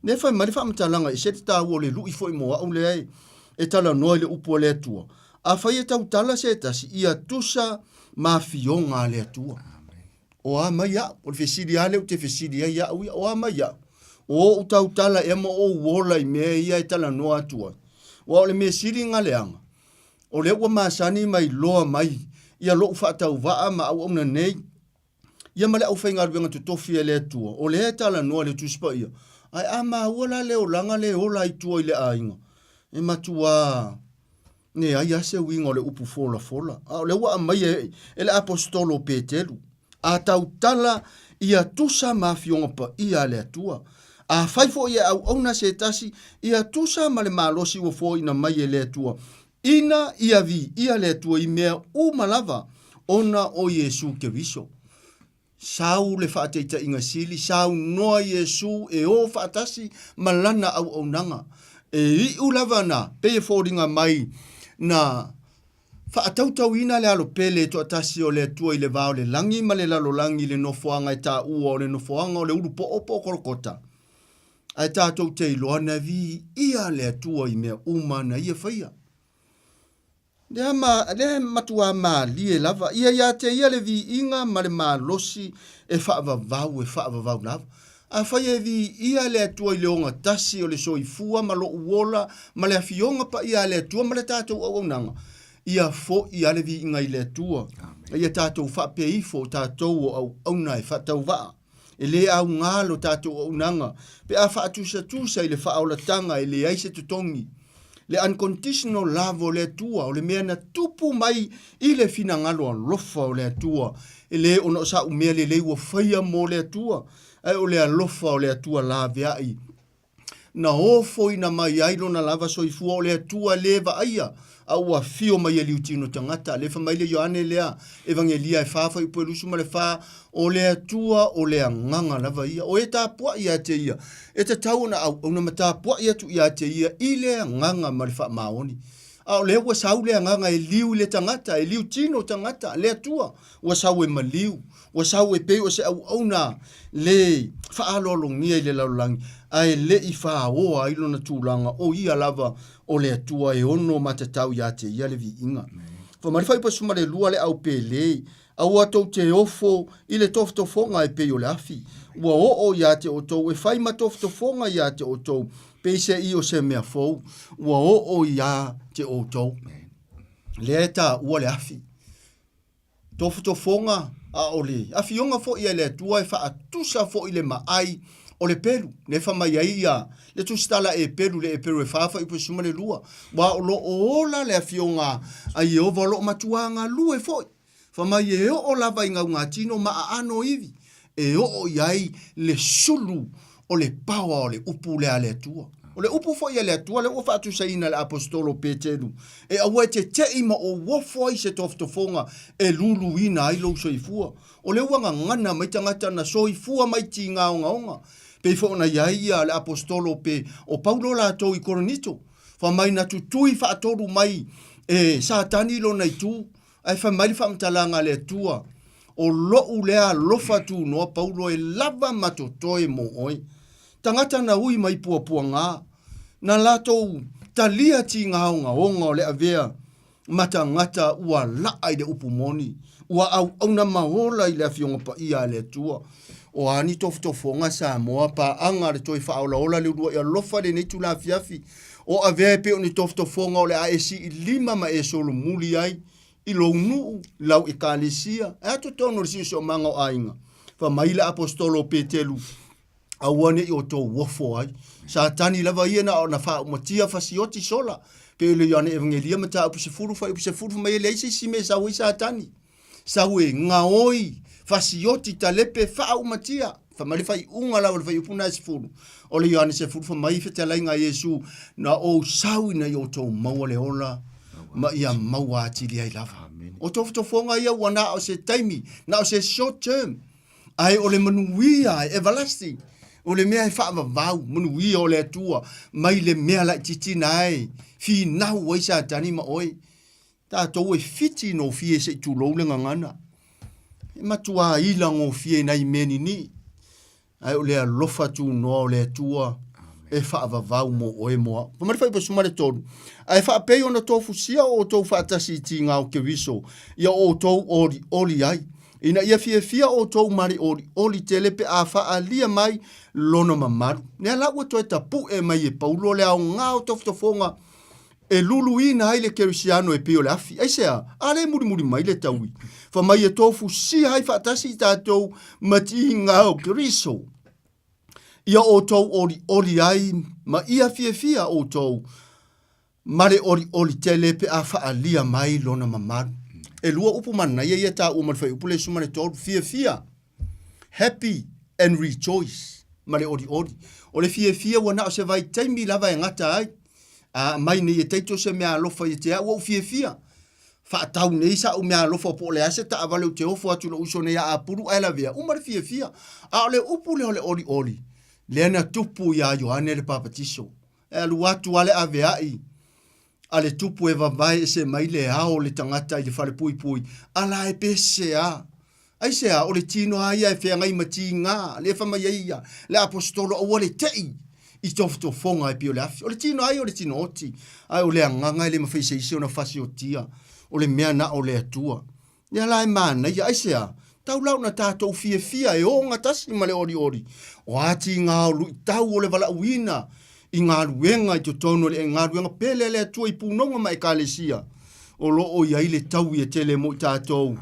Lea fai mai le faamatalaga, e ese le taua o le lui foi mo au lea e talanoa i le upu a le Atua. Afai e tautala se tasi, ia tusa ma afioga a le Atua. O a mai au? O le fesili lava lea ou te fesili ai au ia, o a mai au? O ou tautala ea ma ou ola i mea ia e talanoa atu ai? Aua o le mea sili na leaga, o lea ua masani ma iloa mai ia lou faatauvaa ma auauna nei. ia ma le aufaigaluega totofi a le Atua, o lea e talanoa le Tusi Paia, ae a maua la le olaga le ola ai tua i le aiga, e matuā leai lava se uiga o le upu folafola. A o lea ua aumai e, e le Aposetolo o Peteru, a tautala ia tusa ma afioga paia a le Atua. Afai foi e auauna se tasi, ia tusa ma le malosi ua foaiina mai e le Atua, ina ia viia le Atua i mea uma lava ona o Iesu Keriso. Sau le faataitaiga sili, saunoa Iesu e o faatasi ma lana auaunaga. E iu lava na pei e foliga mai na faatautauina le Alo Pele e toatasi o le Atua i le va o le lagi ma le lalolagi i le nofoaga e taua o le nofoaga o le ulu poo po o Kolokota. Ae tatou te iloa na viia le Atua i mea uma na ia faia. Lea, ma, lea e matuā malie lava ia iā te ia le viiga ma le malosi e faavavau, e faavavau lava. Afai e viia le Atua i le ogatasi o le soifua ma lou ola ma le afioga paia a le Atua ma le tatou auaunaga, ia fo'i lava le viiga i le Atua. Ia tatou faapea ifo o tatou o auauna e faatauvaa. E lē augā lo tatou auaunaga pe a faatusatusa i le faaolataga e leai se totogi. Le unconditional love o le Atua, o le mea na tupu mai i le finagalo alofa o le Atua. E lē ona o sa'u mea lelei ua faia mo le Atua, ae o le alofa o le Atua laveai na ofoina mai ai lona lava soifua o le Atua lē vaaia, a ua afio mai e liutino tagata. Lē fai mai le Ioane lea Evagelia e fa fuaiupu e 24, O le Atua o le Agaga lava ia, o e tapuaʻi iā te ia, e tatau ona auauna ma tapuaʻi atu iā te ia i le agaga ma le faamaoni. A o lea ua sau le agaga e liu i le tagata, e liu tino tagata, le Atua, ua sau e maliu, ua sau e pei o se auauna lē faaaloalogia i le lalolagi, ae le i faoa ai lona tulaga o ia lava o le Atua e ono matatau iā te ia le viiga. Fai mai le fuaiupu 12 le au Pele, Aua tou te ofo i le tofotofoga e pei o le afi, ua oo iā te outou e fai ma tofotofoga iā te outou, peiseai o se mea fou, ua oo iā te outou. Lea e taua le afi. Tofotofoga, a o le afioga foi a le Atua e faatusa foi le maai o le pelu, lea e fai mai ai ia le tusitala e pelu, le Eperu e 4 fuaiupu 12, aua o lo o ola le afioga a Ieova o lo o matuā galue foi. Fai mai e oo lava i gaugatino ma aano ivi, e oo i ai le sulu o le paoa o le upu lea a le Atua. O le upu foi a le Atua lea ua faatusaina e le Aposetolo o Peteru, e aua e teteʻi ma ouofo ai se tofotofoga e luluina ai lou soifua. O lea ua gagana mai tagata na soifua mai tiga ogaoga, pei foi ona i ai ia le Aposetolo pe o Paulo latou i Korinito, fai mai na tutui faatolu mai e Satani lona itu, Ae fai mai le faamatalaga a le Atua, O loʻu lea alofa tunoa Paulo e lava ma totoe mo oe. Tagata na ui mai puapuagā, na latou talia tigaogaoga o le avea ma tagata ua laa i le upu moni, ua auauna ma ola i le Afioga Paia a le Atua. O a ni tofotofoga Samoa, paaga a le toe faaolaola le uluai alofa i lenei itula afiafi, O avea e pei o ni tofotofoga o le a e sii lima ma e solomuli ai i lou nuu, i lau ekalesia, e a totonu o le siosiomaga o aiga. Fai mai le Aposetolo o Petelu, Aua ne i outou ofo ai. Satani lava ia na ona faaumatia fasioti sola. Pei o le Ioane Evagelia mataupu 10 fuaiupu 10 fai mai e leai se isi mea e sau ai Satani. Sau e gaoi, fasioti, talepe, faaumatia. Fai mai le faaiuga lava o le fuaiupu lena e 10. O le Ioane 10 fai mai fetalaiga a Iesu, na ou sau ina ia outou maua le ola ma ia maua atili ai lava. O tofotofoga ia ua na o se taimi, na o se short term, ae o le manuia e everlasting. O le mea e faavavau, manuia o le Atua mai le mea laitiiti na e finau ai Satani ma oe. Tatou e fiti gofie se i tulou le gagana. E matuā ila gofie i nai mea ninii, ae o le alofa tunoa o le Atua e faavavau mo oe mo au. Fai mai le fuaiupu 13, Ae faapei ona tofusia o outou faatasi i tiga o Keriso, ia outou olioli ai, ina ia fiafia outou ma le olioli tele pe a faaalia mai lona mamalu. Lea la ua toe tapuʻe mai e Paulo le aoga o tofotofoga. e luluina ai le kerisiano e pei o le afi. Aisea? A lea e mulimuli mai le taui. Fai mai e tofusia ai faatasi i tatou ma tiga o Keriso. Ia outou olioli ai ma ia fiafia outou ma le olioli tele pe a faaalia mai lona mamalu. E lua upu manaia ia taua ma le fuaiupu lea 13, fiafia, happy and rejoice, ma le olioli. O le fiafia ua na o se vaitaimi lava e gata ai. A aumai nei e Taito se meaalofa ia te au, ua ou fiafia. Faatau nei sa'u meaalofa po o le a se taavale ou te ofo atu i lou uso nei a apulu ae lavea, uma le fiafia. A o le upu lea o le olioli, lea na tupu iā Ioane le Papatiso. E alu atu lava le avea'i a le tupu e vavae ese mai le ao o le tagata i le falepuipui, a la e pese a. Aisea, o le tino a ia e feagai ma tiga, lea e fai mai ai ia le aposetolo aua le te'i i tofotofoga e pei o le afi. O le tino a ia o le tino oti, ae o le agaga e le mafai e se isi ona fasiotia, o le mea na o le Atua. Lea la e manaia, aisea? Tau la ona tatou fiafia e ogatasi ma le olioli, o a tiga o luitau o le valaauina i galuega i totonu o le galuega pele a le Atua i punoga ma ekalesia, o lo o i ai le taui e tele mo i tatou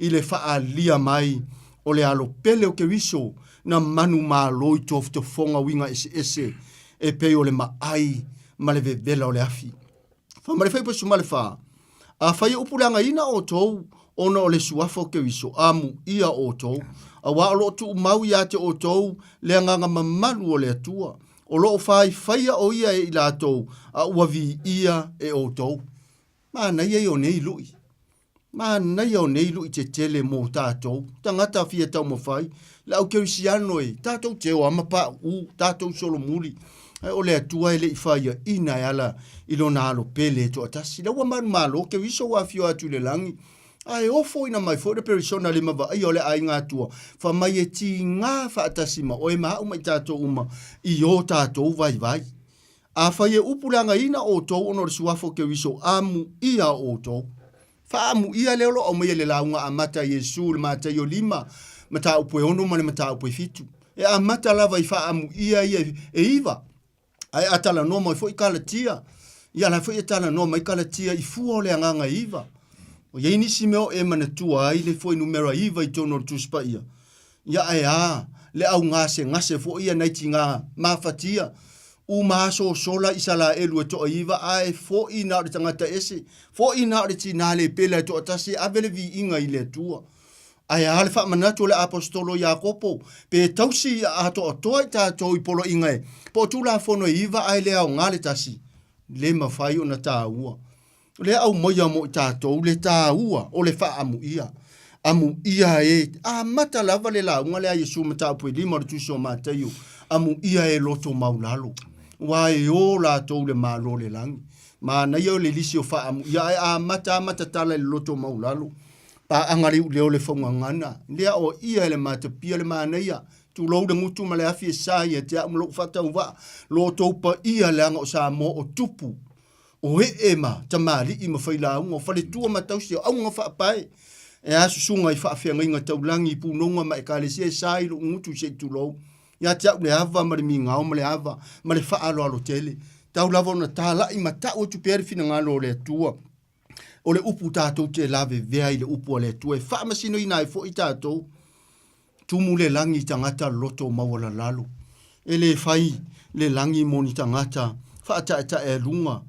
i le faaalia mai o le alo pele o Keriso na manumalo i tofotofoga uiga eseese e pei o le maai ma le vevela o le afi. Fai mai le Fuaiupu 14, Afai e upuleagaina outou ona o le suafa o Keriso, amuia outou, auā o lo o tuumau ia te outou le agaga mamalu o le Atua, o lo o faifaia o ia e i latou, a ua viia e outou. Manaia ia o nei lui. Manaia o nei lui tetele mo tatou, tagata fia taumafai, le au kerisiano e tatou te o ama pauu, tatou solomuli, ae o le Atua e le i faiaina e ala i lona alo pele e toatasi. La ua manumalo Keriso ua afio atu i le lagi, ae ofoina mai foi le perisona lima vaaia o le aiga Atua, fai mai e tiga faatasi ma oe ma au ma i tatou uma i o tatou vaivai. Afai e upuleagaina outou ona o le suafa o Keriso, amuia outou. Faaamuia lea o lo o aumaia i le lauga amata a Iesu i le Mataio 5, mataupu e 6 ma le mataupu e 7. E amata lava i faaamuia ia e iva, ae a talanoa mai foi Kalatia, ia la foi e talanoa mai Kalatia i fua o le agaga e iva. O i ai nisi mea o e manatua ai le fuainumera iva i totonu o le Tusi Paia, Ia ae a le au gasegase foi ia nai tiga mafatia, uma aso sola Isalaelu e toaiva ae foi na o le tagata ese, foi na o le tina le pele a toatasi e ave le viiga i le Atua. Ae a le faamanatu o le Aposetolo Iakopo, pe tausi ia atoatoa i tatou i poloaiga e, po o Tulafono e iva ae le aoga le tasi, le mafai ona taua. Lea aumaia mo i tatou le taua o le faaamuia. Amuia e, amata lava le lauga lea a Iesu mataupu e lima o le Tusi o Mataio, amuia e loto maulalo, aua e o latou le Malo o le lagi. Manaia o le lisi o faaamuia, ae amata amata tala i le loto maulalo. Paaga le iuleo le faugagana, lea o ia e le matapia le manaia, tulou le gutu ma le afi e sa ia te au ma lou faatauvaa, lo outou paia leaga o Samoa o tupu o ee ma tamalii ma failauga, o faletua ma tausi, o auga faapae, e a susuga i faafeagaiga taulagi i punoga ma ekalesia e sa i lou gutu se i tulou. Ia te au le ava ma le migao ma le ava ma le faaaloalo tele. Tau lava ona talai ma tau atu pea le finagalo o le Atua. O le upu tatou te lavevea i le upu a le Atua e faamasinoina ai foi tatou. Tumu le lagi i tagata loto maualalalo. E le fai le lagi mo ni tagata faataetaealuga,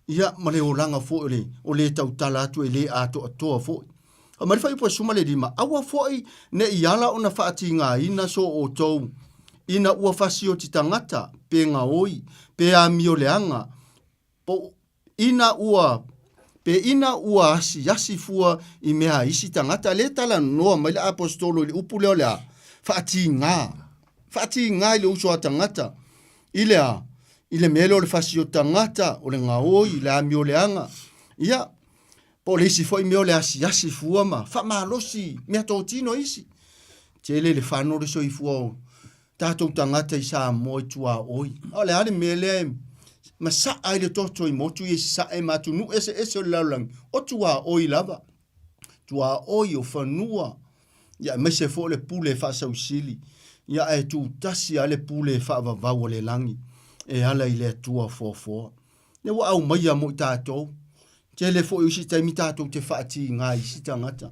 ia, ma le olaga foi o le, o le tautala atu e le atoatoa foi. Aumai le fuaiupu e 15, Aua foi ne i ala ona faatigaina so outou, ina ua fasioti tagata, pe gaoi, pe amio leaga, po ina ua pe ina ua asiasi fua i mea a isi tagata. Lea e talanoa mai le Aposetolo i le upu lea o le a? Faatiga. Faatiga i le uso a tagata. I le a? I le mea lea o le fasi o tagata, o le gaoi, le amio leaga. Ia, po o le isi foi mea o le asiasi fua ma faamalosi mea totino isi. Tele le fano o le soifua o tatou tagata i Samoa i tuaoi. A o le a le mea lea e masaa ai le toto i motu ia i Sasae ma atunuu eseese o le lalolagi, o tuaoi lava. Tuaoi o fanua, ia aemaise foi o le pule faasausili, ia ae tutasi lava le pule faavavau a le lagi e ala i le Atua foafoa. Lea ua aumaia mo i tatou. Tele foi o isi taimi tatou te faatiga i isi tagata.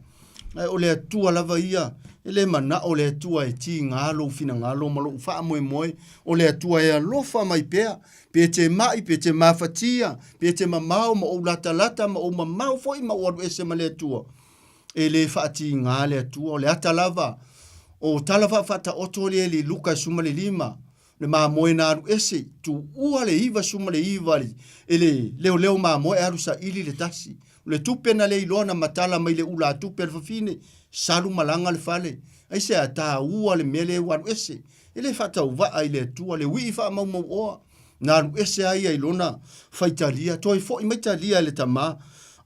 Ae o le Atua lava ia, e le manao le Atua e tiga lou finagalo ma lou faamoemoe. O le Atua e alofa mai pea, pe te mai, pe te mafatia, pe te mamao ma ou latalata ma ou mamao foi ma ou alu ese ma le Atua. E le faatiga le Atua, o le ata lava o tala faafaataoto lea i Luka 15, Le mamoe na alu ese, tuua le 99 e le leoleo mamoe ae alu saili le tasi. O le tupe na le iloa na matala mai le ulatupe a le fafine, salu malaga le fale. Aisea taua le mea lea ua alu ese. E le faatauvaa i le Atua le wii faamaumauoa. Na alu ese a ia i lona faitalia, toe foi mai talia e le tama,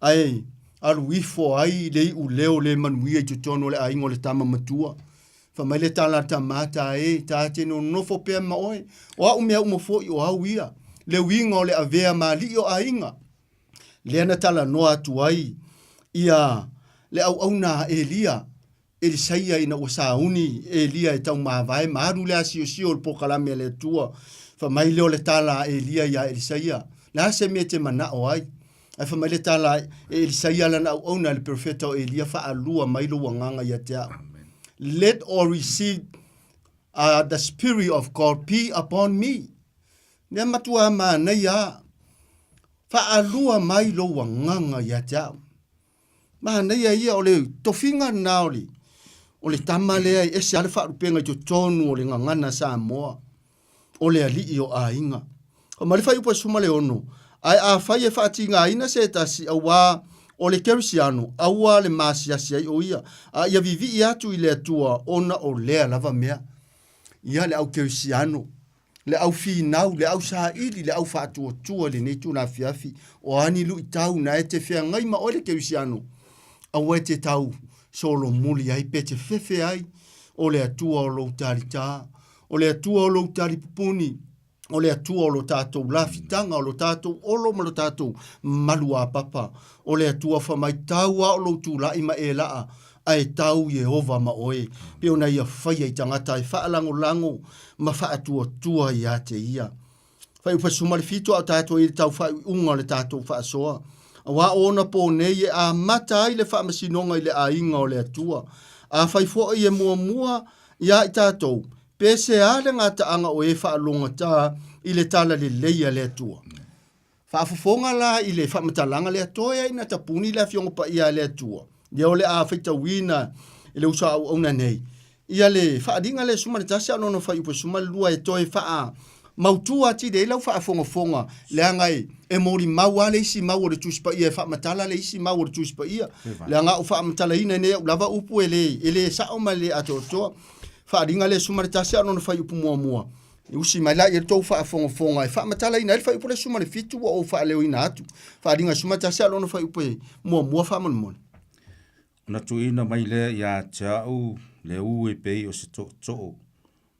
ae alu ifo ai le iuleo le manuia i totonu o le aiga o le tama matua. Fai mai le tala a le tama, Ta e, ta te nonofo pea ma oe. O a'u mea uma foi o au ia. Le uiga o le avea ma alii o aiga. Lea na talanoa atu ai ia le auauna a Elia, Elisaia ina ua sauni Elia e taumavae ma alu le asiosio o le polokalame a le Atua. Fai mai lea o le tala a Elia iā Elisaia, Le a se mea e te manao ai? Ae fai mai le tala e Elisaia lana auauna i le perofeta o Elia, Faalua mai lou agaga ia te au. Let all receive the Spirit of God be upon me. Mea matua manaia a. Faalua mai lou agaga ia te au. Manaia ia o le tofiga lena o le, o le tama lea e ese lava le faalupega i totonu o le gagana Samoa. o le alii o aiga. O ma le fuaiupu e 16, Ae afai e faatigaina se tasi auā o le Kerisiano, aua le maasiasi ai o ia, a ia vivii atu i le Atua ona o lea lava mea. Ia le au Kerisiano, le au finau, le au saili, le au faatuatua i lenei itula afiafi, o a ni luitau na e te feagai ma oe le Kerisiano, aua e te tau solomuli ai pe te fefe ai o le Atua o lou talitā, O le Atua o lou talipupuni, o le Atua o lo tatou lafitaga, o lo tatou olo ma lo tatou maluapapa. O le Atua famaitau a o lou tulai ma e laa, ae tau Ieova ma oe, pe ona ia faia i tagata e faalagolago ma faatuatua ia te ia. Fuaiupu 17 a o tatou i le tau faaiuiuga o le tatou faasoa. Auā o ona pō nei e amata ai le faamasinoga i le aiga o le Atua. Afai foi e muamua iā i tatou, pe se a le gataaga o e faalogata i le tala lelei a le Atua. Faafofoga la i le faamatalaga lea, toe ai ina tapuni le Afioga Paia a le Atua, lea o le a faitauina e le uso a auauna nei, ia le faaaliga lea e 11 a o lona fuaiupu e 12 e toe faamautu atili ai lau faafogafoga, leaga e molimau lava le isi mau o le Tusi Paia e faamatala le isi mau o le Tusi Paia. Leaga a ou faamatalaina nei au lava upu e le, e le sao ma e le atoatoa. Faaaliga lea e 11 a o lona fuaiupu muamua. E usi mai la ia le tou faafogafoga e faamatalaina ai le fuaiupu lea 17 ua ou faaleoina atu. Faaaliga 11 a o lona fuaiupu muamua faamolemole. Ona tuuina mai lea ia te au le u e pei o se tootoo,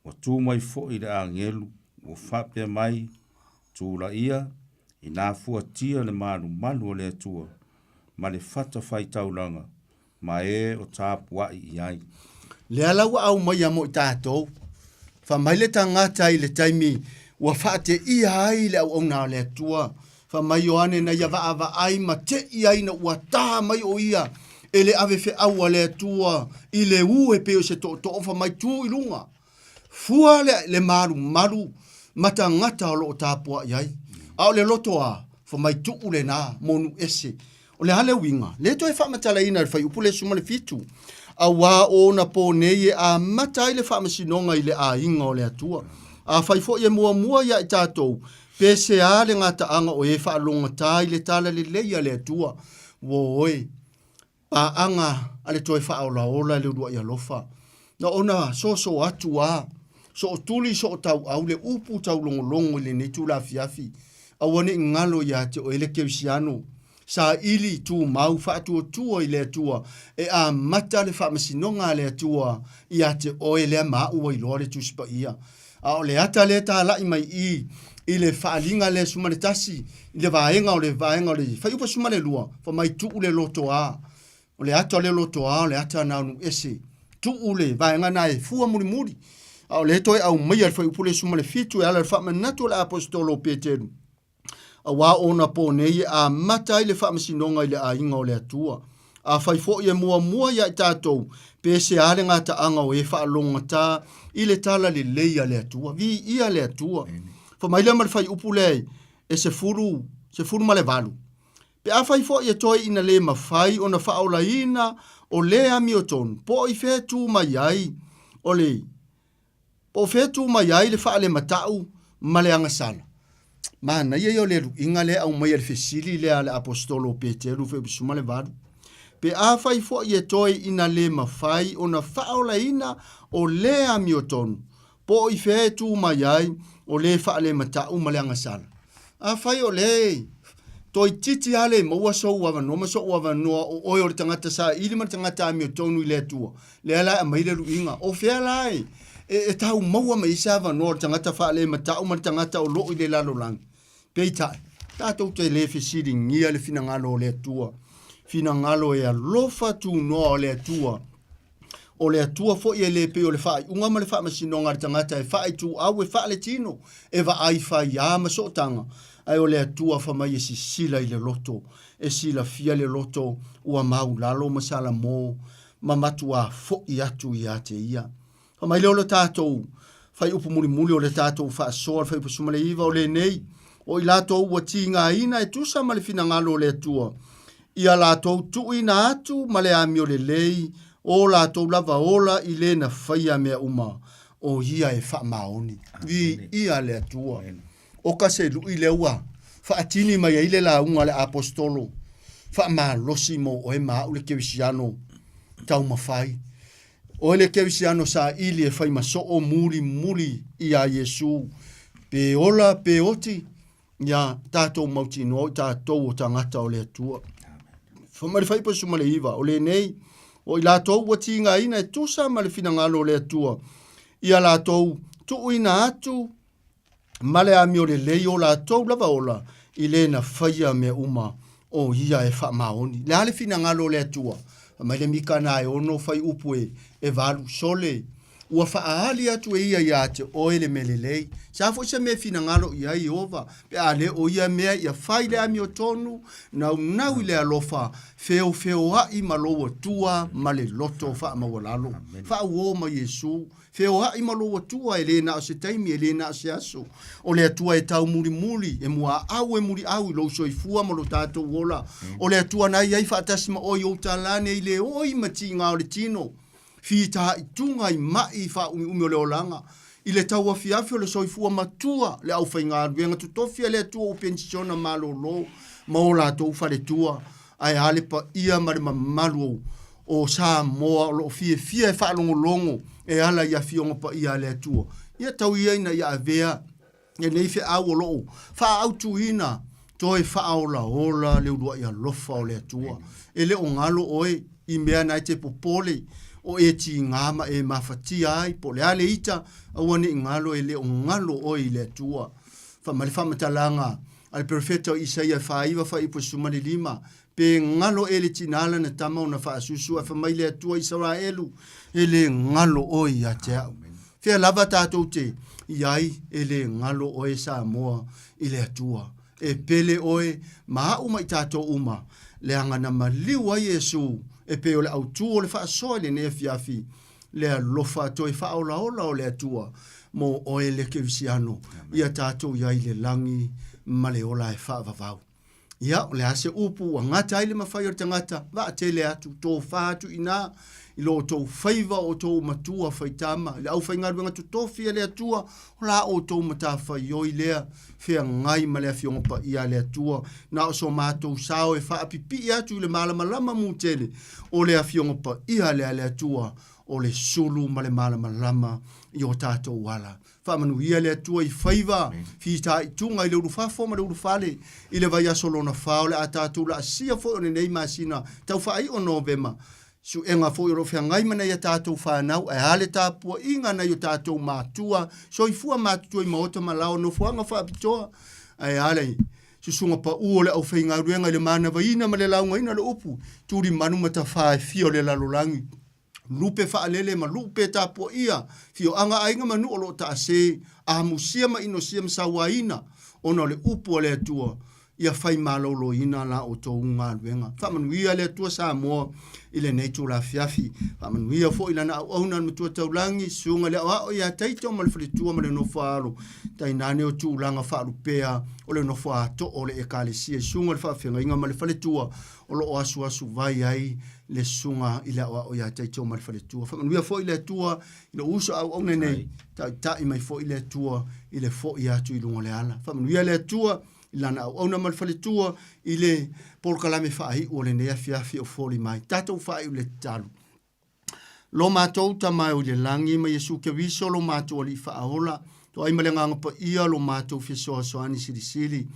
ua tu mai foi le agelu, ua faapea mai, Tulaia, ina fuatia le malumalu o le Atua, ma le fatafaitaulaga, ma e o tapuai i ai. Lea la ua aumaia mo i tatou. Fai mai le tagata i le taimi ua faateia ai le auauna a le Atua. Fai mai Ioane na ia vaavaai ma tei ai ina ua ta mai o ia e le ave feau a le Atua i le u e pei o se tootoo fai mai tu i luga. Fua le, le malumalu ma tagata o lo o tapuai ai. A o le loto a, fai mai tuu lena monu ese. O le a le uiga? Le toe faamatalaina e le fuaiupu le 17, auā o ona pō nei e amata ai le faamasinoga i le aiga o le Atua. Afai foi e muamua ia i tatou, pe se a le gataaga o e faalogogata i le tala lelei a le Atua, ua oe, paaga a le toe faaolaola e le uluai alofa. Na ona soso atu a, sootuli sootauau le upu taulogologo i lenei itula afiafi, aua ne i galo ia te oe le kerisiano, saili tumau faatuatua i le Atua e amata le faamasinoga a le Atua ia te oe lea ma au ua iloa le Tusi Paia. A o le ata lea e talai mai i i le faaaliga lea 11 i le vaega o le vaega o le fuaiupu 12, fai mai tuu le lotoa. O le ata o le lotoa, o le ata na o nuu ese. Tuu le vaega na e fua mulimuli. A o lea toe aumaia le fuaiupu lea 17 e ala i le faamanatu a le Aposetolo o Peteru. Auā o ona pō nei e amata ai le faamasinoga i le aiga o le Atua. Afai foi e muamua ia i tatou, pe se a le gataaga o e faalogogata i le tala lelei a le Atua. Viia le Atua. Fai mai lea ma le fuaiupu lea e 10, 18. Pe afai foi e toe ina le mafai ona faaolaina o le amiotonu, po o i fea e tu mai ai o le Po o fea tu mai ai le faalematau ma le agasala? Manaia ia o le luiga lea e aumai e le fesili lea a le Aposetolo o Peteru 18. Pe afai foi e toe ina le mafai ona faaolaina o le amiotonu, po o i fea e tu mai ai o le faalematau ma le agasala? Afai o lea e toeitiiti lava le maua sou avanoa ma sou avanoa o oe o le tagata saili ma le tagata amiotonu i le Atua, lea la e aumai le luiga. O fea la e, e, e tau maua mai ai se avanoa o le tagata faalematau ma le tagata o loo i le lalolagi? Peitai, tatou te le fesiligia le finagalo o le Atua, finagalo e alofa tunoa o le Atua. O le Atua foi e le pei o le faaiuga ma le faamasinoga a le tagata e faaituau e faaletino, e vaai faiā ma sootaga, ae o le Atua fa mai e sisila i le loto, e silafia le loto ua maulalo ma salamo ma matuā foi atu ia te ia. Fa mai lea o le tatou fuaiupu mulimuli o le tatou faasoa, le fuaiupu 19, o lenei, o i latou ua tigaina e tusa ma le finagalo o le Atua, ia latou tuuina atu ma le amio lelei o latou lava ola i le na faia mea uma, o ia e faamaoni. Viia le Atua. O ka se luʻi lea ua faatini mai ai le lauga a le Aposetolo, faamalosi mo oe ma aʻu le kerisiano taumafai. Oe le kerisiano saili e fai ma soo mulimuli iā Iesu, pe ola pe oti, ia tatou mautinoa o i tatou o tagata o le Atua. Fai mai le fuaiupu 19, o lenei, o i latou ua tigaina e tusa ma le finagalo o le Atua, ia latou tuuina atu ma le amio lelei o latou lava ola i le na faia mea uma o ia e faamaoni. Le a le finagalo o le Atua? Fai mai le Mika na e ono fuaiupu e 8, Sole, ua faaali atu e ia iā te oe le mea lelei. Se a foi se mea e finagalo i ai Ieova, pe a le o ia mea ia fai le amiotonu, naunau i le alofa, feofeoaʻi ma lou Atua ma le loto faamaualalo. Faauō ma Iesu, Feoai ma lou Atua e le na o se taimi, e le na o se aso. O le Atua e taumulimuli, e muaau e muliau i lou soifua ma lo tatou ola. O le Atua na i ai faatasi ma oe i ou talane i le oi ma tiga o le tino, fitaituga i maʻi faaumiumi o le olaga, i le tauafiafi o le soifua matua, le aufaigaluega totofi a le Atua ua penisiona malolo ma o latou faletua, ae a le paia ma le mamalu o Samoa o lo o fiafia e faalogologo e ala i Afioga Paia a le Atua. Ia tau ia ina ia avea lenei feau o lo o faaautuina toe faaolaola le uluai alofa o le Atua. E le o galo oe i mea na e te popole o e tiga ma e mafatia ai, po o le a le ita, aua ne i galo e le o galo oe i le Atua. Fai mai le faamatalaga a le perofeta o Isaia 49 fuaiupu 15, Pe galo ē le tinā lana tama ona faasusu ae fai mai le Atua Isaraelu, e le galo oe ia te au. Fea lava tatou te i ai, e le galo oe Samoa i le Atua. E pele oe ma a'u ma i tatou uma, leaga na maliu ai Iesu e pei o le autū o le faasoa i lenei afiafi, le alofa toe faaolaola o le Atua mo oe le Kerisiano, ia tatou i ai i le lagi ma le ola e faavavau. Ia, o le a se upu ua gata ai le mafai o le tagata, vaatele atu, tofa atu i ina, i lo outou faiva o outou matua faitama, i le aufaigaluega totofi a le Atua, o la outou matafaioi lea, feagai ma le Afioga Paia a le Atua, na o so matou sao e faapipii atu i le malamalama mutele o le Afioga Paia lea a le Atua, o le sulu ma le malamalama i o tatou ala. Faamanuia le Atua i faiva fitaituga i le ulufafo ma le ulufale i le vaiaso lona fa o le a tatou laasia foi o lenei masina tau faaiu o Novema. Suega foi o lo o feagai ma nai a tatou fanau ae a le tapuaiga a nai o tatou matua soifua matutua i maota ma laoa nofoaga faapitoa ae a le susuga pau o le aufaigaluega i le manavaina ma le laugaina o le upu tulimanu ma tafā e fia o le lalolagi. Lupe faalele ma lupe tapuaia, fioaga aiga ma nuu o lo o taase, amusia ma inosia ma sauaina, ona o le upu a le Atua. Ia fai maloloina la outou galuega. Faamanuia le Atua Samoa i lenei itula afiafi. Faamanuia foi lana auauna le Matua Taulagi, susuga i le aoao ia Taito ma le faletua ma le nofo a alo, tainane o tulaga faalupea o le nofo a too o le Ekalesia i susuga i le faafeagaiga ma le faletua o lo o asuasuvai ai le susuga i le aoao ia Taito ma le faletua. Faamanuia foi le Atua i lou uso auauna nei, taitai mai foi le Atua i le foi atu i luga o le ala. Faamanuia le Atua i lana auauna ma le faletua i le polokalame faaiu o lenei afiafi o foli mai. Tatou faaiu le tatalo. Lo matou Tama e o i le lagi ma Iesu Keriso lo matou Alii Faaola, toai ma le Agaga Paia lo matou fesoasoani silisili.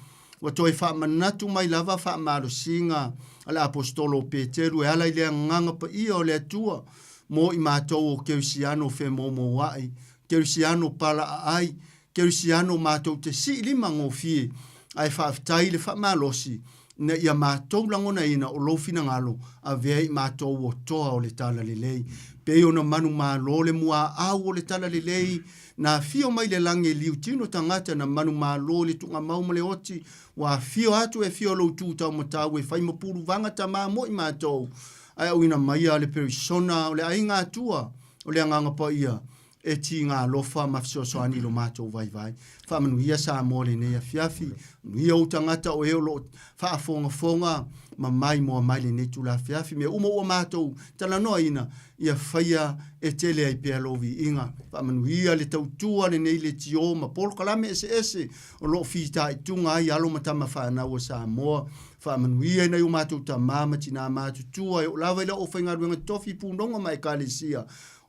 Ua toe faamanatu mai lava faamalosiga a le Aposetolo o Peteru e ala i le Agaga Paia o le Atua mo i matou o Kerisiano femoumoua'i, Kerisiano palaaai, Kerisiano matou te sii lima gofie, ae faafetai i le faamalosi ina ia matou lagonaina o lou finagalo avea i matou o toa o le Talalelei. Pei ona manumalo le muaau o le Talalelei na afio mai le lagi e liutino tagata na manumalo i le tuugamau ma le oti, ua afio atu e afio lou tu taumatau e fai ma puluvaga tama mo i matou, ae auina maia le perisona o le aiga Atua o le Agaga Paia e tiga alofa ma fesoasoani i lo matou vaivai. Faamanuia Samoa lenei afiafi, manuia ou tagata o e o lo o faafogafoga ma maimoa mai lenei itula afiafi. Mea uma ua matou talanoaina, ia faia e tele ai pea lou viiga. Faamanuia le tautua lenei leitio ma polokalame eseese o lo o fitaituga ai alo ma tama fanau a Samoa. Faamanuia i nai o matou tama ma tina matutua e oo lava i lau aufaigaluega tofi punoga ma ekalesia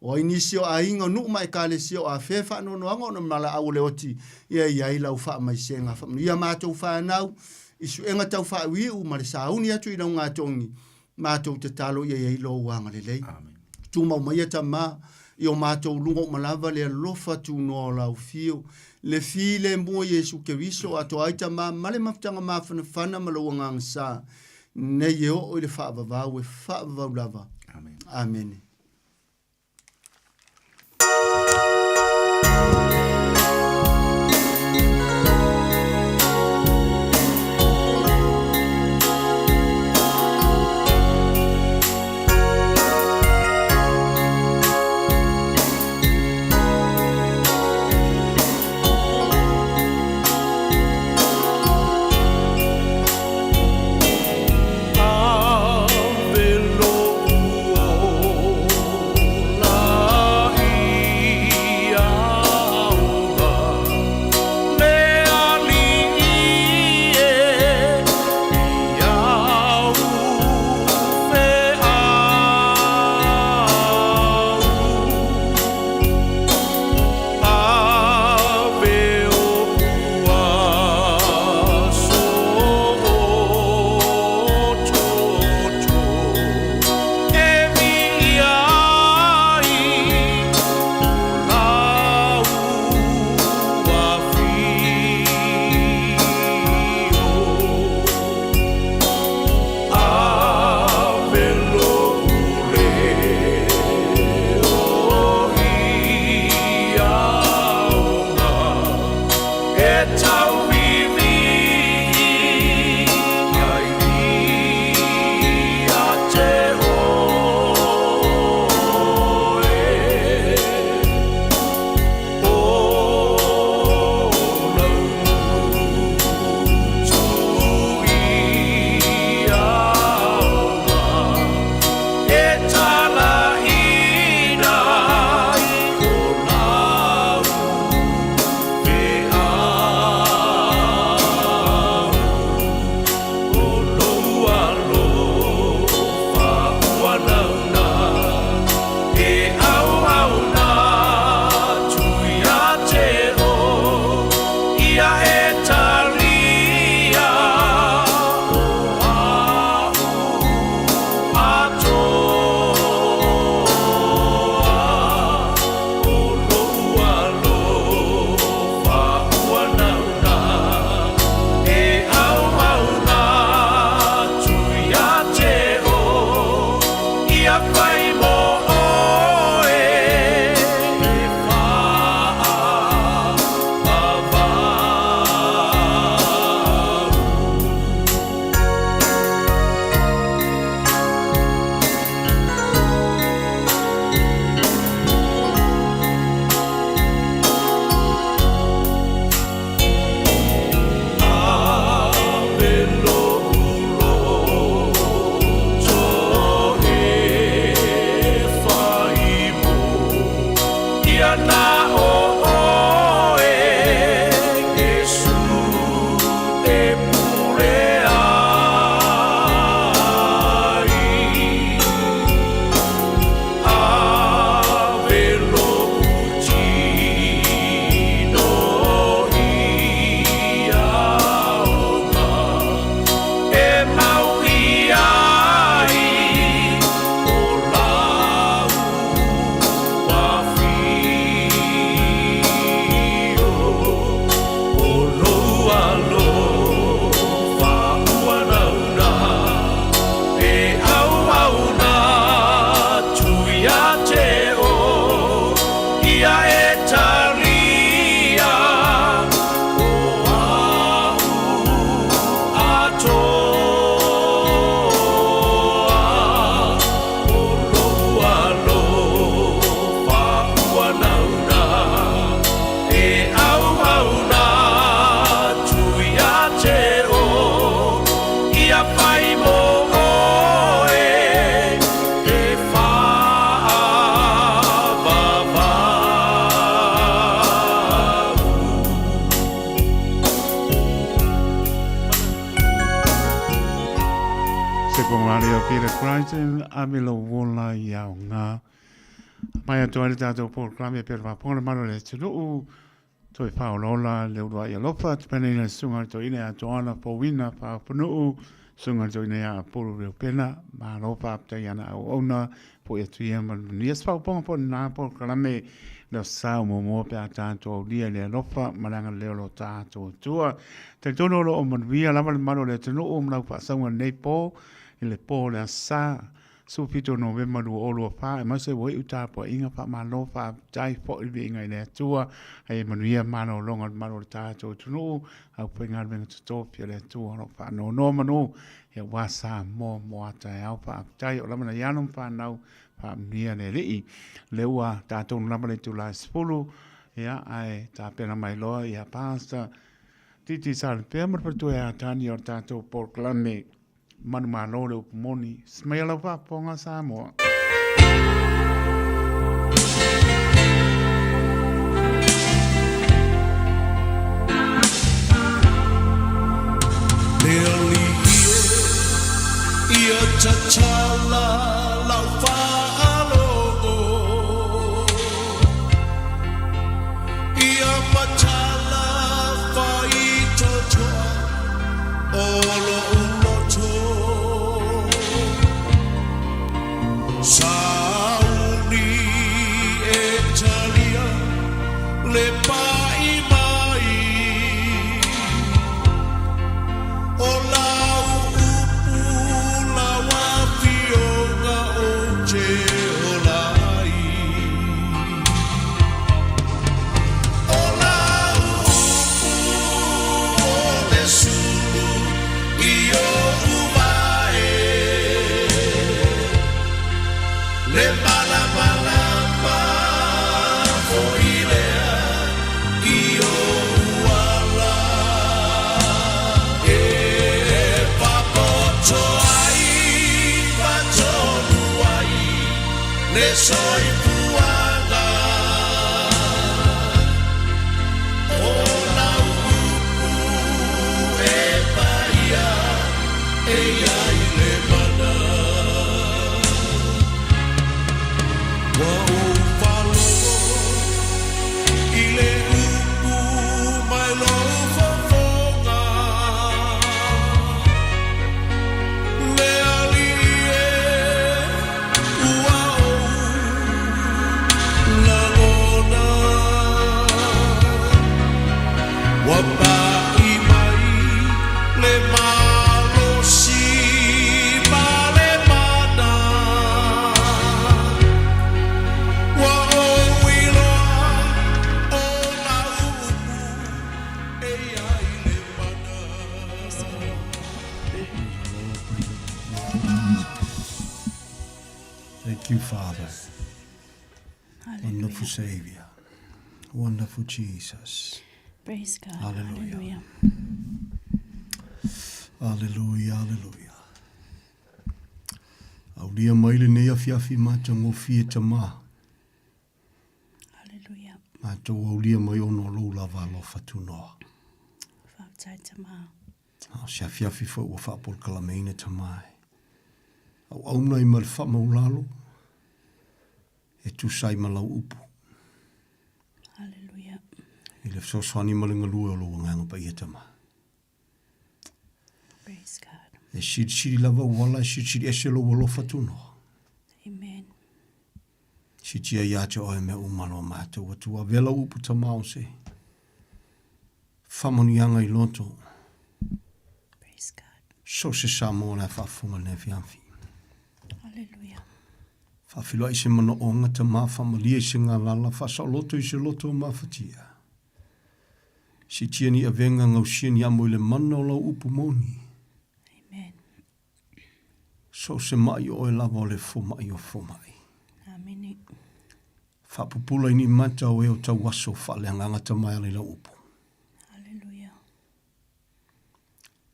O ai nisi o aiga, o nuu ma ekalesia o afea faanoanoaga ona malaau o le oti, ia i ai lau faamaisega. Faamanuia matou fanau i suega tau faaiuiu ma le sauni atu i laugatogi, matou tatalo ia i ai lou agalelei. Tumau maia Tama i o matou luga uma lava le alofa tunoa o lau fio, le filemu o Iesu Keriso, atoa ai Tama ma le mafutaga mafanafana ma lou agaga sa, nei e oo i le faavavau e faavavau lava. Amene. Se pongale o Peter Crichton, ame lo wola i au ngā. Mai atu ai le tātou polokalame pe le whaponga le malo le tunuu, toi whaolola le urua i alofa, te pene ina sunga to ine a toana pōwina whaopanuu, sunga to ine a puru reo pena, malo whaaptai ana au ona, po i atu ia ma le manuia. Se whaoponga po nā polokalame leo sao mo mo pe a tātou aulia le alofa, ma le leo lo tātou tua. Talitonu o lo o manuia lava le malo le atunuu ma lau faasauga i lenei po, i le po o le Aso Sa, 17 Novema 2024, aemaise ua iu tapuaiga faamalo faafetai foi le viiga i le Atua, a ia manuia malologa o le malo o le tatou atunuu, aufaigaluega totofi a le Atua o lo o faanonomanu aua Samoa mo a taeao. Faafetai o lava nai alo ma fanau, faamanuia le Alii. O lea ua tatou lava le itula e 10, ia, ae tapena mai loa ia Pastor Titi Salipea ma le faletua ia Tania o le tatou polokalame Manumalo le upu moni. Smaia lau faafofoga Samoa. Le alii e ia tatala lau faalogo Ia matala faitotoa o lo'u loto Sauni e talia le pa'i mai O lau upu lau afioga ou te ola ai. O lau upu o le sulu i oʻu wae, Le malamalama foi lea i oʻu ala. E papoto ai ma tonu ai le soifuaga. O lau upu e paia e i ai le mana. Ua ou faalogo i le upu mai lou fofoga, Le Alii e, ua ou lagona. Ua paʻi mai le malosi ma le mana. Ua ou iloa o lau upu e i ai le mana. Thank you, Father. Wonderful Savior. Wonderful Jesus. Praise God. Hallelujah. Hallelujah, hallelujah. Aulia mai lenei afiafi matagofie Tamā. Hallelujah. Matou aulia mai ona o lou lava alofa tunoa. Faafetai Tamā. A o se afiafi foi ua faapolokalameina Tamā e auauna ai ma le faamaulalo e tusa ai ma lau upu. Hallelujah. I le fesoasoani ma le galue o lou Agaga Paia Tamā. Praise God. E silisili lava ua ala e silisili ese lou alofa tunoa. Amen. Siitia ia te oe mea uma loa matou atu avea lau upu Tamā o se faamanuiaga i loto. Praise God. So se Samoa la faafofoga i lenei afiafi. Hallelujah. Faafiloai se manaoga Tamā faamalie i se galala faasaoloto i se loto o mafatia. Siitia ni avega gausia ni amo i le mana o lau upu moni. Amen. So se maʻi o oe lava o le fomaʻi o fomaʻi. Amene. Faapupula i ni mata o e o tauaso faaleagaga Tama e ala i lau upu. Hallelujah.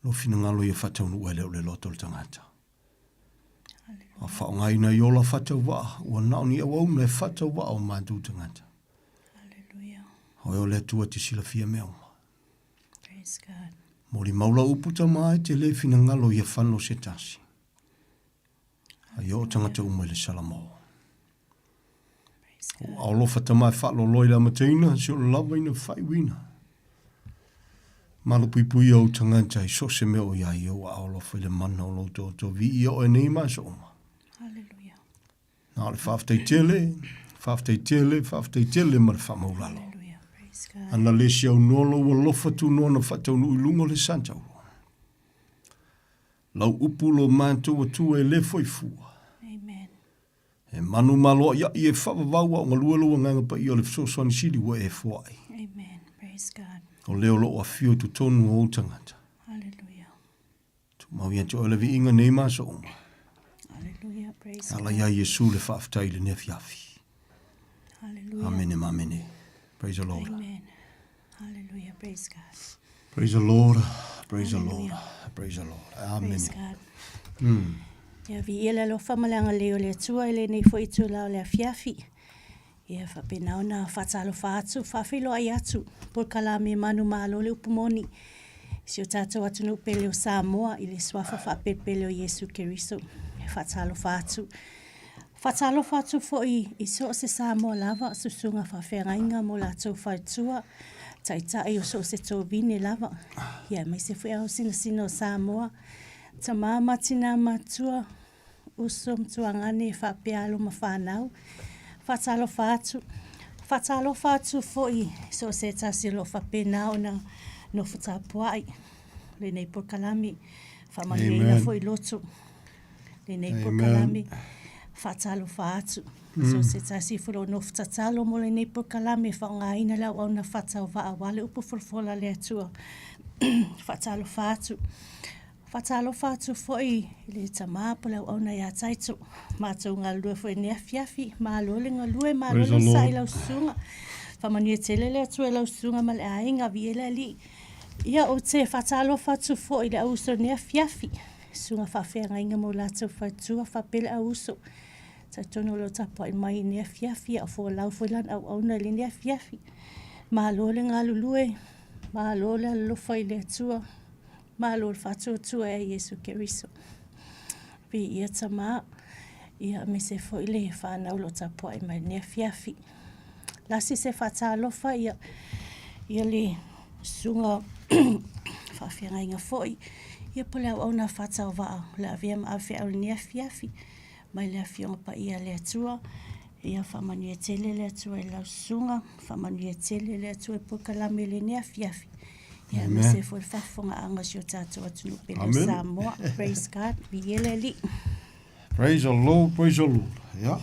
Lou finagalo ia faataunuu ai lea o le loto o le tagata. A faaaogaina i ola faatauvaa, ua na o ni auauna e faatauvaa o matou tagata. Hallelujah. Oe o le Atua te silafia mea uma. Praise God. Molimau lau upu Tama e te le finagalo ia fano se tasi. A ia oo tagata uma i le Salamo. O alofa tama e faaloloa i le amataina, se o lava ina faaiuina. Malupuipuia ou tagata i so o se mea o i ai ou alofa i le mana o lou toatoa. Viia oe nei ma aso uma. Hallelujah. Na o le faafetai tele, faafetai tele, faafetai tele ma le faamaulalo. Ana le siaunoa lou alofa tunoa na faataunuu i luga o le santauro. Lau upu lo matou atua e le foi fua. Amen. E manu maloa'ia'i e faavavau a o galue lou Agaga Paia o le fesoasoani sili ua e foa'i. Amen. Praise God. O lea o lo'o afio i totonu o ou tagata. Hallelujah. Tumau ia te oe le viiga nei ma aso uma. Hallelujah. Praise E ala God. iā Iesu le faafetai i lenei afiafi. Hallelujah. Amene ma amene. Praise the Lord. Amen. Hallelujah. Praise God. Praise the Lord. Praise the Lord. Praise the Lord. Amene. Praise God. Ia viia le alofa ma le agalelei o le Atua i lenei foi itula o le afiafi. Ia faapena ona faatalofa atu, faafeiloai atu, polokalame manumalo le upu moni i si o tatou atunuu pele o Samoa i le suafa faapelepele o Iesu Keriso. E faatalofa atu. Faatalofa atu foi i so o se Samoa lava, susuga faafeagaiga mo latou faletua, taitai o so o se tovine lava, ia aemaise foi ao sinasina o Samoa, tama ma tina matua, uso ma tuagane faapea alo ma fanau. Faatalofa atu. Faatalofa atu foi i so o se tasi o lo o faapena ona nofo tapuai lenei polokalame. Faamanuiaina foi loto lenei polokalame. Faatalofa atu. So se tasi foi o lo o nofo tatalo mo lenei polokalame e faaaogaina le auauna faatauvaa aua le upu folafola a le Atua. Faatalofa atu. Faatalofa atu foi i le tama po o le auauna ia Taito. Matou galulue foi i lenei afiafi. Malo le galue, malo le onosai i lau susuga. Faamanuia tele le Atua i lau susuga ma le aiga, viia le Alii. Ia, ou te faatalofa atu foi i le au uso i lenei afiafi. Susuga faafeagaiga ma o latou faletua faapea le au uso. Talitonu o lo o tapuai mai i lenei afiafi, a o folau foi lana auauna i lenei afiafi. Malo le galulue, malo le alolofa i le Atua, malo le faatuatua ia Iesu Keriso. Viia Tama, ia aemaise foi le fanau o lo o tapuai mai i lenei afiafi. Lasi se faatalofa ia, ia le susuga faafeagaiga foi, ia po o le auauna faatauvaa o le avea ma ave feau i lenei afiafi mai le Afioga Paia a le Atua. Ia faamanuia tele le Atua i lau susuga, faamanuia tele le Atua i polokalame i lenei afiafi. Ia aemaise foi le faafofogaaga o si o tatou atunuu pele o Samoa. Praise God, viia le Alii. Praise the Lord, praise the Lord. Yeah.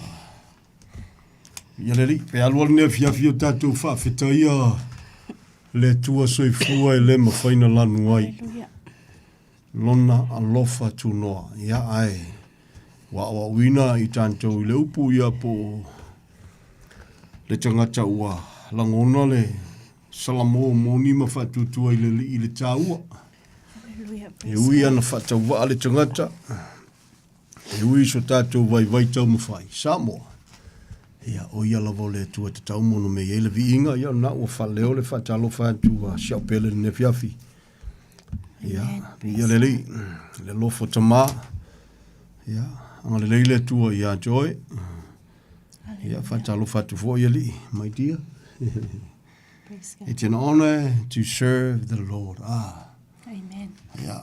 Ia le Alii, pe alu alu nei afiafi o tatou faafetaia le Atua soifua e le mafai na lanu ai. Lona alofa tunoa. Ia ae, ua aoaoina i tatou i le upu ia po o le tagata ua lagona le Salamo moni ma faatuatua i le Alii i le taua. E ui ana faatauvaa le tagata, E ui i so tatou vaivai taumafai, Samoa, ia, o ia lava o le Atua e tatau mo ona mea i ai le viiga, ia, na ua faaleo le faatalofa atu a si au pele lenei afiafi. Ia, viia le Alii, le alofa Tama, ia, agalelei le Atua ia te oe. Ia, faatalofa atu foi Alii, my dear. It's an honor to serve the Lord. Ah. Amen. Yeah.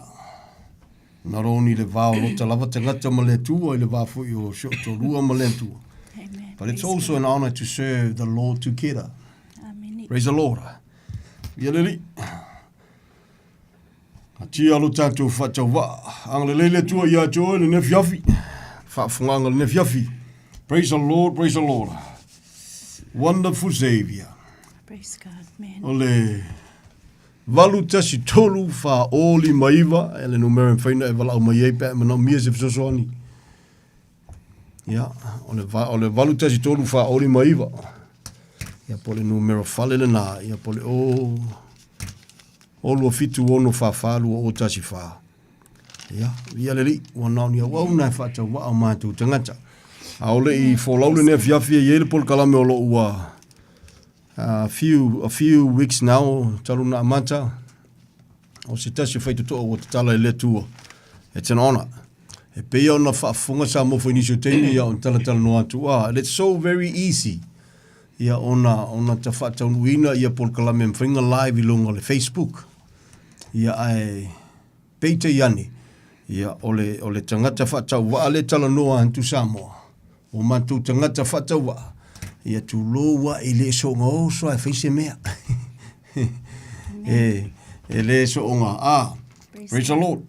Not only le va o lota lava tagata ma le Atua, i le va foi o si o tolua ma le Atua. Amen. But it's also an honor to serve the Lord together. Amen. Praise the Lord. Ia le Alii. Atia lo tatou faatauvaa. Agalelei le Atua ia te oe lenei afiafi. Faafofogaaga lenei afiafi. Praise the Lord, praise the Lord. Wonderful Savior. Praise God, man. O le 813 4 5 9 e le numera e mafai ona e valaau mai ai pe a e manaomia se fesoasoani. Ia, o le, va, o le 813 4 5 9. Ia, po o le numera fale lena, ia po o le o o 276 44 2014. Ia, ia le Alii, ua na o ni auauna e faatauvaa o matou tagata. A o le i folau lenei afiafi e i ai le polokalame o lo o ua a few weeks now talu na amata o se tasi o faitotoa ua tatala i le Atua. It's an honor. E pei ona faafofoga Samoa foi i nisi o taimi ia ona talatalanoa atu a and it's so very easy ia ona ona ta faataunuuina ia polokalame e mafai ona live i luga o le Facebook. Ia ae peitai ane ia o le o le tagata faatauvaa lea e talanoa atu Samoa o matou tagata faatauvaa ia tulou a e le soonga oso ae fai se mea. E e le soonga a praise the Lord.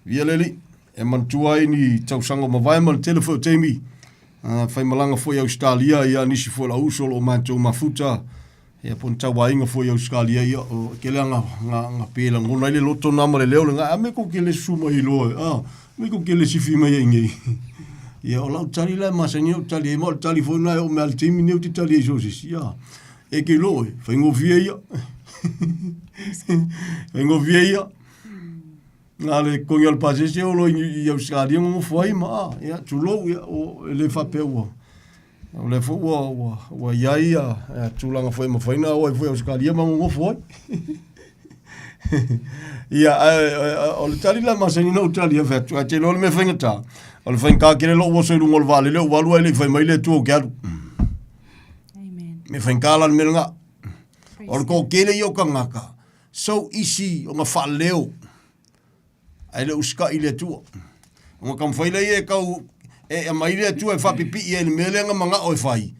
Ia le Alii, e manatua ai ni tausaga ua mavae ma le tele foi o taimi, faimalaga foi i Ausetalia, ia nisi foi o lau uso o lo o matou mafuta, ia po o ni tauaiga foi i Ausetalia, ia o tele lava nga, nga, nga pe lagona ai le loto na ma le leo le a me ko ke le susu mai loa, a, me ko ke le sifi mai ai nei. Ia o lau tali la e masani ou tali ai, ma o le tali foi na e oo mai lava i le taimi nei ou te tali ai i so o se isi, a, e ke iloa oe, faigofie ia. Faigofie ia. Na le kogi o le pasese o lo i Australia nonofo ai ma a, ia, tulou, ia, o, e le faapea ua, o lea foi ua, ua, ua i ai ia, ia tulaga foi e mafai ona o ai foi i Australia ma nonofo ai. Ia, ae, o le tali la masani na ou tali e fai atu, ae te iloa le mea faigata, o le faigata tele lou oso i luga o le vaalele ou alu ae le i fai mai le Atua ou te alu. Mea faigata la le mea lena. O le toatele ia o tagata, So isi o nga faaleo ae le usitai i le Atua. Ona taumafai lea e tau e aumai le Atua e faapipii ai i le mea lea na manao e fai,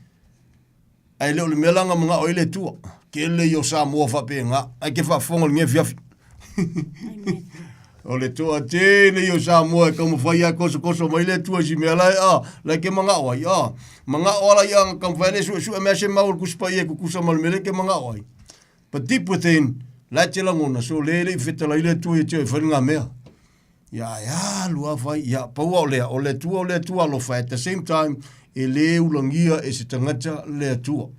ae le o le mea la na manao ai le Atua. Tele ia o Samoa faapena, ae ke faafofoga i lenei afiafi. O le toatele ia o Samoa e taumafai lava e kosokoso mai le Atua i si mea la e, a, la e ke manao ai, a. Manao lava la ia na taumafai lea e suesue mea se mau o le Tusi Paia e tutusa ma le mea lea e ke manao ai. But deep within, la e te lagona, so le e le i fetalai le Atua ia te oe e fai le nga mea. Ia ae alu a fai, ia pau a o lea, o le Atua o le Atua alofa, at the same time, e le ulagia e se tagata le Atua.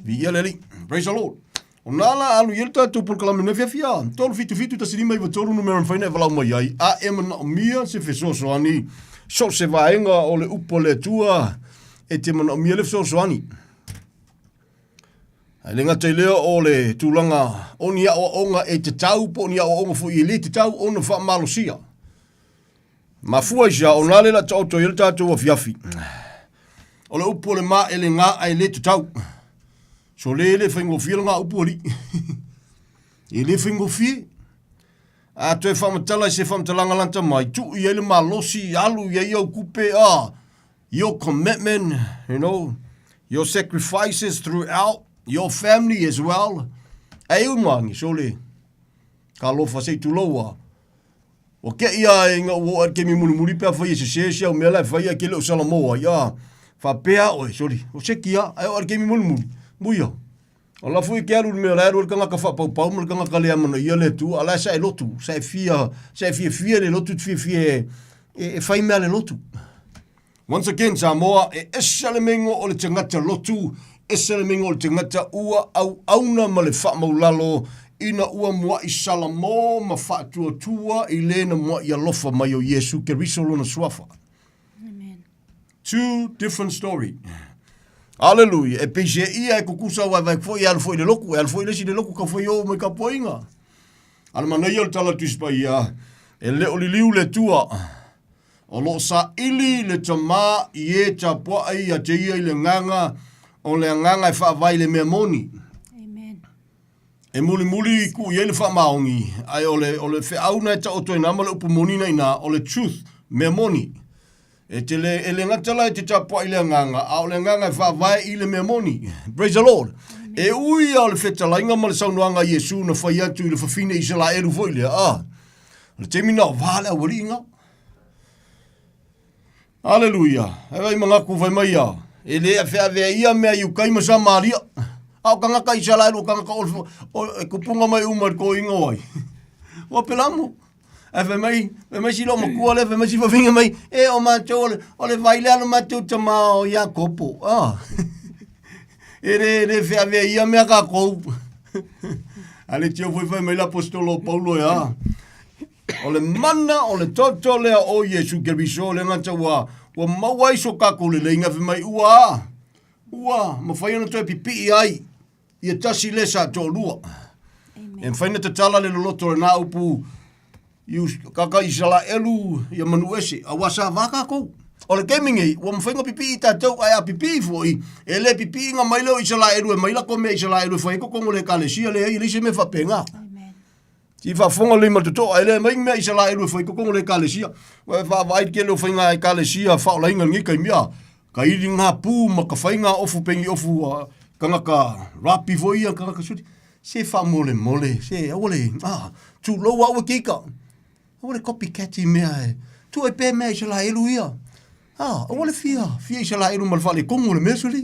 Viia le Alii. Praise the Lord. O nā la alu i ai le tatou polokalame nei fiafia, 377 1593 numera mafai ona e valaau mai ai, a e manaomia se fesoasoani, so o se vaega o le upu a le Atua e te manaomia le fesoasoani. Ae le gata i lea o le tulaga o ni aoaoga e tatau po o ni aoaoga foi e le tatau ona faamalosia. Mafua i se a, ona le la taoto i le tatou afiafi. O le upu o le ma e le ngā e le tatau. So le le whaingofie le ngā upu ali. E le whaingofie. A toe whaamatala i se whaamatalaga lanta mai, tuu i ai le malosi, alu i ai au kupe, a, your commitment, you know, your sacrifices throughout, your family as well. Ae uma angi, so le, ka alofa se i tulou a. Ua ke ia e nga ua o kemi mulimuli pe a fai e se se se au mea la e fai a ke le o Salamoa ai, a, faapea oe, sorry, o se kia, ae o a le kemi mulimuli, muia. O la foi ke alu i le mea la e alu ai le tagata faapaupau ma le tagata le amanaia le Atua, a la e sae lotu, sae fia, sae fiafia le lotu, te fiafia e, e, e fai mea le lotu. Once again, Samoa, e ese le meiga o le tagata lotu, ese le meiga o le tagata ua auauna ma le faamaulalo ina ua mua'i salamo ma faatuatua i le na mua'i alofa mai o Iesu Keriso lona suafa. Two different story. Hallelujah. E pei se ia e kukusa waewae foi e alu foi i le loku, e alu foi le isi i le loku kau fai o mai ka puainga. A le manaia o le tala Tusi Paia, e le o liliu le Atua. O lo o saili le tamā i e tapuai ia te ia i le agaga, o le agaga e faavae i le mea moni. Amen. E mulimuli tuu i ai le faamaoni, ae o le, o le feau na e taoto ai na ma le upu moni na ina, o le truth, mea moni. E te le, e le gata la e te tapuai i le agaga, a o le agaga e faavae i le mea moni. Praise the Lord. E ui a o le fetalaiga ma le saunoaga a Iesu na fai atu i le fafine Isalaelu foi lea, a, o le taimi na o vā le aualii nga. Aleluia. E vai mangaku fai mai ia. E le awheawhea ia mea i ukai ma Samaria. A o kangaka Isalaelu o kangaka o, o, e kupunga mai uma i ko ingoa ai. Ua pelamu. Ae fai mai, fai mai si loomatua lea, fai mai si fafine mai, e o matou o le, o le vai lea lo matou tama o Iakopo. Ah. E le, le feavea ia mea kākou. A le tio foi fai mai le apostolo o Paulo e a. O le mana o le toto lea o Iesu Keriso le gata ua, ua maua ai so kākou leleiga fai mai ua a. Ua mafai ona toe pipii ai ia tasi le sa toalua. E mafai ona tatala le loloto o lena upu. Kaka Isalaelu ia manu ese, auā sa va kākou. O le taimi nei, ua mafai ona pipii tatou, ae a pipii foi, e le pipiiga mai lea o Isalaelu e mai lako mea Isalaelu e fai ai totogi o le Ekalesia, leai, e leai se mea faapena. Si faafofoga lelei ma le totoa, e le aumai ni mea Isalaelu e fai ai totogi o le Ekalesia. Ua e vaavaai i le tele o faiga Ekalesia faaolaina i lenei taimi, a, ka ili ngā pū ma ka fai ngā ofu pei ni ofu a tagata rapi foi ia, tagata suli. Se faamolemole, se aua le, ah, tulou au e keika. Aua le copycat i mea e, tuu ai pea mea Isalaelu ia. Ah, aua le fia, fia Isalaelu ma le faaletonu o le mea suli.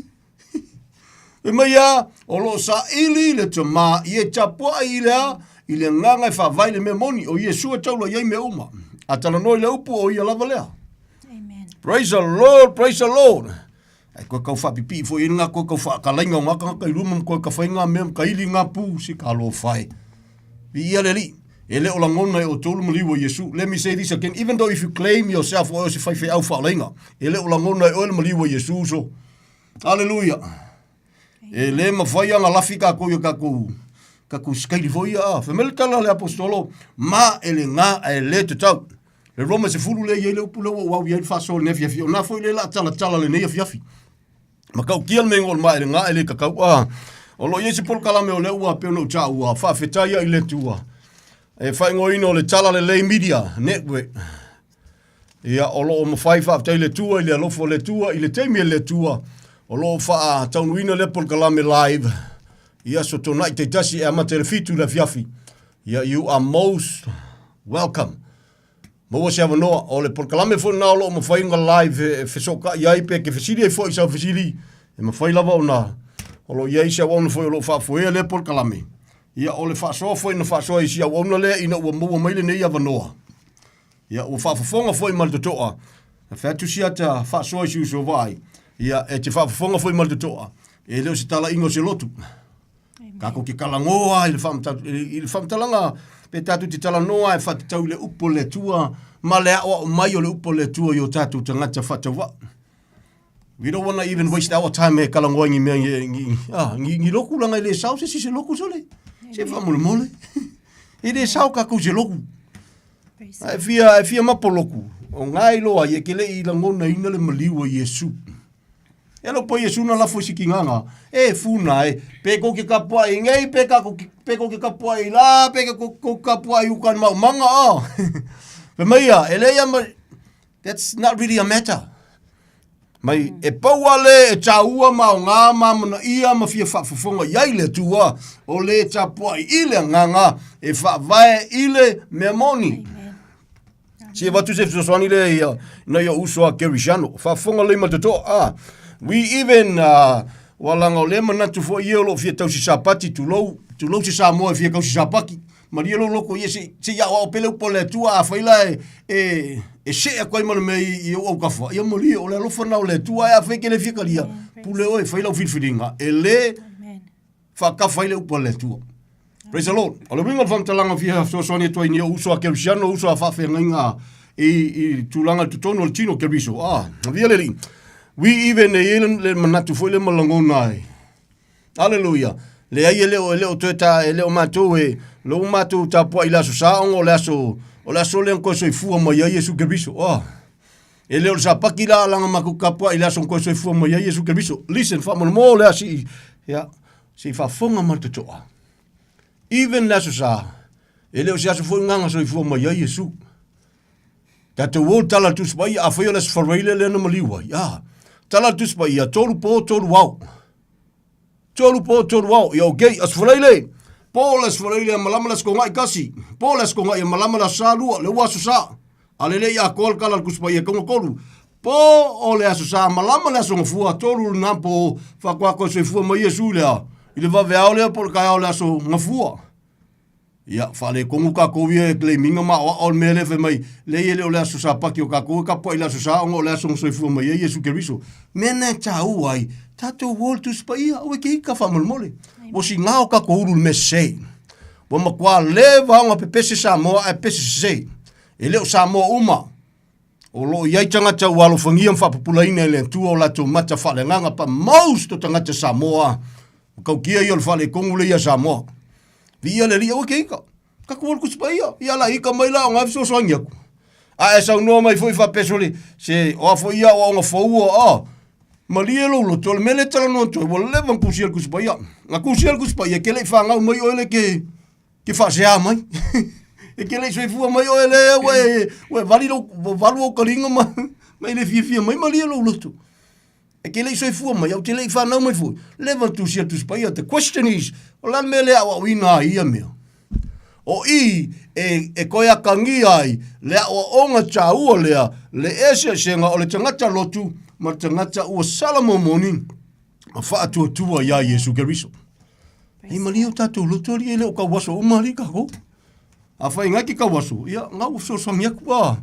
Fai mai a, o lo o saili le tamā i e tapuai i le a, i le agaga e faavae i le mea moni, o Iesu e taula i ai mea uma. A talanoa i le upu, o ia lava lea. Amen. Praise the Lord, praise the Lord. Ai koe kau whapipii foi e ngā koe kau whaakalainga o ngā kangaka i ruma ma koe ka whai ngā mea ma ka ili ngā pū si ka alo whai. Vi ia le li, e le o langona e o tolu maliu o Iesu. Let me say this again, even though if you claim yourself o se whai wheau whaalainga, e le o langona e oe le maliu o Iesu so. Hallelujah. E le mawhai anga lafi kākou i a kākou kākou skaili foi ia. Ah, Whemele tala le apostolo, ma e le ngā e le te tau. Le Roma se fulu le iai le upu le ua uau iai le whaso le afiafi. O nā foi le la tala tala le nei afiafi. Ma kau kia le mengo ma e le ngā e le kakau. Ah, o lo iai se polokalame o le ua pe ona u tā ua. Whaafetai ia i le tua. E whaingoina o le tala le lei media network. Ia, o lo o mawhai whaafetai le tua i le alofa o le tua, i le taimi e le tua, o lo o whaataunuina le polokalame live, ia so tōnai teitasi e amata i le fitu le afiafi. Ia, you are most welcome. Maua se avanoa, o le polokalame foi lena o lo o mafai ona live e fesootai ai pe ke fesili ai foi i sau fesili, e mafai lava ona o lo o i ai se auauna foi o lo o faafoea lea polokalame. Ia, o le faasoa foi na faasoa i si auauna lea ina ua maua mai lenei avanoa. Ia, ua faafofoga foi ma le totoa, na fai atu si ata faasoa i si uso vaai, ia, e te faafofoga foi ma le totoa, e le o se talaiga o se lotu. Kākou ke talanoa i le i le faamatalaga pe tatou te talanoa e faatatau i le upu o le Atua ma le aoao mai o le upu o le Atua i o tatou tagata faatauvaa. We don't wanna even waste our time e talanoa i ni mea ni, ni, ah, ni, ni loku langa i le sao se si se loku sole. Se faamolemole. E le sao kākou se loku. Ae fia, e fia mapo loku. O ngā iloa i e ke le i langona ina le maliu o Iesu. E lo po Iesu na lafo i si kinganga. E funa e, pe ko ke kapua i ngei, pe ka ko pe ko ke kapua i la, pe ko ko kapua i uka mau manga a. Pe mai ia, e le ia ma, that's not really a matter. Mai, e pau ale e tāua ma o ngā mamana ia ma fia whaafofonga i ai le Atua, o le tapua i le nganga e whaavae i le mea moni. Amen. Si e vatu se fesoasoani lea ia, na ia uso a Kerishano. Faafofoga lelei ma le totoa. Ah, we even, uh, ua laga o lea manatu foi ia o loo fia tausi sapati, tulou, tulou se Samoa e fia tausi sapaki. Malie lou loko ia se, se i aoao pea le upu a le Atua, afai la e, e, e see atu ai ma le mea i, i ou aukafa, ia malie, o le alofa lena o le Atua, ae afai e te le fia talia, pule oe, fai lau filifiliga, e le faatafa ai le upu a le Atua. Praise the Lord. O le uiga o le faamatalaga fia fesoasoani atu ai ni ou uso a Kerisiano, uso a faafeagaiga i, i tulaga i totonu o le tino o Keriso. Ah, via le alii. We even e i ai le, le manatu foi le ma lagona ai. Hallelujah. Leai e le o, e le o toe ta, e le o matou e, lo matou tapuai i le aso Sa ona o le aso, o le aso lea na toe soifua mai ai Iesu Keriso. Ah. E le o le sapaki la langa matou tapuai i le aso na toe soifua mai ai Iesu Keriso. Listen, faamolemole lea si, ia, se i faafofoga ma le totoa. Even le aso Sa, e le o se aso foi lena na soifua mai ai Iesu. Tatou o le tala a le Tusi Paia, afai o le aso Faraile lea na maliu ai, ah, tala a le Tusi Paia, tolu po, tolu ao. Tolu po, tolu ao. Ia okay, aso Faraile, po le aso Faraile a malama le aso Kogai kasi, po le aso Kogai a malama le aso Sa lua, le ua aso Sa. A le le i atoa le tala a le Tusi Paia e tolu. Po o le aso Sa malama le aso Gafua, tolu lena po, faatoa toe soifua mai Iesu i le a? I le vaveao lea po o le taeao o le aso Gafua. Ia, faaletonu tatou ia e claim ina ma aoao le mea lea fai mai, leai e le o le aso Sapati o tatou e tapuai i le aso Sa ona o le aso na soifua mai ai Iesu Keriso. Mea na e tāua ai, tatou o le Tusi Paia, aua e te ika faamolemole. Ua sigā o tatou ulu i le mea sese. Ua matua leva ona pepese Samoa ae pepese sese. E le o Samoa uma. O lo o i ai tagata ua alofagia ma faapupulaina e le Atua o latou mata faaleagaga but most o tagata Samoa, matautia ia o le faaletonu lea ia Samoa. Viia le Alii, aua e te ika. Tatou o le Tusi Paia. Ia la ika mai la o ngā fesoasoani aku. A e saunoa mai foi faapea sole, se o a foi ia aoaoga fou a, malie lou loto, o le mea lea e talanoa atu ai, ua leva ona tusia le Tusi Paia. Na tusia le Tusi Paia, e te le i fanau mai oe le ke, ke faasea mai. E te le i soifua mai oe le ua e, ua e vali lou, ua valu ou taliga ma, ma e le fiafia mai, malie lou loto. E te le i soifua mai, au te le i fanau mai foi. Leva ona tusia le Tusi Paia. The question is, o le a le mea lea aoaoina ai ia mea? O i e, e koe akagia ai le aoaoga taua lea, le eseesega o le tagata lotu ma le tagata ua sala momoni ma faatuatua iā Iesu Keriso. Ei malie o tatou lotu alii e le o tauaso uma alii kakou. Afai ngai ke tauaso, ia ngau ua fesoasoani atu a.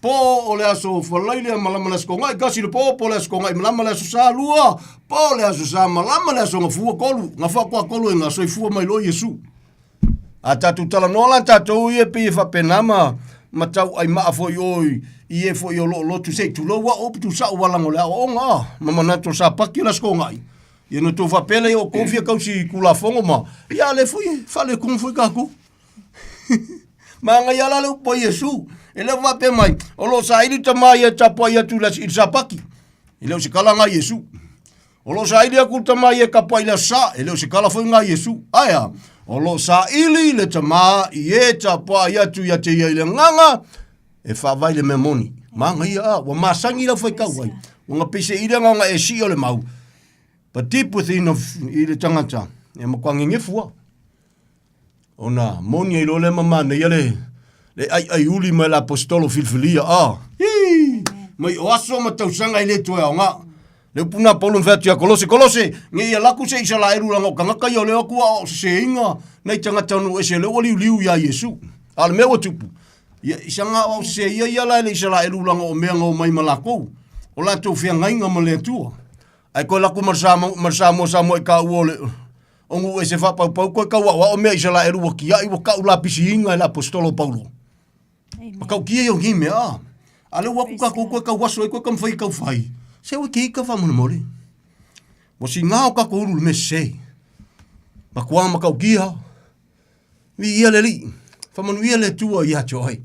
Po o le aso Falaile malama le aso Togai, kasi le po, po le aso Togai malama le aso Salua, po le aso Sa malama le aso Gafua tolu, gafa atu a tolu e nga soifua mai loa Iesu. A tatou talanoa la tatou ia pei e faapena ma ma tauai maa foi oi i e foi o loo lotu se i tulou a upu tusao walaga o le aoaoga a ma manatu o Sapaki o le aso Togai. Ia na tou faapea lea o kou fia kausi Tulafono ma ia a lea foi e faaletonu foi tatou. Manaia la le upu a Iesu. E le o faapea mai, o lo o saili tama ia e tapuai atu i le Sapaki. E le o se kala nga Iesu. O lo o saili atu le tama ia e tapuai i le Aso Sa. E le o se kala foi nga Iesu. Ae a? O lo o saili le tama i e tapuai atu ia te ia i le agaga e faavae le mea moni. Manaia a, ua masani lau faitau ai. Ua na peiseai le agaga e sii o le mau. But deep within of, i le tagata, e matua gegefu lava. Ona moni ai loa lea ma manaia le, le aiai uli mai le aposetolo filifilia, a, hii, mai o aso ma tausaga e le toe aoga. Le upu na Paulo na fai atu ia Kolose, Kolose, nge ia laku se Isalaelu langa o tagata ia o leo aku a o seseina nai tagata o nuu ese lea ua liuliu ia Iesu. A o le mea ua tupu, ia i saga o seseia ia la e le Isalaelu langa o mea na omai ma lakou, o latou feagaiga ma le Atua. Ae koe laku ma le Samoa, ma le Samoa, Samoa i ka ua o le, o nuu ese faapaupau koe kau aoao mea Isalaelu ua kiaʻi ua kau lapisiina e le aposetolo o Paulo. Ma kau kia i o ni mea a. A le ua aku kakou koe kau aso ai koe ka mawhai kau whai. Se ua ke ika whamolemole. Ua si ngā o kakou uru le me se. Ma kua ma kau kia. Vi ia le li. Whamanuia le tua i atu ai.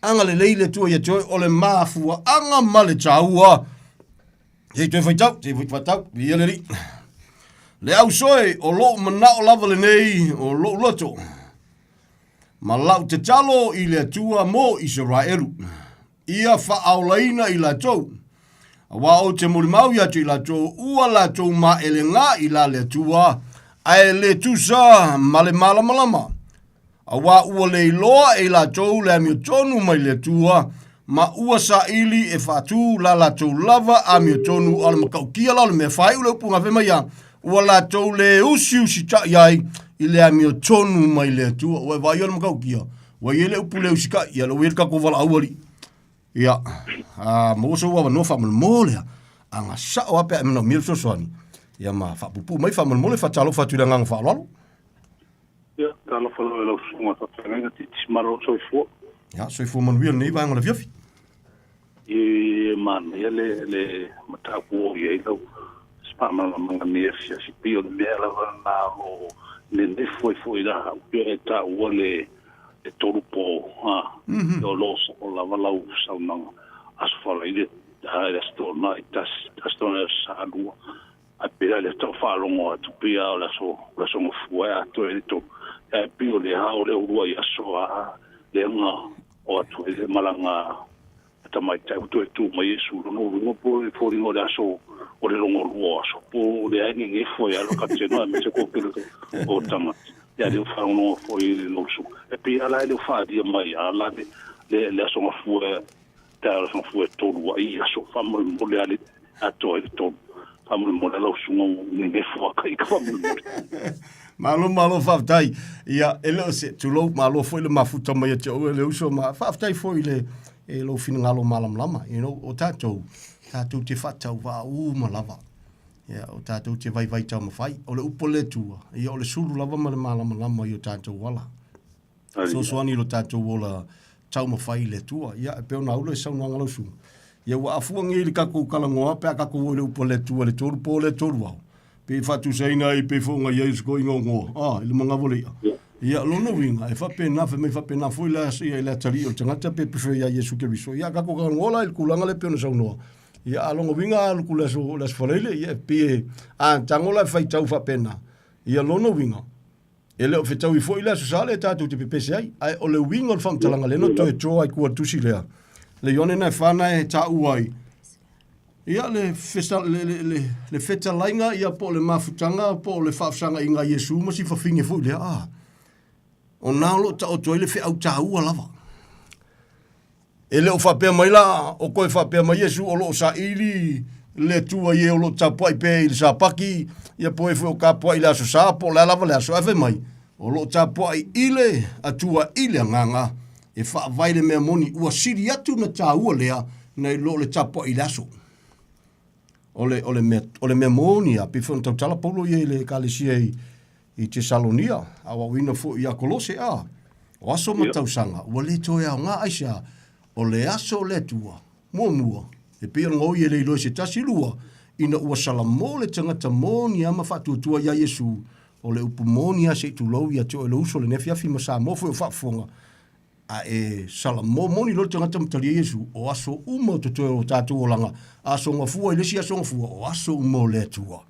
Anga le lei le tua i atu ai o le mafua anga ma le taua. Sei toe faitau, sei toe faitau, viia le Alii. Le au soe o lou manao lava lenei o lou loto, ma lau tatalo i le Atua mo Isaraelu, ia faaolaina i latou, auā ou te molimau ia te i latou ua latou maʻelegā i la le Atua, ae le tusa ma le malamalama. Auā ua le iloa e i latou le amiotonu mai le Atua, ma ua saili e faatū la latou lava amiotonu a o le matautia la o le mea faaiu le upu gave mai a, ua latou le usiusitaʻi ai i le amiotonu mai le Atua. Ua e vaai o le matautia, ua i ai le upu le usitaʻi, ia lea ua i ai le tatou valaau alii. Ia, a maua sou avanoa faamolemole a, aga sao lava pe a e manaomia le fesoasoani, ia ma faapuupuu mai faamolemole, faatalofa atu i le agaga faaaloalo. Ia, talofa lava i lau susuga faafeagaiga Titi ma lou soifua. Ia, soifua manuia lenei vaega o le afiafi. E manaia le, le mataupu o i ai lau faamalamalamaga nei afiafi. Pei o le mea lava lena o lo o nenefu ai foi la au pei e taua le, le tolu po, a, mm -hmm. o lo o soo lava lau saunoaga. Aso Faraile, a, le Aso Toonai tasi, Aso Toonai Aso Sa lua. Ae pei lava lea tau faalogo atu, pei lava o le aso, o le aso Gafua e atoa ai le tolu. Ae pei o lea o le uluai aso a lea na o atu ai le malaga a tamaitai ua toe tu mai Iesu lona uluga po e foliga o le aso o le lona lua o aso po o lea e gegefu ai lava le aemaise ko pele o tagata. Ia lea ua faalogologo foi i lou susuga. E pei lava la e le o faaalia mai a la le, le, le aso Gafua Pe a fua e tolu ai aso faamolemole a le atoa ai le tolu. Faamolemole lau susuga ua nenefu a kai ka faamolemole. Malo malo faafetai. Ia e le o se tulou malo foi le mafuta mai ia te oe le uso ma faafetai foi i le e lou finagalo malamalama. You know, o tatou, tatou te faatauvaa uma lava. Ia, o tatou te vaivai taumafai. O le upu a le Atua, ia o le sulu lava ma le malamalama i o tatou ala. Fesoasoani i lo tatou ola taumafai i le Atua. Ia, e pei ona aula i saunoaga lau susuga. Ia, ua afua nei le tatou talanoa pe a tatou o i le upu a le Atua i le tolu po le tolu ao. Pe i faatusaina ai pei foi ona i ai le sikoiga o Noa, a, i le manava o le i'a. Ia, lona uiga, e faapena, fai mai faapena foi la ia i le atalii o le tagata pe prefer iā Iesu Keriso. Ia, kako talanoa la i le tulaga lea e pei ona saunoa. Ia, a lona uiga a alu atu i le aso, le aso Faraile, ia e pei e, a tago la e faitau faapena, ia lona uiga, e le o fetaui foi le Aso Sa lea tatou te pepese ai. Ae o le uiga o le faamatalaga lea na toe draw ai i tua i le tusi lea, le Ioane na e fa na e taua ai, Ia, le, fesa, le, le, le, le fetalaiga ia po o le mafutaga po o le faafesagaiga a Iesu ma si fafine foi lea, a. O na o lo o taoto ai le feau taua lava. E le o faapea mai la, o toe faapea mai Iesu o lo o saili le Atua i e o lo o tapuai pea i le Sapati, ia po o e foi o tapuai i le Aso Sa, po o le a lava le aso, ae fai mai, o lo o tapuai i le Atua i le Agaga, e faavae le mea moni ua sili atu na taua lea nai lo le tapuai i le aso. O le, o le mea, o le mea moni a, pei foi ona tautala Paulo ia i le ekalesia i, i Tesalonia, aoaoina foi ia Kolose, a, o aso ma tausaga, ua le toe aoga aisea, o le aso o le Atua, muamua, e pei ona gaoi e le iloa e se tasi, lua, ina ua salamo le tagata moni a ma faatuatua iā Iesu, O le upu moni lava se i tulou ia te oe lou uso lenei afiafi ma Samoa foi o faafofoga, a e salamo moni loa le tagata ma talia Iesu, o aso uma o totoe o tatou olaga, aso gafua i le isi aso gafua, o aso uma o le Atua.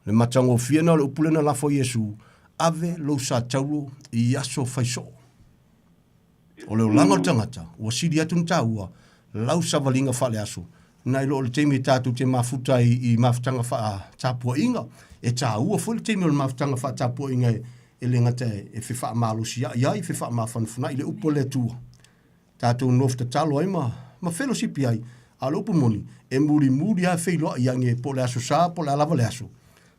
Le matagofie lena o le upu lea na lafo e Iesu, ave lou sa taulo i aso fai soo. O le olaga o le tagata, ua sili atu ona taua lau savaliga faaleaso, nai lo o le taimi e tatou te mafuta ai i mafutaga faatapuaiga. E taua foi le taimi o le mafutaga faatapuaiga e le gata e fefaamalosi-ai ai, fefaamafanafana'i le upu a le Atua. Tatou nofo tatalo ai ma, ma felosipi ai. A o le upu moni, e mulimuli lava feiloai ane po o le Aso Sa po o le a lava le aso.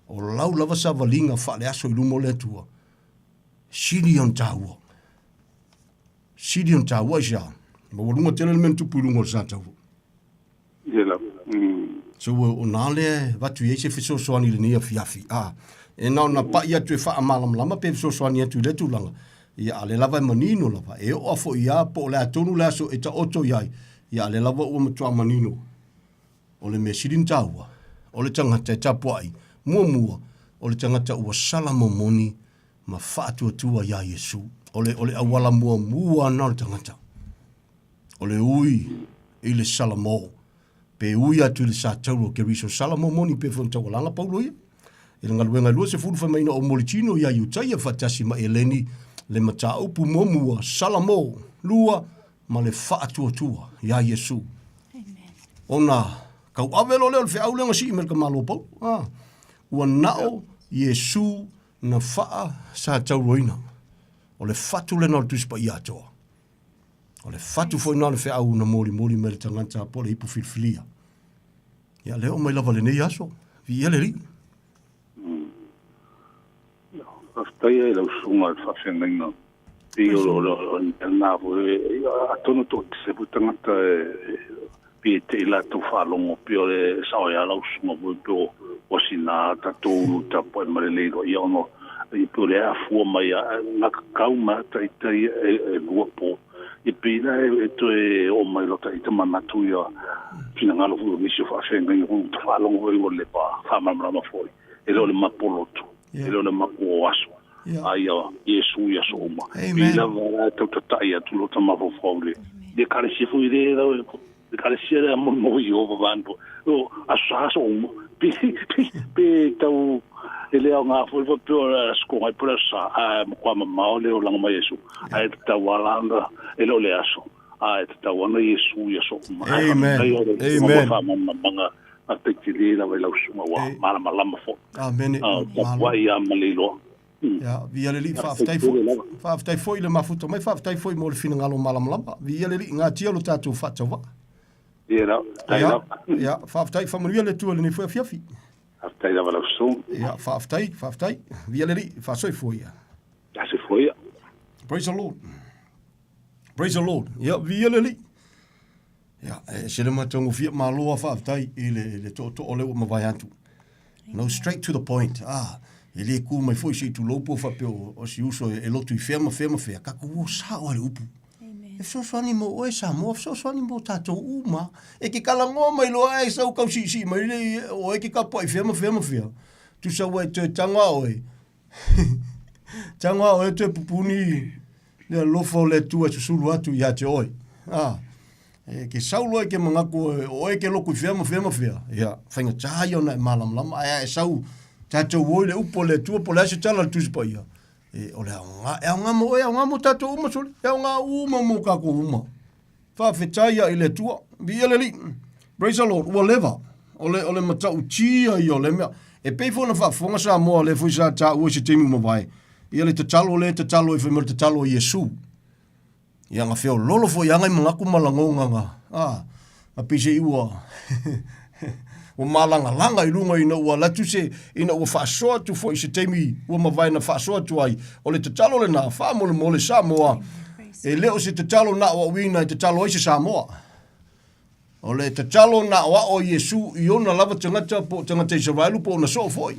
O lau lava savaliga faaleaso i luma o le Atua, sili ona taua. Sili ona taua aisea? Maualuga tele le mea na tupu i luga o le Sataua. Ia lava. Mm. So o nā lea e avatu i ai se fesoasoani i lenei afiafi. A, e na ona pai atu e faamalamalama pe fesoasoani atu i lea tulaga. Ia, a lea lava e manino lava. E oo foi lava po o le a tonu le aso e taoto i ai. Ia, a lea lava ua matua manino. O le mea sili ona taua, o le tagata e tapuai, muamua, o le tagata ua sala momoni ma faatuatua iā Iesu. O le, o le auala muamua na o le tagata. O le ui i le salamo, pe ui atu i le satauro o Keriso. Salamo moni pe foi ona taualaga Paulo ia. I le galuega e 20 fai mai ina o moritino iā Iutaia faatasi ma Eleni le mataupu muamua, salamo, lua, ma le faatuatua iā Iesu. Ona tauave loa lea o le feau lea na sii mai le tamaloa Paulo. Ah, ua nao Iesu na faa sa tauroina. O le fatu lena o le Tusi Paia atoa. O le fatu foi na o le feau na molimoli mai le tagata po o le ipu filifilia. Ia, lea oo mai lava lenei aso. Viia le Alii. Faafetai i lau susuga i le faafeagaiga. Pei o o le mea lena foi, atonu e toatele foi tagata e pei e te i latou faalogo, pei o le sao ai lava lau susuga foi, pei o ua sina tatou ulu tapuai ma le le iloa ia ona pei o lea e afua mai lava, na kakau mai lava ita ia e lua po. Ia pei la e toe oo mai loa ita manatu ia finagalo foi o nisi o faafeagaiga foi ua ta faalogo foi ua leva faamalamalama foi. E le o le mapo lotu, e le o le mapo o aso, a ia Iesu i aso uma. Pei lava la e tau tata'i atu lota mafaufau i le Ekalesia foi le lau Ekalesia lea mo mo Iehova vaeane o aso sa aso uma. Pe pe tau e le aoga foi faapea o le aso Togai po o le aso Sa, ae matua mamao le olaga mai Iesu. Ae tatau lava la ona e le o le aso, ae tatau lava ona Iesu i aso uma. Ae faafetai o le faamalamalamaga Faafetai tele lava i lau susuga ua malamalama foi. Amene. Tapuai lava ma le iloa. Ia, viia le Alii, faafetai foi. Faafetai foi i le mafuta mai, faafetai foi mo le finagalo malamalama. Viia le Alii, gatia lo tatou faatauvaa. Ia la, faafetai lava. Ia, faafetai, faamanuia le Atua i lenei foi afiafi. Faafetai lava lau susuga. Ia, faafetai, faafetai. Viia le Alii, faasoifua ia. Faasoifua ia. Praise the Lord. Praise the Lord. Ia, viia le Alii. Ia, e ese le matagofie, malo lava faafetai i le, le tootoo lea ua mavae atu. No, straight to the point. Ah, e le kū mai foi se i tulou po faapea o, o si uso e, e lotu i fea ma fea ma fea. Tatou o sao lava le upu. E fesoasoani mo oe Samoa, fesoasoani mo tatou uma. E ke talanoa mai loa ae sau tau siisii mai le oe ke tapuai fea ma fea ma fea. Tusa ua e toe tago a oe. Tago a oe toe pupuni le alofa o le Atua e susulu atu ia te oe. A, e ke sau loa i ke manatu o oe ke loku i fea ma fea ma fea, ia, faigata ia ona e malamalama, ae a e sau tatou o i le upu a le Atua po o le a se tala a le Tusi Paia, e, o le aoga, e aoga mo oe, e aoga mo tatou uma, sole, e aoga uma mo kakou uma. Faafetai ia i le Atua. Viia le Alii. Praise the Lord. Ua leva. O le, o le matautia ia o le mea. E pei foi ona faafofoga Samoa, lea foi sa taua i se taimi ua mavae, ia le tatalo lea e tatalo ai fai mai o le tatalo a Iesu. Ia na feololo foi aga i manatu ma lagona na, a, na pei se i ua, ua malagalaga i luga ina ua alu atu se, ina ua faasoa atu foi i se taimi ua mavae na faasoa atu ai. O le tatalo lena, faamolemole Samoa, e le o se tatalo na aoaoina e tatalo ai se Samoa. O le tatalo na aoao a Iesu i ona lava tagata po o tagata Isaraelu po o ona soo foi.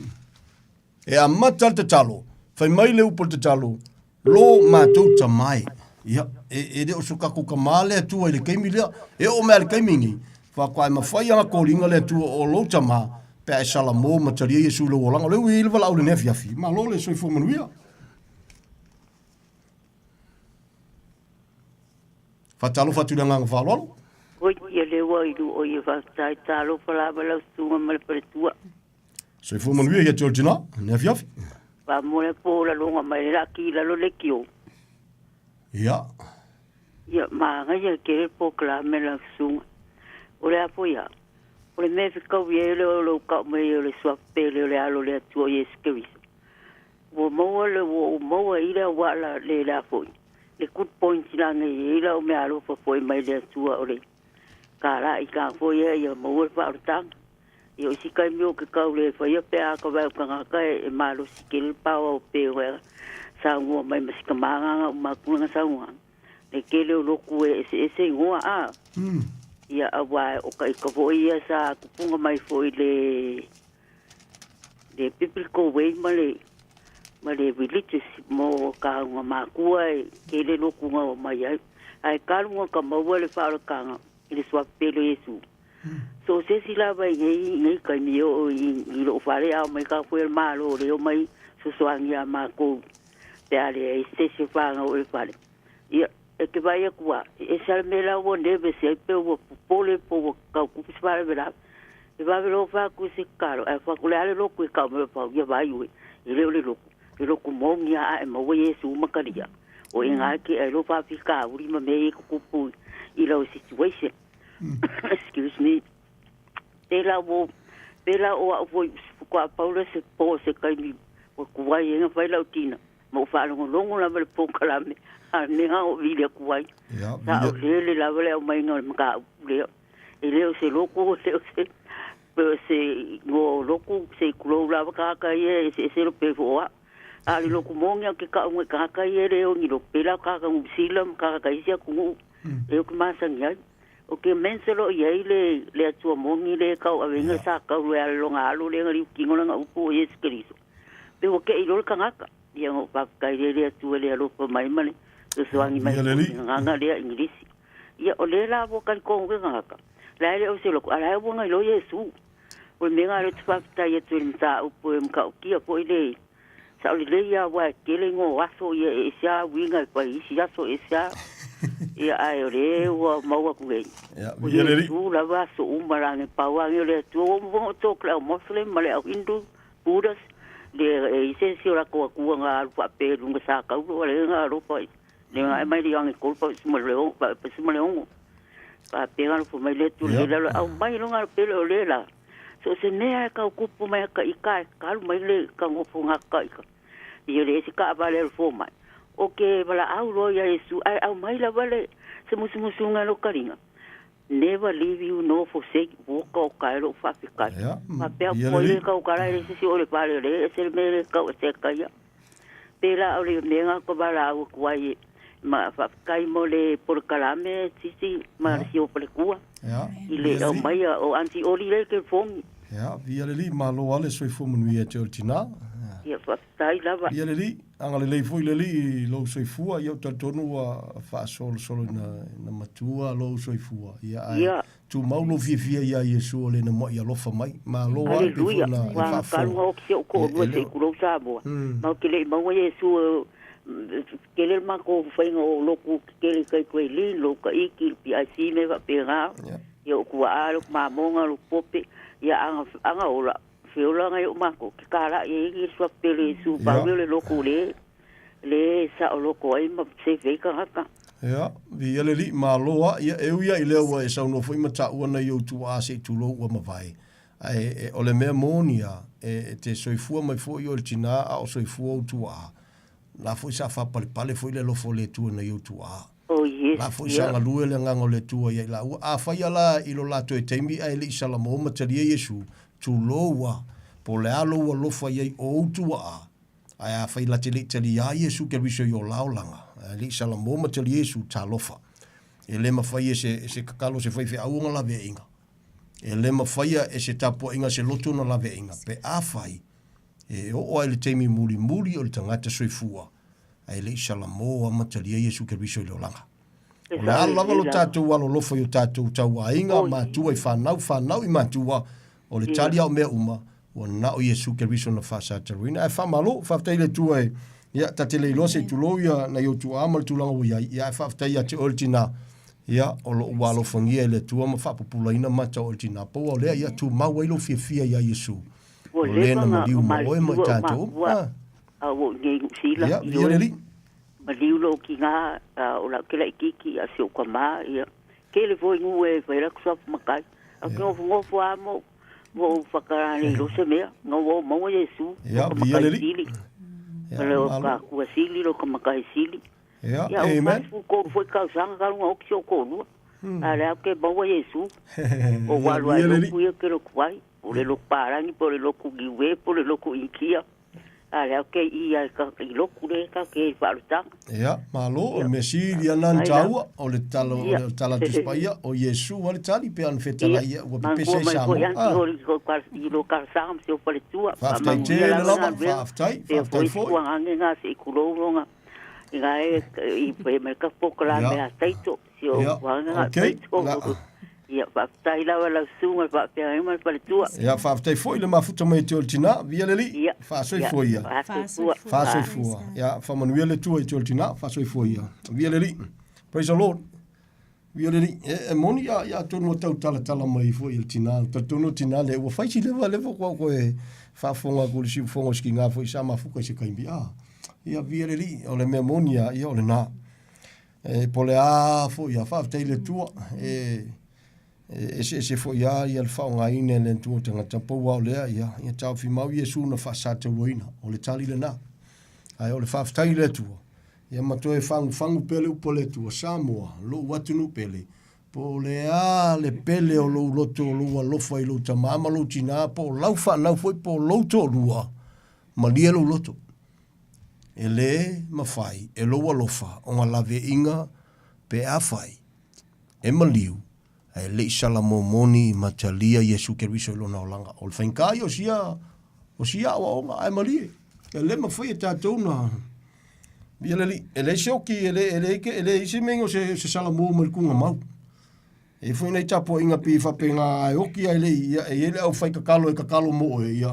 E amata le tatalo, fai mai le upu o le tatalo, Lo matou Tama e. Ia, e, e le o so tatou Tama le Atua i le taimi lea. E oo mai lava i le taimi nei, faatoa e mafai lava ona toliga le Atua o lou Tama pe a e salamo ma talia Iesu i lou olaga. O lea ua i ai le valaau i lenei afiafi. Malo le soifua manuia. Faatalofa atu i le agaga faaaloalo. Oi, ia le ua i lu o ia faafetai talofa lava lau susuga ma le faletua. Soifua manuia ia te oe le tina, le afiafi. Faamoe po laloga mai le laki i lalo le kio. Ia. Ia, magaia ke le polokalame lau susuga. O le a foi ia? O le mea e fekaui ai le o lou kau mai o le suafa pele o le Alo o le Atua o Iesu Keriso. Ua maua le ua ou maua i le auala le la foi. Le good point la nei i lau mea alofa foi mai le Atua o le kālā i ka foi ia ia maua le faaolataga. Ia o isi taimi o ke kau le faia pe a ka vae o tagata e malosi tele le paoa o pe o saunoa mai ma si tama na uma atu lana saunoaga. Le tele o lotu e eseese igoa a. Ia auā o ka ika foi ia sa tupuga mai foi le le biblical way ma le ma le religious mo ka unga makua e tele lotu na o mai ai. Ae talu na ka maua le faaolataga i le suafa pele o Iesu. So o se isi lava i nei, nei taimi e oo i, i lou fale a omai ka foe o le Malo o le omai fesoasoani iā makou pe a leai se isi o fanau o le fale. Ia, e te vaai atu lava, e ese lava le mea la ua nervous ai pe ua popole po ua tau tupu se faalavelave. E vave loa fai atu i se tatalo ae fai atu, o le a le lotu e tau mai o pau, ia vaai oe, e le o le lotu, le lotu moni lava a e maua Iesu ma talia. O i ina e te ai lou faafitauli ma mea ia e tutupu i lau situation. Excuse me. Pēlā ua, pēlā o au foi faatoa pau lea se po se taimi ua tuai ai na fai lau tina ma ou faalogologo lava i le polokalame a le mea o vili atu ai. Ia, Sa o lele lava le aumaiga o le mataupu lea. E le o se lotu, e le o se pe o se igoa o lotu, se i tulou lava tagata ia e eseese lo pe fo o au. A o le lotu moni a ke kau i tagata ia e le o ni lotu. Pēlā tagata Niu Sila ma tagata isi atunuu e o ke masani ai. O ke mens o lo o i ai le, le Atua moni le e tauaveina le sa taulu e ala i lona Alo lea na liutino lana upu o Iesu Keriso. Pe ua kei loa le tagata, ia ona ou faafetai lea i le Atua i le alofa mai ma le fesoasoani mai Ia le i Alii. le gagana lea Igilisi. Ia o lea la ua talitonu ke tagata, la e le o se lotu, a la e ua na iloa Iesu. O le mea lena o lea ou te faafetai atu i le mataupu e matautia foi le Sao lelei lava aua e tele igoa o aso ia e ese lava uiga e fai i isi aso e ese lava. Ia ae o lea ua maua atu nei. Ia, O viia le Alii. Iesu lava aso uma la ne pau lava nei o le Atua. Ua uma foi ona ou talk i le au Muslim ma le au Hindu, Buddhas, le e i ai se isi o latou Atua na alu faapea i luga sa taulo a le na alofa i le na ae mai le Ioane 3.6 3.6. Faapea na alofa mai le Atua i le au mai loga pele o le la. So o se mea e tau kupu mai a ka ika e kalu mai le ka ngofo nga ka ika. Ia le ese kaavale a le fomai. O ke valaau loa ia Iesu ae aumai lava le se musumusuga lo kaliga. Never leave you nor forsake walk o ka e lou faafetai. Ia, Faapea ia po le le lii. kau kala e le sisi o le fale le ese le mea le kau ese ka ia. Pēlā o le mea nga ka valaau atu ai e ma faafetai mo le polokalame sisi ma le sio falekua. Ia, I le via le lii. aumaia o Aunty Oli lea i California. Ia, via le lii, malo lava le soifua manuia ia te oe le tina. Ia. Faafetai lava. Ia le Alii, agalelei foi le Alii i lou soifua, ia ou te talitonu ua faasolosolo ina, ina matua lou soifua. Ia ae Ia. tumau lou fiafia iā Iesu o le na muaʻi alofa mai. Malo lava pei foi Aleluia. ona e Ua agakalu faafofoga. nga oki si ou Ia, e toalua le se i o. tulou Samoa. Ma ou te le i maua Iesu e tele le matou faiga o lotu tetele i tai Kuailin, lotu Tahiti, le PIC mea faapena. Ia o tuaa, lotu mamoga, lotu pope, ia aga, aga ola, feola nai o matou, ke tālaʻi ai le suafa pele Iesu, pau lea o le lotu le, le saoloto ai ma sefe ai tagata. Ia, viia le Alii, malo lava. Ia, e ui lava i lea ua e saunoa foi ma taua nai ou tuaa se i tulou ua mavae, ae e, o le mea moni lava, e, e te soifua mai foi oe i le tinā a o soifua ou tuaa, la foi sa faapalepale foi le alofa o le Atua i nai ou tuaa. Oh yes, La foi sa ia. galue le agaga o le Atua ia i laua. Afai a la i lo latou taimi ae le i salamo ma talia Iesu, tulou a, po o le a lou alofa i ai o ou tuaa, ae afai la te le i talia a Iesu Keriso i o la olaga, ae le i salamo ma talia Iesu, talofa. E le mafai e se, e se kakalo se faifeau ona laveaiga. E le mafaia e se tapuaiga se loto ona laveaiga, pe afai e oo lava i le taimi mulimuli o le tagata soifua, ae le i salamo a ma talia Iesu Keriso i le olaga. O le a lava lo tatou alolofa i o tatou tauaiga, matua i fanau, fanau i matua, o le tali lava o mea uma, ua na o Iesu Keriso na faasataruina. Ae faamalo, faafetai i le Atua e, ia, ta te le iloa se i tulou ia nai ou tuaa ma le tulaga ua i ai, ia ae faafetai ia te oe le tinā, ia, o lo o ua alofagia e le Atua ma faapupulaina mata o oe le tinā. Pau lava o lea, ia tumau ai lou fiafia iā Iesu, Ua o le leva na na maliu ma oe ma i malitua o tatou uma. matua a ua ou i nei i Niu Sila, Ia, viia ioe, le Alii. maliu lou tinā, a o lau ke laitiiti a si ou tamā, ia. Tele foi nuu e fai latou suafa matai. Ae ou te nofonofo lava ma ma ou whakarānei i se mea, na ua ou maua Iesu, Ia, lo ka viia matai le Alii. sili. Ia, Ma le malo. ka kua sili, lo ka matai sili. Ia, Ia, o amen. 43 foi tausaga talu na oki si ou toalua. A lea ou te maua Iesu. O Ia, ua alu ai viia le lotu Alii. ia ke lotu ai. Po le lotu Palangi, po le lotu Niue, po le lotu Initia. A lea ou te i ai ka i lotu le ka ke i faalutaga. Ia, malo, o le mea sili lava lena na Ai la. taua, o le tala, o Ia. le tala Tusi Paia, o Iesu lava le tali, pei ona Ia, fetalai ia, ua pepese manatua ai mai foi Samoa. Aunty Ah. o i lou i lou talosaga ma si ou faletua. Faafetai Faamanuia tele lava lava, galuega. faafetai, Pea faafetai foi foi. fuagaga na se i kulou loga. I ngā e i pe me ka pokala me Ia. a taito. Si o Ia, fuagaga a okay. taito. La. Ia, faafetai lava lau susuga le faafeagaiga ma le faletua. Ia, faafetai foi le mafuta mai e te o le tinā, viia le Alii, Ia, ia, faasoifua ia. faasoifua. Faasoifua. Ia, faamanuia le Atua i te o le tinā, faasoifua ia. Viia le Alii. Praise the Lord. Viia le Alii. E, e moni ia, ia atonu ua tau talatala mai foi e le tinā, talitonu le tinā lea, ua fai si leva leva kua koe faafofoga atu i le siufofoga o si kinā foi sa mafuta i se taimi. Ah, ia, viia le Alii, o le mea moni lava, ia o lenā. E po o le a foi ia, faafetai i le Atua, e eseese foi lava ia le faaaogaina e le Atua o tagata pau lava o lea, ia, ia taofi mau Iesu na faasatauaina, o le tali lena. Ae o le faafetai i le Atua, ia ma toe fagufagu pea le upu a le Atua, Samoa, lou atunuu pele, po o le a le pele o lou loto o lou alofa i lou tamā ma lou tinā, po o lau fanau foi po o lou toalua, malie lou loto. E lē mafai e lou alofa ona laveaiga pe afai e maliu ae le i salamomoni ma talia Iesu Keriso i lona olaga. O le faigata ia o sia, o sia aoaoga ae malie. E lē mafai e tatou na ia le Alii. E leai se oki, e le, e leai, e leai se mea o se, se salamo mai le tuugamau. E i ai foi nai tapuaiga pei e faapena a e oki ae le i, ia, e i ai le aufai kakalo e kakalo mo oe, ia,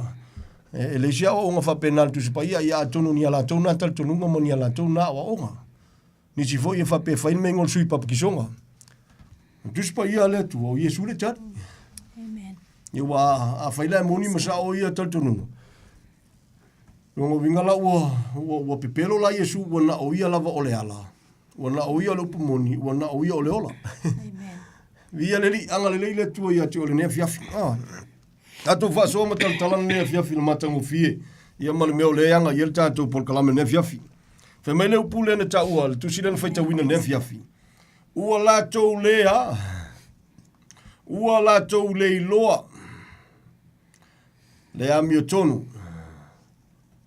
e, e leai se aoaoga faapena a le Tusi Paia, ia atonu ni a latou na talitonuga ma ni a latou na aoaoga. Nisi foi e faapea e fai le mea o le sui papakisoga. O le Tusi Paia a le Atua, o Iesu le tali. Amen. Ia ua, afai la e moni ma sao ia talitonuga, lona uiga la ua, ua, ua pepelo la Iesu ua na o ia lava o le ala. Ua na o ia o le upu moni, ua na o ia o le ola. Viia le Alii, agalelei le Atua ia te oe i lenei afiafi. Ah. Tatou faasoa ma talatala lenei afiafi i le matagofie, ia ma le mea o lea e aga i ai le tatou polokalame lenei afiafi. Fai mai le upu lea na taua, le tusi lea na faitauina lenei afiafi. Ua latou le a, ua latou le iloa le amiotonu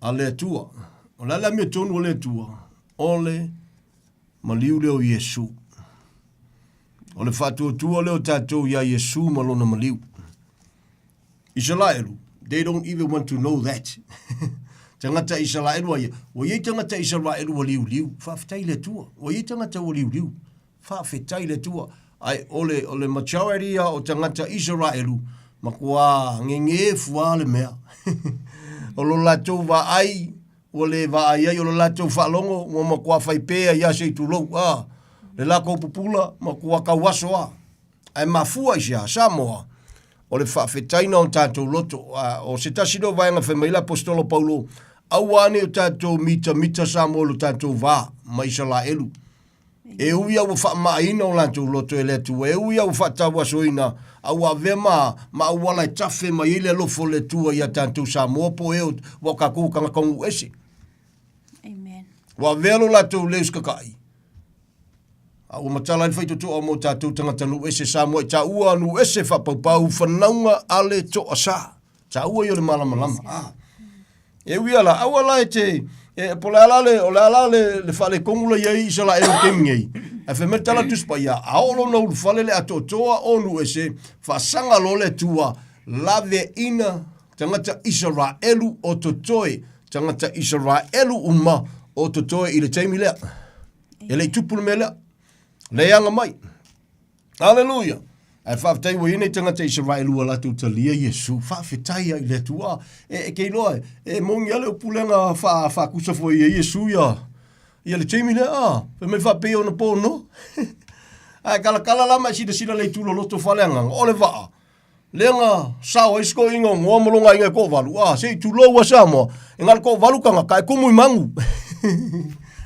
a le Atua. O le a le amiotonu a le Atua? O le maliu lea o Iesu. O le faatuatua lea o tatou iā Iesu ma lona maliu. Isalaelu, they don't even want to know that. Tagata Isaraelu a ia, ua i ai tagata Isaraelu ua liuliu, faafetai i le Atua, ua i ai tagata ua liuliu, faafetai i le Atua, ae o le, o le majority ia o tagata Isaraelu, matua gegefu lava le mea. O lo latou vaai, ua le vaai ai, o lo latou faalogo, ua matua faipe ai lava se i tulou, a, le latou pupula, matua tauaso lava. Ae mafua i se a? Samoa, o le faafetaina o tatou loto. A, o se tasi lea o vaega fai mai le Aposetolo Paulo, aua ne i o tatou mitamita Samoa i lo tatou va ma Isalaelu. E ui a ua faamaaina o latou loto e le Atua, e ui a ua faatauasoina, a ua avea ma, ma auala e tafe mai ai le alofa o le Atua ia tatou Samoa po o ea, ua o tatou o tagata o nuu ese. Amen. Ua avea lo latou leo i A ua matala ai le faitotoa mo tatou tagata nuu ese Samoa i taua nuu ese faapaupau fanauga a le toasa. Taua ia o le malamalama. Ah. E ui ala, aua la e te, e, po le ala le, o le ala le, le faaletonu la i ai Isaraelu i le taimi nei. Ae fai mai le tala Tusi Paia, a oo lona ulufale le atoatoa o nuu ese, faasaga loa le Atua, laveaiina tagata Isaraelu o totoe, tagata Isaraelu uma o totoe i le taimi lea. E le i tupu le mea lea. Leaga mai. Aleluia. Ae faafetai ua i ai nei tagata Isaraelu ua latou talia Iesu. Faafetai ai i le Atua. E, e ke iloa e, e moni lava le upulega faa, faakusa foi e Iesu ia, ia le taimi lea. Ah, fai mai faapei ona po no. Ae kalakala la ma e silasila le itu loloto faaleagaga. O le vaa, Lea na sao ai si toeaina o Noa ma lona aiga e toavalu, a, se i tulou a Samoa, e na o le toavalu tagata e tumu i manu.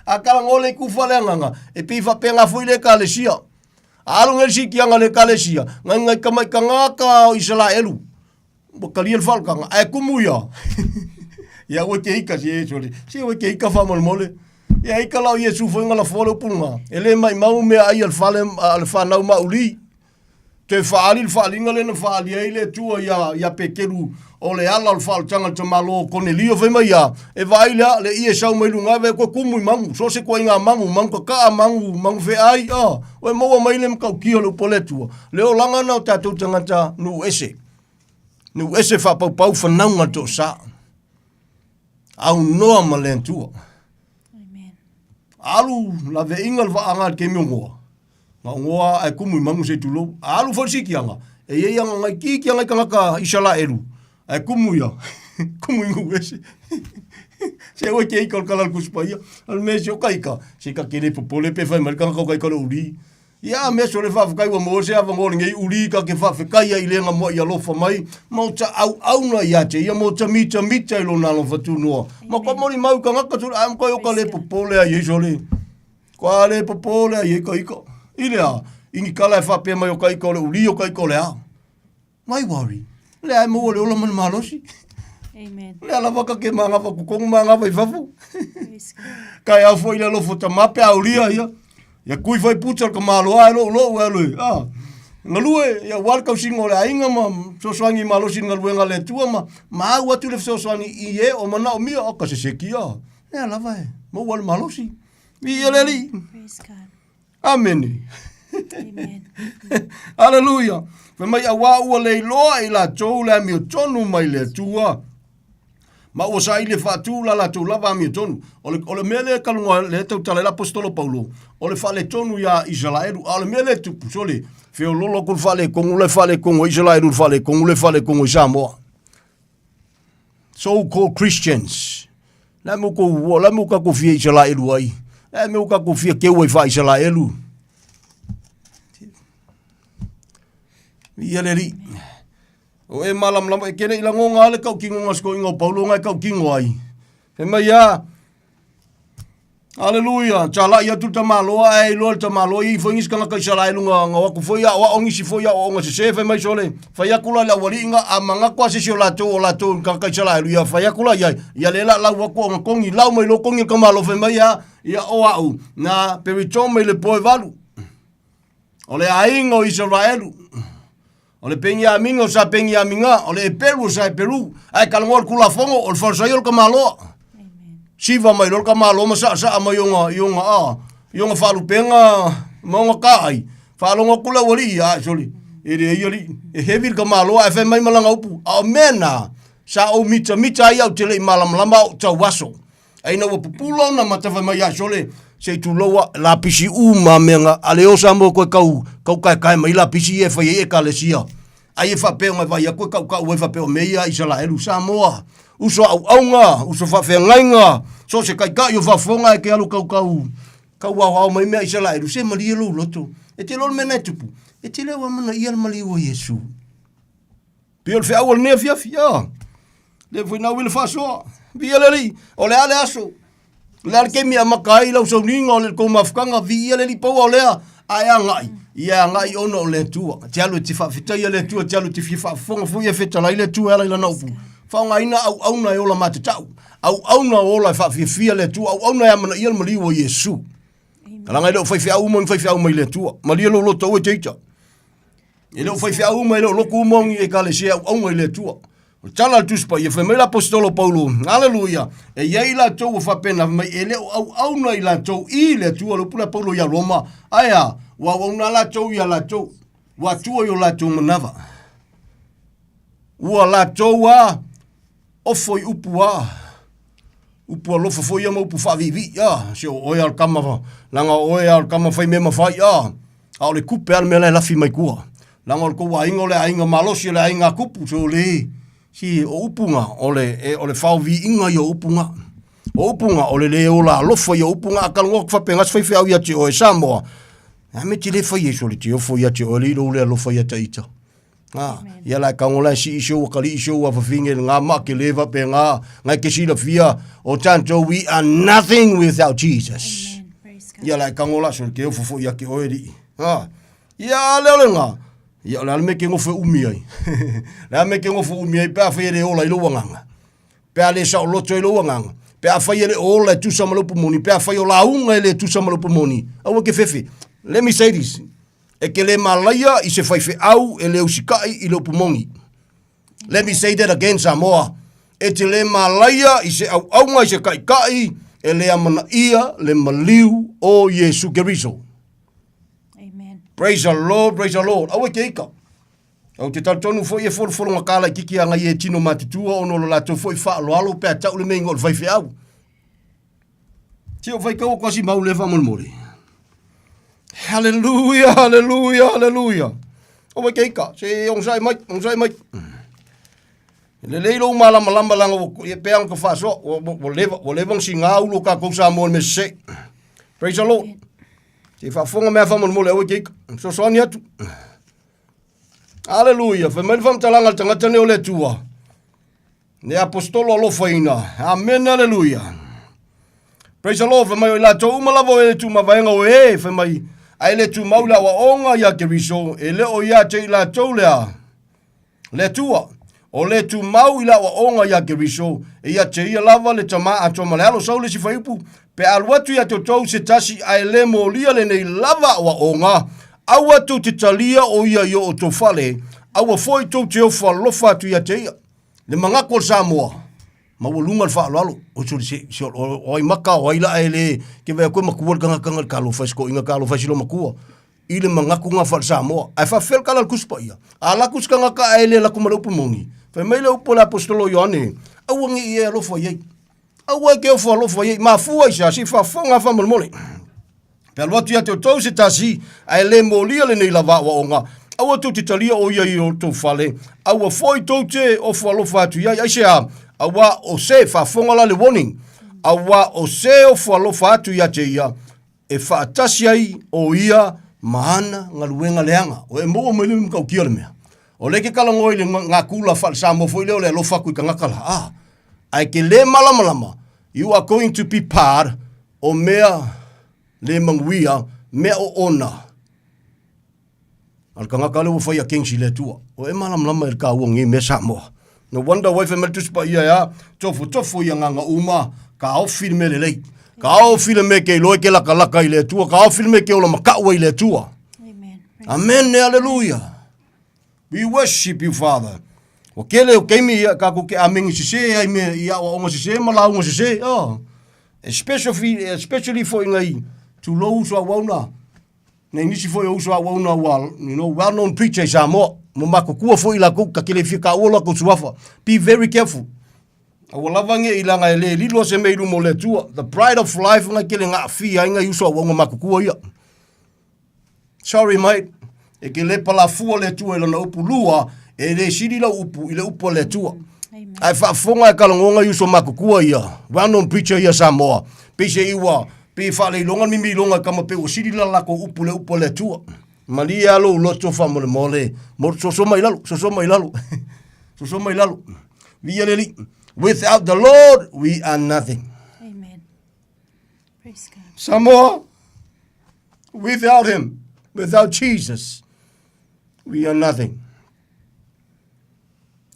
A talanoa le itu faaleagaga, e pei faapena foi le Ekalesia. A alu nei le siitiaga a le Ekalesia, nai nai tamai tagata o Isaraelu, ua talia le faaolataga, ae tumu ia. Ia aua e te ika, se, sole, se aua e te ika faamolemole. Ia ika la o Iesu foi na lafoa le upu lena, e le maimau meaai a le fale, a le fanau mauli. Toe faaali le faaaliga lea na faaali ai le Atua iā, iā Peteru, o le ala o le faaolataga i le tamaloa o Konelio, fai mai ia, E vaai lea, le ie sau mai luga ave koe kumu i magu, so o se koaiga magu, magu kakaa, magu, magu feai, a, ua e maua mai le matautia o le upu a le Atua, le olaga na o tatou tagata nuu ese, nuu ese faapaupau fanauga toasa, aunoa ma le Atua. Alu laveaiga le vaaga i le taimi o Noa. Na o Noa ae kumu i manu se i tulou. A alu foi le siitiaga, e i ai aga ngai tiiti ngai tagata Isaraelu, ae kumu ia, kumu i nuu ese. Se aua e te ika o le tala a le Tusi Paia. O le mea se o ka ika, se ta te le popole pe fai mai le tagata o ka ika o le uli. Ia a mea sole faafetai ua maua se avanoa o lenei uli ta te faafetai ai i le gamoa'i alofa mai ma o ta auauna ia te ia ma o ta mitamita i lona alofa tunoa. Ma kua molimau i tagata sole ae matua o ka le popole ai ai sole. Kua le popole ai ai ka ika. I le a, i ni kala e faapea mai o ka ika o le uli o ka ika o le a. Why worry? Lea e maua le ola ma le malosi. Amen. Lea lava ka ke mangawa kukongu mangawa i fafo. Kai au foi le alofa tama pe aulia ia. Ia kui fai puta le ka maloa e lou lou e aloe. Ah. Galue, ia ua le tausiga o le aiga ma fesoasoani malosi i le galuega a le Atua ma, ma au atu le fesoasoani i e o manaomia, o ka seseki ia. Lea lava e maua le malosi. Viia le Alii. Praise God. Amene. Aleluia. Fai mai auā ua le iloa i latou le amiotonu mai le Atua. Ma ua saili e faatu la latou lava amiotonu. O le, o le mea lea e talanoa, lea e tautala ai le Aposetolo Paulo, o le faaletonu iā Isaraelu. A o le mea lea e tupu, sole, feololo atu le faaletonu la e faaletonu ai Isaraelu i le faaletonu lea e faaletonu ai Samoa. So called Christians. Le a mea kou, le a mea ua tatou fia Isaraelu ai? Le a mea ua tatou fia keu ai faa-Isaraelu? Ia le Alii. O e malamalama, e kele i lagona lava le tautinoga a si toeaina o Paulo na e tautino ai. Fai mai a, Aleluia, talai atu le tamaloa ae iloa le tamaloa e i ai foi nisi tagata Isaraelu na na o atu foi aoao nisi foi aoaoga sese fai mai sole fai atu la i le aualii na a manatu a se isi o latou o latou ni tagata Isaraelu ia fai atu la i ai ia lea la lau atu ona togi lau mai loa togi le tamaloa fai mai a ia o au na perito mai le po e valu o le aiga o Isaraelu O le Peniamina o sa Peniamina, o le Eperu o sa Eperu, ae talanoa le Tulafono, o le Farisaio le tamaloa. Siva mai loa le tamaloa ma saasaa mai ona, i ona, a, i ona faalupega ma ona taai. Faalogo atu le aualii, a, sole, e leai alii, e heavy le tamaloa, ae fai mai ma lana upu, a o mea na, Sa ou mitamita ai au te le i malamalama a o tau aso. Ai ina ua pupula ona mata fai mai ia sole, se i tulou a, lapisi uma mea nga, a le o Samoa koe kau, kau kaekae mai lapisi ia e fai ai ekalesia. Ai e faapea ona e vaai atu e kaukau ai faapea o mea ia a Isalaelu, Samoa, uso auaunga, uso faafeagaiga, so o se taitai o faafofoga e ke alu kaukau, kau aoao mai mea a Isalaelu, se malie lou loto. E te iloa le mea lena e tupu? E te le o amanaia le maliu o Iesu. Pei o le feau o lenei afiafi, a. Le foi nau i le faasoa. Viia le Alii, o le a le aso? O le a le taimi e amata ai lau sauniga o le tou mafutaga? Viia le Alii, pau o lea, a e agai, ia e agai ona o le Atua. E te alu e te faafetaia le Atua, e te alu e te fia faafofoga foi e fetalai le Atua e ala i lana upu. Faaaogaina auauna e ola matatau, auauna o ola e faafiafia le Atua, auauna e amanaia le maliu o Iesu. Leaga e le o faifeau uma ni faifeau mai le Atua. Malie lou loto aua e te ita. E le o faifeau uma, e le o lotu uma ni ekalesia auauna i le Atua. O le tala a le Tusi Paia, fai mai le Aposetolo Paulo, Aleluia, e i ai latou ua faapena, fai mai, e le o auauna i latou i le Atua, le upu lea a Paulo ia Roma, ae a, ua auauna latou ia latou, ua atua i o latou manava. Ua latou a, ofo i upu a, upu alofa foi ia ma upu faaviivii, a, se o oe a o le tama, leaga o oe a o le tama fai mea ma fai, a, a o le tupe a le mea la e lafi mai tua. Leaga o le tou aiga o le aiga malosi, o le aiga a tupu, so le, si, o upu na, o le, e, o le faoviiga ia o upu na. O upu na, o le le ola alofa ia o upu na, a talanoa atu faapena se faifeau ia te oe, Samoa, a me te le fai ai sole te ofo ia te oe, le i lou le alofa ia ta ita. A, ia la e tago la e sii si ou akalii si ou afafine i lena maa tele faapena, na e te silafia, o tatou we are nothing without Jesus. Ia la e tago la sole te ofo foi ia te oe alii. A, ia a lea o lena, ia o le a le mea e te nofo e umi ai. Le a le mea e te nofo umi ai pe afai e le ola i lou agaga. Pe a le saoloto ai lou agaga. Pe afai e le o ola e tusa ma le upu moni, pe afai o lauga e le tusa ma le upu moni, aua e te fefe. Let me say this, E te le malaia i se faifeau e le usikai i le upu moni. Let me say that again Samoa. E te le malaia i se auaunga i se taitai e le amanaia le maliu o Iesu Keriso. Amen. Praise the Lord, praise the Lord. Aua e te ika. Ou te talitonu foi e folofologa kalaititi a ngai e tino matutua ona o lo latou foi faaaloalo pe a tau le mea ingoa o le faifeau. Tio fai kau ko si mau le faamolemole. Hallelujah, hallelujah, hallelujah. O wai keika, se onosai mai, onosai mai. Lelei lou malamalama leaga ua ia pea ona ka faasoa, ua, ua, ua leva, ua leva ona siga ulo kākou Samoa i le mea sese. Praise the Lord. Se faafofoga mea faamolemole aua keika. Fesoasoani atu. Hallelujah. Fai mai le faamatalaga a le tagata nei o le Atua. Ne apostolo alofaina. Amene, aleluia. Praise the Lord, fai mai o i latou uma lava o e tumavaega o e, fai mai, a e le tumau le aoaoga ia Keriso, e le o ia te i latou lea, le Atua. O le tumau i le aoaoga ia Keriso, e ia te ia lava le Tama atoa ma le Alo. Sau le isi fuaiupu, pe a alu atu ia te outou se tasi a e le molia lenei lava aoaoga, aua tou te talia o ia i o outou fale, aua foi tou te ofo alofa atu ia te ia. Le manatu o le Samoa, maualuga le faaaloalo, o se, se, se, o, o ai maka, o ai laa e le, ke vaai atu e matua le tagata na le talofa i si toeaina, talofa i si loomatua, i le manatu lena faale-Samoa. Ae faapefea le tala a le Tusi Paia? A alu atu se tagata ae le alu atu ma le upu moni, fai mai le upu a le Aposetolo o Ioane, aua ne i e alofa i ai. Aua e te ofo alofa i ai, mafua i se a? Se i faafofoga lava faamolemole. Pe alu atu ia te outou se tasi, ae le molia lenei lava aoaoga, aua tou te talia o ia i o tou fale, aua foi tou te ofo alofa atu i ai. Aisea? Auā o se, faafofoga la le warning, auā o se ofo alofa atu ia te ia, e faatasi ai o ia ma ana galuega leaga. O e maua mai le matautia le mea. O lea ke talanoa i le ngā kula faale-Samoa foi lea o le alofa atu i tagata la. Ah, ae ke le malamalama, you are going to be part o mea le manuia, mea oona. A le tagata lea ua fai against i le Atua. O e malamalama i le taua o nei mea Samoa. No wonder why fai mai le Tusi Paia e a, tofotofo i agaga uma, taofi le mea lelei. Taofi le mea ke iloa e ke lakalaka i le Atua, taofi le mea ke ola makaʻu ai i le Atua. Amen. Amen, hallelujah. We worship you, Father. Ua tele o taimi ia tatou te amene sese ai me i aoaoga sese ma lauga sese. Oh. Especially, especially foi ngai tulou uso auauna. Nei nisi foi o uso auauna ua, you know, well known preacher i Samoa. Ma matutua foi lakou ta te le fia taua latou suafa. Be very careful. Aua lava ne i laga e le lilo se mea i luma o le Atua. The pride of life na tele na aafia ai nai uso auauna matutua ia. Sorry mate, e ke le palafua le Atua i lana upu lua, e le sili lau upu i le upu a le Atua. Ae faafofoga e kalagoga i uso matutua ia, well known preacher ia Samoa, pei se i ua, pei e faaleiloga le mimiloga e kama pei ua sili la latou upu i le upu a le Atua. Malie lava lou loto faamolemole, mo, soso mai lalo, soso mai lalo, soso mai lalo. Viia le Alii. Without the Lord, we are nothing. Amen. Praise God. Samoa, without him, without Jesus, we are nothing.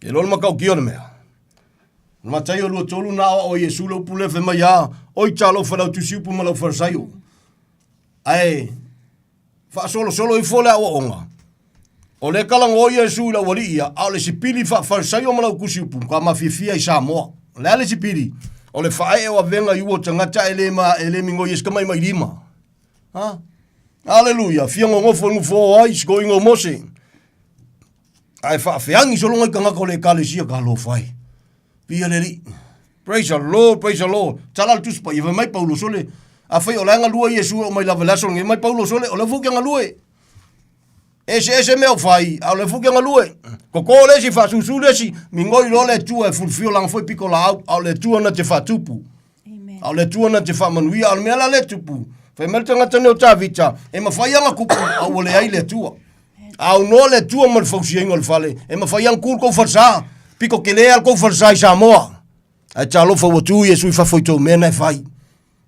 E lolo makau ki o le mea. Na Mataio 23 na o Iesu le upu le fe mai a, oi talo fa lau tusi upu ma lau farisaio. Ae, faasolosolo ifo le aoaoga, o lea talanoa Iesu i le aualii ia, a o le sipili faa-Farisaio ma lau tusi upu, ka mafiafia i Samoa. O le a le sipili? O le faaee o avega i ua o tagata e le ma, e le migoi ai se tamatamailima. Ha? Aleluia, fia nonofo i nofo o ai, sikoiga o Mose. Ae faafeagi sologa i tagata o le ekalesia ka alofa ai. Viia le Alii. Praise the Lord, praise the Lord. Tala le Tusi Paia, fai mai Paulo sole, afai o la e galue Iesu e oo mai lava i le aso lenei, mai Paulo sole, o lea foi ou te galue. Eseese mea o fai, a o lea foi ou te galue. Koko le isi, faasusu le isi, migoi loa le Atua e fulufia lana foi pito laau, a o le Atua na te faatupu. A o le Atua na te faamanuia, a o le mea la lea e tupu, fai mai le tagata nei o Tavita, e mafai lava ona tupu, a ua leai le Atua. A aunoa le Atua ma le fausiaina o le fale, e mafai lava ona tu le tou falesa, pito tele lava le tou falesa i Samoa. Ae talofa ua tu Iesu i fafo i tou mea na e fai.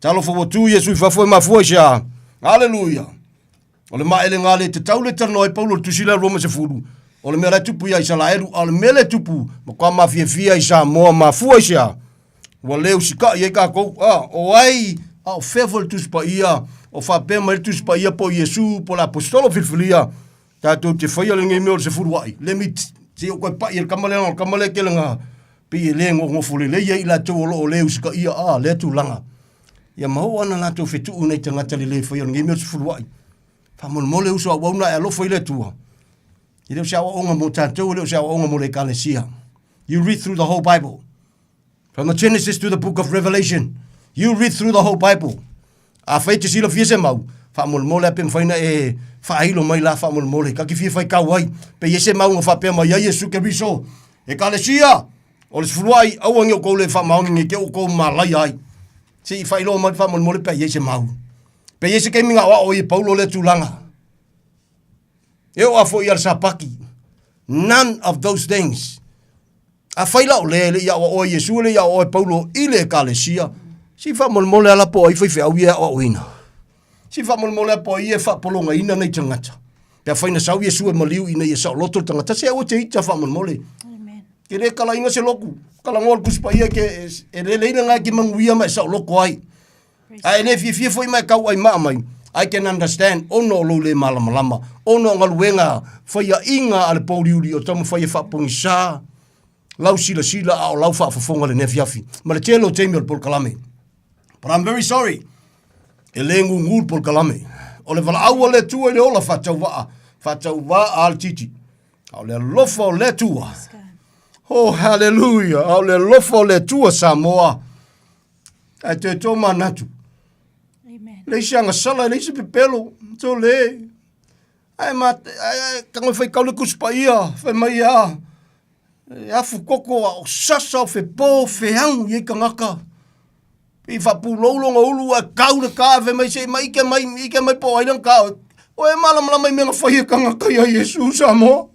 Talofa ua tu Iesu i fafo e mafua i se a? Aleluia! O le maelega le tatau le talanoa ai Paulo i le tusi lea Roma 10, o le mea la e tupu ia Isalaelu, a o le mea lea e tupu, matua mafiafia i Samoa, mafua i se a? Ua le usikai ai tatou, a, o ai, a o fea foi le Tusi Paia, o faapea mai le Tusi Paia po o Iesu, po o le Aposetolo filifilia, tatou te faia lenei mea o le sefuluai. Let me, se i ou toe pai i le tama lea, o le tama lea e tele na, pei e le nonofo lelei ai i latou o lo o le usitaia, a, lea tulaga. Ia ma oo ana latou fetuu nai tagata le le faia o lenei mea o le sefuluai. Faamolemole uso auauna e alofa i le Atua. E le o se aoaoga mo tatou, e le o se aoaoga mo le Ekalesia. You read through the whole Bible. From the Genesis to the book of Revelation. You read through the whole Bible. Afai e te silafia se mau, faamolemole a pe mafai ona e faailo mai la faamolemole. Ka te fia faitau ai, pe i ai se mau na faapea mai ai Iesu Keriso, Ekalesia, o le sefuluai, aua ne i outou le faamaoni ne i te i ua outou malaia ai. Se i faailoa mai faamolemole pe a i ai se mau. Pe i ai se taimi na aoao ai e Paulo lea tulaga. E oo lava foi ia le Sapati. None of those things. Afai la o lea e le i aoaoa e Iesu, e le i aoaoa e Paulo i le Ekalesia, se i faamolemole lava la po o ai faifeau ia e aoaoina. Se i faamolemole lava po o ai ia e faapologaina nai tagata. Pe afai na sau Iesu e maliu ina ia saoloto le tagata, se aua te ita faamolemole. Ke le kalaina se loku, kalagoa le Tusi Paia ke e lelei lena e ke manuia ma e saoloto ai. A e le fiafia foi ma e kauai maa mai, I can understand ona o lou le malamalama, ona o galuega faiaina a le pouliuli o taumafai e faapogisā lau silasila a o lau faafofoga i lenei afiafi ma le tele o taimi o le polokalame. But I'm very sorry, e le gugu le polokalame. O le valaau a le Atua i le ola faatauvaa, faatauvaa a le titi. A o le alofa o le Atua. Oh, hallelujah. A o le alofa o le Atua Samoa. Ae toe tō manatu. Leai se agasala, leai se pepelo, tō le. Ae ma, ae, ae, tango e whai le kusi paia, whai mai a, e afu koko a o sasa o whepō, wheangu i e kangaka. I whapūlou longa ulu a kau le kā, whai mai se mai, ike mai, ike mai po ai lang kā. O e malamalama i mea nga whai e kangaka ia Iesu, Samoa.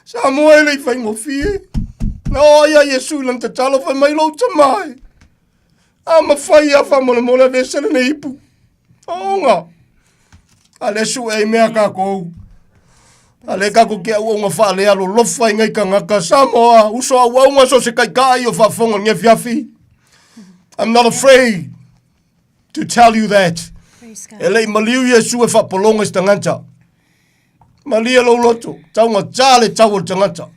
Samoa e le i faigofie. Na o ai a Iesu i lana tatalo fai mai lou tama e. A mawhai a whamolemole a vese lenei ipu. Onga. A le su e mea kākou. A le kākou ke au aunga whaalea lo lofa i ngai kangaka. Samoa, uso au aunga so se kai kai o whaafonga nge fiafi. I'm not afraid to tell you that. E lei maliu Iesu e whaapolonga i se tagata. Malie lou loto, taugata le tau o le tagata.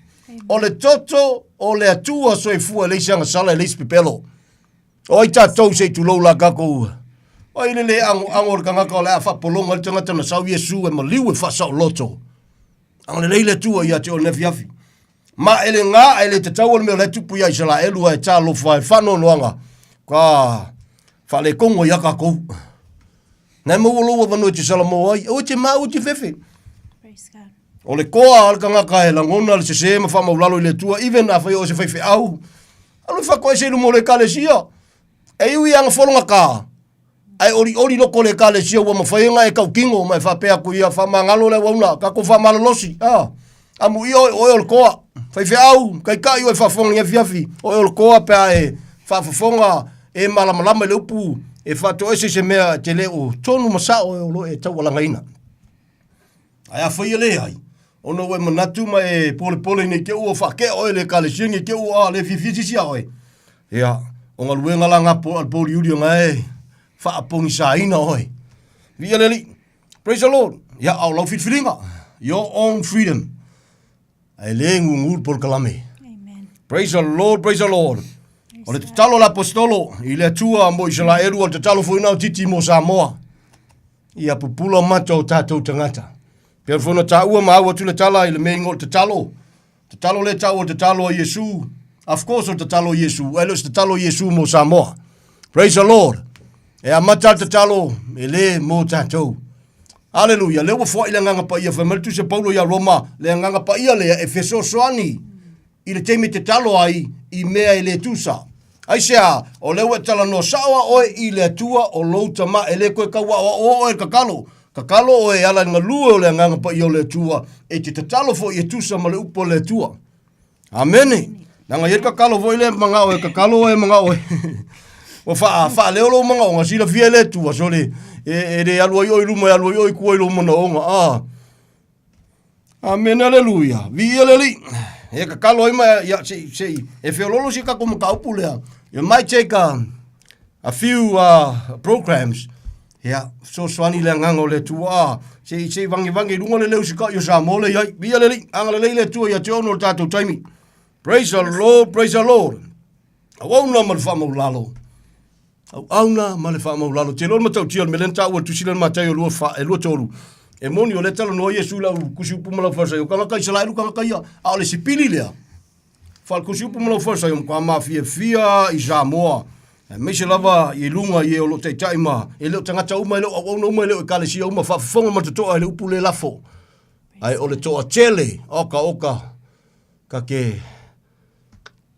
O le toto o le Atua soifua e leai se agasala e leai se pepelo. O ai tatou se i tulou la kakou. O ai le le agoago o le tagata o le a faapologa le tagata na sau Iesu e maliu e faasaoloto. Agalelei le Atua ia te oe i lenei afiafi. Ma e le gā e le tatau o le mea o la e tupu ia Isaraelu ae talofa e faanoanoaga ka faalekogo ai a kākou. Na e maua lou avanoa e te salamo ai, aua e te mā, aua e te fefe. O le koa a le tagata e lagona le sesē ma faamaulalo i le Atua, even afai o oe se faifeau, alu e faatoese i luma o le Ekalesia. E iu i ana fologata, ae olioli loko o le Ekalesia ua mafai ona e tautino ma e faapea atu ia, faamagalo le auauna, tatou faamalolosi, a, amuia oe, o oe o le toa. Faifeau, taitai oe faafofoga i afiafi, o oe o le toa pe a e faafofoga e malamalama i le upu e faatoese i se mea e te le o tonu ma sao e o lo o e taualagaina. Ae afai e leai, ona ua e manatu ma e polepole nei te ua faatea oe le Ekalesia nei te ua le fiafia se isi ia oe. Ia, o galuega la nga po, a le pouliuli o nga e faapogisaina oe. Viia le Alii. Praise the Lord. Ia, a o lau filifiliga. Your own freedom. Ae le gugu le polokalame. Praise the Lord, praise the Lord. O le tatalo a le apostolo i le Atua mo Isaraelu, o le tatalo foi na o Titi mo Samoa. Ia pupula mata o tatou tagata. Pei foi ona taua ma au atu le tala i le mea ingoa o le tatalo. Tatalo lea tau o le tatalo a Iesu. Of course o le tatalo a Iesu, ae le o se tatalo a Iesu mo Samoa. Praise the Lord. E amata le tatalo, e le mo tatou. Aleluia, lea ua foai le Agaga Paia, fai mai le Tusi a Paulo ia Roma, le Agaga Paia lea e fesoasoani i le taimi e tatalo ai i mea e le tusa. Aisea? O lea ua e talanoa sao a oe i le Atua o lou tama, e le toe tau aoaoa oe i le tatalo. Tatalo oe e ala i le galue o le Agaga Paia o le Atua, e te tatalo foi e tusa ma le upu a le Atua. Amene. Leaga e i ai le tatalo foi lea manao e tatalo oe manao e ua faa, faaleo lou manaoga, silafia e le Atua, sole, e le alu ai oe i luma, e alu ai oe i tua i lou manaoga. Ah. Amene, aleluia. Viia le Alii. E tatalo ai ma, ia, se, se, e feololo si tatou mataupu lea. It might take a few programs. Ia, fesoasoani le agaga o le Atua. Se i, se i vangevange i luga le leo sika'i o Samoa lea i ai. Viia le Alii. Agalelei le Atua ia te ono o le tatou taimi. Praise the Lord, praise the Lord. Auauna ma le faamaulalo. Auauna ma le faamaulalo. Te loa le matautia o le mea lea na taua i le tusi lea i le Mataio lua fa, e lua tolu. E moni o lea e talanoa Iesu i lau tusi upu ma lau Farisai, o tagata Isaraelu tagata ia, a o le sipili lea, faale-tusi upu ma lau Farisai, o matua mafiafia i Samoa, aemaise lava i luga i e o lo o taitai ma, e le o tagata uma, e le o auauna uma, e le o ekalesia uma, faafofoga ma le totoa i le upu le lafo. Ae o le toatele, oka oka, ka te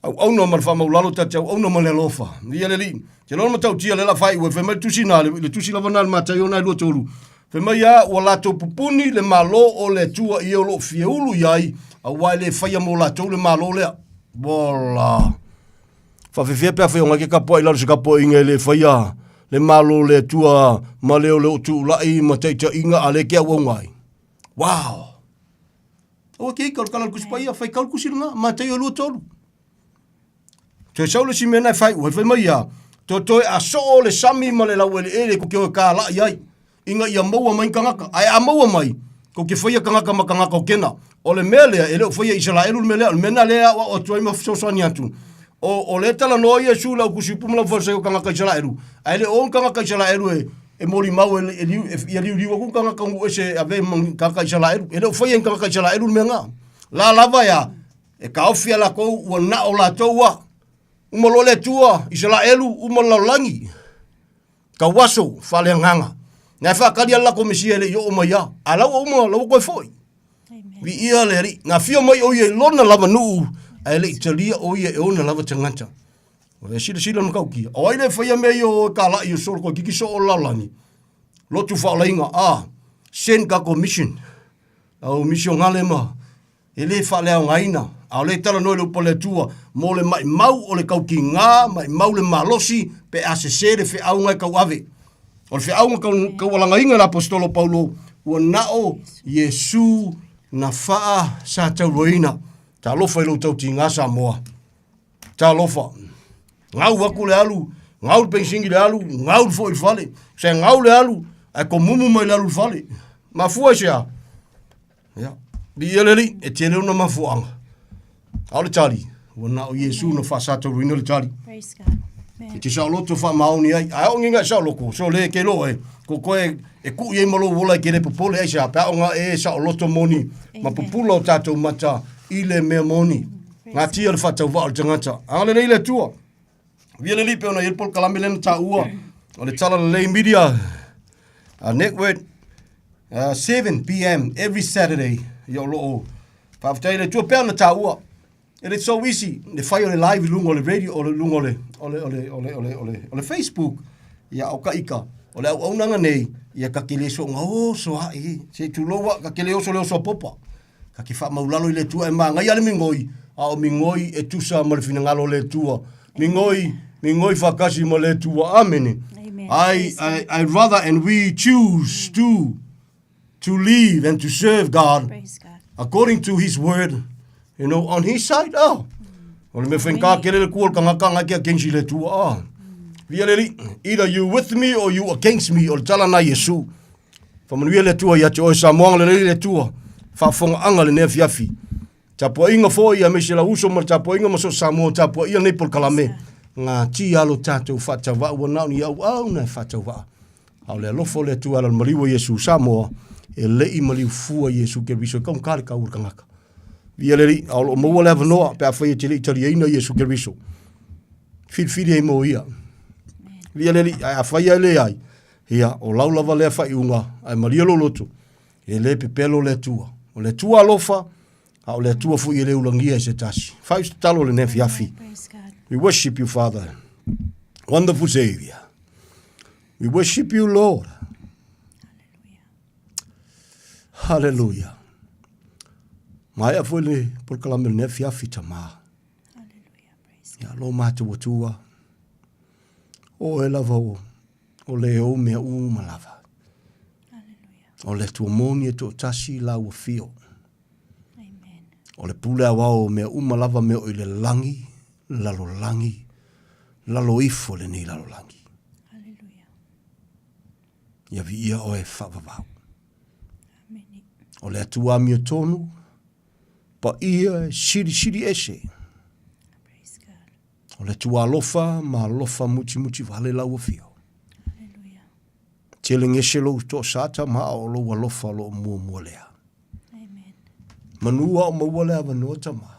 Auauna ma le faamaulalo ta te auauna ma le alofa. Ia le Alii, te loa matautia le la faaiu ai, fai mai le tusi na, le tusi lava na le Mataio na e 23. Fai mai a, ua latou pupuni le Malo o le Atua i e o lo o fieulu i ai, aua e le faia mo latou le Malo lea. Vola. Faafefea pe afai o ngai ke kapuaʻi lalo se kapuaʻiga e le faia le Malo o le Atua ma le o le o tuulai ma taitaiga a le ke auauna ai. Wow! Aua ke ika o le kala o le Tusi Paia, faitau le tusi lena, Mataio 23. Toe sau le isi mea na e faaiu ai, fai mai ia, toe toe a soo le sami ma le laueleele kou te o e kālaʻi ai, ina ia maua mai ni tagata. Ae a maua mai, kou te faia tagata ma tagata o kena. O le mea lea, e le o faia e Isaraelu le mea lea, o le mea lena lea e aoao atu ai ma fesoasoani atu. O, o lea e talanoa Iesu i lau tusi upu ma lau Farisai o tagata Isaraelu, ae le o ni tagata Isaraelu e, e molimau e, e, liu, e, ia liuliu atu ni tagata nuu ese e avea ma ni tagata Isaraelu. E le o faia e ni tagata Isaraelu le mea lena. La lava ea, e taofi a latou, ua na o latou a. Uma loa le Atua, Isaraelu, uma le lalolagi. Tauaso, faaleagaga. Na e faatali a le latou Mesia e le i oo mai a. A la ua uma, la ua toe foi. Viia le Alii. Na afio mai o ia i lona lava nuu, ae le i talia o ia e ona lava tagata. O le silasila le matautia. O ai le faia mea ia o e kalai o solo koe kiki soo o le lalolagi? Lotu faolainga, a, send kako mission. Au misionale ma e le faaleaogaina. A o le talanoa i le upu a le Atua, mo le maimau o le tautiga, maimau le malosi, pe a sese le feauga e tauave. O le feauga taualagaina e le Aposetolo Paulo, ua na o Iesu na faa sa tauloina. Talofa i lou tautiga Samoa. Talofa. Gau aku le alu, gau le penisini le alu, gau le foi i le fale. Se gau le alu, ae komumu mai le alu i le fale. Mafua i se a? Ia, viia le Alii, e tele ona mafuaaga. A o le tali, ua na o Iesu na faasatauina le tali. Praise God. E te saoloto faamaoni ai. A o nginga saoloko, so le ke lo e, ko koe e ku i ma lou ola e ke le popole ai sa, pe a o e saoloto moni, ma pupula o tātou mata i le mea moni. Ngā tia le whatau vao le tangata. Anga le lei le tua. Via le lipe ona i le polokalame lena tāua. O le tala le lei media network 7 p.m. every Saturday. Ia o loo whaafetai le tua pea na tāua. And it's so easy. Le fai o le live i lunga o le radio, o le lunga o le, o le, o le, o le, o le, o le, o le Facebook. Ia o ka ika. O le au aunaga nei, ia ka ke le so nga o so ha i. Se tu loa, ka ke le oso le oso a popa. Ka ke wha maulalo i le tua e maangai ale mingoi, a o mingoi e tusa ma le finangalo o le tua. Mingoi, mingoi whakasi ma le tua. Amene. Amen. I rather and we choose to live and to serve God, Praise God. according to his word, you know, on his side. Oh. O le me whenka kere le kua kanga kanga kia against le tua. Oh. Via le li, either you with me or you against me, o le tala na Yesu. Whamanuia le tua ia te oe Samoa le le tua. Whaafonga anga le nea fiafi. Tapuaiga foi ia me se la uso ma le tapuaiga ma so Samoa tapuaia nei polokalame. Ngā ti alo tātou whaatauaa ua nao ni au au na e whaatauaa. A o le alofa o le Atua ala le maliu o Iesu Samoa, e le'i maliu fua Iesu Keriso e kaugata le kau o le tagata. Viia le Alii, a o loo maua le avanoa pe afai e te le i taliaina Iesu Keriso. Filifili ai mo ia. Viia le Alii, ae afai e leai, ia, o lau lava lea faaiuga, ae malie lou loto, e le pepelo le Atua. O le Atua alofa, a o le Atua foi e le ulagia e se tasi. Fai se tatalo i lenei afiafi. We worship you, Father. Wonderful Savior. We worship you, Lord. Hallelujah. Maea foi le polokalame lenei afiafi tamā. Ia, lo mātou Atua. O e lava o, o le ou mea uma lava. O le Atua moni e toatasi la ua fio. O le pule aoao o mea uma lava mea o i le lagi, lalolagi, lalo ifo lenei lalolagi. Ia viia oe faavavau. O le Atua amiotonu, paia e silisili ese. O le Atua alofa ma alofa mutimuti vale lau afio. Tele gese lou toasata ma o lou alofa o loo muamua lea. Manu a o maua le avanoa tama.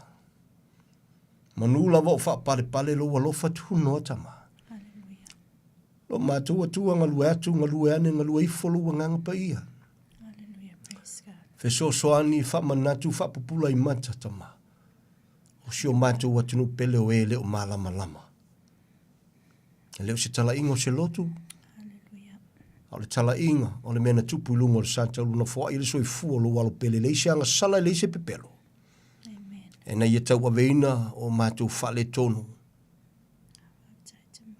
Manu lava o faapalepale lou alofa tunoa tama. Lo matou Atua galue atu, galue ane, galue ifo lou agaga paia. Fesoasoani, faamanatu, faapupula i mata tama. O si o matou atunuu pele o e le o malamalama. E le o se talaiga o se lotu. A o le talaiga o le mea na tupu i luga o le sa taulu na foai i le soifua o lou alo pele, e leai se agasala, e leai se pepelo. Ina ia tauaveina o matou faaletonu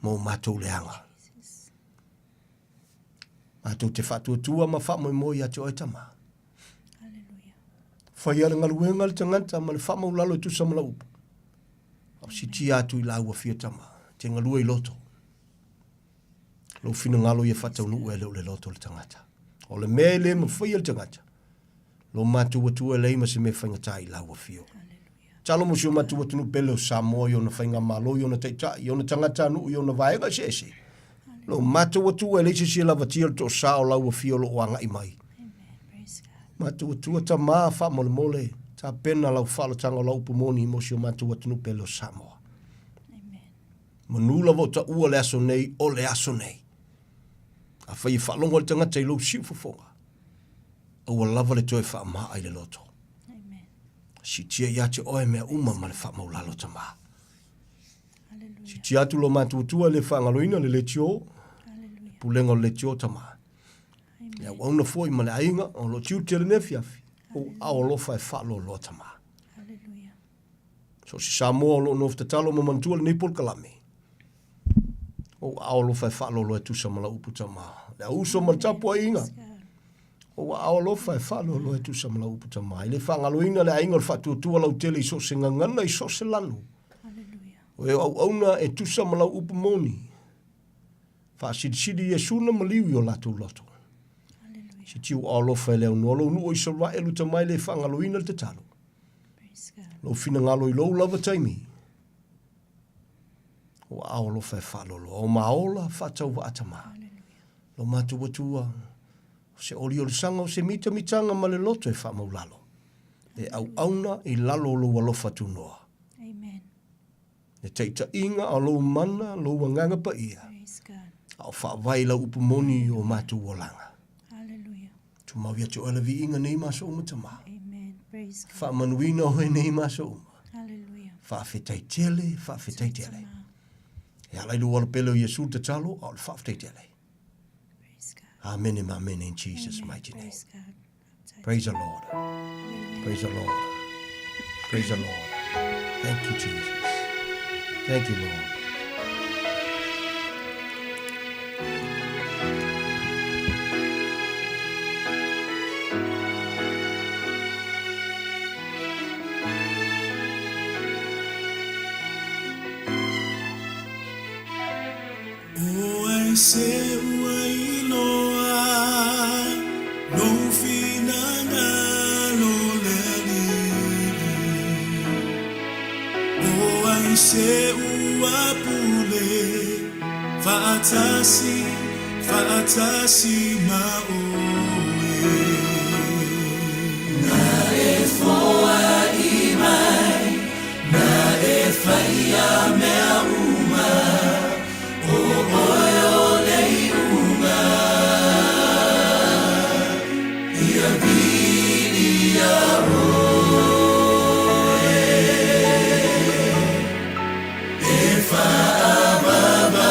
ma o matou leaga. Matou te faatuatua ma faamoemoe ia te oe Tama. Faia le galuega a le tagata ma le faamaulalo e tusa ma lau upu. A o sitia atu i lau afio Tama, te galue i loto. Lou finagalo ia faataunuu e le o le loto o le tagata. O le mea e le mafai e le tagata, lo matou Atua e leai ma se mea faigata i lau afio. Talo mo si o matou atunuu pele o Samoa i ona faigamalo, i ona taitai, i ona tagatanuu, i ona vaega eseese. Lo matou Atua e leai se isi e lavatia le toasa o lau afio o lo o agai mai. Matou Atua Tama faamolemole, tapena lau faaolataga o lau upu moni mo si o matou atunuu pele o Samoa. Manu lava o taua le aso nei, o le aso nei. Afai e faalogo le tagata i lou siufofoga, aua lava le toe faamaa i le loto. Siitia ia te oe mea uma ma le faamaulalo Tama. Siitia atu lo matou Atua e le faagaloina le leitio, le pulega o le leitio Tama. Le auauna foi ma le aiga o lo tiute lenei afiafi, ou ao alofa e faaloaloa Tama. So se Samoa o lo o nofo tatalo ma manatua lenei polokalame, ou aao alofa e faaloaloa e tusa ma lau upu Tama. Le auso ma le tapuaiga, ou aao alofa e faaloaloa e tusa ma lau upu Tama. E le faagaloina le aiga o le faatuatua lautele i so o se gagana i so o se lanu. O e auauna e tusa ma lau upu moni. Faasilisili Iesu na maliu i o latou loto. Se tiu aao alofa e le aunoa lou nuu o Isaraelu Tama e le faagaloina le tatalo. Lou finagalo i lou lava taimi. Ou aao alofa e faaloloa. O ma ola faatauvaa Tamā. Lo matou Atua, o se oliolisaga o se mitamitaga ma le loto e faamaulalo, e auauna i lalo o lou alofa tunoa. Amen. Le taitaiga o lou mana, lou agaga paia, a o faavae i lau upu moni o matou olaga. Hallelujah. Tumau ia te oe le viiga nei ma aso uma Tamā. Amen. Praise God. Faamanuina oe nei ma aso uma. Hallelujah. Faafetai tele, faafetai tele. E ala i lou alo pele o Iesu le tatalo, a o le faafetai tele. Amene ma amene in Jesus' Amen. mighty name. Praise God. Praise the Lord. Praise the Lord. Praise the Lord. Thank you, Jesus. Thank you, Lord. O ai se ua iloa lou finagalo le Alii. O ai se ua pule faatasi, faatasi ma oe. Na e foai mai, na e faia mea uma, o oe o le iuga. Ia viia oe, e faavavau.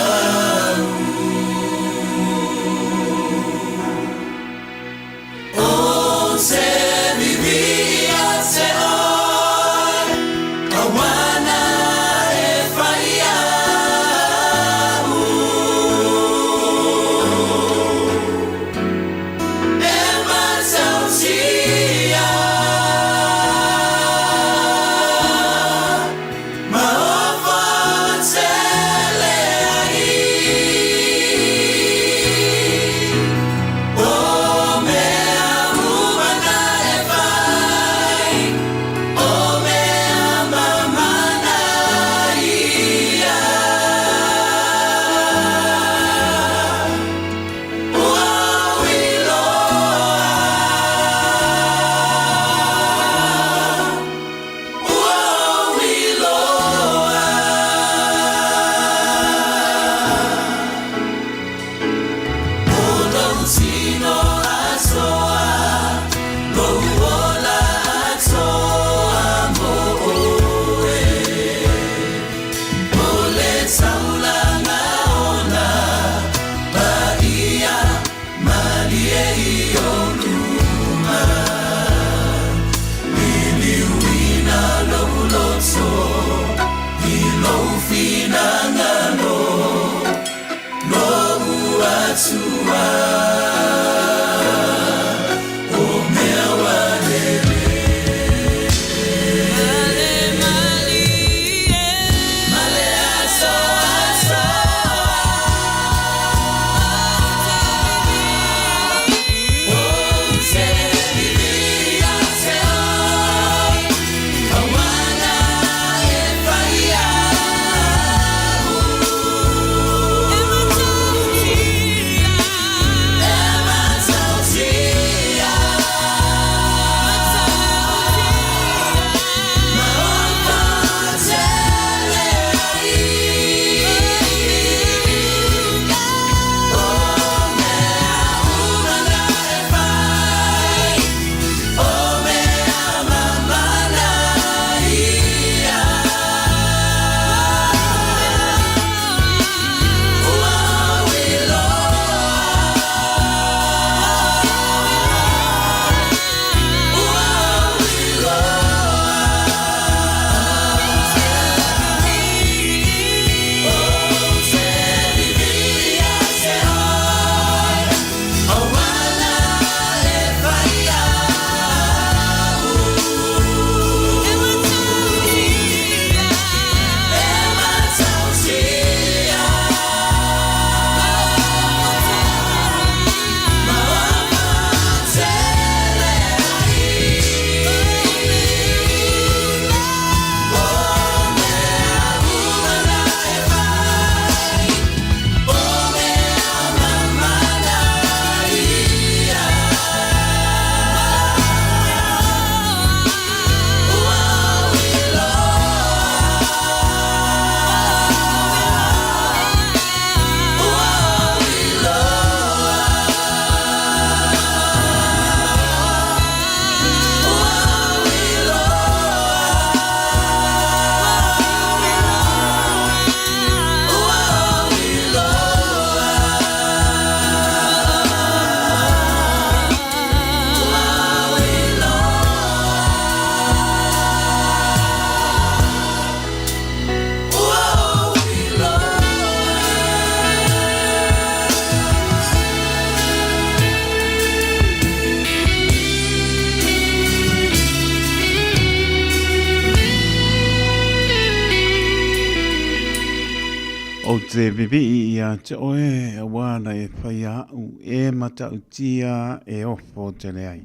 Ou te pipii ia te oe, auā na e whai a'u e matautia e ofo tele ai.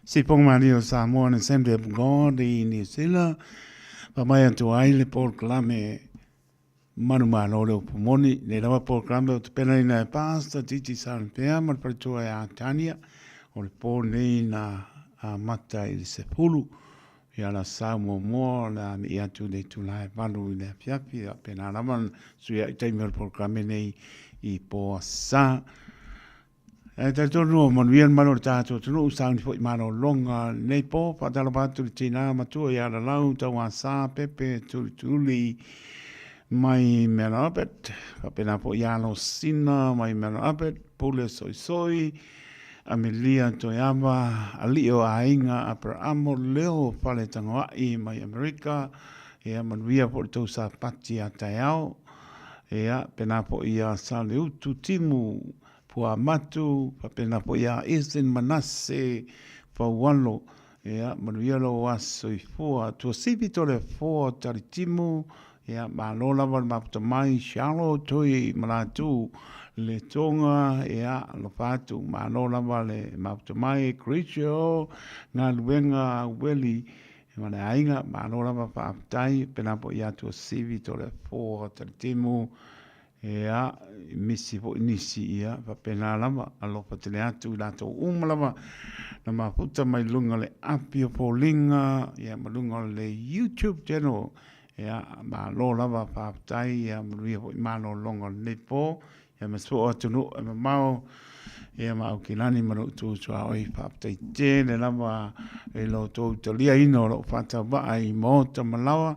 Siponga Malie o Samoa and Assembly of God i New Zealand, pa mai atu ai le polokalame Manumalo le upu moni, nei lava polokalame o te penaina e Pastor Titi Salempea ma le faletua e Atania, o le pō nei na amata i le 10 Ia la sau muamua o le a mii atu i le itula e 8 i le afiafi, a pēnā lava ona sui ai taimi o le polokalame nei i pō asa. E talitonu o manuia le malu o le tātou atunuu, sauni foi malologa lenei pō, whaatalapa atu le tīnā matua i a Lalau, Tauasa, Pepe, Tulituli, mai Mount Albert, whapena po i alo Sina mai Mount Albert, Pule Soisoi, Amelia Toeava, Alii o Aiga Aperamo, Leo Fale Tangoa'i mai Amerika, ia manuia po le tou sapati a taeao, ia pena po ia Saleutu Timu Puamatu, pena po ia Ethan Manase Faualo, ia manuia lou aso soifua, Tuasivi Toleafoa Talitimu, Ia, malo lava le mafuta mai, Shalo Tui Malatu le Tonga, ia, alofa atu, malo lava le mafuta mai, Crucial, Galuega Ueli, ma le aiga, malo lava faafetai, pena po ia atu o Sivi Toleafoa Talitimu, ia, misi foi nisi, ia, faapena lava, alofa tele atu i latou uma lava, na mafuta mai luga le api o foliga, ia, ma luga o le YouTube channel, Ia, malo lava, faafetai, ia manuia foi malologa o lenei po, ia ma soo atunuu e mamao, ia ma Aukilani ma lou tu tuaoi, faafetai tele lava i lo outou taliaina o lou faatauvaa i maota ma laoa,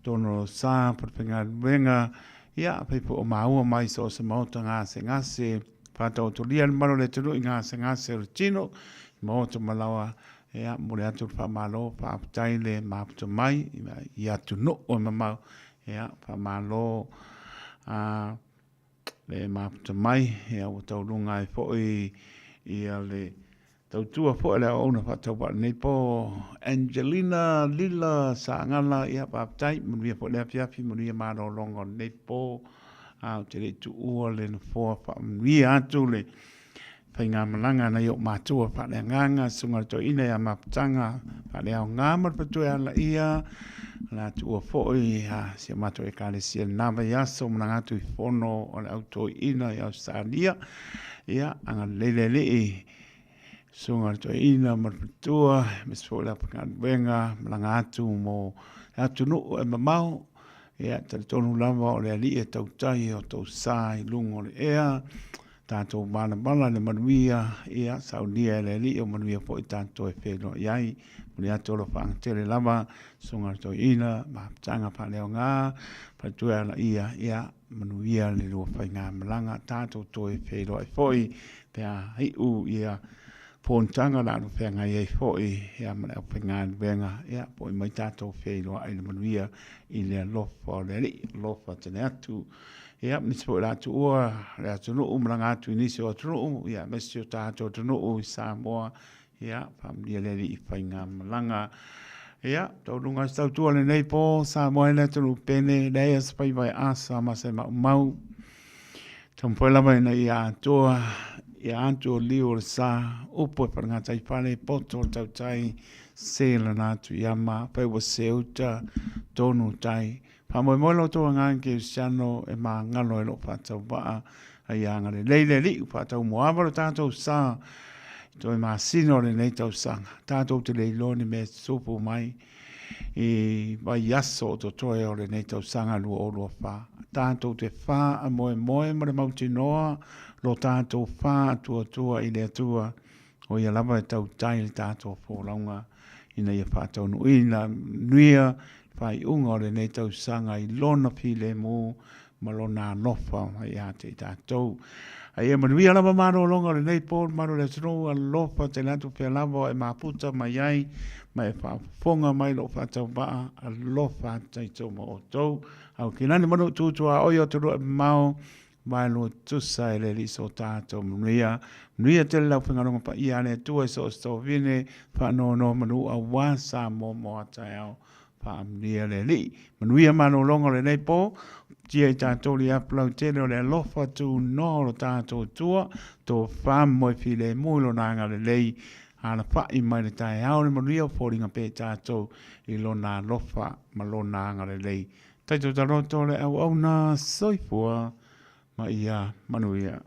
tonu o sa, falefaigaluega, ia, afai foi o maua mai so o se maota gasegase, faataotolia le mamalu o le atunuu i gasegase o le tino, i maota ma laoa, Ia, momoli atu le faamalo, faafetai le mafuta mai i atunuu e mamao. Ia, faamalo a le mafuta mai, ia ua tauluga ai foi ia le tautua foi a le auauna faatauvaa i lenei po Angelina Lila Sagala, ia faafetai, manuia foi le afiafi, manuia malologa o lenei po. A ou te le i tuua le nofoa faamanuia atu le Faigamalaga a nai ou matua faaleagaga, Susuga i le Toeaina ia Mafutaga faaleaoga ma le Faletua ia Alaia, la tuua foi a si o matou Ekalesia i lena vaiaso, malaga atu i fono o le Au Toeaina i Ausetalia. Ia, agalelei le Alii, Susuga i le Toeaina ma le Faletua, aemaise foi le aufaigaluega, malaga atu mo le atunuu e mamao. Ia, talitonu lava o le Alii e tautai o tou sa i luga o le ea, Tatou valavala i le manuia, ia, saunia e le Alii o manuia foi tatou e feiloai ai. Muli atu o alofaaga tele lava, Susuga i le Toeaina, Mafutaga Faaleaoga, Faletua e Alaia, ia, manuia le lua faigamalaga, tatou toe feiloai foi pe a iu ia fonotaga o le a feagai ai foi, ia, ma le aufaigaluega, ia, foi mai tatou feiloai i le manuia i le alofa o le Alii, alofa tele atu. Ia, nisi foi o le a tuua le atunuu, malaga atu i nisi o atunuu, ia, aemaise o tatou atunuu i Samoa, ia, faamanuia le Alii i faigamalaga. Ia, taunuuga se tautua lenei po, Samoa e le atunuu pele, leai se faiva e asa ma se maumau. Taumafai lava ina ia atoa, ia atu o liu o le sa, upu e falegata i fale, poto o le tautai, se lana atu i ama, fai ua seuta, tonu tai, Faamoemoe lo outou agaga kerisiano e magalo ai lou faatauvaa, a ia agalelei le Alii ua faataumuaava lo tatou sa i toe masina o lenei tausaga. Tatou te le iloa ni mea e tutupu mai i vaiaso o totoe o lenei tausaga 2024. Tatou te faamoemoe ma le mautinoa lo tatou faatuatua i le Atua, o ia lava e tautai le tatou folauga ina ia faataunuuina manuia le faaiuga o lenei tausaga i lona filemu ma lona alofa mai ia te i tatou. A ia manuia lava malologa o lenei po le malu o le atunuu, alofa tele atu pea lava o e maputa mai ai ma e faafofoga mai lou faatauvaa, alofa atu taito ma outou. Au kilani manu tutua oi o atunuu e mamao, Vaelua tusa e le Alii so tatou manuia. Manuia tele le aufaigaluega paia a le Atua i so o se tovine, faanoanoa manu aua Samoa mo a taeao. Faamanuia le Alii. Manuia malologa o lenei po, tia i tatou le apu lautele o le alofa tunoa o lo tatou Atua, tofa ma moe filemu i Lona agalelei, alafai mai le taeao le manuia o foliga pea i tatou i Lona alofa ma Lona agalelei. Taito taloto le auauna, soifua ma ia manuia.